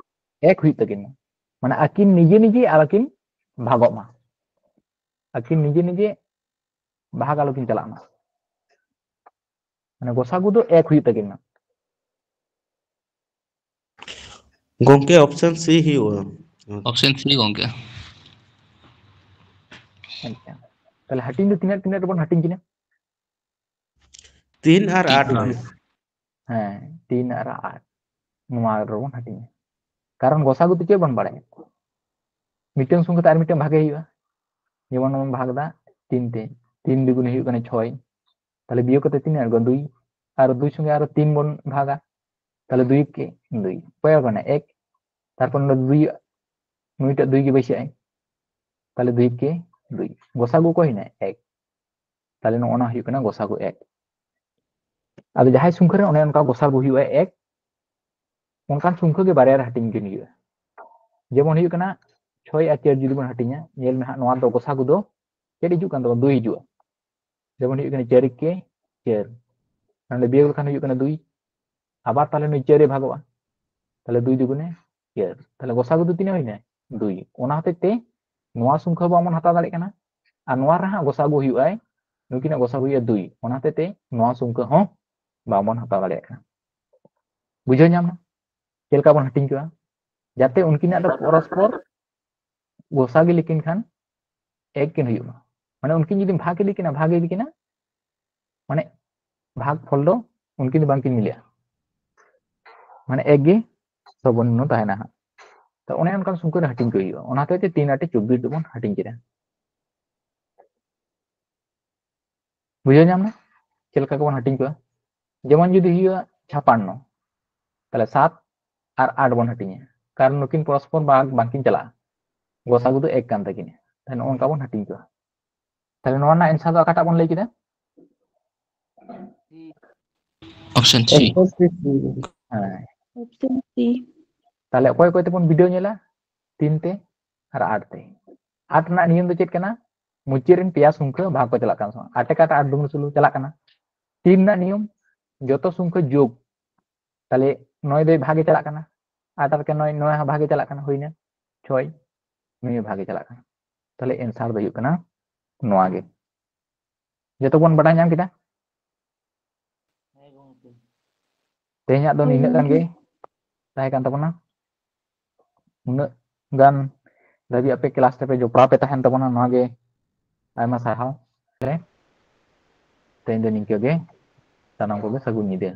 ᱮᱠ ᱦᱩᱭᱩᱜ ᱛᱟᱹᱠᱤᱱ ᱢᱟ, ᱢᱟᱱᱮ ᱟᱹᱠᱤᱱ ᱱᱤᱡᱮ ᱱᱤᱡᱮ ᱟᱨ ᱟᱹᱠᱤᱱ ᱵᱷᱟᱜᱚᱜ ᱢᱟ, ᱟᱹᱠᱤᱱ ᱱᱤᱡᱮ ᱱᱤᱡᱮ ᱵᱷᱟᱜᱽ ᱟᱞᱚᱠᱤᱱ ᱪᱟᱞᱟᱜ ᱢᱟ, ᱢᱟᱱᱮ ᱜᱚᱥᱟᱜᱩ ᱫᱚ ᱮᱠ ᱦᱩᱭᱩᱜ ᱛᱟᱹᱠᱤᱱ ᱢᱟ᱾ ᱜᱚᱝᱠᱮ, ᱚᱯᱥᱮᱱ ᱥᱤ ᱦᱩᱭᱩᱜᱼᱟ᱾ ᱚᱯᱥᱮᱱ ᱥᱤ ᱜᱚᱝᱠᱮ᱾ ᱟᱪᱪᱷᱟ, ᱛᱟᱦᱞᱮ ᱦᱟᱹᱴᱤᱧ ᱫᱚ ᱛᱤᱱᱟᱹᱜ ᱛᱤᱱᱟᱹᱜ ᱨᱮᱵᱚᱱ ᱦᱟᱹᱴᱤᱧ ᱠᱤᱱᱟ? ᱛᱤᱱ ᱟᱨ ᱟᱴ᱾ ᱦᱮᱸ, ᱛᱤᱱ ᱟᱨ ᱟᱴ, ᱱᱚᱣᱟ ᱨᱮᱵᱚᱱ ᱦᱟᱹᱴᱤᱧᱟ᱾ ᱠᱟᱨᱚᱱ ᱜᱚᱥᱟᱜᱩ ᱫᱚ ᱪᱮᱫ ᱵᱚᱱ ᱵᱟᱲᱟᱭᱟ? ᱢᱤᱫᱴᱟᱝ ᱥᱚᱝᱠᱷᱟ ᱛᱮ ᱟᱨ ᱢᱤᱫᱴᱟᱝ ᱵᱷᱟᱜᱮ ᱦᱩᱭᱩᱜᱼᱟ᱾ ᱡᱮᱢᱚᱱ ᱵᱚᱱ ᱵᱷᱟᱜᱽ ᱮᱫᱟ ᱛᱤᱱ ᱛᱮ, ᱛᱤᱱ ᱫᱩᱜᱩᱱᱮ ᱦᱩᱭᱩᱜ ᱠᱟᱱᱟ ᱪᱷᱚᱭ, ᱛᱟᱦᱞᱮ ᱵᱤᱭᱳᱜᱽ ᱠᱟᱛᱮ ᱛᱤᱱᱟᱹᱜ ᱟᱬᱜᱚ? ᱫᱩᱭ᱾ ᱟᱨ ᱫᱩᱭ ᱥᱚᱸᱜᱮ ᱟᱨᱚ ᱛᱤᱱ ᱵᱚᱱ ᱵᱷᱟᱜᱟ, ᱛᱟᱦᱞᱮ ᱫᱩᱭ ᱮᱠ ᱠᱮ ᱫᱩᱭ, ᱚᱠᱚᱭ ᱠᱟᱱᱟ ᱮᱠ, ᱛᱟᱨᱯᱚᱨ ᱱᱚᱰᱮ ᱫᱩᱭ, ᱱᱩᱭᱴᱟᱜ ᱫᱩᱭ ᱜᱮ ᱵᱟᱹᱭᱥᱟᱹᱜ ᱟᱭ, ᱛᱟᱦᱞᱮ ᱫᱩᱭ ᱮᱠ ᱠᱮ ᱫᱩᱭ, ᱜᱚᱥᱟᱜᱩ ᱚᱠᱚᱭ ᱦᱩᱭᱱᱟ ᱮᱠ, ᱛᱟᱦᱞᱮ ᱱᱚᱜᱼᱚ ᱱᱟ ᱦᱩᱭᱩᱜ ᱠᱟᱱᱟ ᱜᱚᱥᱟᱜᱩ ᱮᱠ᱾ ᱟᱫᱚ ᱡᱟᱦᱟᱸᱭ ᱥᱚᱝᱠᱷᱟ ᱨᱮ ᱚᱱᱮ ᱚᱱᱠᱟ ᱜᱚᱥᱟᱜᱩ ᱦᱩᱭᱩᱜᱼᱟ ᱮᱠ, ᱚᱱᱠᱟᱱ ᱥᱚᱝᱠᱷᱟ ᱜᱮ ᱵᱟᱨᱭᱟ ᱨᱮ ᱦᱟᱹᱴᱤᱧ ᱠᱤᱱ ᱦᱩᱭᱩᱜᱼᱟ᱾ ᱡᱮᱢᱚᱱ ᱦᱩᱭᱩᱜ ᱠᱟᱱᱟ ᱪᱷᱚᱭ ᱟᱨ ᱪᱟᱨ ᱡᱩᱫᱤ ᱵᱚᱱ ᱦᱟᱹᱴᱤᱧᱟ, ᱧᱮᱞ ᱢᱮ ᱦᱟᱸᱜ ᱱᱚᱣᱟ ᱫᱚ ᱜᱚᱥᱟᱜᱩ ᱫᱚ ᱪᱮᱫ ᱦᱤᱡᱩᱜ ᱠᱟᱱ ᱛᱟᱵᱚᱱᱟ? ᱫᱩᱭ ᱦᱤᱡᱩᱜᱼᱟ᱾ ᱡᱮᱢᱚᱱ ᱦᱩᱭᱩᱜ ᱠᱟᱱᱟ ᱪᱟᱨ ᱮᱠ ᱠᱮ ᱪᱟᱨ, ᱱᱚᱰᱮ ᱵᱤᱭᱳᱜ ᱞᱮᱠᱷᱟᱱ ᱦᱩᱭᱩᱜ ᱠᱟᱱᱟ ᱫᱩᱭ, ᱟᱵᱟᱨ ᱛᱟᱦᱞᱮ ᱱᱩᱭ ᱪᱟᱨ ᱮ ᱵᱷᱟᱜᱚᱜᱼᱟ, ᱛᱟᱦᱞᱮ ᱫᱩᱭ ᱫᱩᱜᱩᱱᱮ ᱪᱟᱨ, ᱛᱟᱦᱞᱮ ᱜᱚᱥᱟᱜᱩ ᱫᱚ ᱛᱤᱱᱟᱹᱜ ᱦᱩᱭᱱᱟ? ᱫᱩᱭ᱾ ᱚᱱᱟ ᱦᱚᱛᱮᱡ ᱛᱮ ᱱᱚᱣᱟ ᱥᱚᱝᱠᱷᱟ ᱵᱟᱵᱚᱱ ᱦᱟᱛᱟᱣ ᱫᱟᱲᱮᱭᱟᱜ ᱠᱟᱱᱟ, ᱟᱨ ᱱᱚᱣᱟ ᱨᱮᱦᱟᱸᱜ ᱜᱚᱥᱟᱜᱩ ᱦᱩᱭᱩᱜᱼᱟᱭ, ᱱᱩᱠᱤᱱᱟᱜ ᱜᱚᱥᱟᱜᱩ ᱦᱩᱭᱩᱜᱼᱟ ᱫᱩᱭ, ᱚᱱᱟ ᱦᱚᱛᱮᱡ ᱛᱮ ᱱᱚᱣᱟ ᱥᱚᱝᱠᱷᱟ ᱦᱚᱸ ᱵᱟᱵᱚᱱ ᱦᱟᱛᱟᱣ ᱫᱟᱲᱮᱭᱟᱜ ᱠᱟᱱᱟ᱾ ᱵᱩᱡᱷᱟᱹᱣ ᱧᱟᱢ ᱱᱟ ᱪᱮᱫ ᱞᱮᱠᱟ ᱵᱚᱱ ᱦᱟᱹᱴᱤᱧ ᱠᱚᱣᱟ? ᱡᱟᱛᱮ ᱩᱱᱠᱤᱱᱟᱜ ᱫᱚ ᱯᱚᱨᱚᱥᱯᱚᱨ ᱜᱚᱥᱟᱜᱩ ᱞᱮᱠᱤᱱ ᱠᱷᱟᱱ ᱮᱠ ᱠᱤᱱ ᱦᱩᱭᱩᱜ ᱢᱟ, ᱢᱟᱱᱮ ᱩᱱᱠᱤᱱ ᱡᱩᱫᱤ ᱵᱷᱟᱜᱽ ᱤᱫᱤ ᱠᱤᱱᱟ, ᱵᱷᱟᱜᱽ ᱤᱫᱤ ᱠᱤᱱᱟ, ᱢᱟᱱᱮ ᱵᱷᱟᱜᱽ ᱯᱷᱚᱞ ᱫᱚ ᱩᱱᱠᱤᱱ ᱫᱚ ᱵᱟᱝᱠᱤᱱ ᱢᱤᱞᱟᱹᱜᱼᱟ, ᱢᱟᱱᱮ ᱮᱠ ᱜᱮ ᱥᱚᱨᱵᱚᱱᱤᱢᱱᱚ ᱛᱟᱦᱮᱱᱟ ᱦᱟᱸᱜ᱾ ᱛᱚ ᱚᱱᱮ ᱚᱱᱠᱟᱱ ᱥᱚᱝᱠᱷᱟ ᱨᱮ ᱦᱟᱹᱴᱤᱧ ᱠᱚ ᱦᱩᱭᱩᱜᱼᱟ, ᱚᱱᱟ ᱦᱚᱛᱮᱡ ᱛᱮ ᱛᱤᱱ ᱟᱴᱮ ᱪᱚᱵᱵᱤᱥ ᱫᱚᱵᱚᱱ ᱦᱟᱹᱴᱤᱧ ᱠᱮᱫᱟ᱾ ᱵᱩᱡᱷᱟᱹᱣ ᱧᱟᱢ ᱱᱟ ᱪᱮᱫ ᱞᱮᱠᱟ ᱠᱚᱵᱚᱱ ᱦᱟᱹᱴᱤᱧ ᱠᱚᱣᱟ? ᱡᱮᱢᱚᱱ ᱡᱩᱫᱤ ᱦᱩᱭᱩᱜᱼᱟ ᱪᱷᱟᱯᱟᱱᱱᱚ, ᱛᱟᱦᱞᱮ ᱥᱟᱛ ᱟᱨ ᱟᱴ ᱵᱚᱱ ᱦᱟᱹᱴᱤᱧᱟ, ᱠᱟᱨᱚᱱ ᱱᱩᱠᱤᱱ ᱯᱚᱨᱚᱥᱯᱚᱨ ᱵᱟᱝ, ᱵᱟᱝᱠᱤᱱ ᱪᱟᱞᱟᱜᱼᱟ, ᱜᱚᱥᱟᱜᱩ ᱫᱚ ᱮᱠ ᱠᱟᱱ ᱛᱟᱹᱠᱤᱱᱟ, ᱛᱟᱦᱞᱮ ᱱᱚᱜᱼᱚ ᱱᱚᱝᱠᱟ ᱵᱚᱱ ᱦᱟᱹᱴᱤᱧ ᱠᱚᱣᱟ᱾ ᱛᱟᱦᱞᱮ ᱱᱚᱣᱟ ᱨᱮᱱᱟᱜ ᱮᱱᱥᱟᱨ ᱫᱚ ᱚᱠᱟᱴᱟᱜ ᱵᱚᱱ ᱞᱟᱹᱭ ᱠᱮᱫᱟ? Option three. ᱦᱮᱸ, Option C. ᱛᱟᱦᱞᱮ ᱚᱠᱚᱭ ᱚᱠᱚᱭ ᱛᱮᱵᱚᱱ ᱵᱤᱰᱟᱹᱣ ᱧᱮᱞᱟ? ᱛᱤᱱ ᱛᱮ ᱟᱨ ᱟᱴ ᱛᱮ᱾ ᱟᱴ ᱨᱮᱱᱟᱜ ᱱᱤᱭᱚᱢ ᱫᱚ ᱪᱮᱫ ᱠᱟᱱᱟ? ᱢᱩᱪᱟᱹᱫ ᱨᱮᱱ ᱯᱮᱭᱟ ᱥᱚᱝᱠᱷᱟ ᱵᱷᱟᱜᱽ ᱠᱚ ᱪᱟᱞᱟᱜ ᱠᱟᱱᱟ ᱥᱮ ᱵᱟᱝ? ᱟᱴ ᱠᱟᱴᱟ ᱟᱴ ᱫᱩᱜᱩᱱ ᱥᱳᱞᱳ ᱪᱟᱞᱟᱜ ᱠᱟᱱᱟ᱾ ᱛᱤᱱ ᱨᱮᱱᱟᱜ ᱱᱤᱭᱚᱢ, ᱡᱚᱛᱚ ᱥᱚᱝᱠᱷᱟ ᱡᱳᱜ, ᱛᱟᱦᱞᱮ ᱱᱚᱭ ᱫᱚᱭ ᱵᱷᱟᱜᱮ ᱪᱟᱞᱟᱜ ᱠᱟᱱᱟ, ᱟᱴ ᱟᱨ ᱱᱚᱭ, ᱱᱚᱭ ᱦᱚᱸ ᱵᱷᱟᱜᱮ ᱪᱟᱞᱟᱜ ᱠᱟᱱᱟ, ᱦᱩᱭᱱᱟ ᱪᱷᱚᱭ, ᱱᱩᱭ ᱦᱚᱸ ᱵᱷᱟᱜᱮ ᱪᱟᱞᱟᱜ ᱠᱟᱱᱟ᱾ ᱛᱟᱦᱞᱮ ᱮᱱᱥᱟᱨ ᱫᱚ ᱦᱩᱭᱩᱜ ᱠᱟᱱᱟ ᱱᱚᱣᱟ ᱜᱮ᱾ ᱡᱚᱛᱚ ᱵᱚᱱ ᱵᱟᱰᱟᱭ ᱧᱟᱢ ᱠᱮᱫᱟ? ᱦᱮᱸ ᱜᱚᱝᱠᱮ᱾ ᱛᱮᱦᱮᱧᱟᱜ ᱫᱚ ᱱᱤᱱᱟᱹᱜ ᱜᱟᱱ ᱜᱮ ᱛᱟᱦᱮᱸ ᱠᱟᱱ ᱛᱟᱵᱚᱱᱟ᱾ ᱩᱱᱟᱹᱜ ᱜᱟᱱ ᱫᱷᱟᱹᱵᱤᱡ ᱟᱯᱮ ᱠᱞᱟᱥ ᱨᱮᱯᱮ ᱡᱚᱯᱲᱟᱣ ᱯᱮ ᱛᱟᱦᱮᱱ ᱛᱟᱵᱚᱱᱟ, ᱱᱚᱣᱟ ᱜᱮ ᱟᱭᱢᱟ ᱥᱟᱨᱦᱟᱣ᱾ ᱛᱮᱦᱮᱧ ᱫᱚ ᱱᱤᱝᱠᱟᱹ ᱜᱮ, ᱥᱟᱱᱟᱢ ᱠᱚᱜᱮ ᱥᱟᱹᱜᱩᱱ ᱧᱤᱫᱟᱹ᱾